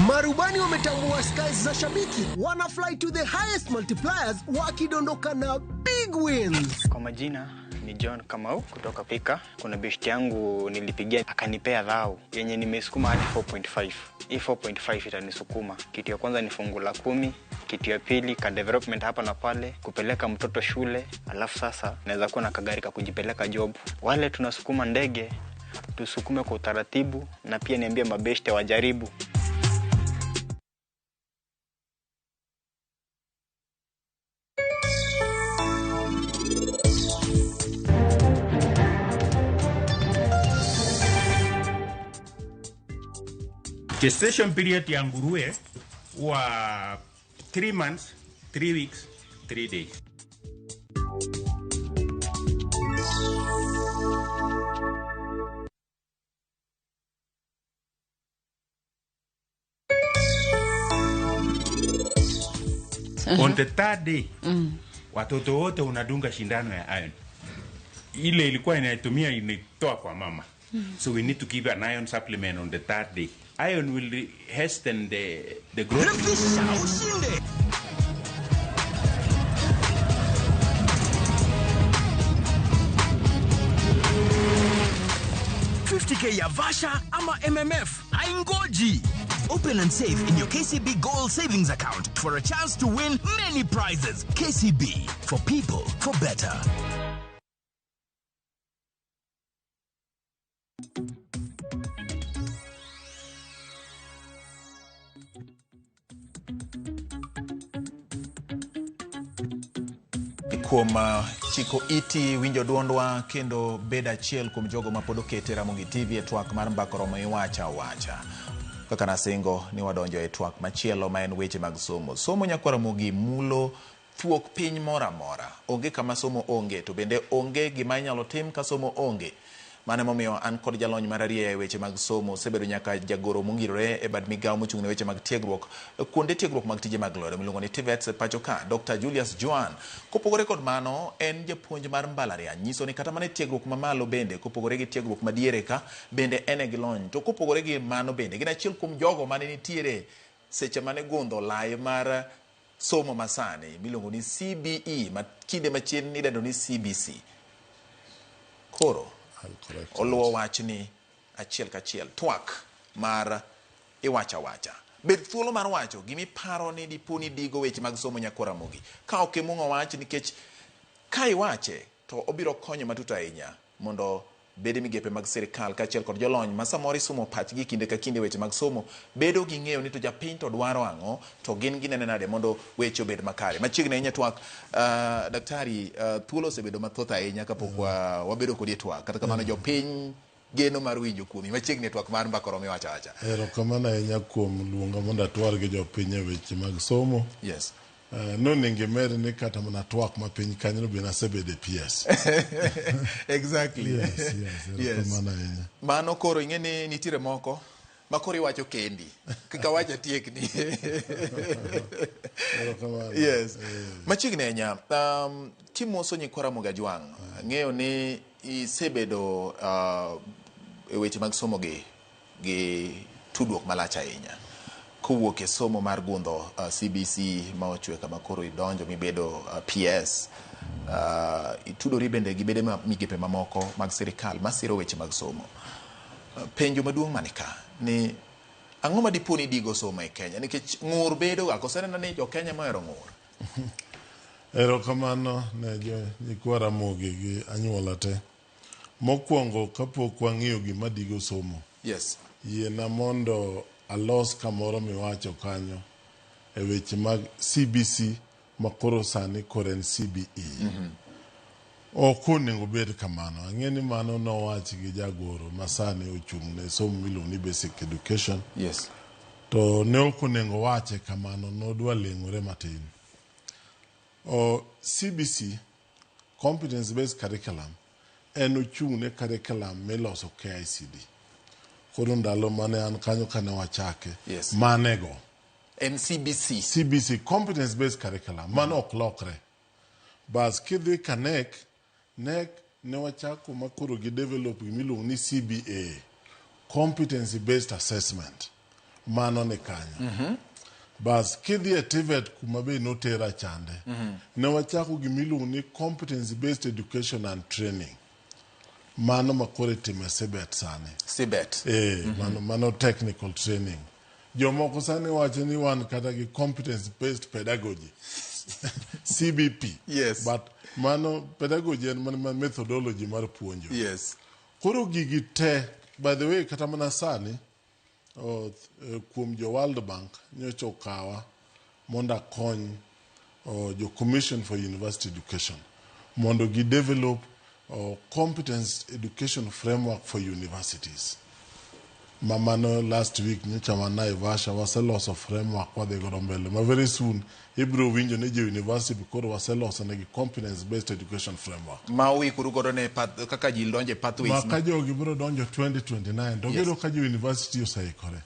Marubani wametambua skies za shabiki, wana fly to the highest multipliers wakidondoka na big wins. Kwa majina ni John Kamau kutoka Pika. Kuna beshti yangu nilipigia akanipea dhao yenye nimesukuma hadi 4.5. Hii 4.5 itanisukuma. Kitu ya kwanza ni fungu la 10, kitu ya pili ka development hapa na pale, kupeleka mtoto shule, alafu sasa naweza kuwa na kagari ka kujipeleka job. Wale tunasukuma ndege, tusukume kwa utaratibu na pia niambie mabeshte wajaribu. Gestation period ya nguruwe huwa 3 months, 3 weeks, 3 days. On the third day, watoto wote unadunga shindano ya iron. Ile ilikuwa inaitumia inatoa kwa mama. So we need to give an iron supplement on the third day. Iron will hasten the growth. Refisha ushinde. $50K ya Vasha ama MMF haingoji. Open and save in your KCB Gold Savings Account for a chance to win many prizes. KCB, for people, for better. Kuom chiko iti winjo duondwa kendo bedo achiel kuom jogo ma pod okete Ramogi TV e twak mar Mbaka Oromo Iwacho Awacha. Kaka nasingo ni wadonjo e twak machielo ma en weche mag somo. Somo nyakwar Ramogi mulo thuok piny moro amora. Onge kama somo onge to bende onge gima inyalo tim ka somo onge. Mano emomiyo an kod jalony mar arieya e weche mag somo osebedo nyaka jagoro mongirore e bad migawo mochung' ne weche mag tiegruok kuonde tiegruok mag tije mag lwedo miluongo ni TVETs e pacho ka, Dr. Julius Joan. Kopogore kod mano, en japuonj mar mbalariany, nyiso ni kata mana e tiegruok mamalo bende, kopogore gi tiegruok madiere ka, bende en e gi lony. To kopogore gi mano bende, gin achiel kuom jogo mane nitiere seche mane gundho lai mar somo masani miluongo ni CBE, ma kinde machien idendo ni CBC. Koro oluwo wachni achiel kachiel, twak mar iwacho awacha. Bed thuolo mar wacho gimiparo ni dipo ni digo weche mag somo nyakwar Ramogi. Ka ok imung'o wach nikech ka iwache to obiro konyo matut ahinya mondo bede migepe mag sirikal kaachiel kod jolony ma samoro isumo pachgi kinde ka kinde weche mag somo bedo gi ng'eyo ni to japiny to dwaro ang'o to gin ginene nade mondo weche obed makare. Machiegni ahinya twak, daktari, thuolo osebedo mathoth ahinya kapok wabedo kodi e twak. Kata kamano jopiny geno mar winjo kuomi. Machiegni e twak mar Mbaka Oromo Iwacho Awacha. Erokamano ahinya kuom luonga mondo atwar gi jopiny e weche mag somo. Yes. Nonego imed ni kata mana twak ma piny kanyo be nasebedo e PS. Exactly. Yes, erokamano ahinya. Mano koro ing'e ni nitiere moko ma koro iwacho kendi. Kaka wacho atiekni. Erokamano. Yes. Machiegni ahinya, kimoso nyikwa Ramogi Ajwang', ng'eyo ni isebedo e weche mag somo gi tudruok malach ahinya. Kowuok e somo mar gundho CBC ma ochwe kama koro idonjo mibedo PS, itudori bende gi bede migepe mamoko mag sirikal masiro weche mag somo. Penjo maduong' man ka ni ang'o ma dipo ni digo somo e Kenya nikech ng'ur bedo ga koso ineno ni jo Kenya mohero ng'ur. Erokamano ne jo nyikwa Ramogi gi anyuola te. Mokwongo kapok wang'iyo gima digo somo. Yes. Yiena mondo alos kamoro miwacho kanyo e weche mag CBC ma koro sani koro en CBE. Ok onego bed kamano. Ang'e ni mano nowach gi jagoro ma sani ochung' ne somo miluongo ni basic education. Yes. To ne ok onego wache kamano, nodwa leng'ore matin. CBC, competence based curriculum, en ochung' ne curriculum miloso KICD. Koro ndalo mane an kanyo kane wachake, Yes. manego. En CBC. CBC, competence based curriculum, mano ok lokre. Bas kidhi ka NEC, NEC ne wachako ma koro gi develop gimiluongo ni CBA, competency based assessment. Mano ni kanyo. Bas kidhi e TVET kuma be notera chande, ne wachako gimiluongo ni competency based education and training. Mano ma koro itimo e CBET sani. CBET. Mano technical training. Jomoko sani wacho ni wan kata gi competence based pedagogy. CBP. Yes. But mano pedagogy en mana methodology mar puonjo. Yes. Koro gigi te, by the way, kata mana sani, kuom jo World Bank nyocha okawa mondo akony jo Commission for University Education mondo gi develop competence education framework for universities. Ma mano last week nyocha wan Naivasha waseloso framework wadhi godo mbele ma very soon ibiro winjo ni jo university koro waseloso negi competence based education framework. Ma uikoru godo ne kaka ji donjo e pathways. Ma ka jogi biro donjo 2029 to giyudo ka jo university oseikore.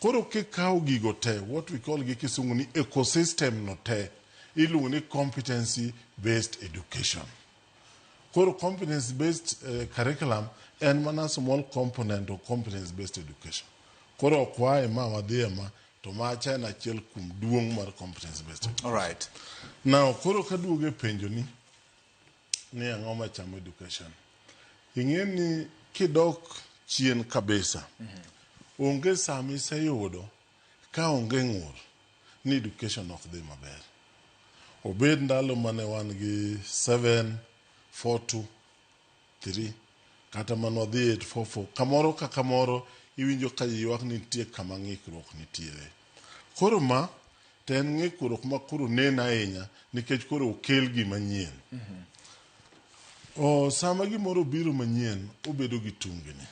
Koro kikawo gigo te, what we call gi kisungu ni ecosystem no te, iluongo ni competency based education. Koro competence based curriculum en mana small component of competence based education. Koro ok wae ma wadhi e ma to macha en achiel kuom duong' mar competence based education. All right. Now koro kaduogo e penjo ni ang'o machamo education. Ing'e ni kidok chien kabisa, onge sama iseyudo ka onge ng'ur ni education ok dhi maber. Obed ndalo mane wan gi 7, 4, 2, 3, kata mane wadhi 8, 4, 4. Kamoro ka kamoro iwinjo ka ji ywak ni nitie kama ng'ikruok nitiere. Koro ma To en ng'ikruok ma koro neno ahinya nikech koro okel gima nyien. O, sama gimoro obiro manyien, obedo gi tungni.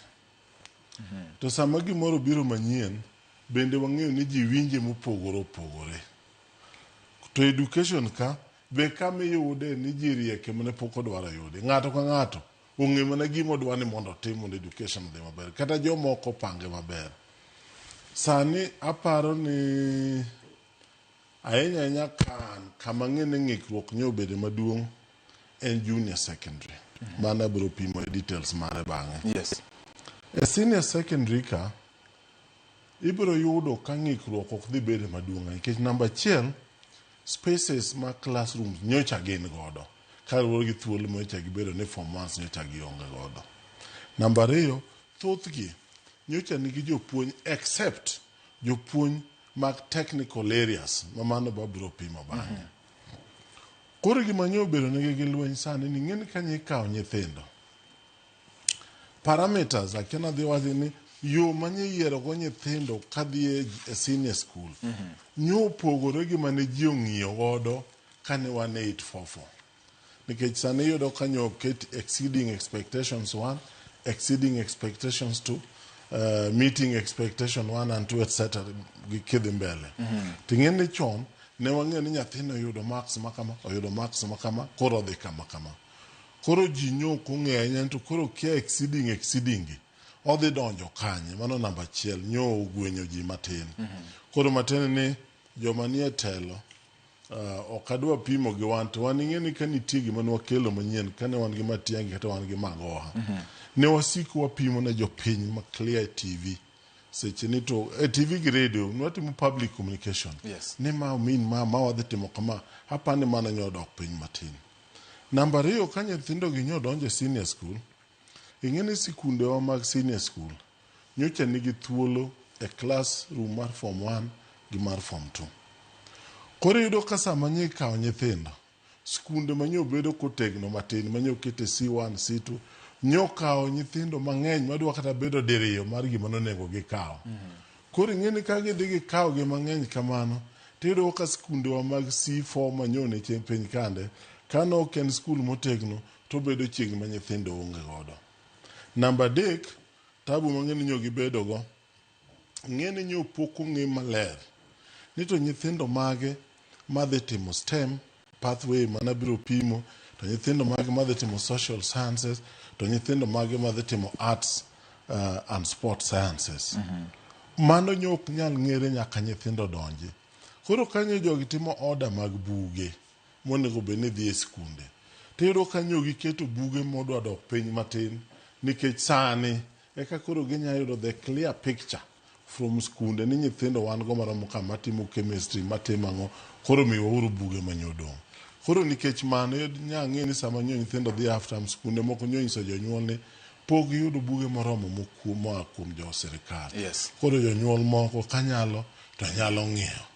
To sama gimoro obiro manyien, bende wang'eyo ni ji winje mopogore opogore. To education ka, be kama iyude ni ji riek ema ne pok odwaro yude. Ng'ato ka ng'ato ong'e mana gima odwa ni mondo otim mondo education odhi maber. Kata joma ok opange maber. Sani aparo ni ahinya ahinya kan kama ng'e ni ng'ikruok nyo obedo maduong' en junior secondary. Mano abiro pimo e details mare bang'e. Yes. E senior secondary ka, ibiro yudo ka ng'ikruok ok dhi bedo maduong' nikech namba achiel, spaces ma classrooms nyocha gin godo kaluwore gi thuolo manyocha gibedo ni form ones nyocha gionge godo. Namba ariyo, thothgi nyocha nigi jopuonj except jopuonj mag technical areas ma mano babiro pimo bang'e. Koro gima nyo obedo nigi gi lweny sani ni ing'e ni ka ikawo nyithindo parameters akia nadhi wacho ni yo manye yiero go nyithindo kadhi e senior school nyo opogore gi mane ji ong'iyo godo kane wan e 844 nikech sani iyudo ka nyo oket exceeding expectations 1 exceeding expectations 2 meeting expectation 1 and 2 etc gi kidhi mbele. Ting'e ni chon ne wang'eyo ni nyathino oyudo marks makama, oyudo marks makama, koro odhi kama kama. Koro ji nyo ok ong'eyo ahinya ni to koro kia exceeding exceeding gi odhi donjo kanye. Mano namba achiel nyo ogwenyo ji matin. Koro matiende ni joma nie telo ok adwa pimo gi wan to wan ing'e ni ka nitie gima ne wakelo manyien kane wan gi Matiang'i kata wan gi Magoha. Ne wasiko wapimo ne jopiny ma clear e TV seche ni to e TV gi radio ne watimo public communication. Yes. Ni ma mean ma wadhi timo kama apani mano nyo dok piny matin. Namba ariyo ka nyithindo gi nyo donjo e senior school, ing'e ni sikundewa mag senior school nyocha nigi thuolo e classroom mar form 1 gi mar form 2. Koro iyudo ka sama nyi ikawo nyithindo, skunde manyo bedo kotegno matin manyo kete C1, C2, nyo kawo nyithindo mang'eny madwa kata bedo diriyo mar gima nonego gikaw. Koro ing'e ni ka gidhi gikawo gi mang'eny kamano, tiyudo ka skundewa mag C4 manyo ne chien piny kande, kane ok en skul motegno, to obedo chiegni ma nyithindo onge godo. Namba adek, tabu mang'e ni nyo gibedo go, ng'e ni nyo pok ong'e maler ni to nyithindo mage madhi timo STEM pathway mana biro pimo, to nyithindo mage madhi timo social sciences, to nyithindo mage madhi timo arts and sport sciences. Mano nyo ok nyal ng'ere nyaka nyithindo donji. Koro kanyo jogi timo order mag buge monego bed ni dhi e skunde. Tiyudo ka nyo giketo buge modwa dok piny matin nikech sani eka koro ginya yudo the clear picture from skunde ni nyithindo wan go maromo kama matimo chemistry matimo ang'o koro miwauru buge manyo odong'. Koro nikech mano nya ng'e ni sama nyo nyithindo dhi half term skunde moko nyo nyiso jonyuol ni pok giyudo buge moromo moa kuom jo sirikal. Yes. Koro jonyuol moko kanyalo to nyalo ng'iewo.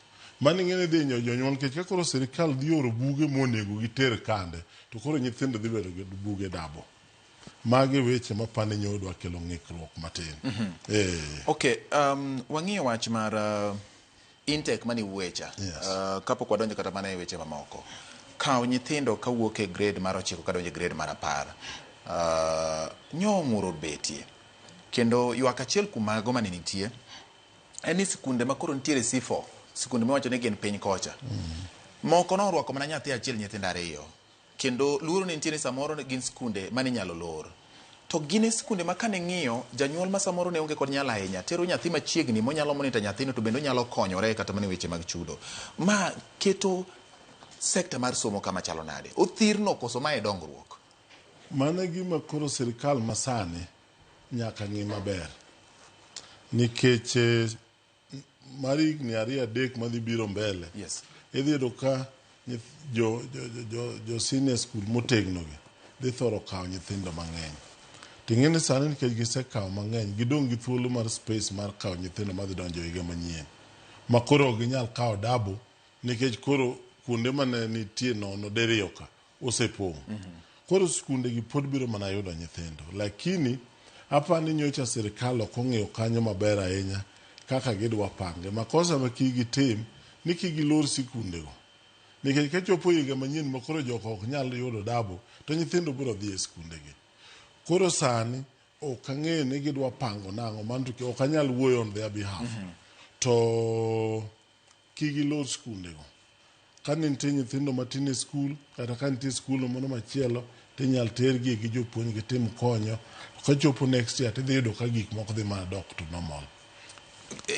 Mano ing'e ni dhi hinyo jonyuol nikech ka koro sirikal dhi oro buge monego giter kande to koro nyithindo dhi bedo gi buge dabo. Magi weche mapani nyo dwa kelo ng'ikruok matin. Okay, wang'iyo wach mar intake mani wuoyecha. Yes. Kapok wadonjo kata mana e weche mamoko. Kawo nyithindo kawuok e grade mar 9 kadonjo e grade mar 10. Nyo ng'uro betie. Kendo ywak achiel kuom mago mane nitie en ni sikunde ma koro nitiere C4, sikunde miwacho ni gin piny kocha. Moko norwako mana nyathi achiel nyithindo ariyo. Kendo luoro ne nitie ni samoro gin sikunde mane inyalo lor. To gin e sikunde ma kane ng'iyo, janyuol ma samoro ne onge kod nyalo ahinya, tero nyathi machiegni monyalo monitor nyathino to bende onyalo konyore kata mana e weche mag chudo. Ma keto sekta mar somo kama chalo nade? Othirno koso mae dongruok? Mano e gima koro sirikal masani nyaka ng'i maber. Nikech mar higni 2-3 madhi biro mbele, Yes. idhi yudo ka jo senior school motegno gi dhi thoro kawo nyithindo mang'eny. Ting'e ni sani nikech gisekawo mang'eny, gidong' gi thuolo mar space mar kawo nyithindo madhi donjo higa manyien. Ma koro ok ginyal kawo dabo nikech koro kuonde mane nitie nono diriyo ka osepong'. Koro skunde gi pod biro mana yudo nyithindo. Lakini apani nyocha sirikal ok ong'iyo kanyo maber ahinya kaka gidwa pange. Makosa ma kik gitim ni kik gilor sikundego. Nikech kachopo higa manyien ma koro joka ok nyal yudo dabo, to nyithindo biro dhi e sikundegi. Koro sani ok ang'eyo ni gidwa pango nang'o, mano to ok anyal wuoyo on their behalf. To kik gilor sikundego. Ka ne nitie nyithindo matin e skul, kata ka nitie skul moro machielo, tinyal tergi gi jopuonj gitim konyo. Kachopo next year tidhi yudo ka gik moko dhi mana dok to normal.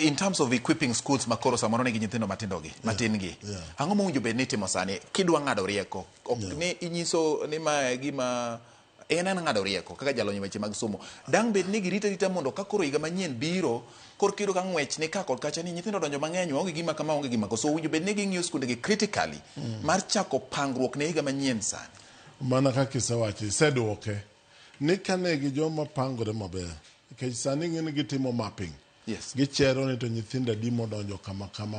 In terms of equipping schools makoro samoro nigi nyithindo matindo gi, matin gi. Ang'o mowinjo bed ni itimo sani kidwa ng'ado rieko? Ok ni inyiso ni ma e gima en ng'ado rieko kaka jalony e weche mag somo. Dang' bed ni girito arita mondo ka koro higa manyien biro, koro kiyudo ka ng'wech ni ka kod kacha ni nyithindo odonjo mang'eny, waonge gima kama, onge gima koso owinjo bed ni ging'iyo skunde gi critically mar chako pangruok ne higa manyien sani. Mana kaka isewacho, iseduoke. Ni kane gi joma pangore maber, nikech sani ing'e ni gitimo mapping. Gichero ni to nyithindo adi modonjo kama kama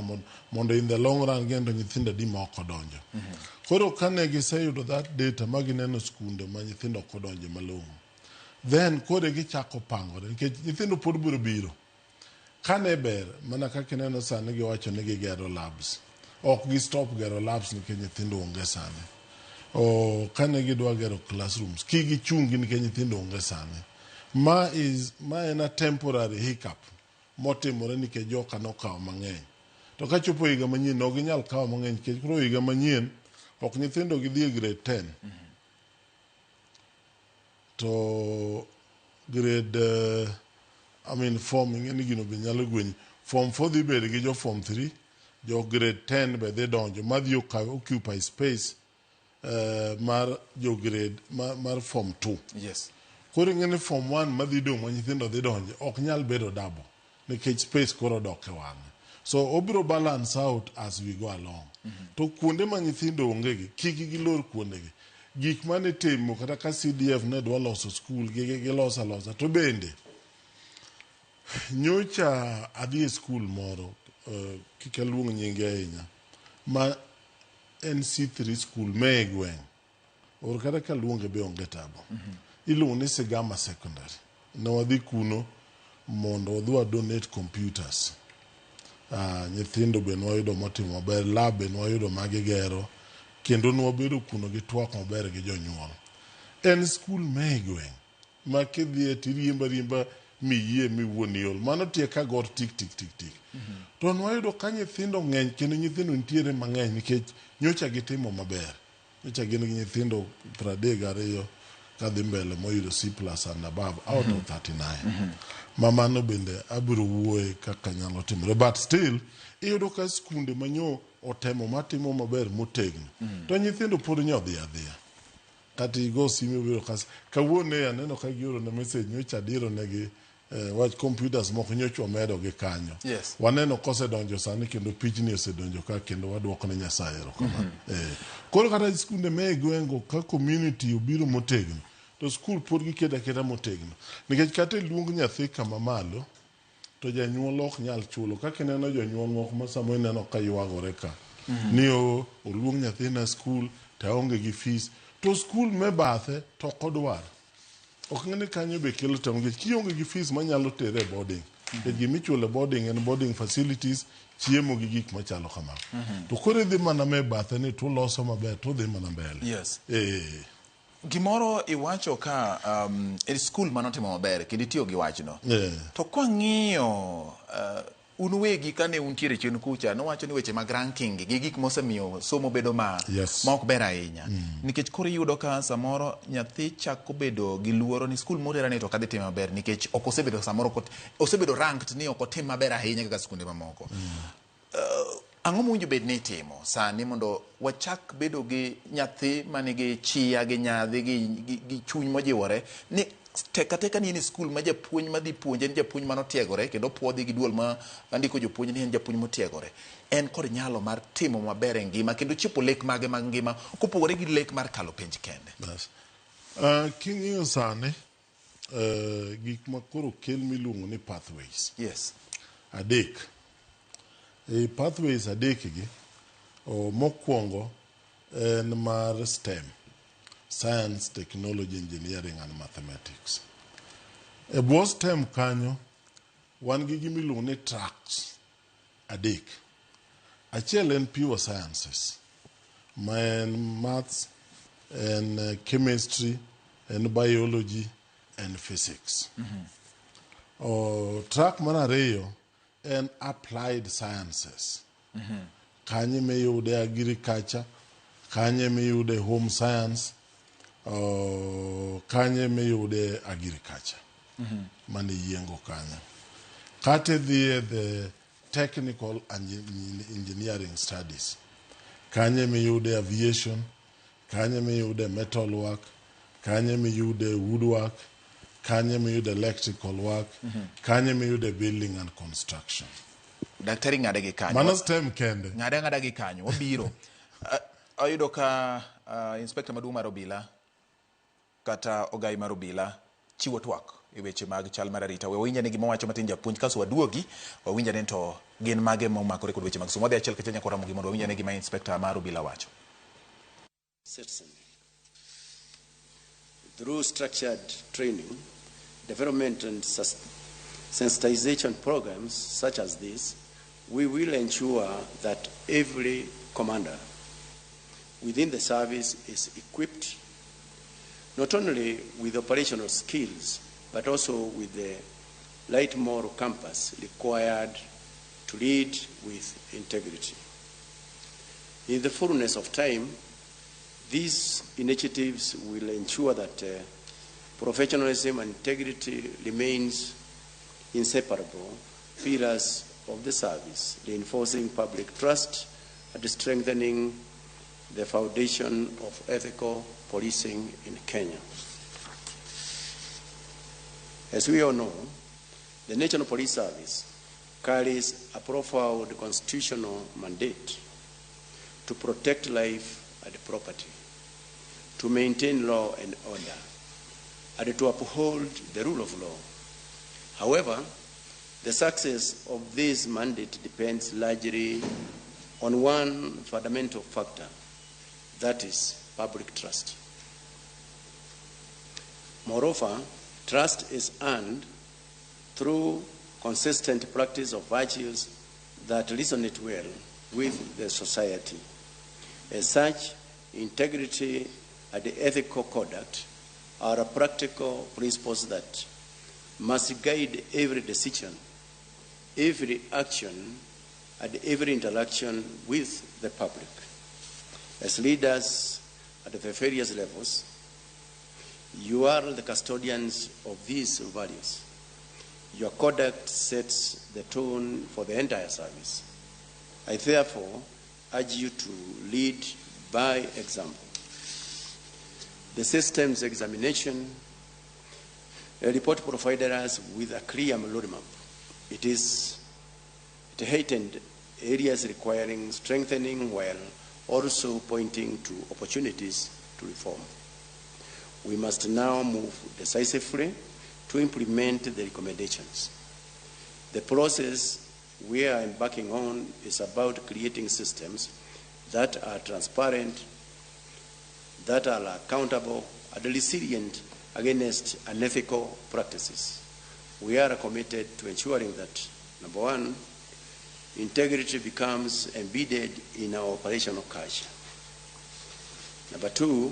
mondo in the long run gin to nyithindo adi ma ok odonjo. Koro kane giseyudo that data ma gineno skunde ma nyithindo ok odonje malong'o, then koro gichako pangore nikech nyithindo pod biro biro. Kane ber, mana kaka ineno sani giwacho ni gigero labs. Ok gi stop gero labs nikech nyithindo onge sani. O kane gidwa gero classrooms, kik gichungi nikech nyithindo onge sani. Ma is ma en a temporary hiccup motimore nikech joka nokawo mang'eny. To kachopo higa manyien, ok ginyal kawo mang'eny nikech koro higa manyien ok nyithindo gidhi e grade 10. To grade I mean form ing'e ni gino be nyalo gwenyi. Form 4 dhi bedo gi jo form 3, jo grade 10 be dhi donjo madhi occupy space mar jo grade mar form 2. Koro ing'e ni form 1 madhi dong' ma nyithindo dhi donje ok nyal bedo double nikech space koro dok e wang'e. So obiro balance out as we go along. To kuonde ma nyithindo onge gi, kik gilor kuonde gi. Gik mane timo kata ka CDF ne dwa loso skul, giloso alosa. To bende, nyocha adhi e skul moro, kik aluong nyinge ahinya, ma en C3 school me e gweng'. Or kata kaluonge be onge tabu. Iluongo ni Sigama Secondary. Ne wadhi kuno mondo wadhi wa donate computers. Nyithindo be nwayudo motimo maber, lab be nwayudo magigero, kendo nwabedo kuno gi twak maber gi jonyuol. En skul me e gweng' ma kidhiye tiriembo ariemba miyie miwuon iol. Mano tie ka got tik tik tik tik. To nwayudo ka nyithindo ng'eny kendo nyithindo nitiere mang'eny nikech nyocha gitimo maber. Nyocha gin gi nyithindo 32 kadhi mbele moyudo C plus and above out of 39. Ma mano bende abiro wuoye kaka nyalo timore. But still, iyudo ka skunde manyo otemo matimo maber motegno. To nyithindo pod nyodhi adhiya. Kata igo simu ibiro kas. Kawuono aneno ka gioro na message nyocha adiro negi wach computers moko nyocha wamedo gi kanyo. Waneno kosedonjo sani kendo pichni osedonjo ka kendo waduoko ne Nyasaye erokamano. Koro kata skunde me e gweng'go ka community obiro motegno to skul pod giketo aketa motegno. Nikech kata iluong nyathi kama malo to janyuol ok nyal chulo. Kaka ineno jonyuol moko ma samoro ineno ka ywagore ka. Ni oluong nyathina skul to aonge gi fees. To skul me bathe to ok odwar. Ok ng'e ni kanyo be kelo tem nikech kionge gi fees manyalo tere e boarding. Nikech gimichulo e boarding en boarding facilities, chiemo gi gik machalo kamago. To koro idhi mana me bathe ni tuloso maber tudhi mana mbele. Gimoro iwacho ka e skul manotimo maber kendo itiyo gi wachno. To kwang'iyo un wegi kane untiere chien kucha nowacho ni weche mag ranking gi gik mosemiyo somo bedo ma ma ok ber ahinya. Nikech koro iyudo ka samoro nyathi chako bedo gi luoro ni skul motera ni to ok adhi timo maber nikech ok osebedo samoro osebedo ranked ni ok otim maber ahinya kaka skunde mamoko. Ang'o mowinjo bed ni itimo sani mondo wachak bedo gi nyathi manigi chia gi nyadhi gi chuny mojiwore ni tek ateka ni en e skul ma japuonj madhi puonje en japuonj manotiegore kendo opuodhi gi duol ma andiko jopuonj ni en japuonj motiegore. En kod nyalo mar timo maber e ngima kendo chopo lek mage mag ngima kopogore gi lek mar kalo penj kende. King'iyo sani gik ma koro kel miluongo ni pathways. Adek. E pathways adek gi, mokwongo en mar STEM. Science, Technology, Engineering and Mathematics. E bwo STEM kanyo, wan gi gima iluongo ni tracks adek. Achiel en pure sciences, ma en maths, en chemistry, en biology, en physics. Track mar ariyo en applied sciences. Kanye miyude agriculture, kanye miyude home science, kanye miyude agriculture. Mane yiengo kanyo. Kata idhiye the technical and engineering studies. Kanye miyude aviation, kanye miyude metal work, kanye miyude woodwork, kanye miyude electrical work, kanye miyude building and construction. Daktari ng'ade gi kanyo. Mano STEM kende. Ng'ade ang'ada gi kanyo, wabiro. Ayudo ka inspector maduong' mar obila kata ogai mar obila chiwo twak e weche mag chal mar arita. We wawinj ane gima owacho matin japuonj kaso waduogi, wawinj ane to gin mage momakore kod weche mag somo. Wadhi achiel kachiel nyaka Ramogi mondo wawinj ane gima inspector mar obila wacho. Citizen. Through structured training, development and sensitization programs such as this, we will ensure that every commander within the service is equipped not only with operational skills, but also with the light moral compass required to lead with integrity. In the fullness of time, these initiatives will ensure that professionalism and integrity remains inseparable pillars of the service, reinforcing public trust and strengthening the foundation of ethical policing in Kenya. As we all know, the National Police Service carries a profound constitutional mandate to protect life and property, to maintain law and order, and to uphold the rule of law. However, the success of this mandate depends largely on one fundamental factor, that is public trust. Moreover, trust is earned through consistent practice of virtues that resonate well with the society. As such, integrity and ethical conduct are practical principles that must guide every decision, every action, and every interaction with the public. As leaders at the various levels, you are the custodians of these values. Your conduct sets the tone for the entire service. I therefore urge you to lead by example. The systems examination report provided us with a clear roadmap. It heightened areas requiring strengthening while also pointing to opportunities to reform. We must now move decisively to implement the recommendations. The process we are embarking on is about creating systems that are transparent, that are accountable, and resilient against unethical practices. We are committed to ensuring that, number one, integrity becomes embedded in our operational culture. Number two,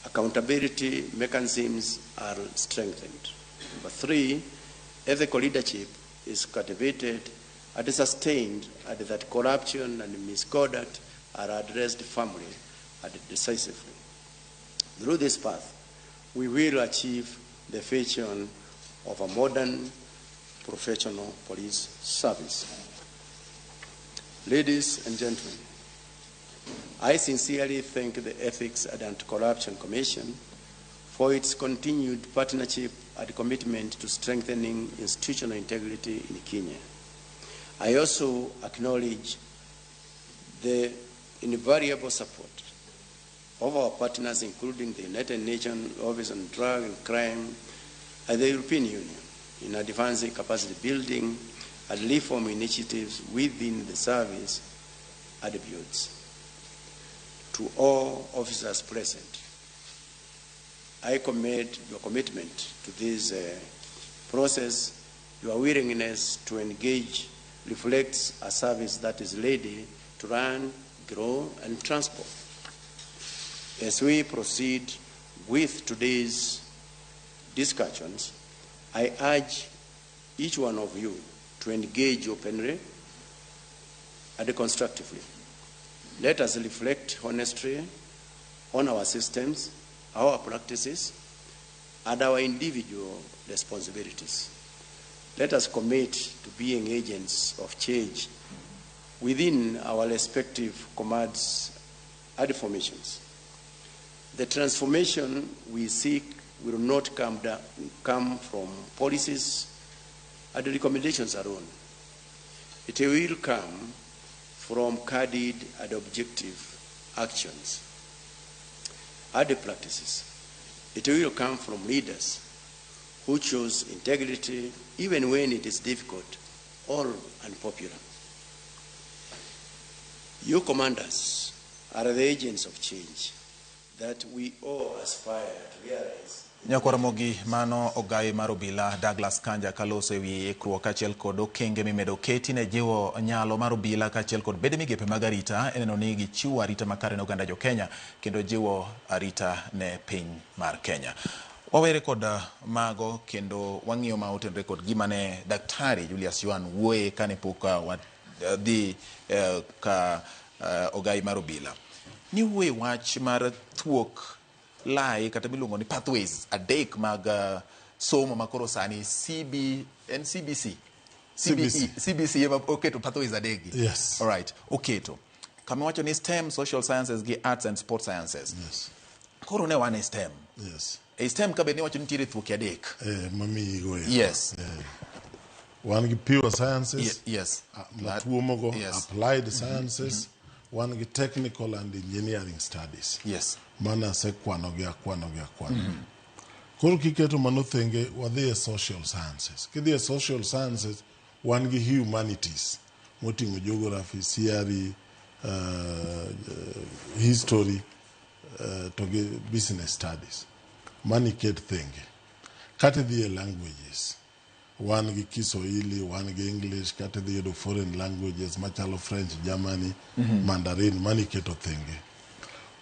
accountability mechanisms are strengthened. Number three, ethical leadership is cultivated and sustained, and that corruption and misconduct are addressed firmly and decisively. Through this path, we will achieve the vision of a modern professional police service. Ladies and gentlemen, I sincerely thank the Ethics and Anti-Corruption Commission for its continued partnership and commitment to strengthening institutional integrity in Kenya. I also acknowledge the invaluable support of our partners, including the United Nations Office on Drug and Crime and the European Union, in advancing capacity building and reform initiatives within the service attributes. To all officers present, I commend your commitment to this process. Your willingness to engage reflects a service that is ready to run, grow, and transport. As we proceed with today's discussions, I urge each one of you to engage openly and constructively. Let us reflect honestly on our systems, our practices, and our individual responsibilities. Let us commit to being agents of change within our respective commands and formations. The transformation we seek will not come from policies and recommendations alone. It will come from candid and objective actions and practices. It will come from leaders who choose integrity even when it is difficult or unpopular. You commanders are the agents of change that we all aspire to realize. Nyakwaramogi mano ogai mar obila Douglas Kanja kaloso ewi ikruok kaachiel kod okenge mimedo keti ne jiwo nyalo mar obila kaachiel kod bede migepe mag arita e neno ni gichiwo arita makare ne oganda jo Kenya kendo jiwo arita ne piny mar Kenya. Wawere kod mago kendo wang'iyo ma otenore kod gima ne Daktari Julius Yuan wuoye kane pok wadhi ka ogai mar obila. Ni wuoye wach mar thuok lai kata miluongo ni pathways adek mag somo makoro sani CBC CBC ema oketo pathways adek gi. Yes. All right, oketo. Kama wacho ni STEM, social sciences gi arts and sport sciences. Yes. Koro ne wan e STEM. Yes. E STEM ka bed ni wacho nitiere thuoke adek. Mamiyigo ero. Yes. Wan gi pure sciences. Yes. Matuomogo, Yes. Applied sciences. Wan gi technical and engineering studies. Yes. Mano asekwanogi akwanogi akwanogi. Koro kiketo mano thenge, wadhi e social sciences. Kidhi e social sciences, wan gi humanities moting'o geography, CRE, history, to gi business studies. Mano iket thenge. Kata idhi e languages, wan gi Kiswahili, wan gi English, kata idhi yudo foreign languages machalo French, Germany, Mandarin, mano iketo thenge.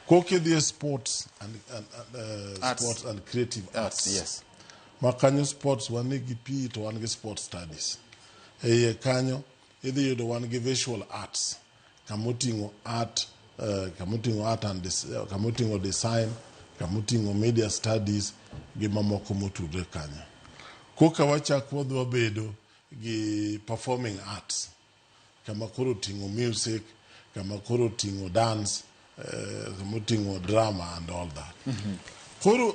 Koka idhi e sports and Arts. Sports and creative arts. Yes. Ma kanyo sports wan gi PE to wan gi sports studies. E iye kanyo idhi yudo wan gi visual arts kamoting'o art, kamoting'o art and kamoting'o design, kamoting'o media studies gi mamoko motudre kanyo. Koka wachak wadhi wabedo gi performing arts kama koro oting'o music, kama koro oting'o dance, kama oting'o drama and all that. Koro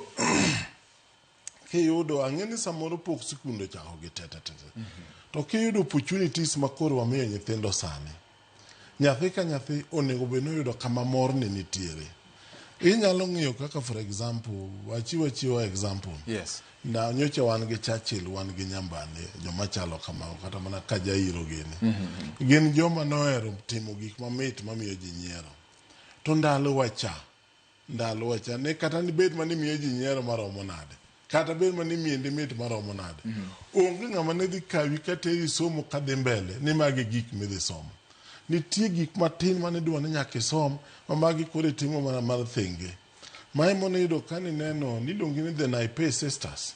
kiyudo ang'e ni samoro pok sikunde ochako gi tete tete. To kiyudo opportunities ma koro wamiyo nyithindo sani, nyathi ka nyathi onego bed ni oyudo kama morne nitiere. Inyalo ng'iyo kaka, for example, wachiw achiwa example. Yes. Na nyocha wan gi Churchill, wan gi Nyambane, joma chalo kamago, kata mana Kajairo gini. Gin joma nohero timo gik mamit mamiyo ji nyiero. To ndalo wacha, ne kata nibed mani miyo ji nyiero maromo nade, kata bed mani miendi mit maromo nade, onge ng'ama ne dhi kawi kateri somo kadhi mbele ni magi gik midhi somo. Nitie gik matin mane idwa ni nyaka isom, ma magi koro itimo mana mar thenge. Ma ema niyudo ka nineno niluongi ni the Naipei Sisters.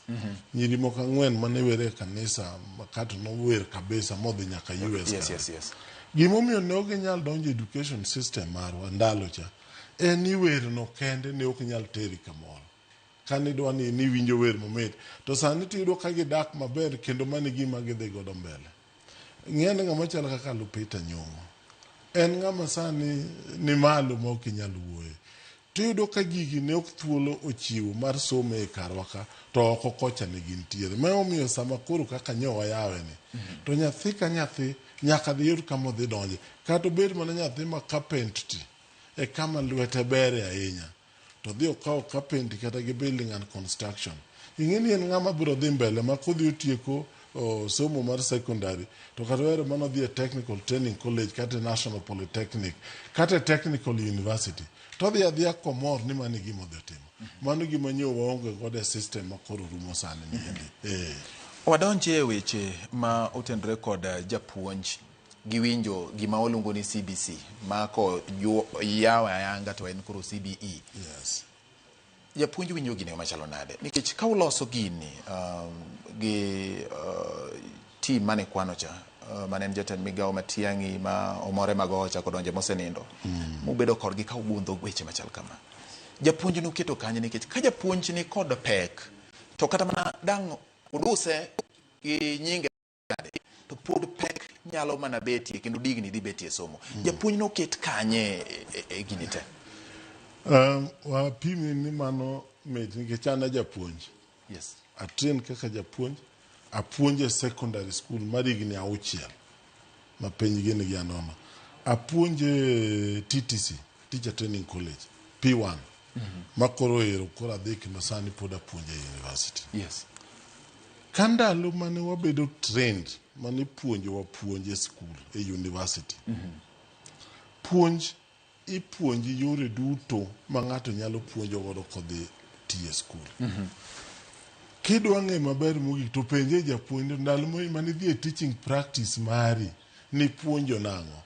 Nyiri moko ang'wen mane wer e kanisa kato nower kabisa modhi nyaka US. Yes. Gimomiyo ne ok ginyal donjo e education system marwa ndalo cha en ni werno kende ne ok nyal teri kamoro. Kane idwa ni niwinjo wer mamit to sani tiyudo ka gidak maber kendo mano e gima gidhi godo mbele. Ng'e ni ng'ama chalo kaka Lupita Nyong'o en ng'ama sani ni malo ma ok inyal wuoye. Tiyudo ka gigi ne ok thuolo ochiwo mar somo e karwa ka to oko kocha ne gintiere. Ma omiyo sama koro kaka nyo wayawe ni to nyathi ka nyathi nyaka dhi yud kama odhi donje. Kata obed mana nyathi ma carpentry e kama lwete bere ahinya to dhi okawo carpentry kata gi building and construction. Ing'e ni en ng'ama biro dhi mbele ma kodhi otieko somo mar secondary to kata were mana odhi e technical training college kata e National Polytechnic kata e technical university to odhi adhiya komor ni mano e gima odhi timo. Mano gima nyo waonge godo e system ma koro rumo sani ni endi. Wadonje e weche ma otenore kod japuonj. Giwinjo gima waluongo ni CBC ma ko yawe ayanga to en koro CBE. Yes. Japuonj winjo gini machalo nade? Nikech ka uloso gini gi team mane kwano cha mane en jatend migawo Matiang'i ma Omore Magoha kodonje mosenindo mubedo kodgi ka ugundho weche machal kama. Japuonj nuketo kanye nikech ka japuonj ni kod pek to kata mana dang' uduse gi nyinge to pod pek nyalo mana betie kendo digni dhi betie somo. Japuonj noket kanye e gini te? Wapimni ni mano mit nikech an a japuonj. Yes. Atrain kaka japuonj, apuonjo e secondary school mar higni 6 ma penj gini gi anono. Apuonjo e TTC, Teacher Training College, P1. Ma koro ero koro adhi kendo sani pod apuonjo e university. Yes. Ka ndalo mane wabedo trained, mane ipuonjowa puonj e school, e university. Puonj ipuonji yore duto ma ng'ato nyalo puonjo godo kodhi tiyo e skul. Kidwa ng'e maber mogik to penje japuonj ni ndalo mane idhi e teaching practice mari nipuonjo nang'o.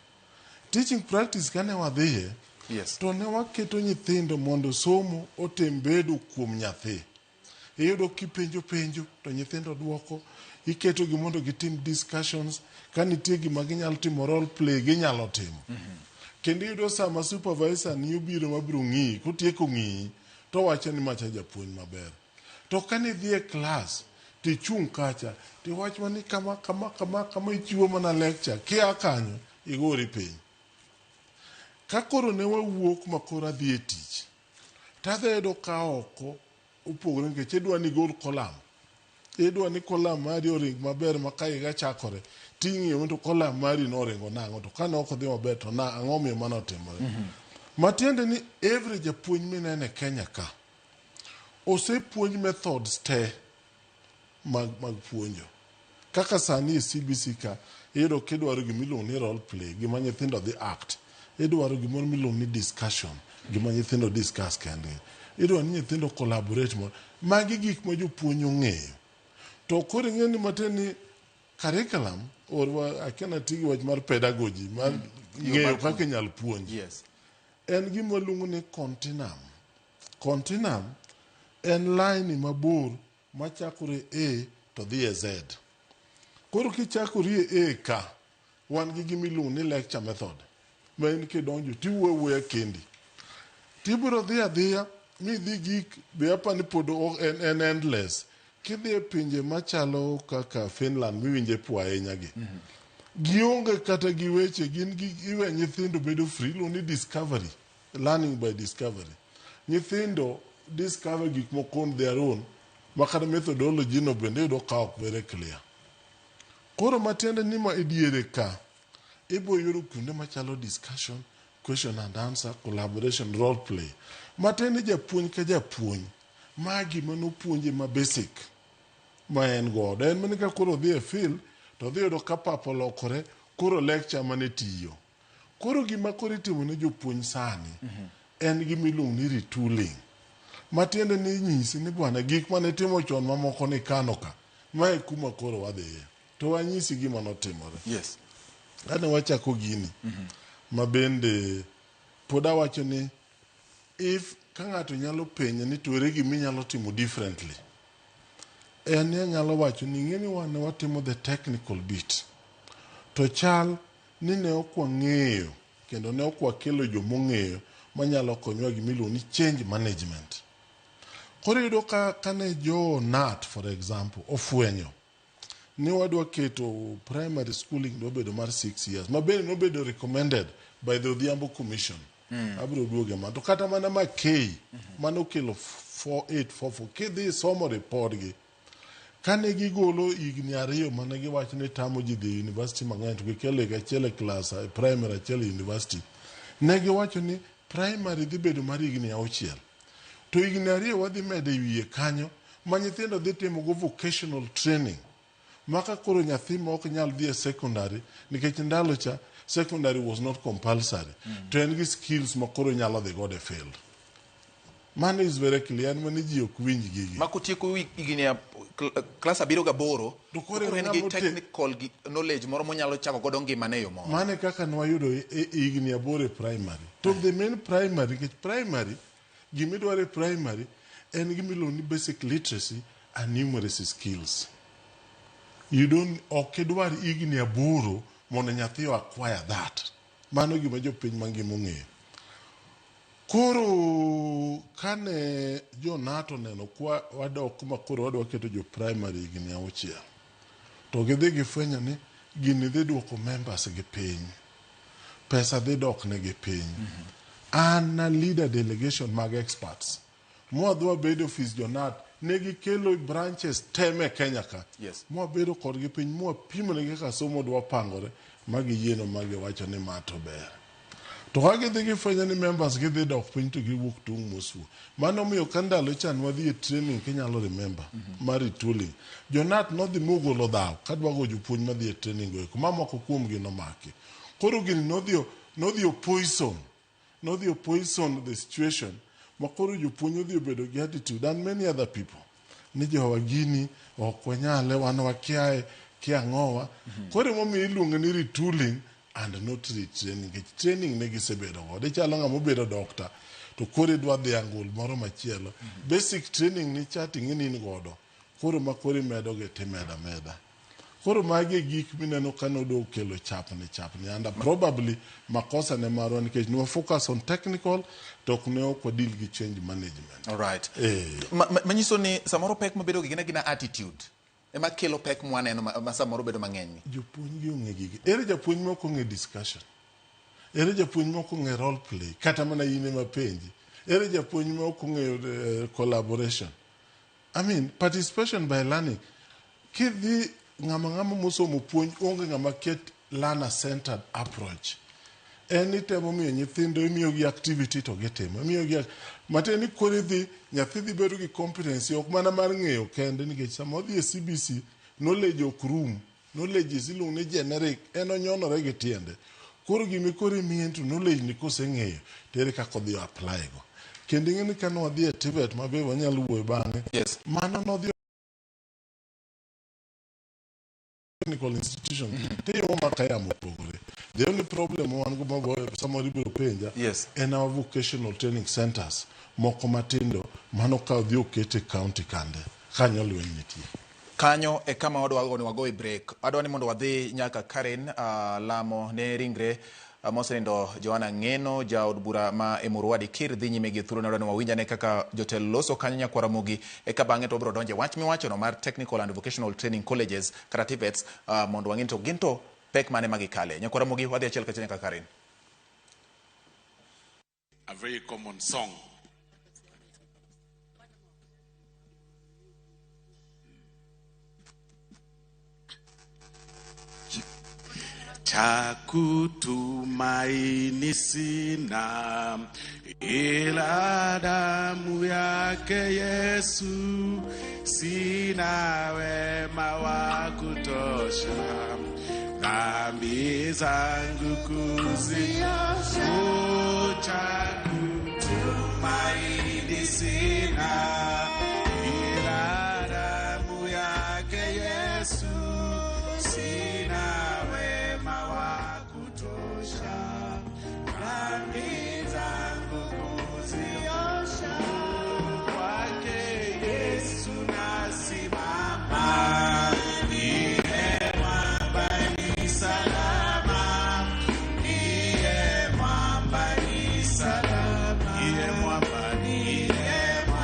Teaching practice kane wadhiye, Yes. to ne waketo nyithindo mondo somo otem bedo kuom nyathi. Iyudo kipenjo penjo to nyithindo duoko, iketo gi mondo gitim discussions, ka nitie gima ginyalo timo role play ginyalo timo. Kendo iyudo sama supervisor ni obiro mabiro ng'iyi, kotieko ng'iyi, to owacho ni macha japuonj maber. To kane idhi e class, tichung' kacha, tiwach mana ni kama, kama, kama, kama ichiwo mana lecture, kia kanyo, igori piny. Ka koro ne wawuok ma koro adhi e tich, tadhi yudo ka oko opogore nikech idwa ni igol column. Idwa ni column mari oring maber ma ka higa chakore, ting'iyo to column mari noringo nang'o, to kane ok odhi maber to na ang'o miyo mano otimore. Matiende ni every japuonj mineno e Kenya ka, osepuonj methods te mag puonjo. Kaka sani e CBC ka, iyudo kidwaro gima iluongo ni role play, gima nyithindo dhi act. Idwaro gimoro miluongo ni discussion, gima nyithindo discuss kendgi. Idwaro ni nyithindo collaborate mo. Magi gik ma jopuonj ong'eyo. To koro ing'e ni matin ni curriculum, or akia nati gi wach mar pedagogy, mar ng'eyo kaka inyalo puonj. Yes. En gima waluongo ni continuum. Continuum en line mabor machakore A to dhi e Z. Koro kichakori e A ka, wan gi gima iluongo ni lecture method. Ma in kidonjo tiwuoyo awuoya kendi. Tibiro dhi adhiya midhi gik be apa ni pod en endless. Kidhi e pinje machalo kaka Finland miwinje pwa ahinya gi. Gionge kata gi weche, gin gi iwe nyithindo bedo free, iluongo ni discovery, learning by discovery. Nyithindo discover gik moko on their own, ma kata methodology no bende iyudo ka ok very clear. Koro matiende ni ma e diere ka, ibo yudo kuonde machalo discussion, question and answer, collaboration, role play. Matiende ni japuonj ka japuonj, ma gima nopuonje ma basic ma en godo. En mana ka koro odhi e field, to odhi yudo ka pap olokore, koro lecture mane tiyo. Koro gima koro itimo ne jopuonj sani, en gima iluongo ni retooling. Matiende ni nyisi ni bwana gik mane itimo chon mamoko ni kano ka, mae kuma koro wadhiye. To wanyisi gima notimore. Yes. Kane wachako gini, ma bende pod awacho ni if ka ng'ato nyalo penje ni to ere gima inyalo timo differently, en ni anyalo wacho ni ing'e ni wan ne watimo the technical bit. To chal ni ne ok wang'eyo kendo ne ok wakelo jomong'eyo manyalo konyowa gima iluongo ni change management. Koro iyudo ka kane jo KNUT for example ofwenyo ni wadwa keto primary schooling dwa bedo mar 6 years ma bende nobedo recommended by the Odhiambo Commission. Abiro duoge ma to kata mana Makei manokelo 4844 kidhi somo report gi kane gigolo higni 2 mane giwacho ni tamo ji dhi e university mang'eny to gikelo higa achiel e class e primary achiel e university ne giwacho ni primary dhi bedo mar higni 6 to higni 2 wadhi medo e wiye kanyo ma nyithindo dhi timo go vocational training maka koro nyathi ma ok nyal dhi e secondary nikech ndalo cha secondary was not compulsory to en gi skills ma koro nyalo dhi godo e field. Mano is very clear, en mana ni ji ok winj gigi. Ma kotieko higni klas abiriyo gaboro, to koro koro en gi ng'ama ote- technical gi knowledge moro monyalo chako godo ngimane e yo moro. Mano e kaka nwayudo higni 8 e primary. To the main primary, nikech primary, gimidwaro e primary en gimiluongo ni basic literacy and numeracy skills. You don't, ok idwar higni 8 mondo nyathi o acquire that. Mano gima jopiny mangima ong'eyo. Koro kane jo NATO oneno kwa wadok kuma koro wadwa keto jo primary higni 6, to gidhi gifwenyo ni gini dhi duoko members gi piny, pesa dhi dok negi piny. An na leader delegation mag experts mwadhi wabedo ofis jo NAT, ne gikelo branches te me Kenya ka. Mwabedo kodgi piny mwapimo negi kaka somo dwa pangore ma giyieno ma giwacho ni ma to ber. To ka gidhi gifwenyo ni members gidhi dok piny to giwuok tung' mosuo. Mano omiyo ka ndalo cha nwadhi e training kinyalo remember mar retooling. Jo NAT nodhi mogolo dhaw kadwa go jopuonj madhi e training go eko ma moko kuomgi nomaki. Koro gini nodhi o poison. Nodhi o poison the situation ma koro jopuonj odhi obedo gi attitude and many other people ni jowa gini ok wanyale wan wakiae kia ang'owa. Koro emomiyo iluonge ni retooling and not retraining, nikech training ne gisebedo godo. Ichalo ng'ama obedo doctor to koro idwa dhi angul moro machielo. Basic training ni cha ting'e ni in godo. Koro ma koro imedo gi timedo ameda. Koro magi e gik mineno ka nodo kelo chapni chapni and probably makosa ne marwa nikech ne focus on technical to ok ne ok wadeal gi change management. All right. Manyiso ni samoro pek mabedo gi gin agina attitude ema kelo pek mwaneno ma samoro bedo mang'eny ni. Jopuonj gi ong'e gigi. Ere japuonj ma ok ong'e discussion? Ere japuonj ma ok ong'e role play? Kata mana in ema penji. Ere japuonj ma ok ong'eyo collaboration? I mean, participation by learning. Kidhi ng'ama ng'ama mosomo puonj onge ng'ama ket learner centered approach. En itemo miyo nyithindo imiyogi activity to gitimo. Imiyogi matiende ni koro idhi nyathi dhi bedo gi competency ok mana mar ng'eyo kende nikech sama odhi e CBC knowledge ok rum. Knowledge is iluongo ni generic, en onyonore gi tiende. Koro gima koro imiye to knowledge ni koseng'eyo to ere kaka odhi apply go. Kendo ing'e ni kane wadhi e TVET ma be wanyalo wuoyo bang'e. Mano nodhi technical institution tiyudo ma ka yamo opogore. The only problem wan go mago samoro ibiro penja en our vocational training centers moko matindo mano ka odhi oket e county kande kanyo lweny nitie. Kanyo e kama wadwa ni wagoe break. Adwa ni mondo wadhi nyaka Karen lamo ne ringre mosenindo Joanna Ng'eno, jaod bura ma Emurua Dikir dhi nyime gi thuolo. Adwa ni wawinj ane kaka jotelo loso kanyo nyakwar Ramogi, eka bang'e to wabiro donjo e wach miwachono mar Technical and Vocational Training Colleges kata TVETs, mondo wang'e ni to gin to pek mane ma gikale. Nyakwar Ramogi, wadhi achiel kachiel nyaka Karen. A very common song. Cha kutumaini sina ila damu yake Yesu, sina wema wa kutosha, dhambi zangu kuziosha. Cha kutumaini sina ila damu yake Yesu, sina wema wa kutosha, dhambi zangu kuziosha. Kwake Yesu nasimama, ndiye mwamba ni salama, ndiye mwamba ni salama, ndiye mwamba, ndiye mwamba.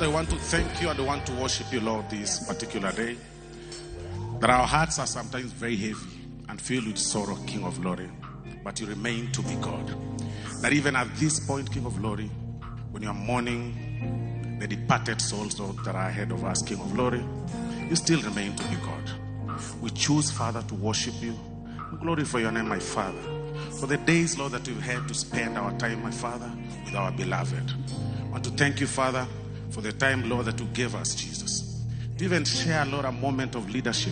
Father, we want to thank you and we want to worship you, Lord, this particular day. That our hearts are sometimes very heavy and filled with sorrow, King of Glory, but you remain to be God. That even at this point, King of Glory, when you are mourning the departed souls, Lord, that are ahead of us, King of Glory, you still remain to be God. We choose, Father, to worship you. Glory for your name, my Father. For the days, Lord, that we've had to spend our time, my Father, with our beloved. I want to thank you, Father, for the time, Lord, that you gave us, Jesus. To even share, Lord, a moment of leadership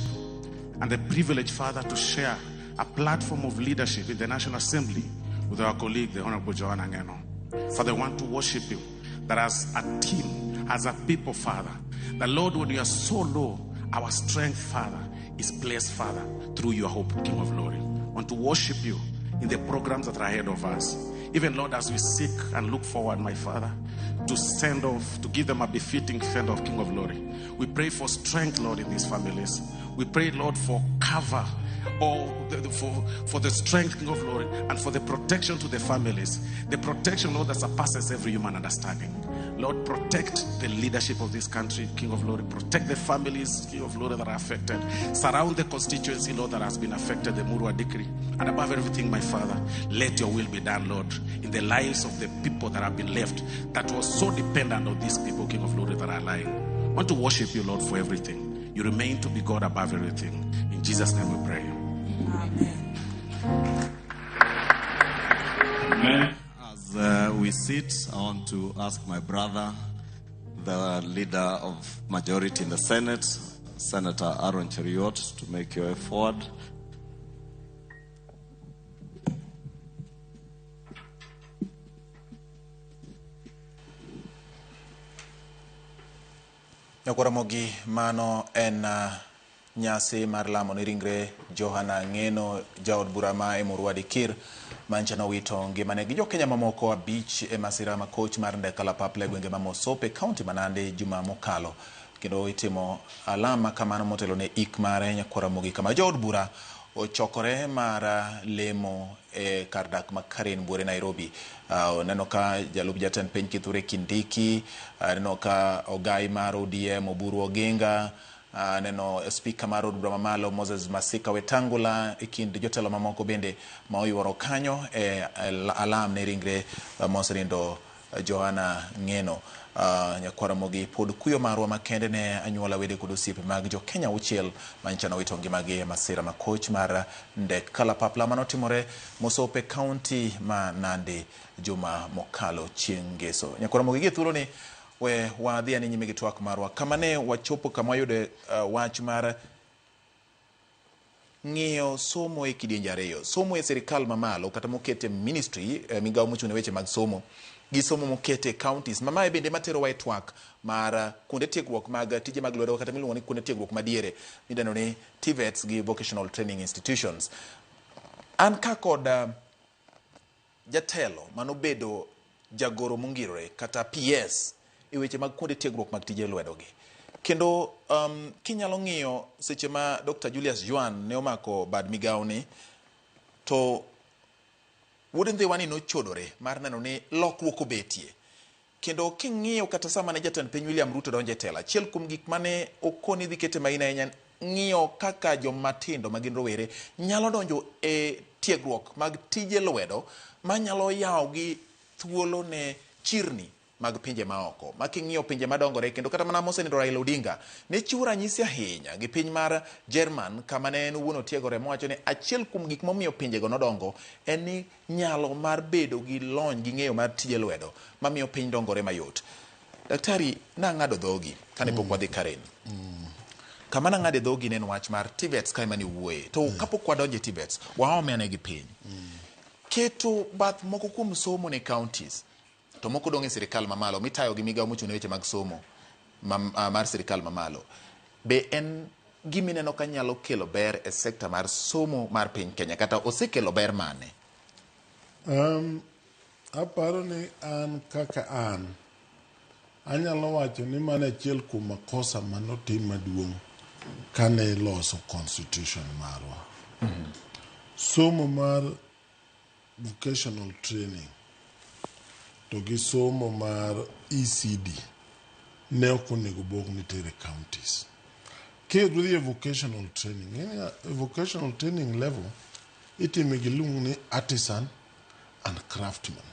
and the privilege, Father, to share a platform of leadership in the National Assembly with our colleague, the Honorable Johana Ng'eno. Father, I want to worship you that as a team, as a people, Father, the Lord, when we are so low, our strength, Father, is placed, Father, through your hope, King of Glory. I want to worship you in the programs that are ahead of us. Even, Lord, as we seek and look forward, my Father, to send off, to give them a befitting send off, King of Glory. We pray for strength, Lord, in these families. We pray, Lord, for cover, or for the strength, King of Glory, and for the protection to the families. The protection, Lord, that surpasses every human understanding. Lord, protect the leadership of this country, King of Glory. Protect the families, King of Glory, that are affected. Surround the constituency, Lord, that has been affected, the Murua Decree. And above everything, my Father, let your will be done, Lord, in the lives of the people that have been left, that was so dependent on these people, King of Glory, that are lying. I want to worship you, Lord, for everything. You remain to be God above everything. In Jesus' name we pray. Amen. Amen. As we sit, I want to ask my brother, the leader of majority in the Senate, Senator Aaron Cheruiyot, to make your way forward. Nyakwaramogi mano en nyasi mar lamo ne ringre Johana Ng'eno, jaod bura ma Emurua Dikir, mancha nowito ngimane gi jokenya mamoko 5 e masira ma koch mar ndek kalapapla e gwenge ma Mosope, kaunti ma Nandi juma mokalo. Kendo itimo alama kamano motelo ne ik mare. Nyakwaramogi kama jood bura ochokore mar lemo e kar dak ma Karen Buore, Nairobi. Neno ka jalup jatend piny Kithure Kindiki, neno ka ogai mar ODM Oburu Oginga, neno spika mar od bura mamalo Moses Masika Wetangula, e kind jotelo mamoko bende ma oyuoro kanyo e alam ne ringre mosenindo Johana Ng'eno. Nyakwaramogi pod kuyo marwa makende ne anyuola, wede kod osiepe mag jokenya 6 mancha nowito ngimagi e masira ma koch mar ndek kalapapla manotimore Mosope, kaunti ma Nandi juma mokalo chieng' ngeso. Nyakwaramogi, gi thuolo ni we wadhi ane nyime gi twak marwa kama ne wachopo kama wayude wach mar ng'iyo somo e kidienje 2, somo e sirikal mamalo kata mokete ministry, migawo mochung' ne weche mag somo, gi somo mokete counties. Mamae bende materowa e twak mar kuonde tiegruok mag tije mag lwedo kata miluongo ni kuonde tiegruok madiere midendo ni TVETs gi vocational training institutions. An ka kod jatelo manobedo jagoro mongirore kata PS e weche mag kuonde tiegruok mag tije lwedo gi. Kendo kinyalo ng'iyo seche ma Dr. Julius Juan ne omako bad migawo ni, to wuod Ndhiwa ni nochodore mar neno ni lokruok obetie. Kendo king'iyo kata sama ne jatend piny William Ruto donjo e telo, achiel kuom gik mane okoni dhi kete maina ahinya ng'iyo kaka joma tindo ma gin rowere nyalo donjo e tiegruok mag tije lwedo manyalo yawogi thuolo ne chirni mag pinje maoko. Ma king'iyo pinje madongore, kendo kata mana mosenindo Raila Odinga ne chiwo ranyisi ahinya gi piny mar Jerman kama ne en owuon otiegore, mowacho ni achiel kuom gik momiyo pinjego nodongo en ni nyalo mar bedo gi lony gi ng'eyo mar tije lwedo mamiyo piny dongore mayot. Daktari, nang'ado dhogi kane pok wadhi Karen. Kama nang'ade dhogi ne en wach mar TVETs kae mane iwuoye. To kapok wadonjo e TVETs, waome ane gi piny. Keto bath moko kuom somo ne counties to moko dong' e sirikal mamalo mitayo gi migawo mochung' ne weche mag somo mar sirikal mamalo, be en gimineno ka nyalo kelo ber e sekta mar somo mar piny Kenya, kata osekelo ber mane? Aparo ni an kaka an anyalo wacho ni mano achiel kuom makosa manotim maduong' kane iloso constitution marwa. Somo mar vocational training to gi somo mar ECD ne ok onego bog nitere counties. Kidhi e vocational training, ing'e e vocational training level itime gi luong ni artisan and craftsmen.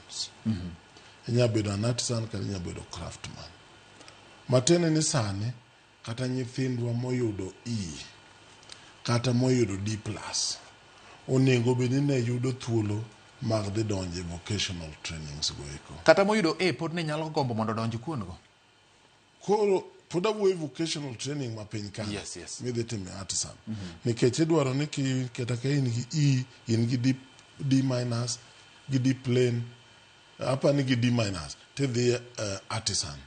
Inya bedo an artisan kata inya bedo craftsman. Matiende ni sani kata nyithindwa moyudo E kata moyudo D plus onego bed ni ne yudo thuolo mag dhi donjo e vocational trainings go eko. Kata moyudo A pod ne nyalo gombo mondo odonj kuondgo. Koro pod awuoyo e vocational training ma piny ka. Yes, yes. Midhi timo e artisan. Nikech idwaro ni ki kata ka in gi E, in gi D, D minus, gi D plain, apa ni gi D minus, tidhi uh, artisan.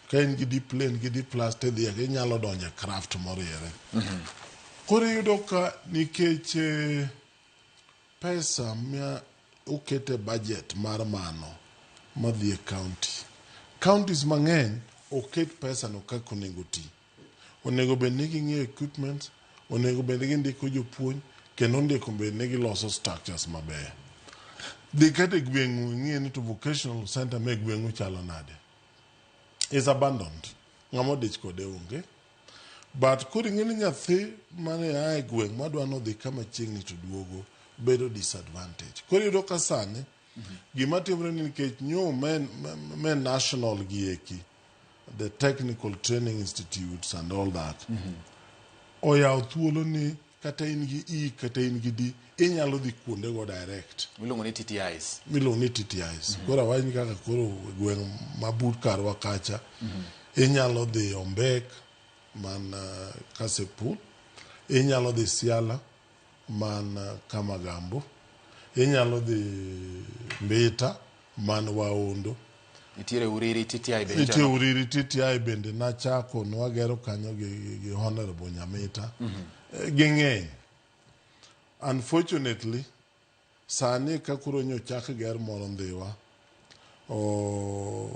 Ka in gi D plain gi D plus tidhi inyalo donjo e craft moriere. Koro iyudo ka nikech eh, pesa ma oket e budget mar mano madhi e county. Counties mang'eny oket pesa no kaka onego ti. Onego bed ni ging'iewo equipment, onego bed ni gindiko jopuonj, kendo onego bed ni giloso structures mabeyo. Dhi kata e gweng'u ing'e ni to vocational center me gweng'u chalo nade. Is abandoned. Ng'ama odich kode onge. But koro ing'e ni nyathi mane a e gweng' madwa nodhi kama chiegni to duogo bedo disadvantage. Koro iyudo ka sani gima timore ni nikech nyo men, men national gi eki the technical training institutes and all that oyawo thuolo ni kata in gi E kata in gi D inyalo dhi kuondego direct Miluongo ni TTIs. miluongo ni TTIs. Koro awach ni kaka koro gweng' mabut karwa kacha inyalo dhi Ombek man Kasipul, inyalo dhi Siala man Kamagambo, inyalo dhi Mbita man Waondo. Nitiere Uriri TTI bende. Nitie Uriri TTI bende nachako nwagero kanyo gi, gi Honorable Nyamita. Ging'eny. Unfortunately, Sani ka koro nyochak ger moro Ndhiwa, o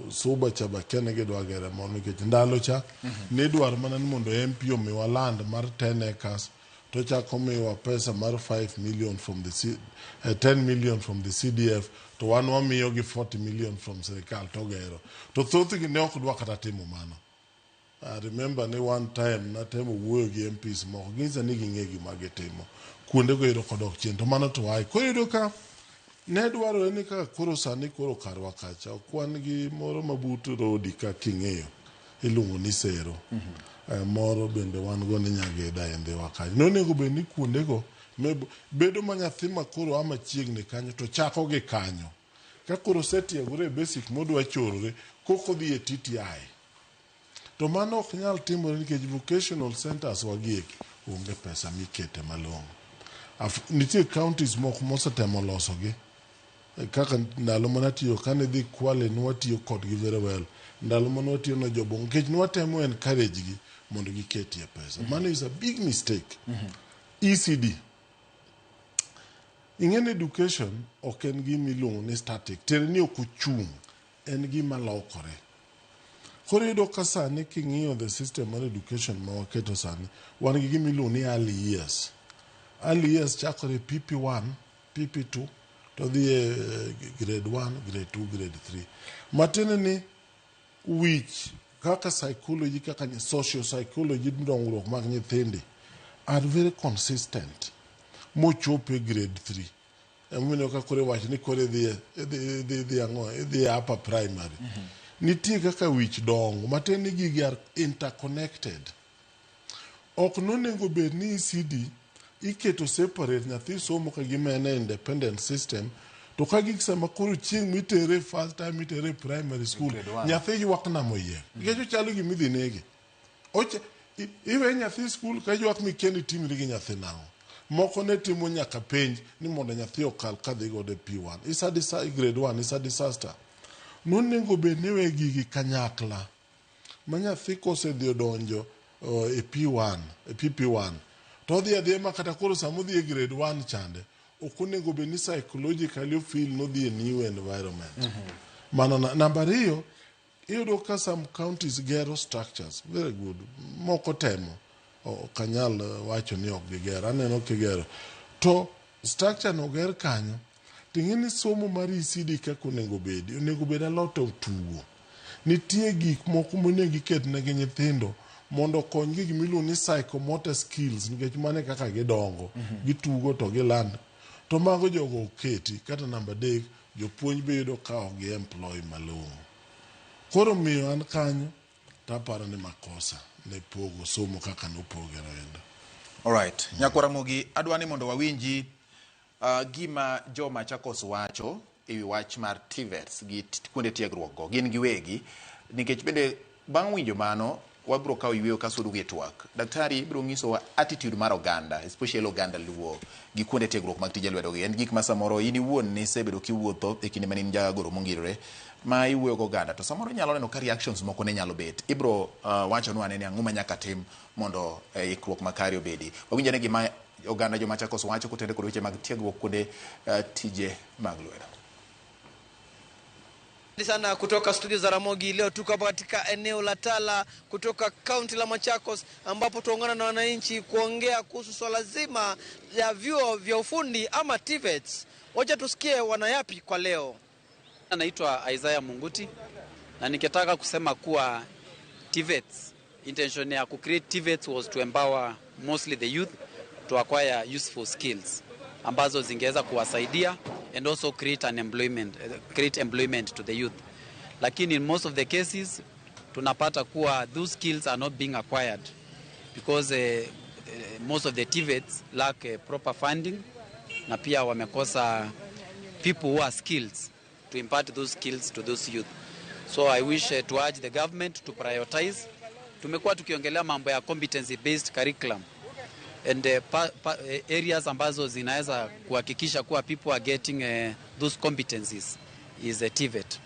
Suba cha be akia ni gidwa gere moro nikech ndalo cha nidwaro mana ni mondo MP omiwa land mar 10 acres to chako miwa pesa mar 5 million from the C, eh, 10 million from the CDF to wan wamiyogi 40 million from sirikal to gero. To thothgi ne ok dwa kata timo mano. I remember ni one time natemo wuoyo gi MPs moko ginyisa ni ging'e gima gitimo kuondego ero kodok chien to mano to ae koro iyudo ka ne dwarore ni kaka koro sani koro karwa kacha ok wan gi moro mabut rodi ka king'eyo iluongo ni sero eh, moro bende wan go ni nyageda e ndhiwa kanyo nonego bed ni kuondego bedo ma nyathi ma koro a machiegni kanyo to chako gi kanyo ka koro osetiegore e basic modwa chorore koko dhi e TTI To mano ok nyal timore nikech vocational centers wagieki onge pesa mikete malong'o. Nitie counties moko mosetemo losogi kaka ndalo mane atiyo kane idhi Kwale nwatiyo kodgi very well. Ndalo mane watiyo ne Jobongo nikech nwatemo encourage gi mondo giketie pesa. Mano is a big mistake. ECD. Ing'e ni education ok en gima iluongo ni static. Tiende ni ok ochung'. En gima lokore. Koro iyudo ka sani king'iyo the system mar education ma waketo sani, wan gi gima iluongo ni early years. Early years chakore PP1, PP2, to dhi e grade 1, grade 2, grade 3. Matiende ni wich kaka psychology, kaka social psychology dongruok mag nyithindi are very consistent mochopo e grade 3. Emomiyo ka koro iwacho ni koro idhi e- idhi idhi idhi ang'o idhi e upper primary. Nitie kaka wich dongo matiende ni gigi are interconnected. Ok nonego bed ni ECD iketo separate nyathi somo ka gima en e independent system to ka gik sama koro chieng' mitere first time mitere e primary school Grade one. nyathi ywak namoyier nikech ochalo gima idhi nege. Oche, iwe nyathi skul ka ywak mikia ni timri gi nyathi nang'o. Moko ne timo nyaka penj ni mondo nyathi okal kadhi godo e P1. It's a disa, grade 1 is a disaster. Nonego bed ni we gigi kanyakla. Ma nyathi kosedhi odonjo e P1, e PP1, to odhi adhiya ma kata koro sama odhi e grade 1 chande, ok onego bed ni psychologically o feel nodhi e new environment. Mano na, namba ariyo, Iyudo ka some counties gero structures very good, moko temo, ok anyal wacho ni ok gigero, aneno kigero. To structure no oger kanyo, to ing'e ni somo mar ECD kaka onego obedi, onego obed a lot of tugo. Nitie gik moko monego iket negi nyithindo mondo okonygi gima iluongo ni psychomotor skills nikech mano e kaka gidongo. Gitugo to giland. To mago jogo oketi. Kata namba 3, jopuonj be yudo ka ok gi employ malong'o. Koro miyo an kanyo to aparo ni makosa ne pogo somo kaka nopoge noendo. Alright. Nyakwar Ramogi, adwa ni mondo wawinji gima jo Machakos wacho e wi wach mar TVETs gi kuonde tiegruok go gin giwegi, nikech bende bang' winjo mano wabiro kawo yweyo kaso duogo e twak. Daktari biro nyisowa attitude mar oganda, especially oganda Luo gi kuonde tiegruok mag tije lwedo gi. En gik ma samoro in iwuon nisebedo kiwuotho e kinde mane in jagoro mongirore ma iwuoyo go oganda, to samoro inyalo neno ka reactions moko ne nyalo bet. Ibiro wachonwa ane ni ang'o ma nyaka tim mondo ikruok makare obedi. Wawinj ane gima oganda jo Machakos wacho kotenore kod weche mag tiegruok kuonde tije mag lwedo. Sana kutoka studio za Ramogi. Leo tuko hapa katika eneo la Tala kutoka kaunti la Machakos, ambapo tuongana na wananchi kuongea kuhusu swala zima ya vyuo vya ufundi ama TVETs. Wacha tusikie wanayapi kwa leo. Naitwa Isaiah Munguti na ningetaka kusema kuwa TVETs, intention ya kucreate TVETs was to empower mostly the youth to acquire useful skills ambazo zingeweza kuwasaidia and also create an employment, create employment to the youth. Lakini in most of the cases tunapata kuwa those skills are not being acquired because most of the TVETs lack proper funding na pia wamekosa people who are skilled to impart those skills to those youth. So I wish to urge the government to prioritize. Tumekuwa tukiongelea mambo ya competency based curriculum and areas ambazo zinaweza kuhakikisha kuwa people are getting those competencies is a TVET.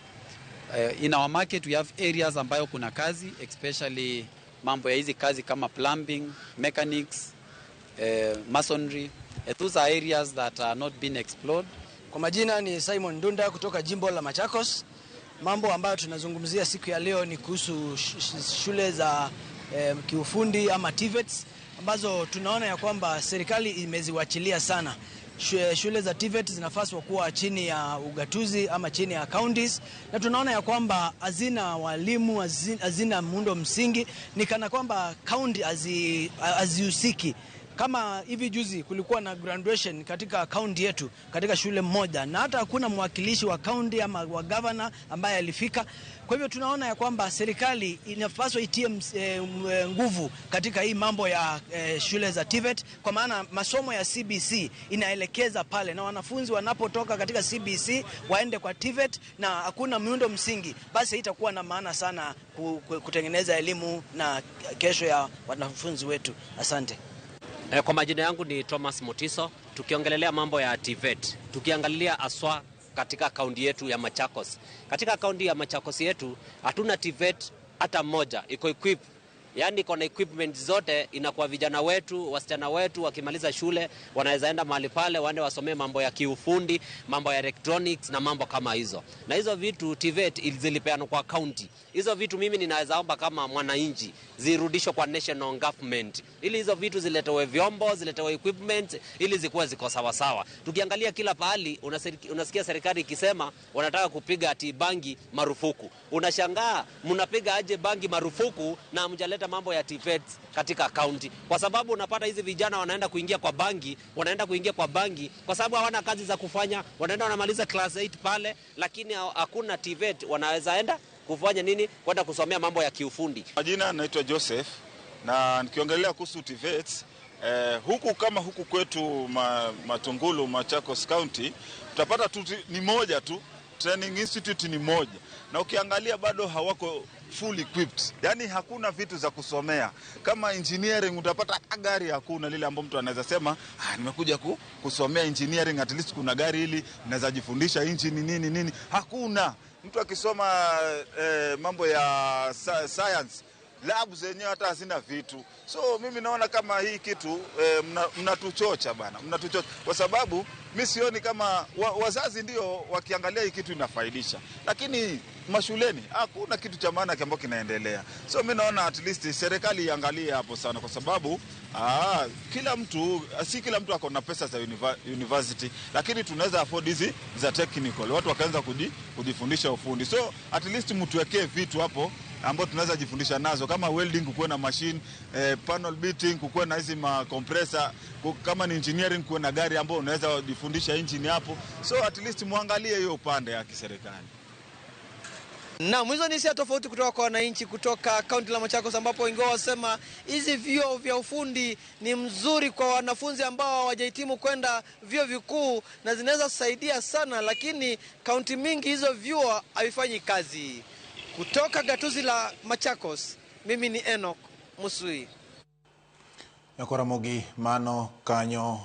In our market we have areas ambayo kuna kazi, especially mambo ya hizi kazi kama plumbing, mechanics, masonry. Those are areas that are not being explored. Kwa majina ni Simon Ndunda kutoka jimbo la Machakos. Mambo ambayo tunazungumzia siku ya leo ni kuhusu shule za kiufundi ama TVETs ambazo tunaona ya kwamba serikali imeziwachilia sana. Shule za TVET zinafaswa kuwa chini ya ugatuzi ama chini ya counties, na tunaona ya kwamba hazina walimu, hazina muundo msingi, ni kana kwamba county hazihusiki. Kama hivi juzi kulikuwa na graduation katika county yetu katika shule moja, na hata hakuna mwakilishi wa county ama wa governor ambaye alifika. Kwa hivyo tunaona ya kwamba serikali inapaswa itie nguvu katika hii mambo ya shule za TVET, kwa maana masomo ya CBC inaelekeza pale, na wanafunzi wanapotoka katika CBC waende kwa TVET na hakuna miundo msingi, basi itakuwa na maana sana kutengeneza elimu na kesho ya wanafunzi wetu. Asante. Kwa majina yangu ni Thomas Mutiso. Tukiongelelea mambo ya TVET, tukiangalia aswa katika kaunti yetu ya Machakos. Katika kaunti ya Machakos yetu hatuna TVET hata moja iko equip, yani iko na equipment zote. Inakuwa vijana wetu, wasichana wetu wakimaliza shule wanaweza enda mahali pale waende wasomee mambo ya kiufundi, mambo ya electronics na mambo kama hizo. Na hizo vitu TVET zilipeanwa kwa county. Hizo vitu mimi ninaweza omba kama mwananchi zirudishwe kwa national government, ili hizo vitu ziletewe vyombo, ziletewe equipment, ili zikuwe ziko sawa sawa. Tukiangalia kila pahali unasikia serikali ikisema wanataka kupiga ati bangi marufuku. Unashangaa mnapiga aje bangi marufuku na hamjaleta mambo ya TVET katika county? Kwa sababu unapata hizi vijana wanaenda kuingia kwa bangi, wanaenda kuingia kwa bangi kwa sababu hawana kazi za kufanya, wanaenda wanamaliza class 8 pale, lakini hakuna TVET wanaweza enda kufanya nini? Kwenda kusomea mambo ya kiufundi. Majina naitwa Joseph, na nikiongelea kuhusu TVET huku kama huku kwetu Matungulu, Machakos County, utapata tu ni moja tu, training institute ni moja, na ukiangalia bado hawako full equipped, yani hakuna vitu za kusomea. Kama engineering utapata gari hakuna lile ambapo mtu anaweza sema nimekuja kusomea engineering, at least kuna gari hili naweza jifundisha engine nini nini. Hakuna. Mtu akisoma mambo ya science Lab zenyewe hata hazina vitu. So mimi naona kama hii kitu mnatuchocha bana, mnatuchocha kwa sababu mimi sioni kama wazazi ndio wakiangalia hii kitu inafaidisha, lakini mashuleni hakuna kitu cha maana ambacho kinaendelea. So mimi naona at least serikali iangalie hapo sana, kwa sababu kila mtu, si kila mtu ako na pesa za university, lakini tunaweza afford hizi za technical, watu wakaanza kujifundisha ufundi. So at least mtuwekee vitu hapo ambao tunaweza jifundisha nazo, kama welding kukuwe na machine, panel beating kukuwe na hizi ma compressor, kama ni engineering kuwe na gari ambao unaweza jifundisha engine hapo. So at least muangalie hiyo upande ya kiserikali. Naam, hizo ni hisia tofauti kutoka kwa wananchi kutoka kaunti la Machakos, ambapo wengi wao wasema hizi vyuo vya ufundi ni mzuri kwa wanafunzi ambao hawajahitimu kwenda vyuo vikuu na zinaweza kusaidia sana, lakini kaunti mingi hizo vyuo havifanyi kazi. Kutoka gatuzi la Machakos, mimi ni Enoch Musui. Nyakoramogi mano kanyo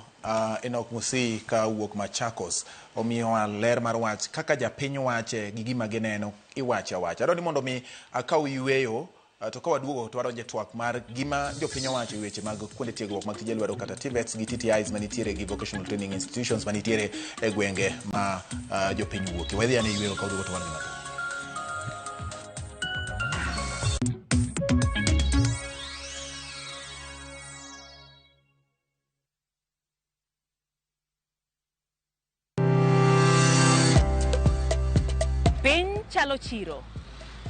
Enoch Musui ka wuok Machakos omiyowa ler mar wach kaka japiny wache gi gima gineno iwacho awacha. Adwaro ni mondo mi akaw yweyo to ka waduogo to wadonje twak mar gima jopiny owacho e weche mag kuonde tiegruok mag tije lwedo kata TVETs gi TTIs manitiere gi vocational training institutions manitiere e gwenge ma jopiny wuokie. Wadhi ane yweyo ka waduogo to wan gi mathoth. Piny chalo chiro,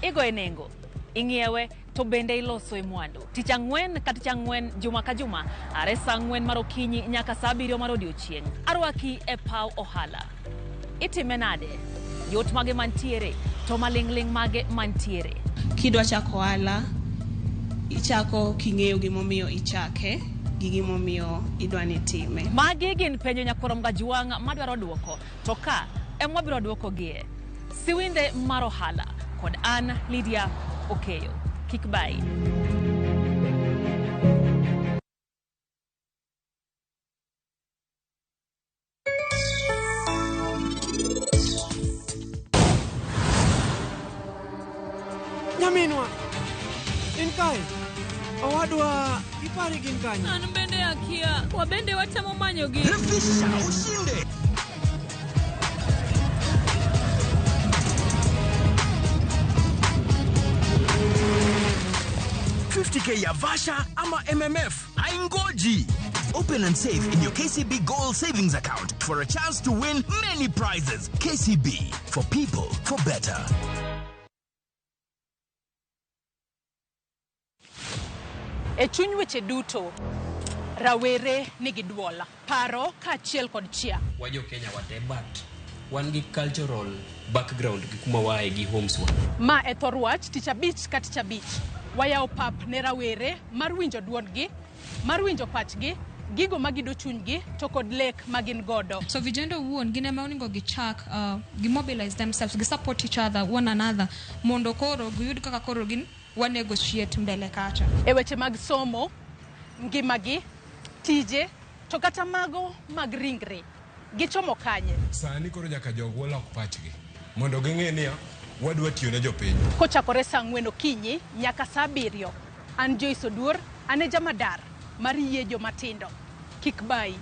igoye nengo, ing'iewe to bende iloso e mwandu. Tich ang'wen ka tich ang'wen, juma ka juma, are saa 4 mar okinyi nyaka saa 7 mar odiochieng'. Arwaki e paw ohala. Itime nade? Yot mage mantiere, to maling'ling' mage mantiere. Kidwa chako ohala, ichako king'eyo gimomiyo ichake, gi gimomiyo idwa ni time. Magi gin penjo nyakwar Mgajuang' madwaro duoko, to ka ema wabiro duokogie. Siwinde mar ohala kod an Lydia Okeyo. Kik bai. Nyaminwa, in kae, owadwa ipari gin kanye? An bende akia, wabende watemo manyogi. Refisha ushinde. $50K ya Vasha ama MMF haingoji. Open and save in your KCB Gold Savings Account for a chance to win many prizes. KCB, for people, for better. E chuny weche duto, rawere nigi duol, paro kaachiel kod chia. Wajo Kenya wate, but wan gi cultural background gi kuma wae gi homes wa. Ma e thor wach tich abich ka tich abich. Wayawo pap ne rawere mar winjo duondgi, mar winjo pachgi, gigo magido chunygi to kod lek magin godo. So vijana owuon gin ema onego gichak gimobilize themselves, gi support each other, one another, mondo koro giyud kaka koro gin wa negotiate mbele kacha. E weche mag somo, ngimagi, tije, to kata mago mag ringre, gichomo kanye? Sani koro nyaka jogwa lok pachgi mondo ging'e niya wadwa tiyo ne jopiny. Kochakore saa 4 okinyi nyaka saa 7. An Joyce Oduor, an e jamadar mar yie jomatindo. Kik bayi.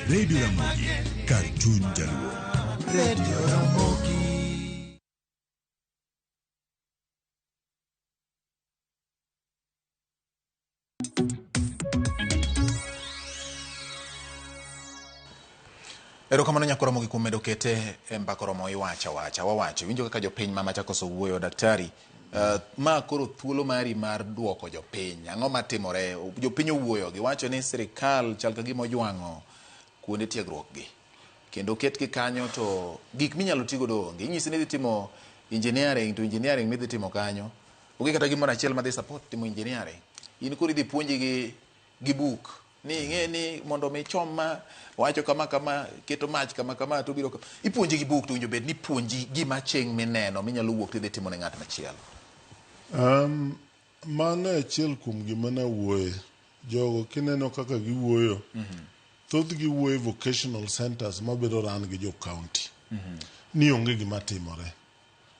Radio Ramogi, Cartoon Jaluo. Radio Ramogi. Erokamano Nyakoro Ramogi kuom medo kete e mbaka oromo iwacho awacha wawacho iwinjo kaka jopiny ma Machakos owuoyo daktari. Ma koro thuolo mari mar duoko jopiny. Ang'o matimore? Jopiny owuoyo giwacho ni sirikal chal ka gima ojwang'o kuonde tiegruok gi. Kendo oketgi kanyo to gik minyalo tigodo onge. Inyisi ni idhi timo engineering to engineering midhi timo kanyo onge kata gimoro achiel madhi support timo engineering. In koro idhi puonji gi buk ni ing'e ni mondo mi ichom ma wacho kama kama keto mach kama kama to biro ipuonji gi buk to winjo bed ni ipuonji gima chieng' mineno minyalo wuok tidhi timo ne ng'at machielo. Mano e achiel kuom gima nawuoye. Jogo kineno kaka giwuoyo, thothgi wuoyo e vocational centers mabedo run gi jo county. Ni onge gima timore.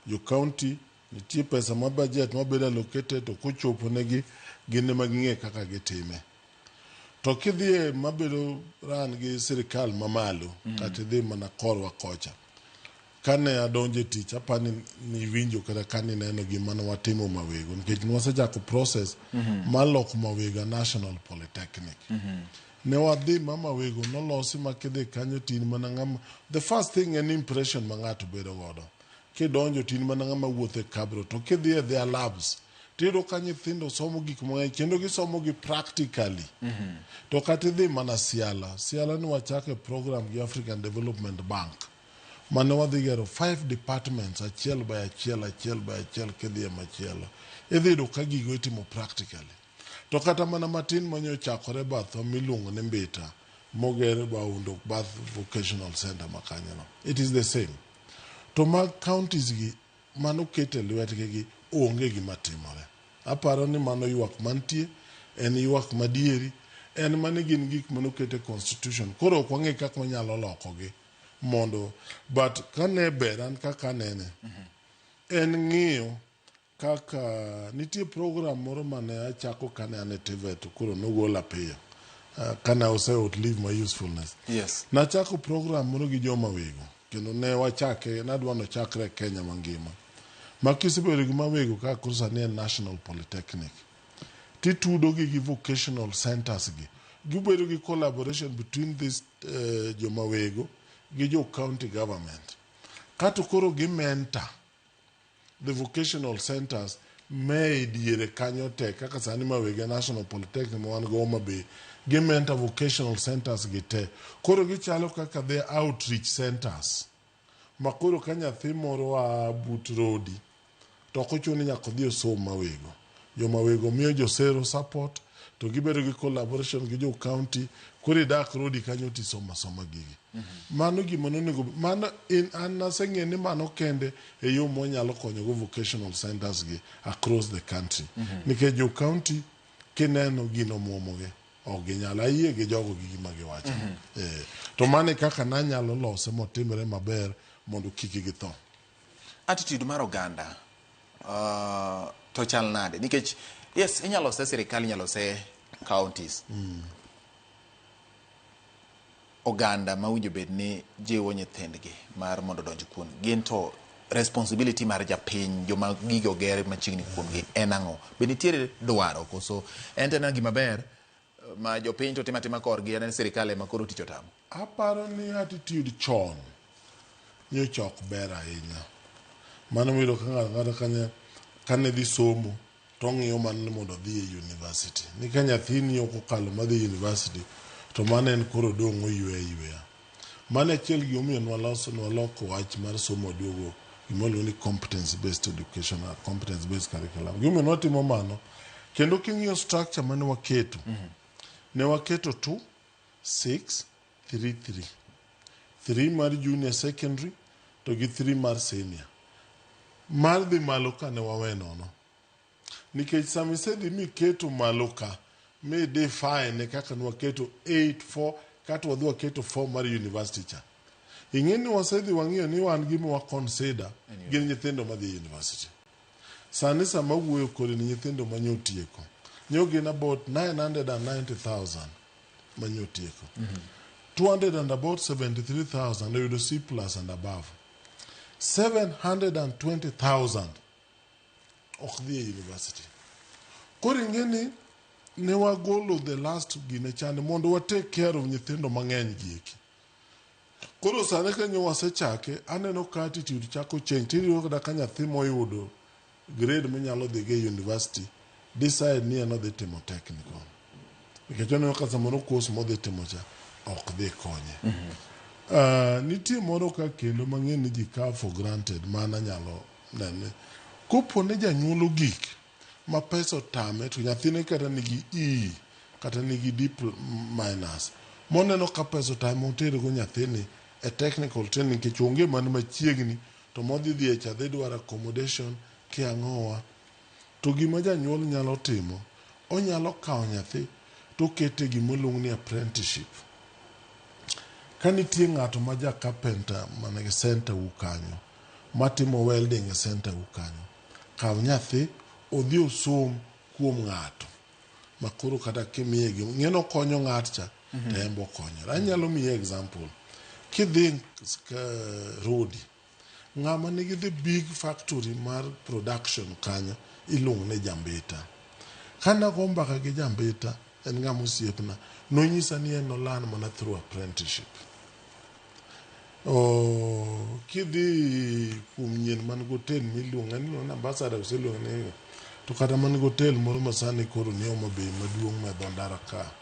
Jo county nitie pesa ma budget mabedo allocated to kochopo negi gin ema ging'e kaka gitime. To kidhiye mabedo run gi sirikal mamalo, kata idhi mana korwa kocha. Kane adonjo e tich, apani niwinjo kata kane ineno gima ne watimo Mawego, nikech ne wasechako process mar loko Mawego National Polytechnic. Ne wadhi ma Mawego nolosi ma kidhi kanyo to in mana ng'ama, the first thing en impression ma ng'ato bedo godo. Kidonjo to in mana ng'ama wuotho e cabro, to kidhi e their labs, tiyudo ka nyithindo somo gik mang'eny kendo gisomo gi practically. To kata idhi mana Siala, Siala ne wachako e program gi African Development Bank. Mane wadhi gero 5 departments achiel by achiel, achiel by achiel kidhi e machielo. Idhi yudo ka gigo itimo practically. To kata mana matin manyo ochakore bathwa miluongo ni Mbita, moger Baundo Bath Vocational Center ma kanyo no. It is the same. To mag counties gi mano kete lwetgi gi onge gima timore. Aparo ni mano ywak mantie, en ywak madieri, en mani gin gik manoket e constitution. Koro ok wang'e kaka wanyalo lokogi mondo, but kane ber an kaka anene, en ng'iyo kaka nitie program moro mane achako kane an e TVET koro nogola piyo. Kane ose outlive my usefulness. Nachako program moro gi joma wego kendo ne wachake nadwa nochakre Kenya mangima. Ma kisebedo gi Mawego kaka koro sani en National Polytechnic. Titudo gi gi vocational centers gi. Gibedo gi collaboration between this joma wego gi jo county government. Kato koro gi mentor the vocational centers me e diere kanyo te kaka sani Mawego National Polytechnic ma wan go Homa Bay gi mentor vocational centers gi te. Koro gichalo kaka the outreach centers. Ma koro ka nyathi moro a but rodi to ok ochuno ni nyaka odhi osom Mawego. Joma wego miyo josero support to gibedo gi collaboration gi jo county koro idak rodi kanyo tisomo asoma gigi. Mano gima nonego mano in an naseng'eyo ni mano kende e yo mwanyalo konyogo vocational centers gi across the country. Nikech jo county kineno gino muomogi ok ginyal ayie gi jogo gi gima giwacho. To mano e kaka nanyalo lose motimre maber mondo kik githo. Attitude mar oganda to chal nade? Nikech yes, inyalo se sirikal, inyalo se counties. Oganda ma winjo bed ni jiwo nyithindgi mar mondo odonj kuon gin to responsibility mar japiny joma gigo oger machiegni kuomgi en ang'o? Be nitiere dwaro koso en to en gima ber ma jopiny to timo atima korgi en sirikal ema koro tich otamo? Aparo ni attitude chon nyocha ok ber ahinya. Mano miyudo ka ng'ato ang'ata kane dhi somo to ong'iyo mana ni mondo odhi e university. Ni ka nyathini ok okalo madhi e university to mano en koro dong' oywe ayweya. Mano achiel gimomiyo nwaloso nwaloko wach mar somo waduogo gima waluongo ni competence based education, competence based curriculum. Gimomiyo nwatimo mano, kendo king'iyo structure mane waketo, ne waketo 2, 6, 3, 3. 3 mar junior secondary to gi 3 mar senior. Mar dhi malo ka ne wawe nono. Nikech sama isedhi miketo malo ka, mi define kaka nwaketo 8, 4, kata wadhi waketo 4 mar university cha. Ing'e ni wasedhi wang'iyo ni wan gima wa consider gin nyithindo madhi e university. Sani sama wuoyo kodi ni nyithindo manyotieko, nyo gin about 990,000 manyotieko. 200 and about 73,000 oyudo C plus and above. 720,000 ok dhi e university. Koro ing'e ni ne wagolo the last gine chande mondo wa take care of nyithindo mang'eny gi eki. Koro sani ka nyo wasechake, aneno ka attitude chako change. Tiyudo kata ka nyathi moyudo grade monyalo dhi go e university decide ni en odhi timo technical. Nikech oneno ka samoro course modhi timo cha ok dhi konye. Nitie moro ka kendo mang'eny ni ji kawo for granted ma an anyalo nene. Kopo ni janyuol ogik ma pesa otame to nyathine kata nigi E kata nigi D minus moneno ka pesa otame otergo nyathini e technical training nikech onge man machiegni to modhi dhiye cha dhi dwaro accommodation kia ang'owa. To gima janyuol nyalo timo, onyalo kawo nyathi to okete gima oluong ni apprenticeship. Ka nitie ng'ato ma ja carpenter man e center u kanyo, matimo welding e center u kanyo, kaw nyathi odhi osom kuom ng'ato ma koro kata kimiye gima, ing'e ni okonyo ng'at cha to en be okonyore. Anyalo miyi example, kidhi Rodi, ng'ama nigi the big factory mar production kanyo iluongo ni Jambita. Kane ago mbaka gi Jambita, en ng'ama osiepna, nonyisa ni en nolearn mana through apprenticeship. Oh, kidhi kuom nyien man gi hotel miluongo en iluongo ni Ambassador koso iluongo ni to kata man gi hotel moro ma sani koro ni Homa Bay maduong' ma e dho ndara ka.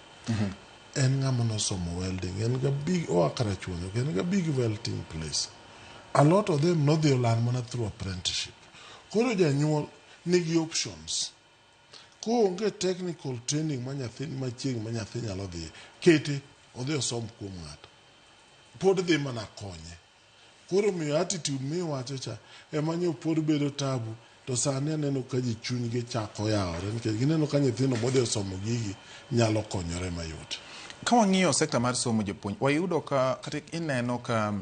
En ng'ama nosomo welding, en ga big oa Karachuonyo, en ga big welding place. A lot of them nodhi olearn mana through apprenticeship. Koro janyuol nigi options. Koonge technical training ma nyathi machiegni ma nyathi nyalo dhiye, kete odhi osom kuom ng'ato. Pod dhi mana konye. Koro omiyo attitude miwacho cha ema nyo pod bedo tabu to sani aneno ka ji chunygi chako yawore nikech gineno ka nyithindo modhi osomo gigi nyalo konyore mayot. Ka wang'iyo sekta mar somo jopuonj, wayudo ka kata ineno ka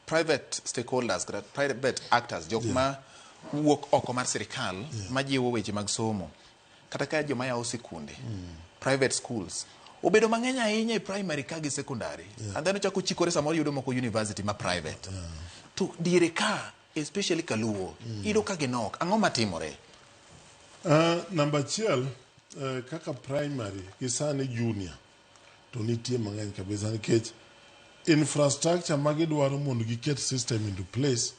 private stakeholders kata private actors, jok ma wuok oko mar sirikal majiwo weche mag somo, kata ka joma yawo sikunde, private schools, obedo mang'eny ahinya e primary ka gi secondary. And then ochako chikore samoro yudo moko university ma private. To diere ka, especially kaluo, iyudo ka ginok. Ang'o matimore? Namba achiel, kaka primary gi sani junior to nitie mang'eny kabisa nikech infrastructure ma gidwaro mondo giket system into place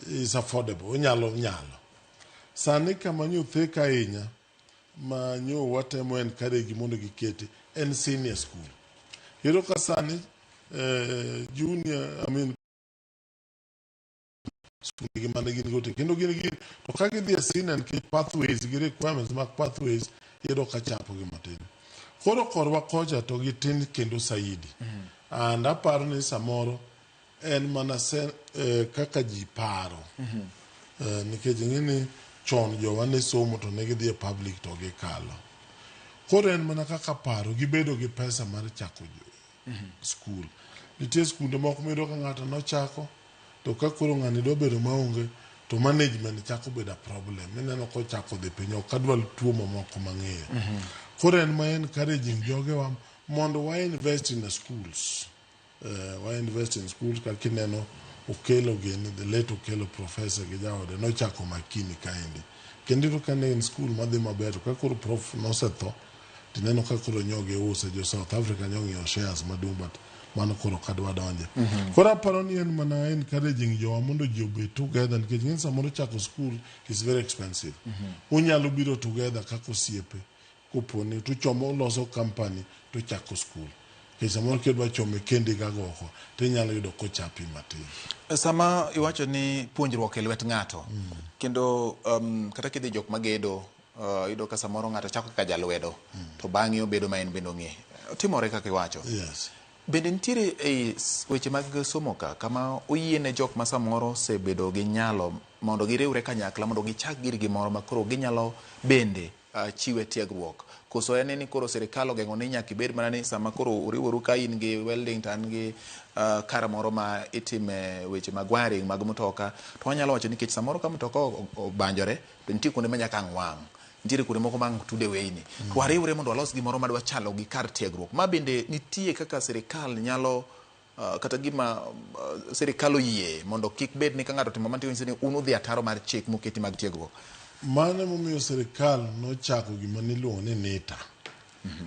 is affordable, onyalo nyalo. Sani kama nyo thek ahinya ma nyo watemo encourage mondo giketi en senior school. Iyudo ka sani junior, I mean, skunde gi mane gin go te kendo gin gi to ka gidhi e senior nikech pathways gi requirements mag pathways iyudo ka chapo gi matin. Koro korwa kocha to gitin kendo saidi. And aparo ni samoro en mana kaka ji paro. Nikech ing'e ni chon jowa ne somo to ne gidhi e public to gikalo. Koro en mana kaka paro gibedo gi pesa mar chako skul. Nitie skunde moko miyudo ka ng'ato nochako to ka koro ng'ani dwa bedo maonge to management chako bedo a problem. Ineno kochako dhi piny ok adwa tuo mamoko mang'eyo. Koro en ma encouraging jogewa mondo wa invest in the schools. Wa invest in schools kaka ineno Okello gini, the late Okello professor gi jaode nochako Makini kaendi. Kendo iyudo ka ne en school madhi maber to ka koro prof nosetho tineno ka koro nyo giuse jo South Africa nyo ng'iewo shares maduong' but mano koro ok adwa donje. Koro aparo ni en mana encouraging jowa mondo ji obed together nikech ing'e ni samoro chako school is very expensive. Unyalo biro together kaka osiepe koponi tuchomo uloso company tuchako school. Nikech samoro kidwa chome kendi gagoko tinyalo yudo kochapi matin. Sama iwacho ni puonjruok e lwet ng'ato, kendo kata kidhi jok magedo, iyudo ka samoro ng'ato chako kaka jalwedo, to bang'e obedo ma en bende ong'e. Timore kaka iwacho. Yes. Bende nitiere e weche mag somo ka, kama oyiene jok ma samoro osebedo gi nyalo mondo giriwre kanyakla, mondo gichak girgi moro ma koro ginyalo bende chiwe tiegruok. Koso en ni koro sirikal ogeng'o ni nyaka ibed mana ni sama koro uriworu ka in gi welding to an gi kar moro ma itime weche mag wiring mag mtoka, to wanyalo wacho nikech samoro ka mtoka obanjore to nitie kuonde ma nyaka ang' wang'. Nitiere kuonde moko ma ang' tude weyni. To wariwre mondo walos gimoro madwa chalo gi kar tiegruok. Ma bende nitie kaka sirikal nyalo kata gima sirikal oyie mondo kik bed ni ka ng'ato otimo mano to ni un udhi ataro mar chik moketi mag tiegruok. Mano emomiyo sirikal nochako gima niluongo ni NITA,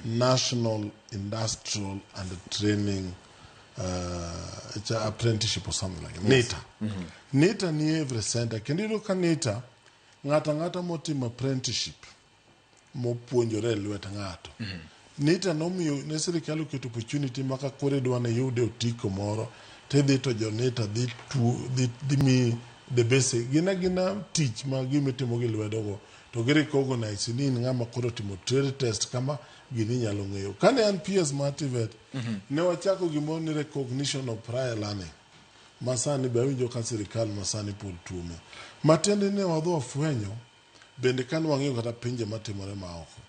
National Industrial and Training Apprenticeship or something like that. Yes. NITA. NITA ni every center. Kendo iyudo ka NITA, ng'ato ang'ata motimo apprenticeship mopuonjore e lwet ng'ato. NITA nomiyo ne sirikal oketo opportunity ma ka koro idwa ni iyude otiko moro tidhi to jo NITA dhi tu, dhi, dhi miyi the basic gin agina tich ma gimitimo gi lwedogo to gi recognize ni in ng'ama koro timo trade test kama gini inyalo ng'eyo. Kane an PS mar TVET, ne wachako gimoro ni recognition of prior learning ma sani be awinjo ka sirikal ma sani pod tuome. Matiende ni wadhi wafwenyo bende kane wang'iyo kata pinje matimore ma oko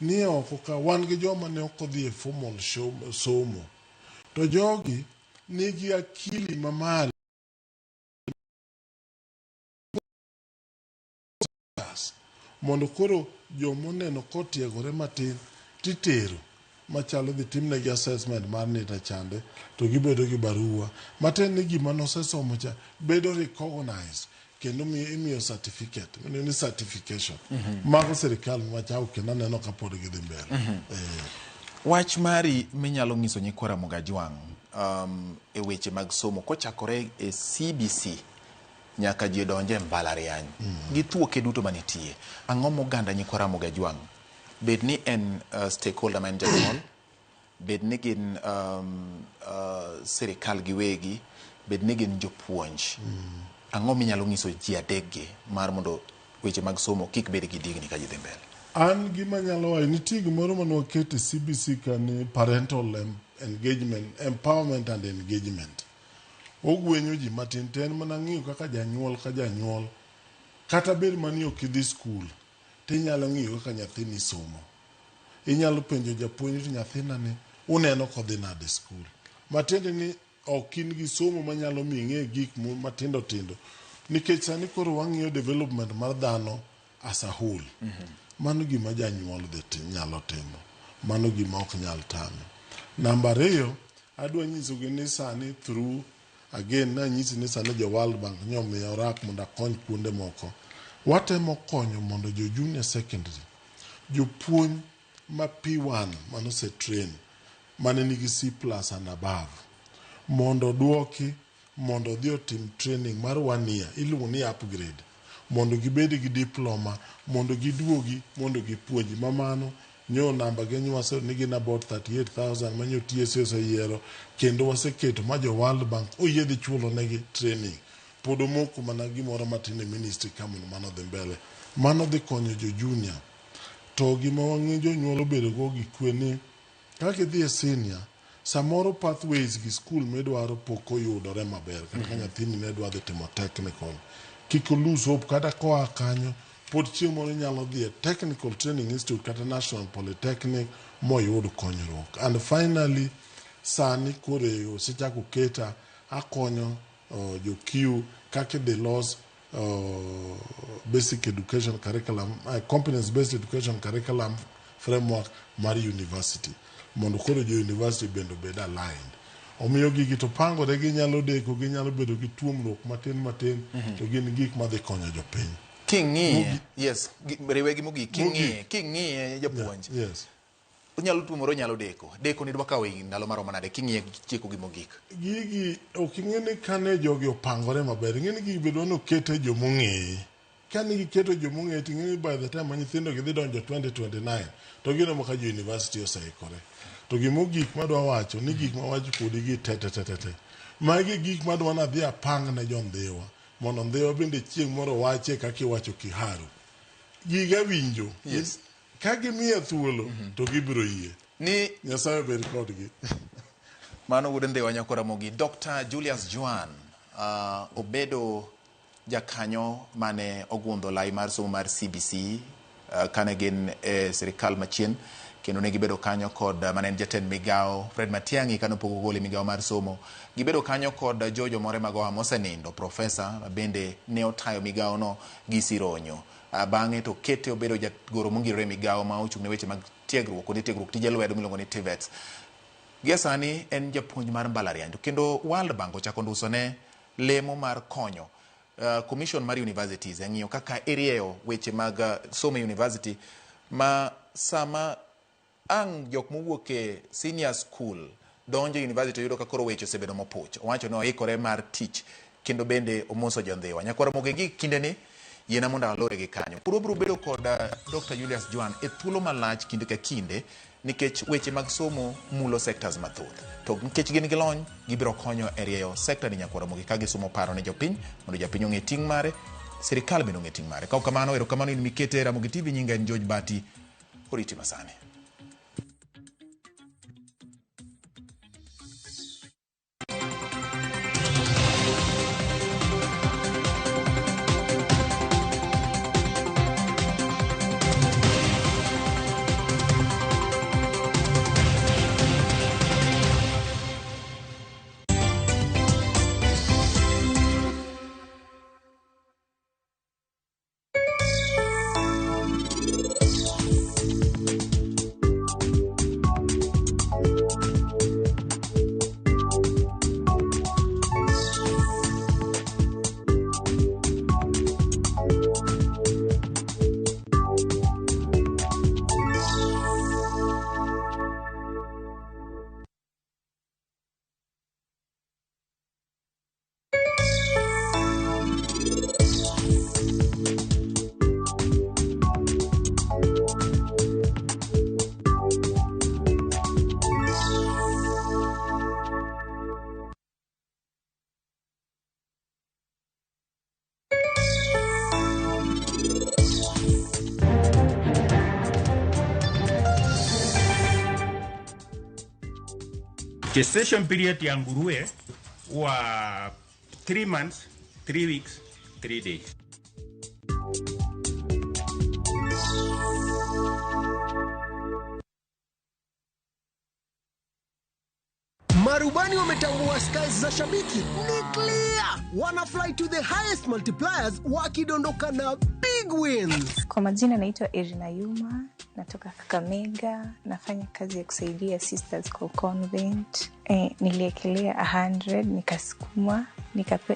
ni oko ka wan gi joma ne ok odhi e formal somo to jogi nigi akili mamalo mondo koro jomoneno kotiegore matin titero machalo dhi timnegi assessment mar NITA chande to gibedo gi barua matiende ni gima nosesomo cha bedo recognized kendo imiyo certificate miluongo ni certification. Mago sirikal machako kendo aneno ka pod gidhi mbele. Wach mari minyalo nyiso nyikwa Ramogi Ajwang' e weche mag somo kochakore e CBC nyaka ji odonje e mbalariany gi thuoke duto manitie, ang'o moganda nyikwa Ramogi Ajwang' bed ni en stakeholder ma en janyuol, bed ni gin sirikal giwegi, bed ni gin jopuonj, ang'o minyalo nyiso ji adekgi mar mondo weche mag somo kik bed gi digni ka ji dhi mbele? An gima nyalo wacho nitie gimoro mane waketo e CBC ka ni parental engagement, empowerment and engagement. Ogwenyo ji matin to en mana ng'iyo kaka janyuol ka janyuol kata bed mani ok idhi skul tinyalo ng'iyo kaka nyathini somo. Inyalo penjo japuonj ni nyathina ni uneno kodhi nade skul. Matiende ni ok in gi somo manyalo miyo ing'e gik matindo tindo. Nikech sani koro wang'iyo development mar dhano as a whole. Mano gima janyuol dhi nyalo timo. Mano gima ok nyal tame. Namba ariyo, adwa nyisogi ni sani through again nanyisi ni sani jo World Bank nyomiya orak mondo akony kuonde moko. Watemo konyo mondo jo junior secondary, jopuonj ma P1 manose train mane nigi C plus and above mondo oduoki mondo odhi otim training mar 1 year iluongo ni upgrade mondo gibed gi diploma mondo giduogi mondo gipuonji ma mano nyo namba gi nyo ni gin about 38,000 manyo TSC oseyiero kendo waseketo ma jo World Bank oyie dhi chulo negi training pod omoko mana gimoro matin e ministry ka mondo mano dhi mbele mano dhi konyo jo junior to gima wang'e jonyuol obedo go gi kwe ni kaka idhi e senior samoro pathways gi school midwaro pok oyudore maber kata ka nyathini ne dwa dhi timo technical kik o lose hope kata koa kanyo pod chieng' moro inyalo dhi e technical training institute kata national polytechnic moyud konyruok and finally sani koro osechako keta akonyo jo Q kaka idhi los basic education curriculum, competence based education curriculum framework mar university mondo koro jo university bende obed aligned. Omiyo gigi to pangore ginyalo deko ginyalo bedo gi tuomruok matin matin to gin gik madhi konyo jopiny. King'iye, yes, riwe gi mogik, king'iye japuonj. Yes. Onyalo tuomore, onyalo deko. Deko ni dwa kawo ndalo maromo nade king'iye tieko gi mogik. Gigi ok ing'e ni kane jogi opangore maber, ing'e ni gigi bedwa ni okete jomong'eye. Kane giketo jomong'eye to ing'e ni by the time ma nyithindo gi dhi donjo 2029 to gineno ka jo university oseikore. To gimogik madwa wacho ni gik mawacho kodi gi te te te te te. Magi gik madwa nadhi apang ne jo Ndhiwa mondo Ndhiwa bende chieng' moro wache kaka iwacho Kiharu. Giga winjo. Yes. Ka gimiya thuolo to gibiro yie. Ni Nyasaye obed kodgi. Mano wuod Ndhiwa nyako Ramogi. Dr. Julius Juan obedo jakanyo mane ogundho lai mar somo mar CBC kane gin e sirikal machien kendo ne gibedo kanyo kod mane en jatend migawo Fred Matiang'i kane pok ogol e migawo mar somo. Gibedo kanyo kod George Omore Magoha mosenindo, profesa bende ne otayo migawo no gi Sironyo. Bang'e to kete obedo jagoro mongirore e migawo ma ochung' ne weche mag tiegruok kuonde tiegruok tije lwedo miluongo ni TVETs. Gie sani en japuonj mar mbalariany to kendo World Bank ochako nduso ne lemo mar konyo commission mar universities e ng'iyo kaka irieyo weche mag somo e university ma sama ang' jok mowuok e senior school Donjo e university yudo ka koro weche osebedo mopuch. Owacho ni oikore mar tich kendo bende omoso jondhiwa. Nyakwar Ramogi gi kindeni yiena mondo alore gi kanyo. Koro wabiro bedo kod Dr. Julius Jwan e thuolo malach kinde ka kinde nikech weche mag somo mulo sectors mathoth. To nikech gin gi lony, gibiro konyo e rieyo sector ni Nyakwar Ramogi ka gisumo paro ne jopiny mondo japiny ong'e ting' mare, sirikal bende ong'e ting' mare. Ka ok kamano, erokamano in mikete Ramogi TV, nyinga en George Bati, oriti masani. Gestation period ya nguruwe huwa 3 months, 3 weeks, 3 days. Marubani wametambua skies za shabiki ni clear, wana fly to the highest multipliers wakidondoka na big wins. Kwa majina naitwa Irina Yuma, natoka Kakamega, nafanya kazi ya kusaidia Sisters kwa convent. Niliekelea 100, nikasukuma,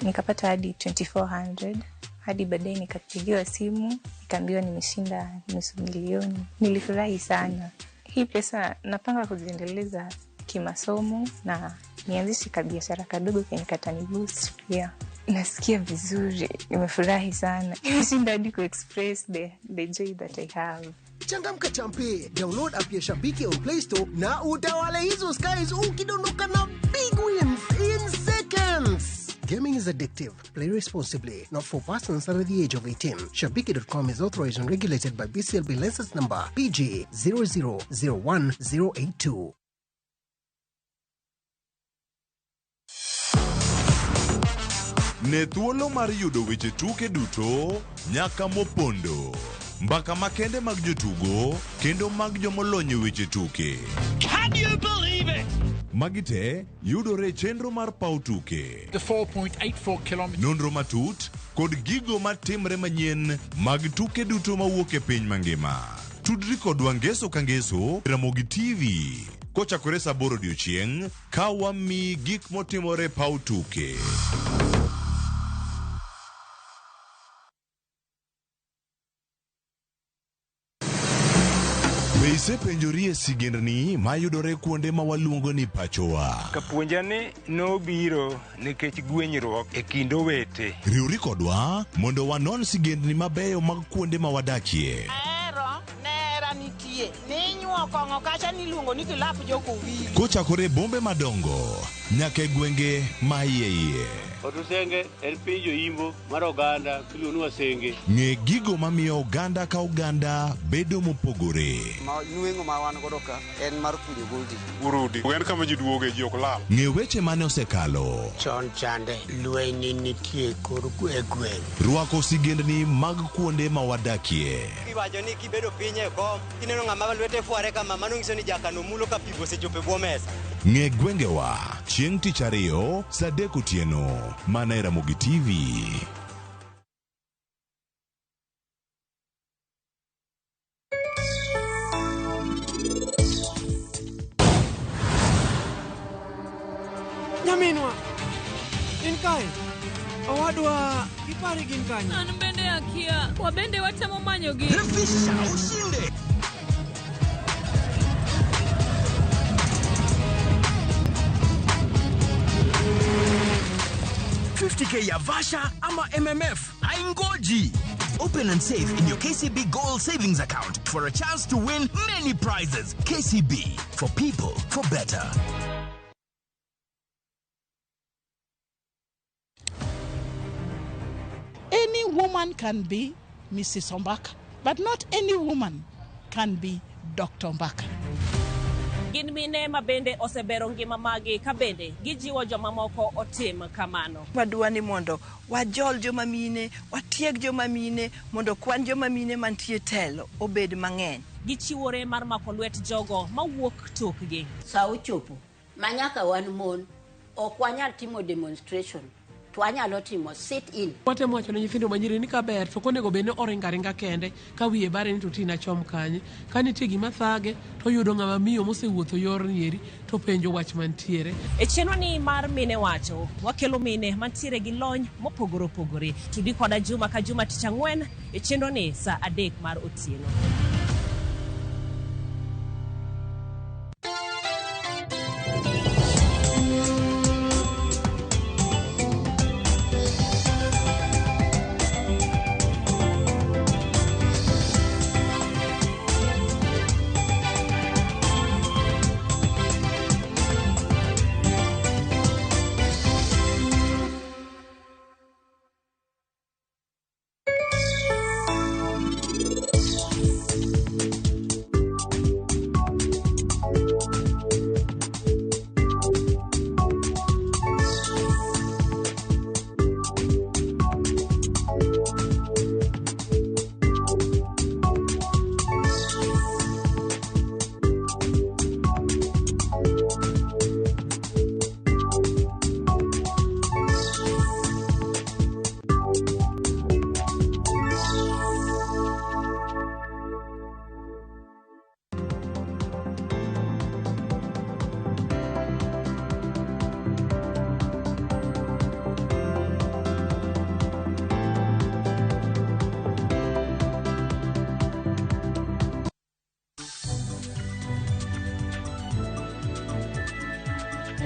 nikapata hadi 2400. Hadi baadaye nikapigiwa simu, nikaambiwa nimeshinda 500,000. Nilifurahi sana. Hii pesa napanga kuziendeleza kimasomo na nianzishe kabiashara kadogo kenye kataniboost pia. Nasikia vizuri, nimefurahi sana. Nimeshinda hadi ku-express the joy that I have. Changamka champe, download app ya Shabiki on Play Store na utawale hizo skies ukidondoka na big wins in seconds. Gaming is addictive. Play responsibly. Not for persons under the age of 18. Shabiki.com is authorized and regulated by BCLB license number PG 0001082. Ne thuolo mar yudo weche tuke duto nyaka mopondo, mbaka makende mag jotugo kendo mag jomolony e weche tuke. Can you believe it? Magi te yudore e chenro mar paw tuke. The 4.84 kilometers. Nonro matut kod gigo matimre manyien mag tuke duto mawuok e piny mangima. Tudri kodwa ngeso ka ngeso Ramogi TV kochakore saa 8 odiochieng' ka wamiyi gik motimore paw tuke. Be isepenjorie sigendni mayudore kuonde ma waluongo ni pachowa? Kapuonja ni nobiro nikech gwenyruok e kind owete. Riwri kodwa mondo wanon sigendni mabeyo mag kuonde ma wadakie. Ahero nera nitie ninyuo kong'o kacha niluongo ni kilap jokowili. Kochakore bombe madongo nyaka e gwenge ma iye iye. Otusenge en piny joimbo mar oganda miluongo ni Wasenge. Ng'e gigo mamiyo oganda ka oganda bedo mopogore. Nweng'o ma wan godo ka en mar kunyo goldi. Urudi en kama ji duoge ji ok lal. Ng'e weche mane osekalo. Chon chande lweny nitie kor e gweng'. Rwako sigendni mag kuonde ma wadakie. Iwacho ni kibedo piny e kom kineno ng'ama lwete fware kama mano nyiso ni jakano mulo ka pigo osechopo e bwo mesa. Ng'e gwengewa chieng' tich ariyo saa 3 otieno mana e Ramogi TV. Nyaminwa, in kae? Owadwa, ipari gin kanye? An bende akia, wabende watemo manyogi. Refisha ushinde. 50K ya Vasha ama MMF haingoji. Open and save in your KCB Gold Savings Account for a chance to win many prizes. KCB, for people, for better. Any woman can be Mrs. Ombaka, but not any woman can be Dr. Ombaka. Gin mine ma bende osebero ngima magi ka bende gijiwo jomamoko otim kamano. Wadwa ni mondo wajol joma mine, watieg joma mine, mondo kwan joma mine mantie telo obed mang'eny. Gichiwore mar mako lwet jogo mawuok tokgi. Sa ochopo ma nyaka wan mon ok wanyal timo demonstration to wanyalo timo sit in. Watemo wacho ne nyithindo manyiri ni kaber to ok onego bed ni oringo aringa kende ka wiye bare ni to tina chom kanye. Ka nitie gima thage to oyudo ng'ama miyo mosewuotho yorni eri to penjo wach mantiere. E chenro ni mar Mine Wacho, wakelo mine mantiere gi lony mopogore opogore. Tudi koda juma ka juma tich ang'wen e chenro ni sa 3 mar otieno.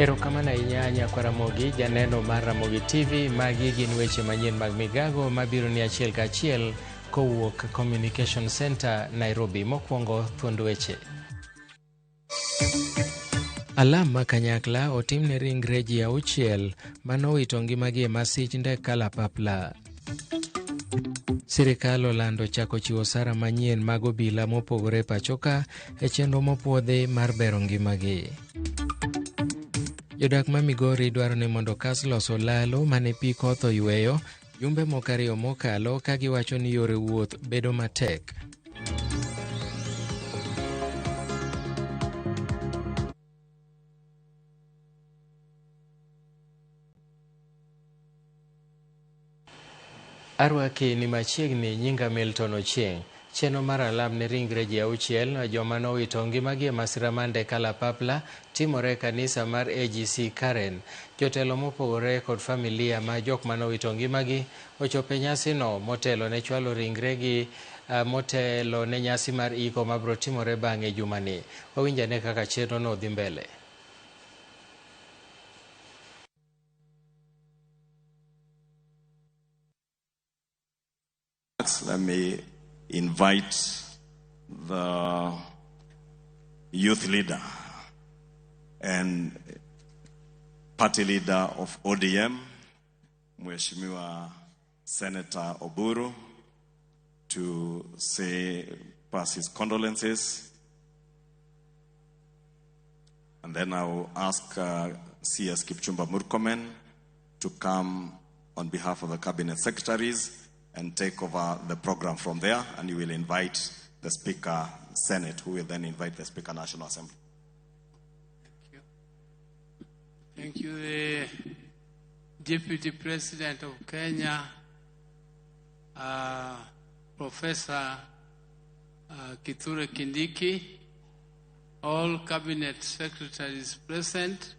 Erokamano ahinya nyakwa Ramogi, janeno mar Ramogi TV. Magi gin weche manyien mag migago mabiro ni achiel kachiel kowuok Communication Center, Nairobi. Mokwongo thuond weche. Alam ma kanyakla otimne ringre ji 6 manowito ngimagi e masich ndek kalapapla. Sirikal olando chako chiwo osara manyien mag obila mopogore pachoka e chenro mopuodhi mar bero ngimagi. Jodak ma Migori dwaro ni mondo kas loso lalo mane pi koth oyweyo jumbe moko 2 mokalo ka giwacho ni yore wuoth bedo matek. Arwaki ni machiegni, nyinga Milton Ochieng'. Chenro mar alam ne ringre ji 6 joma nowito ngimagi e masira mar ndek kalapapla timore e kanisa mar AGC Karen. Jotelo mopogore kod familia ma jok manowito ngimagi ochopo e nyasino motelo ne chwalo ringregi motelo ne nyasi mar iko mabiro timore bang'e jumani. Wawinj ane kaka chenro no dhi mbele. Let me invite the youth leader and party leader of ODM, Mheshimiwa Senator Oburu, to pass his condolences. And then I will ask CS Kipchumba Murkomen to come on behalf of the cabinet secretaries and take over the program from there, and you will invite the Speaker, Senate, who will then invite the Speaker, National Assembly. Thank you. Thank you, the Deputy President of Kenya, Professor Kithure Kindiki, all cabinet secretaries present,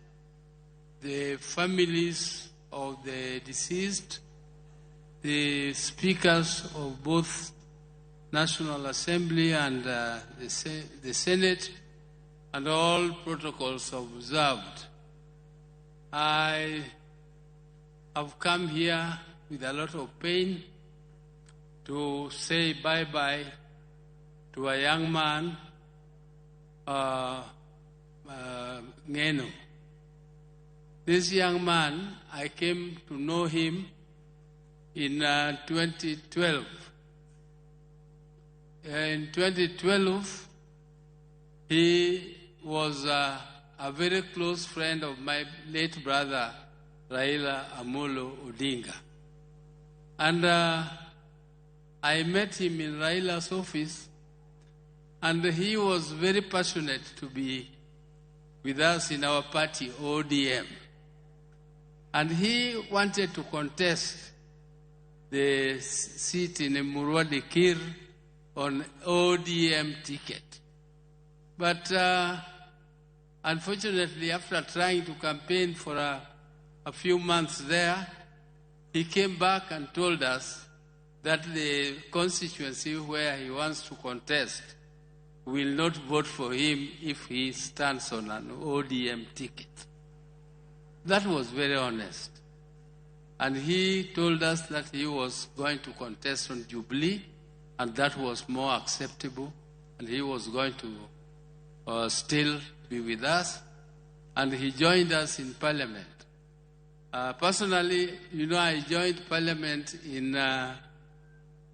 the families of the deceased, the speakers of both National Assembly and the Senate, and all protocols observed. I have come here with a lot of pain to say bye-bye to a young man, Ngeno. This young man, I came to know him in 2012. In 2012, he was a very close friend of my late brother, Raila Amolo Odinga. And I met him in Raila's office, and he was very passionate to be with us in our party, ODM. And he wanted to contest the seat in Emurua Dikirr on ODM ticket. But unfortunately, after trying to campaign for a few months there, he came back and told us that the constituency where he wants to contest will not vote for him if he stands on an ODM ticket. That was very honest. And he told us that he was going to contest on Jubilee, and that was more acceptable, and he was going to still be with us. And he joined us in Parliament. Personally, you know, I joined Parliament in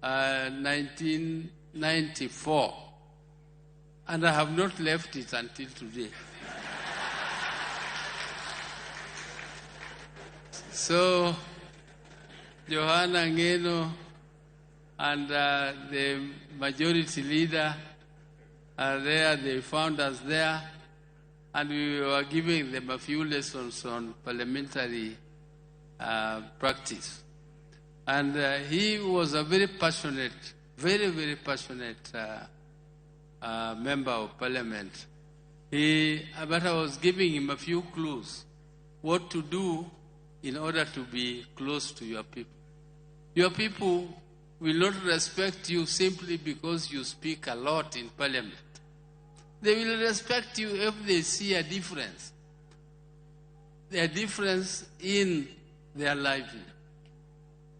1994, and I have not left it until today. So, Johana Ngeno and the majority leader are there. They found us there, and we were giving them a few lessons on parliamentary practice. And he was a very passionate, very, very passionate member of parliament. But I was giving him a few clues what to do in order to be close to your people. Your people will not respect you simply because you speak a lot in parliament. They will respect you if they see a difference. A difference in their livelihood.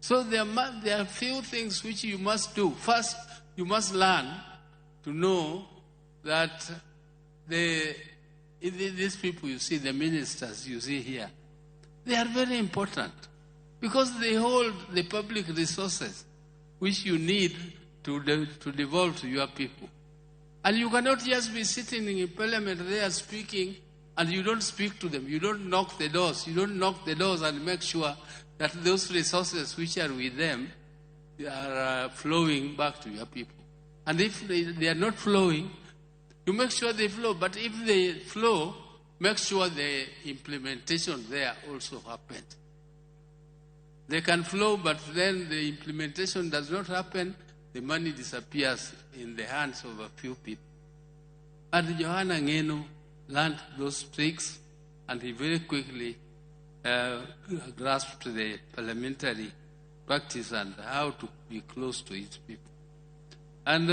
So there are few things which you must do. First, you must learn to know that these people you see, the ministers you see here, they are very important because they hold the public resources which you need to devolve to your people. And you cannot just be sitting in parliament there speaking and you don't speak to them. You don't knock the doors. You don't knock the doors and make sure that those resources which are with them are flowing back to your people. And if they are not flowing, you make sure they flow. But if they flow, make sure the implementation there also happens. They can flow, but then the implementation does not happen. The money disappears in the hands of a few people. But Johana Ngeno learned those tricks, and he very quickly grasped the parliamentary practice and how to be close to its people. And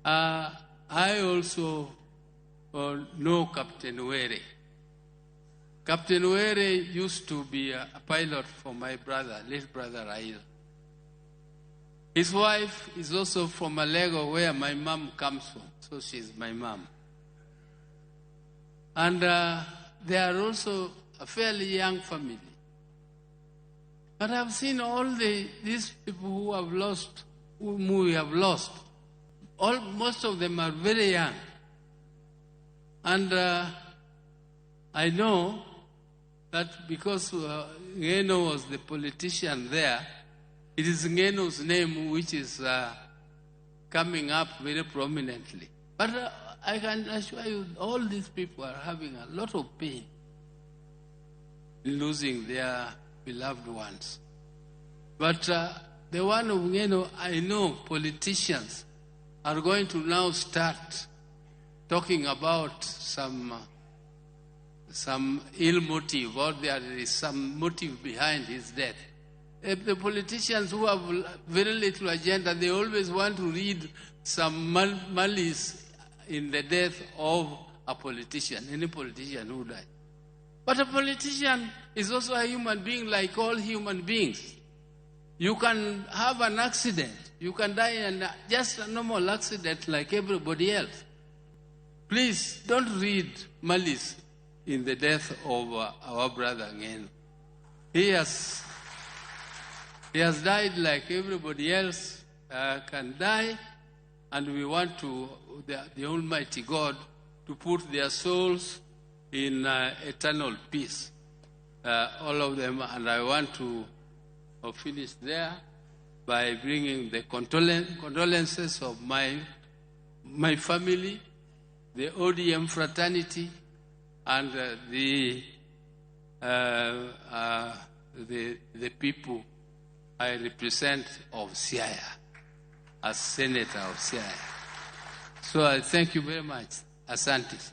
I also know Captain Were. Captain Were used to be a pilot for my brother, late brother Raila. His wife is also from Alego, where my mom comes from, so she's my mom. And they are also a fairly young family. But I've seen all these people who have lost, whom we have lost. Most of them are very young. And I know that because Ngeno was the politician there, it is Ngeno's name which is coming up very prominently. But I can assure you, all these people are having a lot of pain in losing their beloved ones. But the one of Ngeno, I know politicians are going to now start talking about some ill motive, or there is some motive behind his death. If the politicians who have very little agenda, they always want to read some malice in the death of a politician, any politician who died. But a politician is also a human being like all human beings. You can have an accident. You can die in just a normal accident like everybody else. Please don't read malice in the death of our brother Ngeno. He has died like everybody else can die, and we want to the Almighty God to put their souls in eternal peace, all of them. And I want to finish there by bringing the condolences of my family, the ODM fraternity, and the people I represent of Siaya, as Senator of Siaya. So I thank you very much. Asante.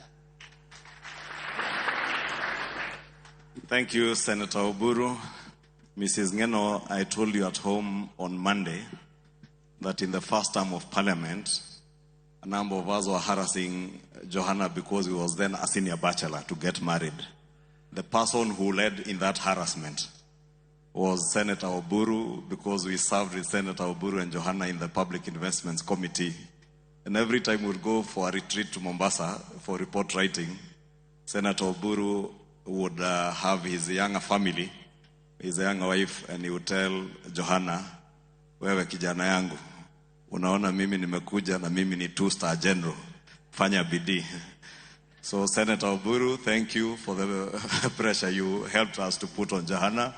Thank you, Senator Oburu. Mrs. Ngeno, I told you at home on Monday that in the first term of Parliament, a number of us were harassing Johanna because he was then a senior bachelor to get married. The person who led in that harassment was Senator Oburu, because we served with Senator Oburu and Johanna in the Public Investments Committee. And every time we would go for a retreat to Mombasa for report writing, Senator Oburu would have his younger family, his younger wife, and he would tell Johanna, wewe kijana yangu, unaona mimi nimekuja na mimi ni two-star general, fanya bidii. So Senator Oburu, thank you for the pressure you helped us to put on Johanna,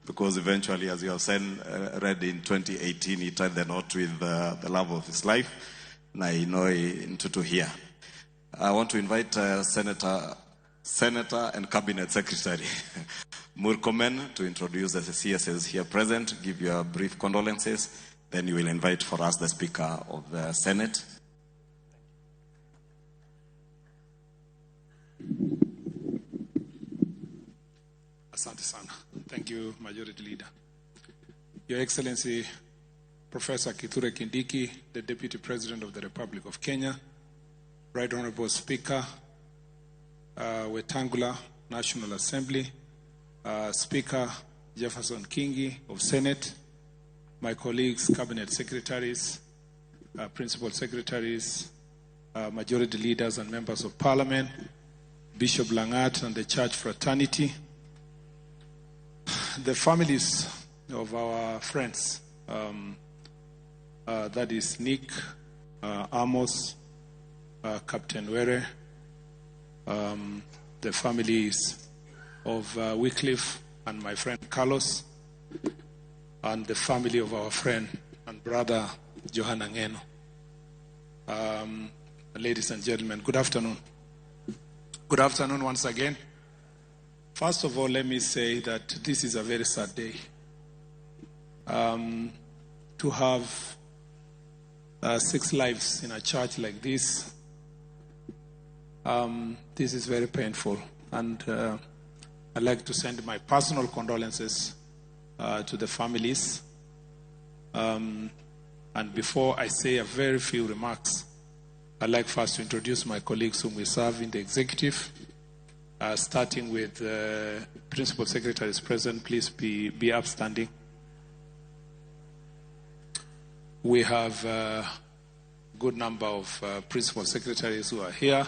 because eventually, as you have said, read in 2018, he tied the knot with the love of his life, Nainoi Ntutu here. I want to invite Senator and Cabinet Secretary Murkomen to introduce the CSs here present, give your brief condolences, then you will invite for us the Speaker of the Senate. Asante sana. Thank you, Majority Leader. Your Excellency, Professor Kithure Kindiki, the Deputy President of the Republic of Kenya, Right Honorable Speaker, Wetangula National Assembly, Speaker Jefferson Kingi of Senate, my colleagues, Cabinet Secretaries, Principal Secretaries, Majority Leaders and Members of Parliament, Bishop Langat and the Church Fraternity, the families of our friends, that is Nick, Amos, Captain Were, the families of Wycliffe and my friend Carlos, and the family of our friend and brother Johanna Ngeno. Ladies and gentlemen, good afternoon. Good afternoon once again. First of all, let me say that this is a very sad day. To have 6 lives in a church like this, this is very painful. And I'd like to send my personal condolences to the families. And before I say a very few remarks, I'd like first to introduce my colleagues whom we serve in the executive, starting with Principal Secretaries present. Please be upstanding. We have a good number of Principal Secretaries who are here.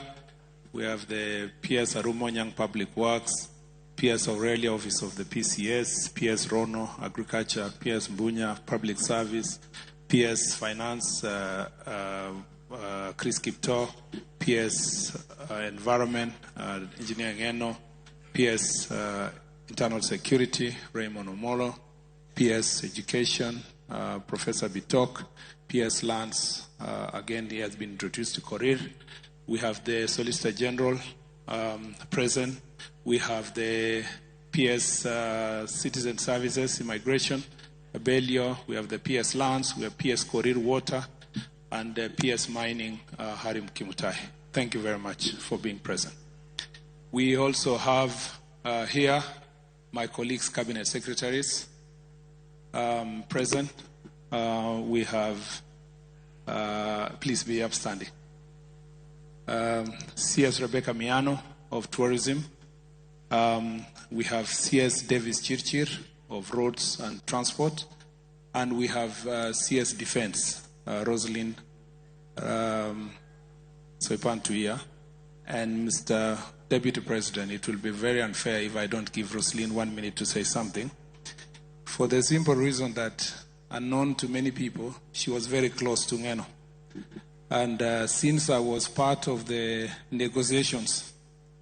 We have the PS Arumonyang Public Works, PS Aurelia, Office of the PCS, PS Rono, Agriculture, PS Mbunya, Public Service, PS Finance, Chris Kipto, PS Environment, Engineering Eno, PS Internal Security, Raymond Omolo, PS Education, Professor Bitok, PS Lands, again he has been introduced to Korir. We have the Solicitor General present. We have the PS Citizen Services, Immigration, Abelio. We have the PS Lands. We have PS Korir Water, and PS Mining, Harim Kimutai. Thank you very much for being present. We also have here my colleagues, Cabinet Secretaries, present. We have, please be upstanding. CS Rebecca Miano of Tourism, We have CS Davis Chirchir of Roads and Transport, and we have CS Defense, Rosalind Soipan Tuya, and Mr. Deputy President. It will be very unfair if I don't give Rosalind 1 minute to say something, for the simple reason that, unknown to many people, she was very close to Ngeno. And since I was part of the negotiations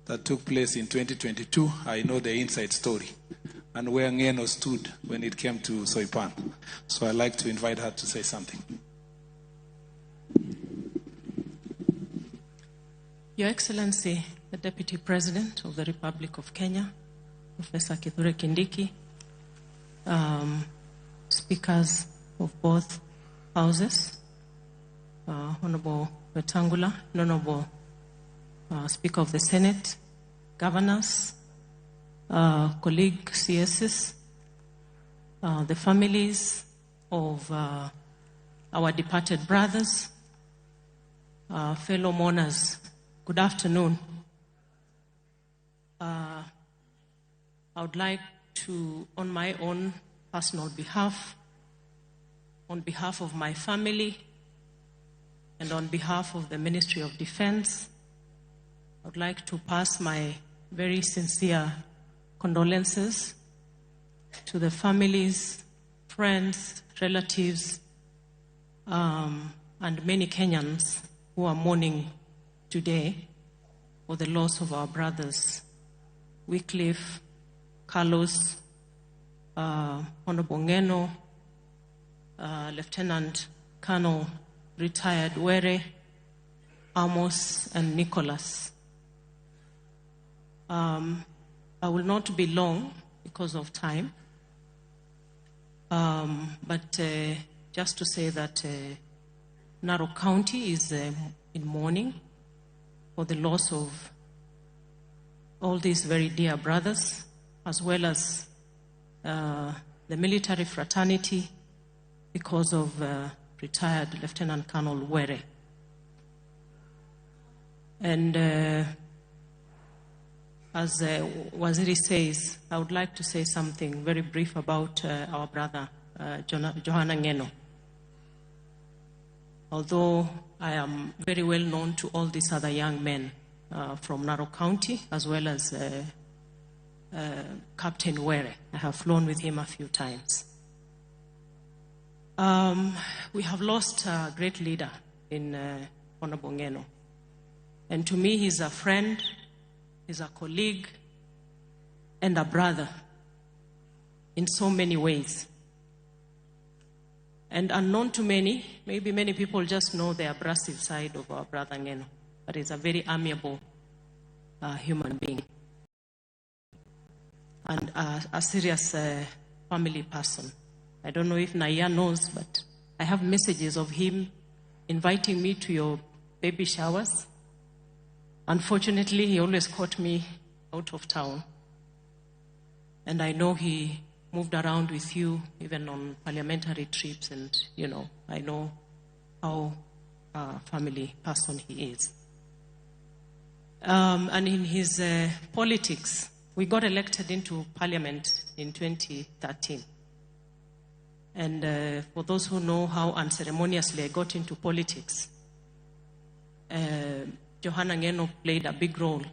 that took place in 2022, I know the inside story and where Ngeno stood when it came to Soipan. So I'd like to invite her to say something. Your Excellency, the Deputy President of the Republic of Kenya, Professor Kithure Kindiki, speakers of both houses, Honorable Wetangula, Honorable Speaker of the Senate, governors, colleague CSs, the families of our departed brothers, fellow mourners, good afternoon. I would like to, on my own personal behalf, on behalf of my family, and on behalf of the Ministry of Defense, I would like to pass my very sincere condolences to the families, friends, relatives, and many Kenyans who are mourning today for the loss of our brothers, Wycliffe, Carlos, Honorable Ngeno, Lieutenant Colonel retired Were, Amos, and Nicholas. I will not be long because of time, but just to say that Narok County is in mourning for the loss of all these very dear brothers, as well as the military fraternity because of retired Lieutenant Colonel Were. And as Waziri says, I would like to say something very brief about our brother, Johana Ngeno. Although I am very well known to all these other young men from Narok County, as well as Captain Were. I have flown with him a few times. We have lost a great leader in Honorable Ngeno. And to me, he's a friend, he's a colleague, and a brother in so many ways. And unknown to many, maybe many people just know the abrasive side of our brother Ngeno, but he's a very amiable human being and a serious family person. I don't know if Naya knows, but I have messages of him inviting me to your baby showers. Unfortunately, he always caught me out of town. And I know he moved around with you, even on parliamentary trips, and, you know, I know how family person he is. And in his politics, we got elected into parliament in 2013. And for those who know how unceremoniously I got into politics, Johana Ngeno played a big role.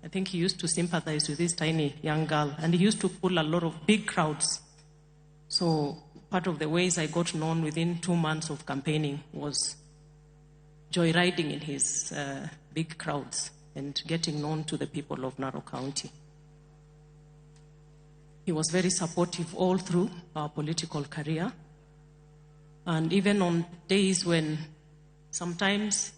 I think he used to sympathize with this tiny young girl, and he used to pull a lot of big crowds. So part of the ways I got known within 2 months of campaigning was joyriding in his big crowds and getting known to the people of Narok County. He was very supportive all through our political career. And even on days when sometimes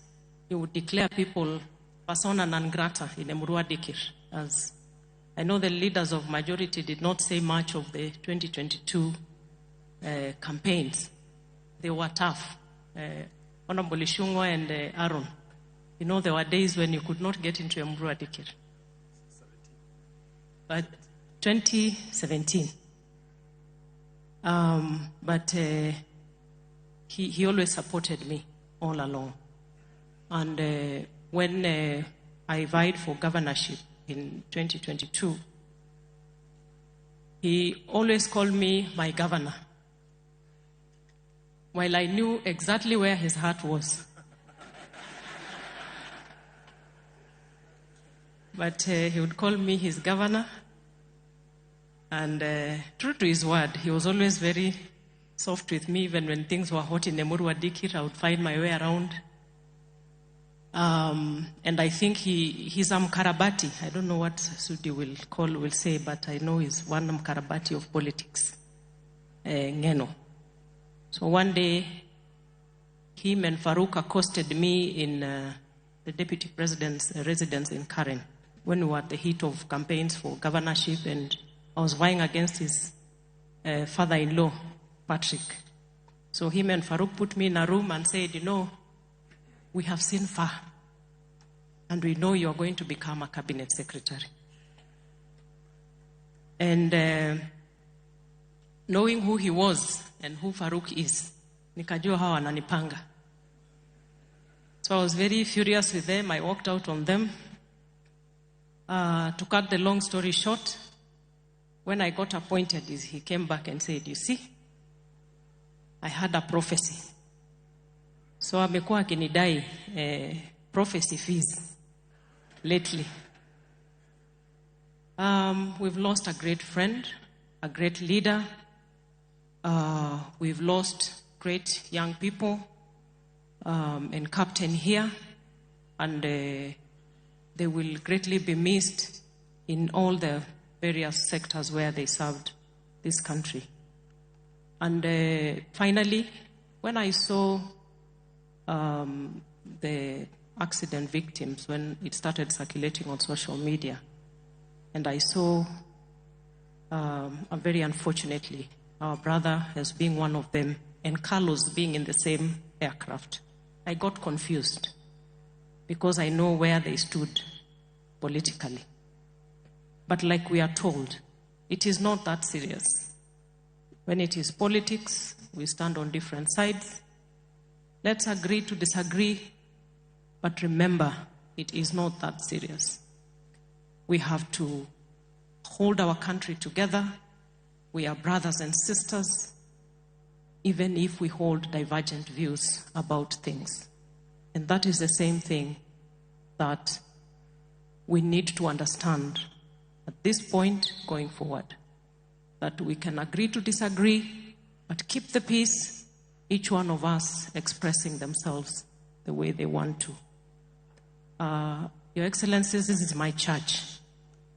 he would declare people persona non grata in Emurua Dikir, as I know the leaders of majority did not say much of the 2022 campaigns. They were tough. Honorable Ichung'wah and Aaron, you know, there were days when you could not get into Emurua Dikir. But 2017. But he always supported me all along. And when I vied for governorship, in 2022, he always called me my governor, while I knew exactly where his heart was. But he would call me his governor, and true to his word, he was always very soft with me. Even when things were hot in Emurua Dikirr, I would find my way around. And I think he's a Mkarabati. I don't know what Sudi will say, but I know he's one Mkarabati of politics, Ngeno. So one day, him and Farouk accosted me in the deputy president's residence in Karen when we were at the heat of campaigns for governorship, and I was vying against his father-in-law, Patrick. So him and Farouk put me in a room and said, you know, we have seen far, and we know you are going to become a cabinet secretary. And knowing who he was and who Farouk is, nikajua hawa wananipanga. So I was very furious with them. I walked out on them. To cut the long story short, when I got appointed, he came back and said, you see, I had a prophecy. So amekuwa akinidai prophecy fees lately. We've lost a great friend, a great leader. We've lost great young people, and captain here, and they will greatly be missed in all the various sectors where they served this country. And finally, when I saw the accident victims, when it started circulating on social media, and I saw, very unfortunately, our brother as being one of them, and Carlos being in the same aircraft, I got confused because I know where they stood politically. But like we are told, it is not that serious. When it is politics, we stand on different sides. Let's agree to disagree, but remember, it is not that serious. We have to hold our country together. We are brothers and sisters, even if we hold divergent views about things. And that is the same thing that we need to understand at this point going forward, that we can agree to disagree, but keep the peace, each one of us expressing themselves the way they want to. Your Excellencies, this is my church,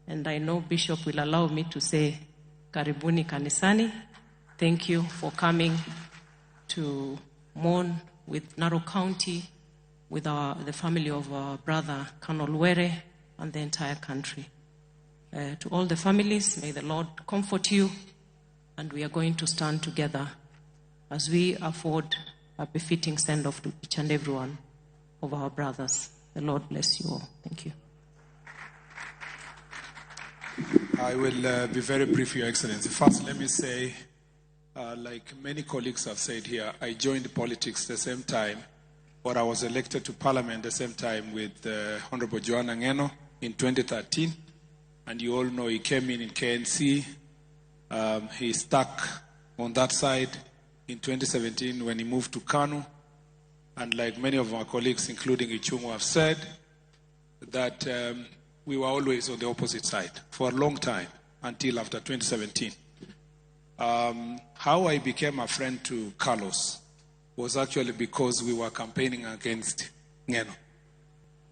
and I know Bishop will allow me to say, Karibuni Kanisani. Thank you for coming to mourn with Narok County, with the family of our brother Colonel Were and the entire country. To all the families, may the Lord comfort you, and we are going to stand together as we afford a befitting send-off to each and every one of our brothers. The Lord bless you all. Thank you. I will be very brief, Your Excellency. First, let me say, like many colleagues have said here, I joined politics the same time, or I was elected to Parliament the same time with Honorable Johana Ng'eno in 2013. And you all know he came in KNC. He stuck on that side in 2017 when he moved to KANU. And like many of our colleagues, including Ichung'wah, have said, that we were always on the opposite side for a long time, until after 2017. How I became a friend to Carlos was actually because we were campaigning against Ng'eno.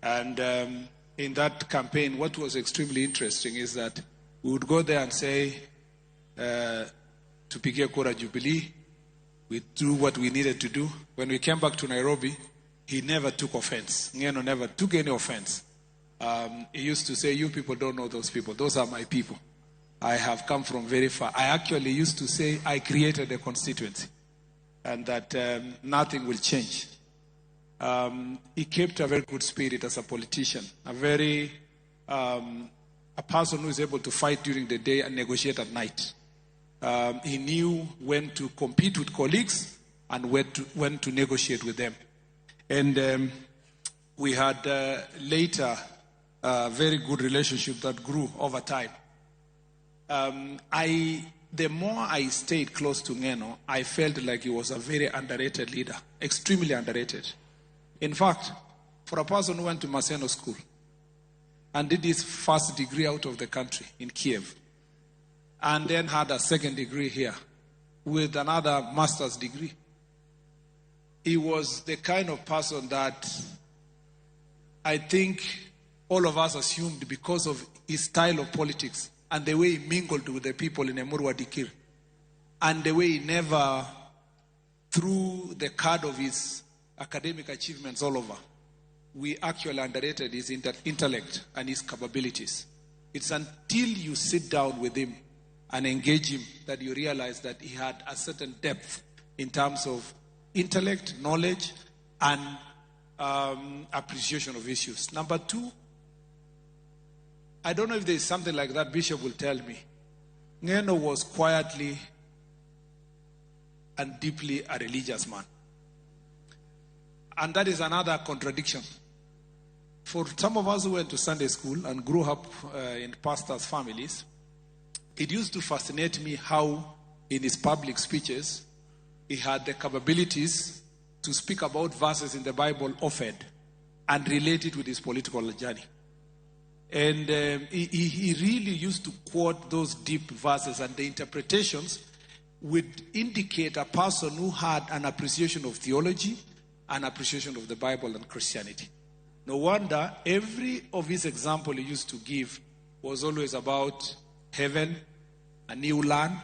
And in that campaign, what was extremely interesting is that we would go there and say, tupigie kura Jubilee. We do what we needed to do. When we came back to Nairobi, he never took offense. Ng'eno never took any offense. He used to say, you people don't know those people. Those are my people. I have come from very far. I actually used to say I created a constituency and that nothing will change. He kept a very good spirit as a politician, a person who is able to fight during the day and negotiate at night. He knew when to compete with colleagues and when to negotiate with them. And we had later very good relationship that grew over time. The more I stayed close to Ngeno, I felt like he was a very underrated leader, extremely underrated. In fact, for a person who went to Maseno School and did his first degree out of the country in Kiev, and then had a second degree here with another master's degree, he was the kind of person that I think all of us assumed, because of his style of politics and the way he mingled with the people in Emurua Dikirr, and the way he never threw the card of his academic achievements all over. We actually underrated his intellect and his capabilities. It's until you sit down with him and engage him that you realize that he had a certain depth in terms of intellect, knowledge, and appreciation of issues. Number two, I don't know if there's something like that, Bishop will tell me. Ngeno was quietly and deeply a religious man. And that is another contradiction. For some of us who went to Sunday school and grew up in pastors' families, it used to fascinate me how in his public speeches, he had the capabilities to speak about verses in the Bible offered and relate it with his political journey. And he really used to quote those deep verses, and the interpretations would indicate a person who had an appreciation of theology and appreciation of the Bible and Christianity. No wonder every of his example he used to give was always about heaven, a new land.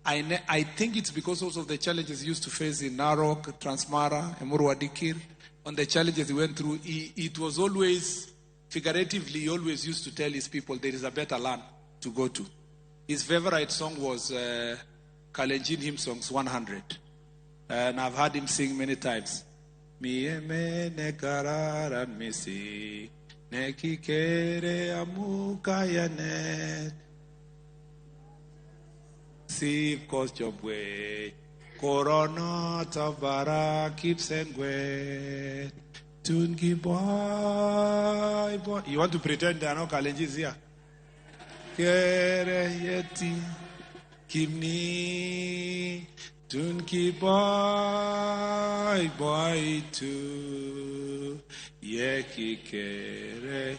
I think it's because also of the challenges he used to face in Narok, Transmara, Emurua Dikirr, on the challenges he went through, it was always, figuratively, he always used to tell his people there is a better land to go to. His favorite song was Kalenjin Hymn Songs 100. And I've heard him sing many times. Mie mene kararan misi, nekikere amukayanet. Sip kos chobwe, korona tabara kipsengwe. Tungi boy boy. You want to pretend there are no Kalenjins here? Kere yeti kimni. Tunki boy boy tu yeki kere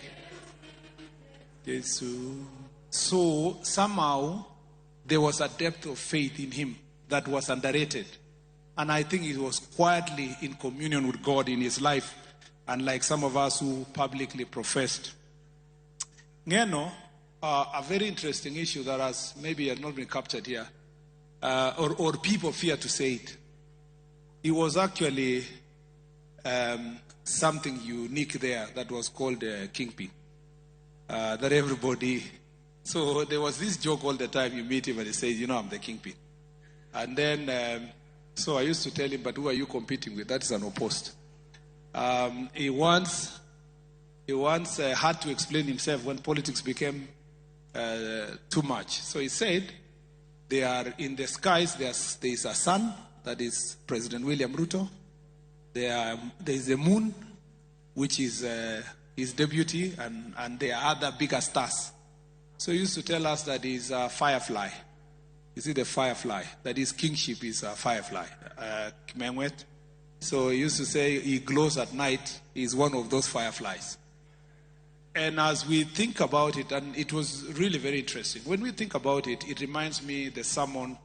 Jesu. So somehow there was a depth of faith in him that was underrated. And I think he was quietly in communion with God in his life, unlike some of us who publicly professed. Ngeno, a very interesting issue that has maybe has not been captured here, or people fear to say it. It was actually something unique there that was called kingpin. That everybody... So there was this joke all the time. You meet him and he says, you know, I'm the kingpin. And then, so I used to tell him, but who are you competing with? That is an opposed. He once had to explain himself when politics became too much. So he said, they are in the skies, there is a sun, that is President William Ruto. There is a moon, which is his deputy, and there are other bigger stars. So he used to tell us that he's a firefly. You see the firefly, that his kingship is a firefly. So he used to say he glows at night, he's one of those fireflies. And as we think about it, and it was really very interesting, when we think about it, it reminds me the sermon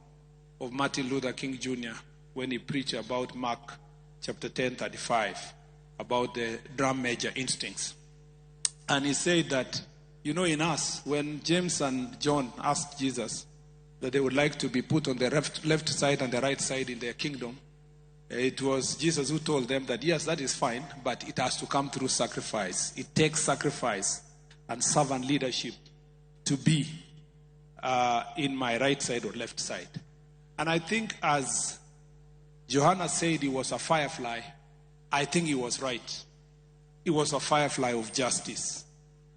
of Martin Luther King Jr. when he preached about Mark chapter 10:35, about the drum major instincts. And he said that, you know, in us, when James and John asked Jesus that they would like to be put on the left side and the right side in their kingdom, it was Jesus who told them that, yes, that is fine, but it has to come through sacrifice. It takes sacrifice and servant leadership to be in my right side or left side. And I think as Johanna said he was a firefly, I think he was right. He was a firefly of justice.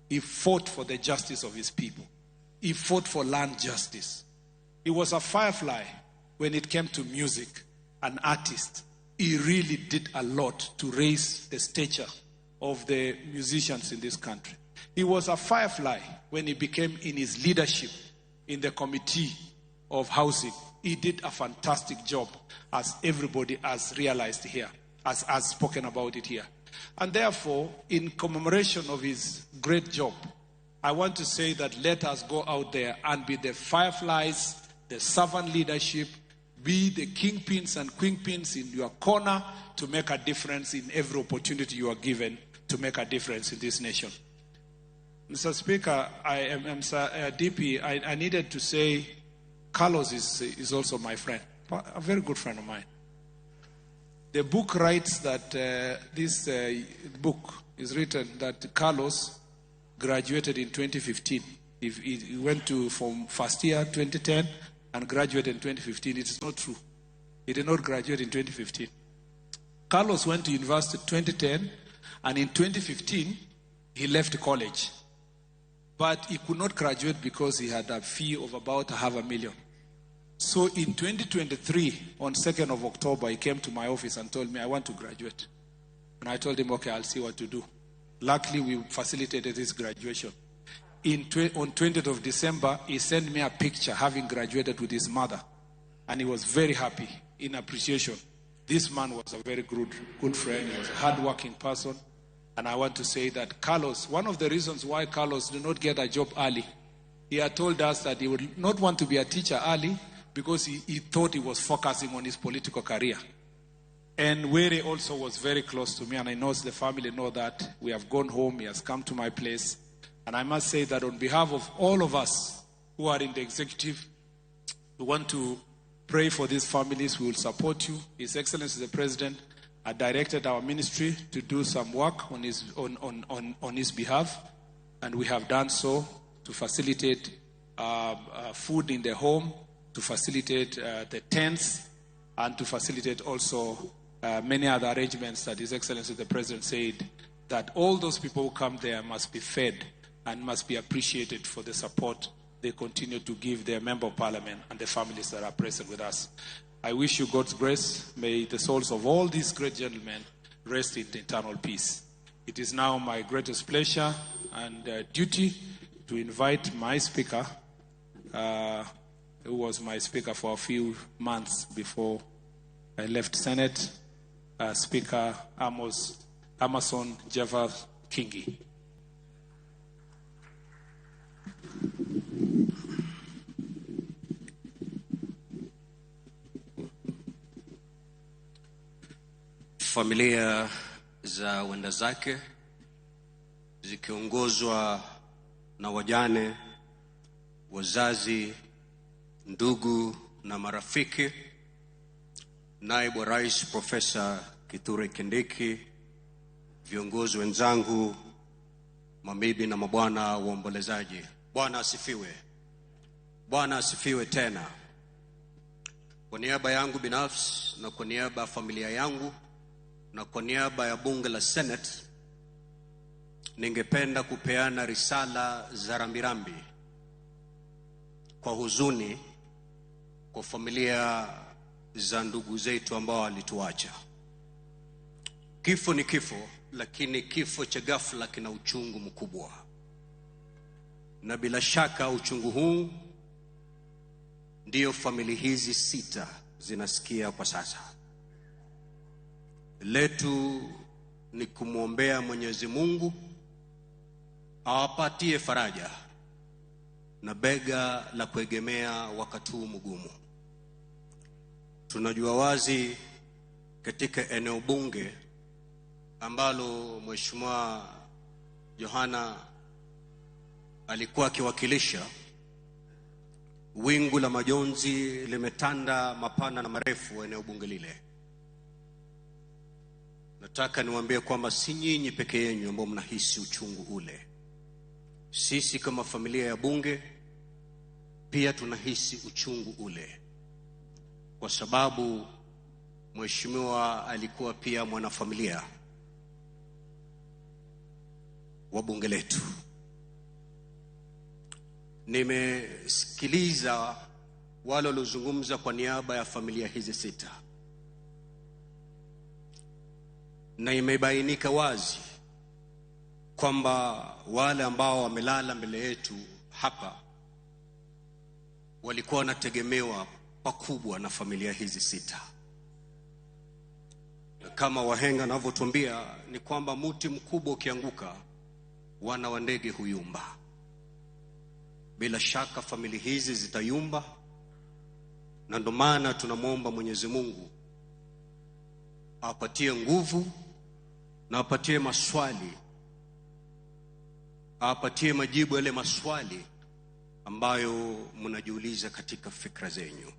He fought for the justice of his people. He fought for land justice. He was a firefly when it came to music. An artist. He really did a lot to raise the stature of the musicians in this country. He was a firefly when he became in his leadership in the committee of housing. He did a fantastic job, as everybody has realized here, as has spoken about it here. And therefore, in commemoration of his great job, I want to say that let us go out there and be the fireflies, the servant leadership, be the kingpins and queenpins in your corner to make a difference in every opportunity you are given to make a difference in this nation. Mr. Speaker, I am DP, I needed to say Carlos is also my friend, a very good friend of mine. The book writes that this book is written that Carlos graduated in 2015. If he went to from first year 2010 and graduated in 2015, it is not true. He did not graduate in 2015. Carlos went to university in 2010, and in 2015, he left college. But he could not graduate because he had a fee of about $500,000. So in 2023, on 2nd of October, he came to my office and told me, I want to graduate. And I told him, okay, I'll see what to do. Luckily, we facilitated his graduation. On 20th of December, he sent me a picture having graduated with his mother. And he was very happy in appreciation. This man was a very good friend. He was a hardworking person. And I want to say that Carlos, one of the reasons why Carlos did not get a job early, he had told us that he would not want to be a teacher early because he thought he was focusing on his political career. And Were also was very close to me, and I know the family know that. We have gone home, he has come to my place. And I must say that on behalf of all of us who are in the executive, we want to pray for these families. We will support you. His Excellency the President I directed our ministry to do some work on his behalf, and we have done so to facilitate food in the home, to facilitate the tents, and to facilitate also many other arrangements that His Excellency the President said that all those people who come there must be fed and must be appreciated for the support they continue to give their Member of Parliament and the families that are present with us. I wish you God's grace. May the souls of all these great gentlemen rest in eternal peace. It is now my greatest pleasure and duty to invite my speaker, who was my speaker for a few months before I left Senate, Speaker Amason Jeva Kingi. Familia za wenda zake zikiongozwa na wajane, wazazi, ndugu na marafiki, Naibu Rais Profesa Kithure Kindiki, viongozi wenzangu, mabibi na mabwana waombolezaji. Bwana asifiwe. Bwana asifiwe tena. Kwa niaba yangu binafsi na kwa niaba ya familia yangu na kwa niaba ya bunge la Senate, ningependa kupeana risala za rambirambi kwa huzuni kwa familia za ndugu zetu ambao walituacha. Kifo ni kifo, lakini kifo cha ghafla kina uchungu mkubwa. Na bila shaka uchungu huu ndio familia hizi sita zinasikia kwa sasa. Letu ni kumwombea Mwenyezi Mungu awapatie faraja na bega la kuegemea wakati huu mgumu. Tunajua wazi katika eneo bunge ambalo Mheshimiwa Yohana alikuwa akiwakilisha, wingu la majonzi limetanda mapana na marefu eneo bunge lile. Nataka niwaambie kwamba si nyinyi peke yenu ambao mnahisi uchungu ule. Sisi kama familia ya bunge pia tunahisi uchungu ule, kwa sababu mheshimiwa alikuwa pia mwanafamilia wa bunge letu. Nimesikiliza wale waliozungumza kwa niaba ya familia hizi sita, na imebainika wazi kwamba wale ambao wamelala mbele yetu hapa walikuwa wanategemewa pakubwa na familia hizi sita. Na kama wahenga wanavyotuambia ni kwamba muti mkubwa ukianguka wana wa ndege huyumba. Bila shaka familia hizi zitayumba, na ndo maana tunamwomba Mwenyezi Mungu apatie nguvu na apatie maswali, apatie majibu yale maswali ambayo mnajiuliza katika fikra zenyu.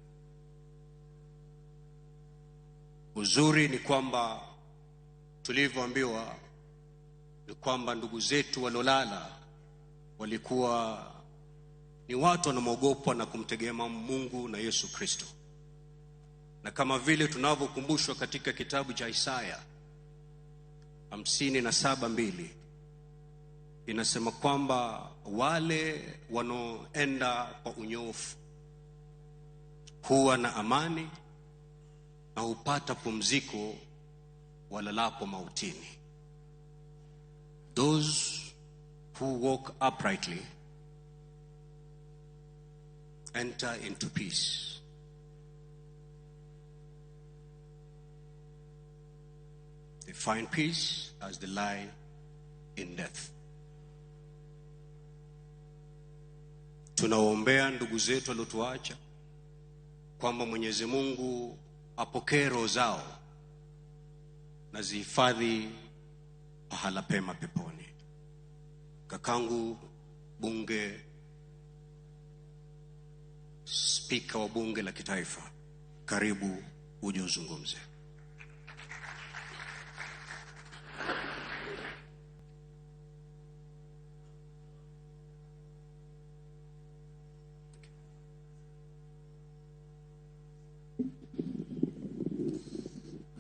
Uzuri ni kwamba tulivyoambiwa ni kwamba ndugu zetu walolala walikuwa ni watu wanaoogopwa na kumtegemea Mungu na Yesu Kristo. Na kama vile tunavyokumbushwa katika kitabu cha Isaya 57:2 inasema kwamba wale wanaoenda kwa unyofu huwa na amani na hupata pumziko walalapo mautini. Those who walk uprightly enter into peace. They find peace as they lie in death. Tunaombea ndugu zetu waliotuacha kwamba Mwenyezi Mungu apokee roho zao na zihifadhi pahala pema peponi. Kakangu bunge, spika wa bunge la kitaifa, karibu uje uzungumze.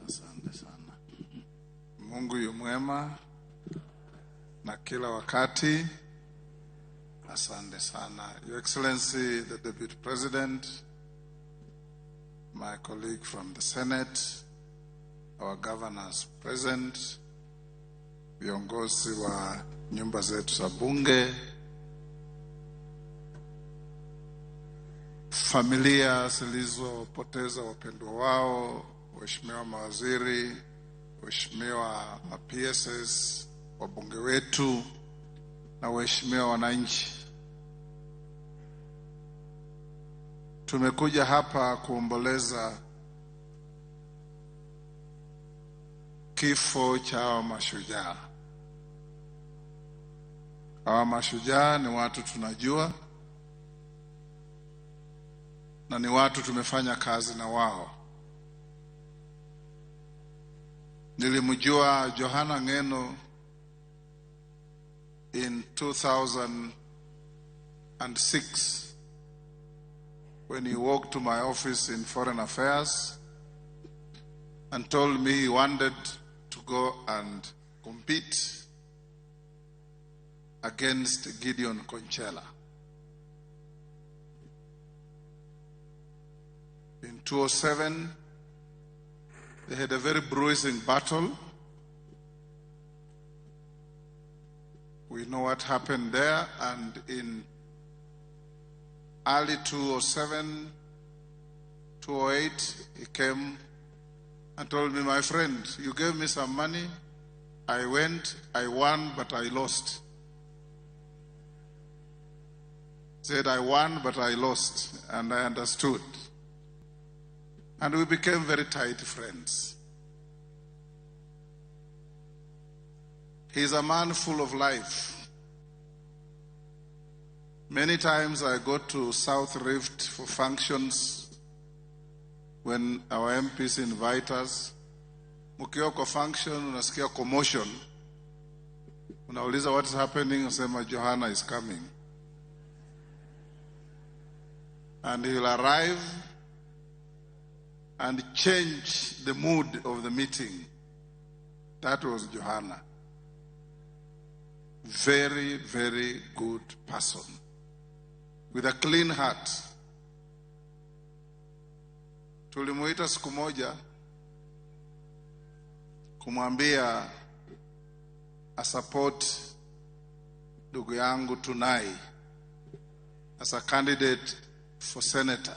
Asante sana. Mungu yu mwema na kila wakati. Asante sana. Your Excellency, the Deputy President, my colleague from the Senate, our governors present, viongozi wa nyumba zetu za bunge, familia zilizopoteza wapendwa wao, waheshimiwa mawaziri, waheshimiwa ma PSs, wabunge wetu na waheshimiwa wananchi. Tumekuja hapa kuomboleza kifo cha hawa mashujaa. Hawa mashujaa ni watu tunajua na ni watu tumefanya kazi na wao. Nilimjua Johana Ng'eno in 2006 when he walked to my office in Foreign Affairs and told me he wanted to go and compete against Gideon Conchella. In 2007, they had a very bruising battle. We know what happened there, and in early 2007, 2008, he came and told me, my friend, you gave me some money. I went, I won, but I lost. He said, I won, but I lost, and I understood. And we became very tight friends. He's a man full of life. Many times I go to South Rift for functions when our MPs invite us. Mkiwa kwa function, unasikia commotion. Unauliza what's happening, unasema Johana is coming. And he will arrive and change the mood of the meeting. That was Johana. Very, very good person with a clean heart. Tulimuita siku moja kumwambia a support ndugu yangu Tunai as a candidate for senator.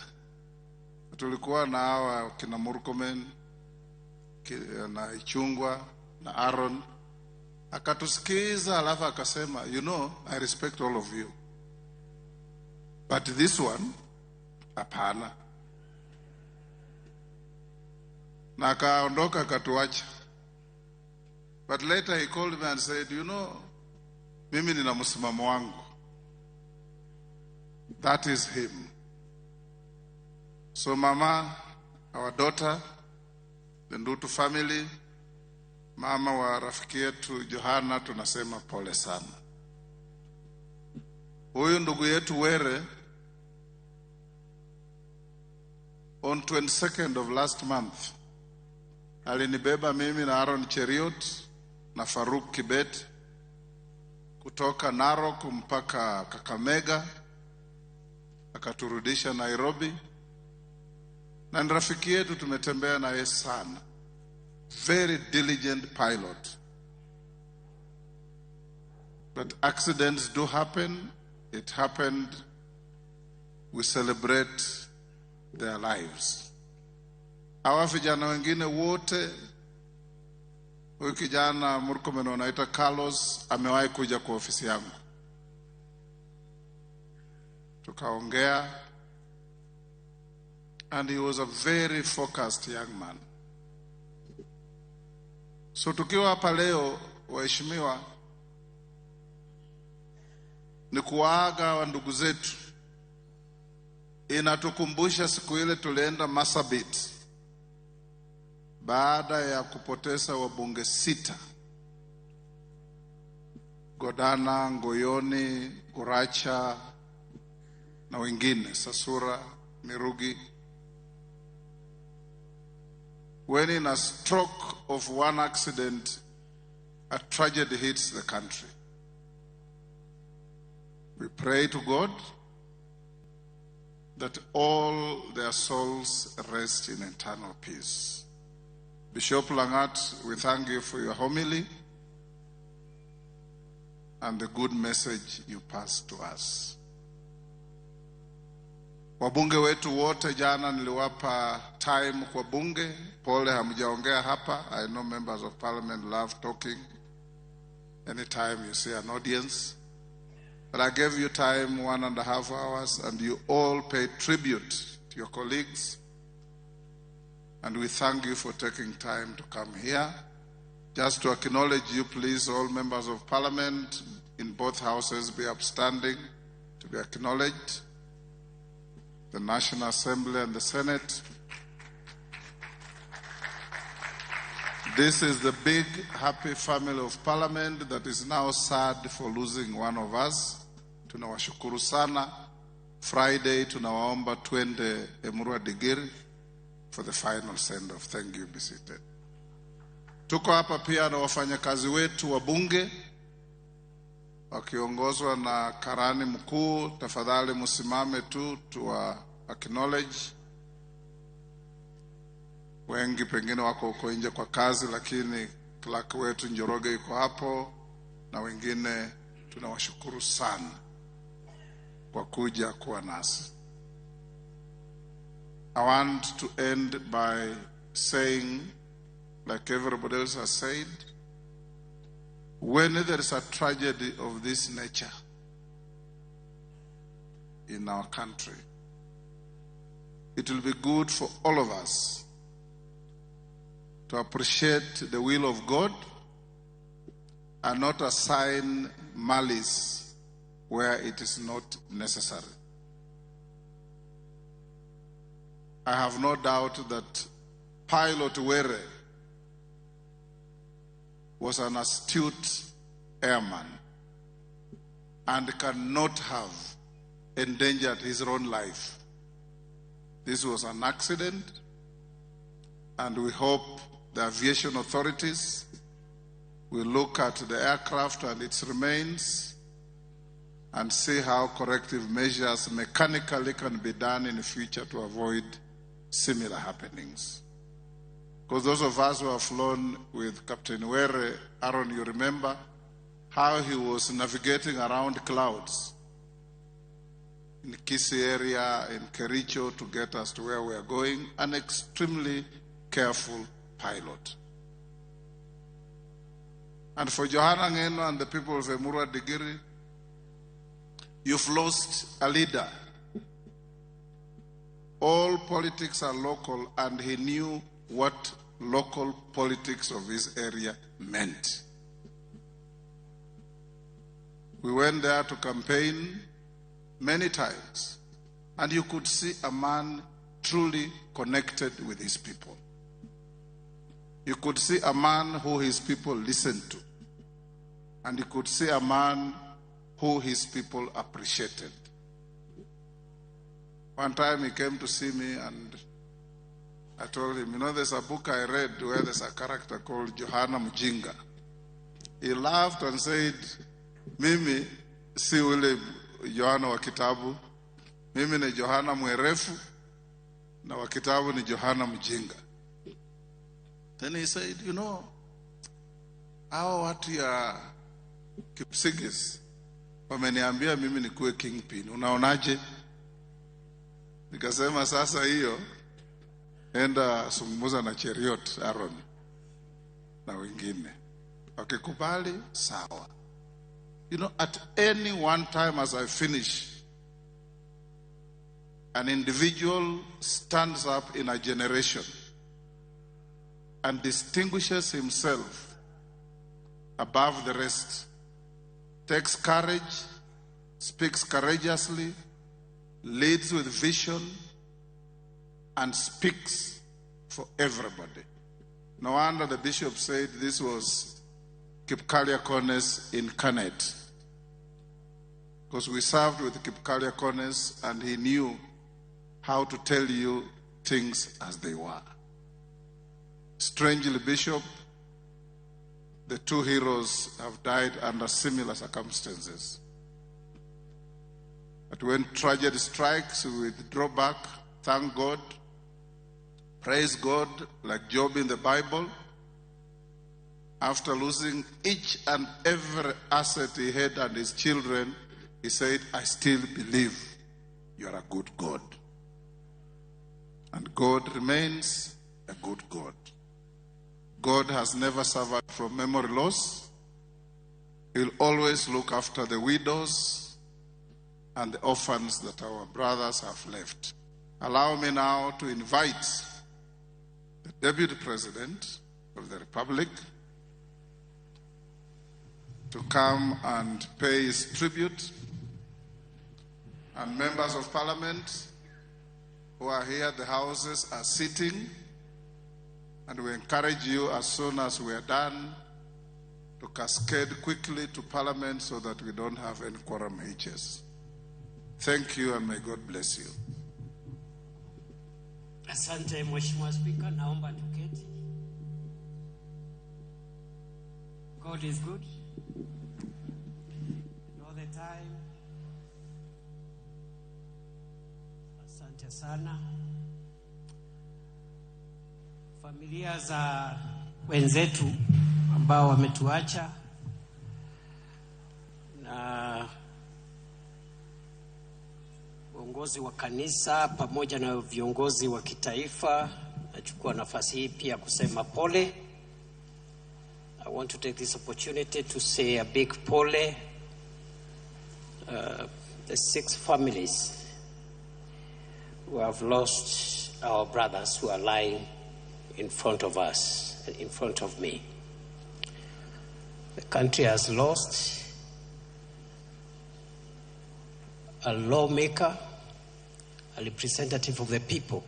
Tulikuwa na hawa kina Murkomen na Ichung'wah na Aaron, akatusikiza alafu akasema, "You know, I respect all of you, but this one, hapana." Na akaondoka akatuacha. But later he called me and said, "You know, mimi nina msimamo wangu." That is him. So mama, our daughter, the Ndutu family, mama wa rafiki yetu Johana, tunasema pole sana. Huyu ndugu yetu Were, on 22nd of last month, alinibeba mimi na Aaron Cheruiyot na Farouk Kibet kutoka Narok mpaka Kakamega, akaturudisha Nairobi. Na ni rafiki yetu, tumetembea naye sana. Very diligent pilot. But accidents do happen. It happened. We celebrate their lives. Hawa vijana wengine wote, huyu kijana Murkomen wanaita Carlos amewahi kuja kwa ofisi yangu, tukaongea, and he was a very focused young man. So tukiwa hapa leo, waheshimiwa, ni kuwaaga wa ndugu zetu. Inatukumbusha siku ile tulienda Marsabit baada ya kupoteza wabunge 6, Godana, Ngoyoni, Guracha na wengine, Sasura, Mirugi. When in a stroke of one accident, a tragedy hits the country. We pray to God that all their souls rest in eternal peace. Bishop Langat, we thank you for your homily and the good message you passed to us. Wabunge wetu wote jana niliwapa time kwa bunge. Pole hamjaongea hapa. I know members of parliament love talking anytime you see an audience. But I gave you time, 1.5 hours, and you all paid tribute to your colleagues. And we thank you for taking time to come here. Just to acknowledge you, please, all members of parliament in both houses be upstanding to be acknowledged. The National Assembly and the Senate. This is the big, happy family of parliament that is now sad for losing one of us. Tunawashukuru sana. Friday, tunawaomba twende Emurua Dikirr for the final send-off. Thank you. Be seated. Tuko hapa pia na wafanyakazi wetu wa bunge wakiongozwa na karani mkuu. Tafadhali msimame tu tuwa acknowledge. Wengi pengine wako huko nje kwa kazi, lakini clerk wetu Njoroge yuko hapo na wengine. Tunawashukuru sana kwa kuja kuwa nasi. I want to end by saying, like everybody else has said, when there is a tragedy of this nature in our country, it will be good for all of us to appreciate the will of God and not assign malice where it is not necessary. I have no doubt that Pilot Were was an astute airman and cannot have endangered his own life. This was an accident, and we hope the aviation authorities will look at the aircraft and its remains and see how corrective measures mechanically can be done in the future to avoid similar happenings. Because those of us who have flown with Captain Were, Aaron, you remember how he was navigating around clouds in Kisii area, in Kericho, to get us to where we are going. An extremely careful pilot. And for Johana Ngeno and the people of Emurua Dikirr, you've lost a leader. All politics are local, and he knew what local politics of his area meant. We went there to campaign many times, and you could see a man truly connected with his people. You could see a man who his people listened to, and you could see a man who his people appreciated. One time he came to see me, and I told him, you know, there's a book I read where there's a character called Johana Mjinga. He laughed and said, mimi si ule Johana wa kitabu, mimi ni Johana mwerefu, na wa kitabu ni Johana Mjinga. Then he said, you know, hawa watu ya Kipsigis wameniambia mimi nikuwe kingpin, unaonaje? Nikasema sasa hiyo enda zungumza na Cheriot Aaron na wengine, wakikubali sawa. You know, at any one time as I finish, an individual stands up in a generation and distinguishes himself above the rest, takes courage, speaks courageously, leads with vision, and speaks for everybody. No wonder the bishop said this was Kipkalya Kones incarnate, because we served with Kipkalya Kones and he knew how to tell you things as they were. Strangely, Bishop, the two heroes have died under similar circumstances. But when tragedy strikes, we withdraw back, thank God, praise God, like Job in the Bible. After losing each and every asset he had and his children, he said, I still believe you are a good God. And God remains a good God. God has never suffered from memory loss. He'll always look after the widows and the orphans that our brothers have left. Allow me now to invite the Deputy President of the Republic to come and pay his tribute, and members of Parliament who are here at the houses are sitting, and we encourage you as soon as we are done to cascade quickly to Parliament so that we don't have any quorum hitches. Thank you, and may God bless you. Asante Mheshimiwa Spika, naomba tuketi. God is good all the time. Asante sana. Familia za wenzetu ambao wametuacha na uongozi wa kanisa pamoja na viongozi wa kitaifa, nachukua nafasi hii pia kusema pole. I want to take this opportunity to say a big pole. The 6 families who have lost our brothers who are lying in front of us and in front of me. The country has lost a lawmaker, a representative of the people,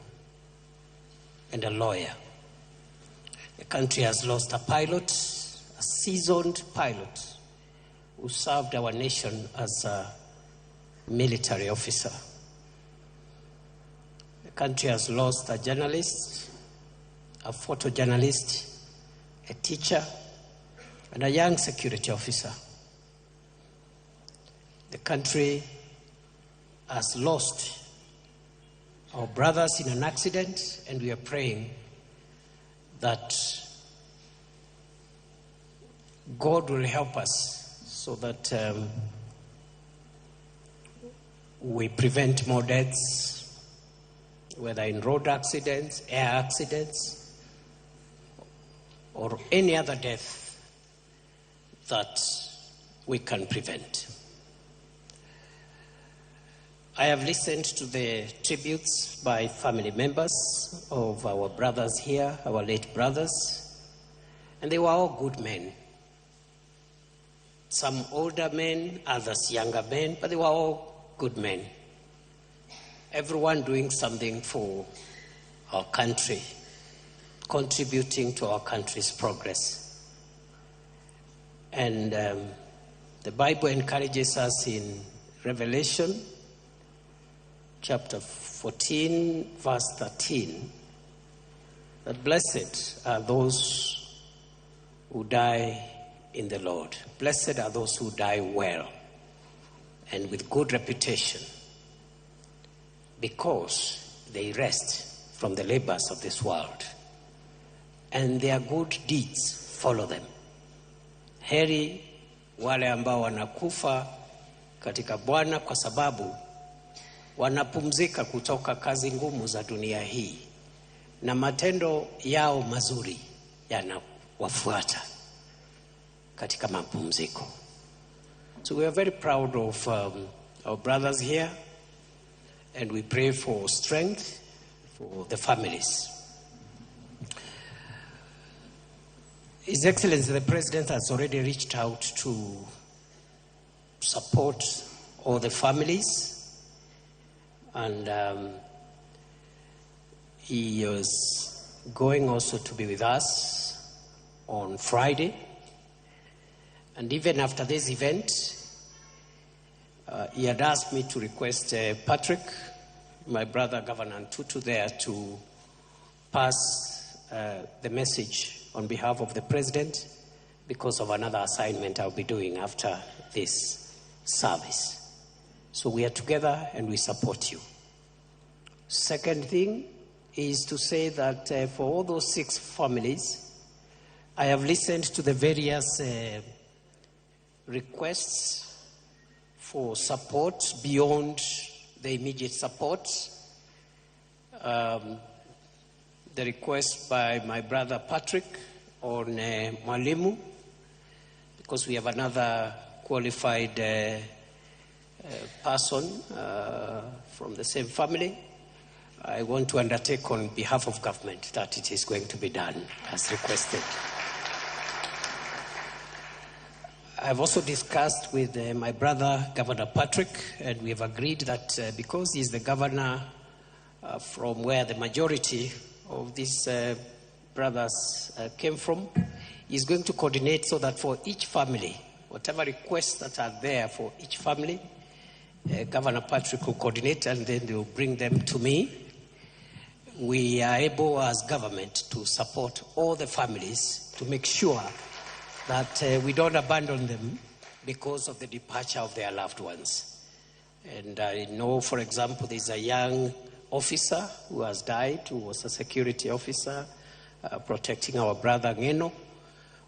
and a lawyer. The country has lost a pilot, a seasoned pilot, who served our nation as a military officer. The country has lost a journalist, a photojournalist, a teacher, and a young security officer. The country has lost our brothers in an accident, and we are praying that God will help us so that we prevent more deaths, whether in road accidents, air accidents, or any other death that we can prevent. I have listened to the tributes by family members of our brothers here, our late brothers, and they were all good men. Some older men, others younger men, but they were all good men. Everyone doing something for our country, contributing to our country's progress. And the Bible encourages us in Revelation chapter 14, verse 13, that blessed are those who die in the Lord. Blessed are those who die well and with good reputation, because they rest from the labors of this world, and their good deeds follow them. Heri wale ambao wanakufa katika Bwana, kwa sababu wanapumzika kutoka kazi ngumu za dunia hii, na matendo yao mazuri yanawafuata katika mapumziko. So we are very proud of our brothers here, and we pray for strength for the families. His Excellency the President has already reached out to support all the families, and he is going also to be with us on Friday. And even after this event, he had asked me to request Patrick, my brother Governor Ntutu there, to pass the message on behalf of the President because of another assignment I'll be doing after this service. So we are together and we support you. Second thing is to say that for all those 6 families, I have listened to the various requests for support beyond the immediate support. The request by my brother Patrick on Mwalimu, because we have another qualified person from the same family. I want to undertake on behalf of government that it is going to be done as requested. I've also discussed with my brother, Governor Patrick, and we have agreed that because he's the governor from where the majority of these brothers came from, he's going to coordinate so that for each family, whatever requests that are there for each family, Governor Patrick will coordinate and then they will bring them to me. We are able as government to support all the families to make sure that we don't abandon them because of the departure of their loved ones. And I know, for example, there's a young officer who has died, who was a security officer protecting our brother Ngeno.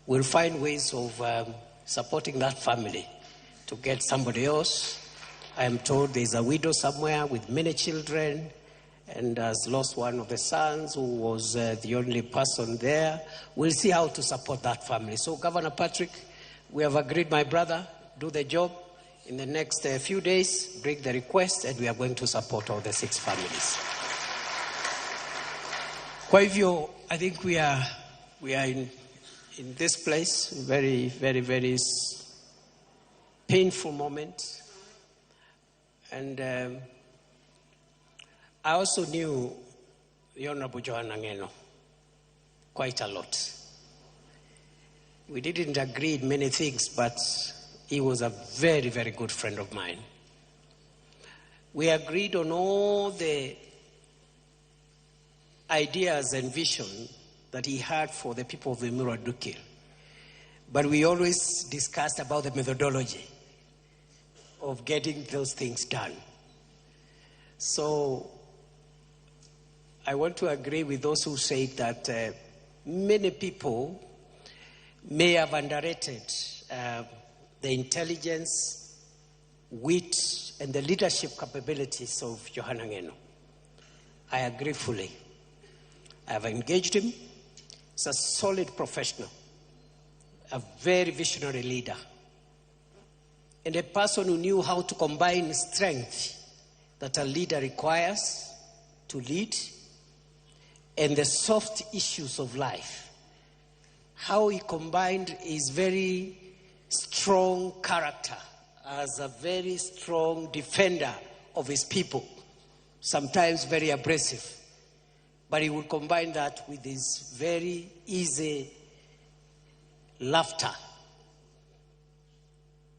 We'll find ways of supporting that family to get somebody else. I am told there's a widow somewhere with many children and has lost one of the sons who was the only person there. We'll see how to support that family. So, Governor Patrick, we have agreed, my brother, do the job. In the next few days, bring the request, and we are going to support all the 6 families. Kwa hivyo, I think we are in this place, very, very, very painful moment. And I also knew the Honorable Johana Ng'eno quite a lot. We didn't agree in many things, but he was a very, very good friend of mine. We agreed on all the ideas and vision that he had for the people of Emurua Dikirr. But we always discussed about the methodology of getting those things done. So I want to agree with those who say that many people may have underrated the intelligence, wit, and the leadership capabilities of Johana Ng'eno. I agree fully. I have engaged him. He's a solid professional, a very visionary leader, and a person who knew how to combine strength that a leader requires to lead and the soft issues of life. How he combined his very strong character as a very strong defender of his people, sometimes very abrasive, but he would combine that with his very easy laughter.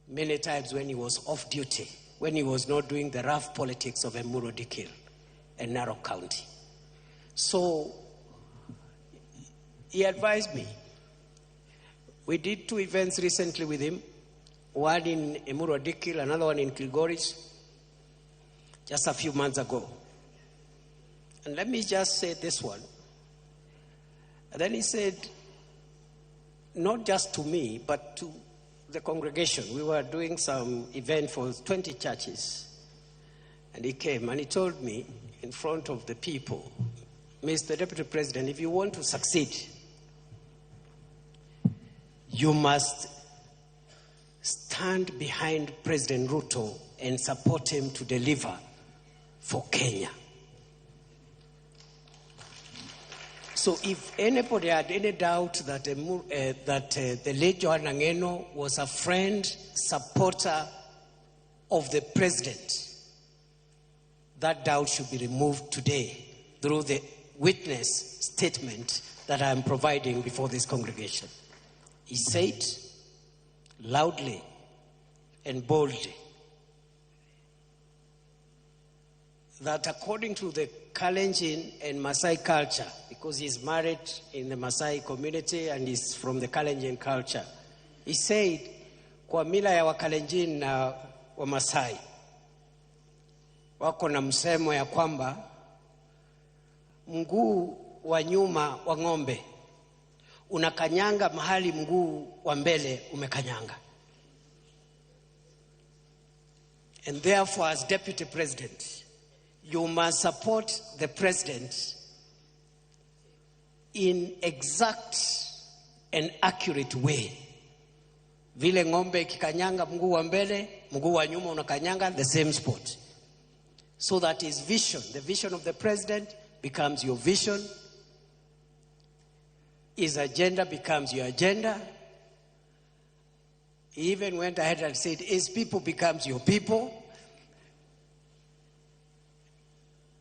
Many times when he was off duty, when he was not doing the rough politics of Emurua Dikirr and Narok County. So he advised me. We did 2 events recently with him, one in Emurua Dikirr, another one in Kilgoris, just a few months ago. And let me just say this one. And then he said, not just to me, but to the congregation. We were doing some event for 20 churches. And he came and he told me in front of the people, Mr. Deputy President, if you want to succeed, you must stand behind President Ruto and support him to deliver for Kenya. So if anybody had any doubt that, the late Johana Ng'eno was a friend, supporter of the president, that doubt should be removed today through the witness statement that I am providing before this congregation. He said loudly and boldly that according to the Kalenjin and Maasai culture, because he's married in the Maasai community and he's from the Kalenjin culture, he said, kwa mila ya Wakalenjin na Wamasai, wako na msemo ya kwamba mguu wa nyuma wa ng'ombe unakanyanga mahali mguu wa mbele umekanyanga. And therefore, as deputy president, you must support the president in exact and accurate way. Vile ng'ombe ikikanyanga mguu wa mbele, mguu wa nyuma unakanyanga the same spot. So that his vision, the vision of the president, becomes your vision. His agenda becomes your agenda. He even went ahead and said, his people becomes your people.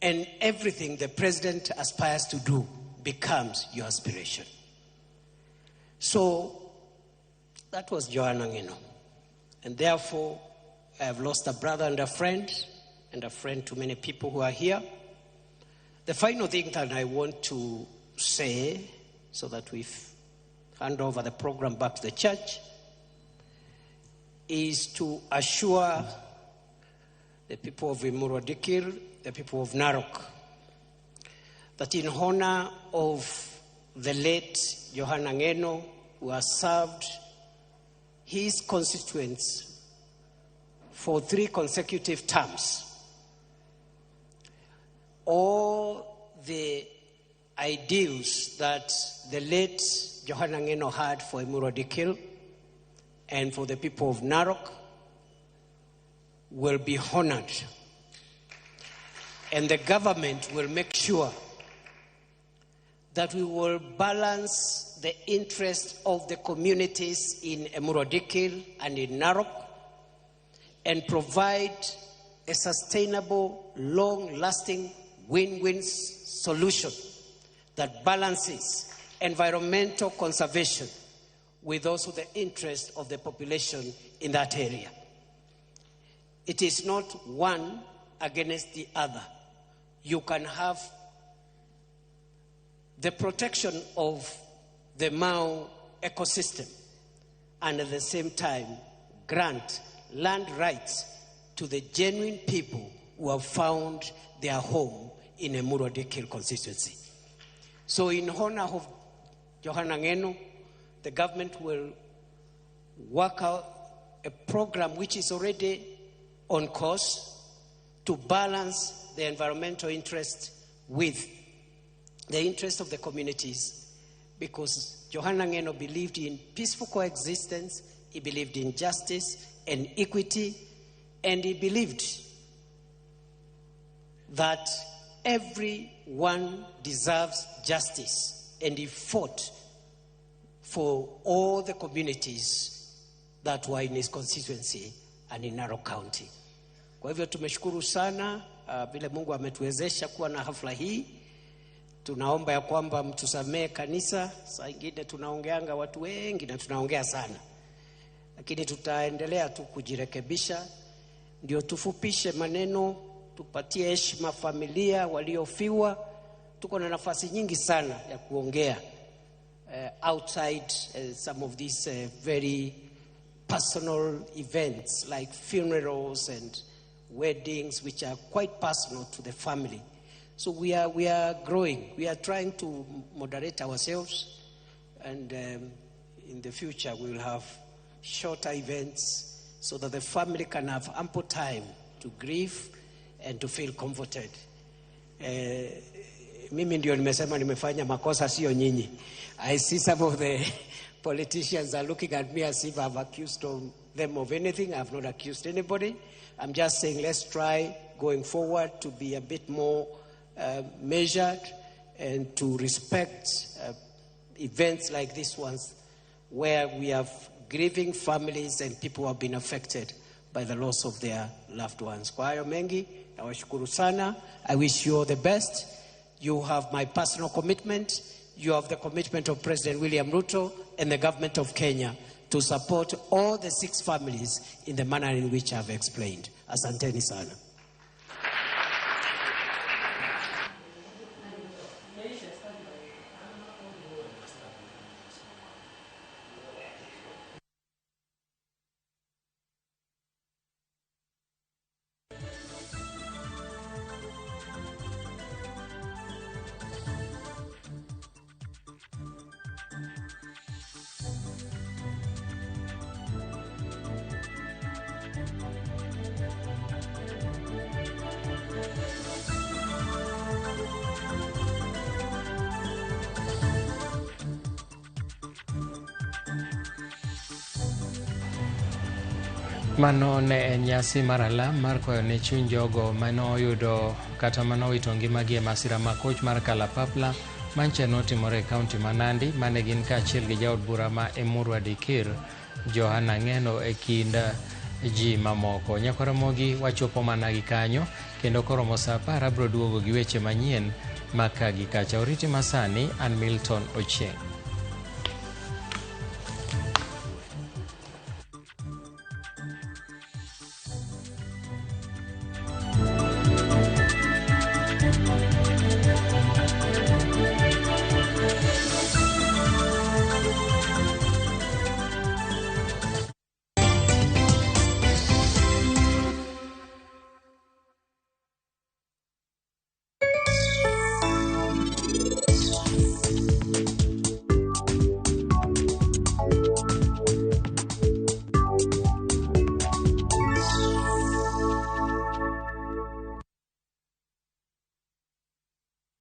And everything the president aspires to do becomes your aspiration. So that was Johana Ng'eno. And therefore, I have lost a brother and a friend to many people who are here. The final thing that I want to say, so that we hand over the program back to the church, is to assure the people of Emurua Dikirr, the people of Narok, that in honor of the late Johana Ng'eno, who has served his constituents for 3 consecutive terms, all the ideals that the late Johana Ng'eno had for Emurua Dikirr and for the people of Narok will be honored. And the government will make sure that we will balance the interest of the communities in Emurua Dikirr and in Narok and provide a sustainable, long-lasting win-win solution that balances environmental conservation with also the interest of the population in that area. It is not one against the other. You can have the protection of the Mau ecosystem and at the same time grant land rights to the genuine people who have found their home in Emurua Dikirr constituency. So in honor of Johana Ng'eno, the government will work out a program which is already on course to balance the environmental interest with the interest of the communities, because Johana Ng'eno believed in peaceful coexistence, he believed in justice and equity, and he believed that everyone deserves justice, and he fought for all the communities that were in his constituency and in Narok County. Kwa hivyo tumeshukuru sana vile Mungu ametuwezesha kuwa na hafla hii. Tunaomba ya kwamba mtusamee kanisa, saa ingine tunaongeanga watu wengi na tunaongea sana, lakini tutaendelea tu kujirekebisha, ndio tufupishe maneno, tupatie heshima familia waliofiwa. Tuko na nafasi nyingi sana ya kuongea outside some of these very personal events like funerals and weddings, which are quite personal to the family. So we are growing. We are trying to moderate ourselves, and in the future we will have shorter events so that the family can have ample time to grieve and to feel comforted. Mimi ndio nimesema nimefanya makosa, sio nyinyi. I see some of the politicians are looking at me as if I've accused them of anything. I've not accused anybody. I'm just saying let's try going forward to be a bit more measured and to respect events like these ones where we have grieving families and people who have been affected by the loss of their loved ones. Kwa hayo mengi, nawashukuru sana. I wish you all the best. You have my personal commitment. You have the commitment of President William Ruto and the government of Kenya to support all the six families in the manner in which I've explained. Asanteni sana. Mano ne en nyasi mar alam mar kwayo ne chuny jogo mane oyudo kata mane owito ngimagi e masira ma koch mar kalapapla mancha notimore e kaunti ma Nandi, mane gin kaachiel gi jaod bura ma Emurua Dikir Johana Ng'eno e kind ji mamoko. Nyakwar Ramogi, wachopo mana gi kanyo kendo koromo sa 10 abiro duogo gi weche manyien maka gi kacha. Oriti masani an Milton Ochieng'.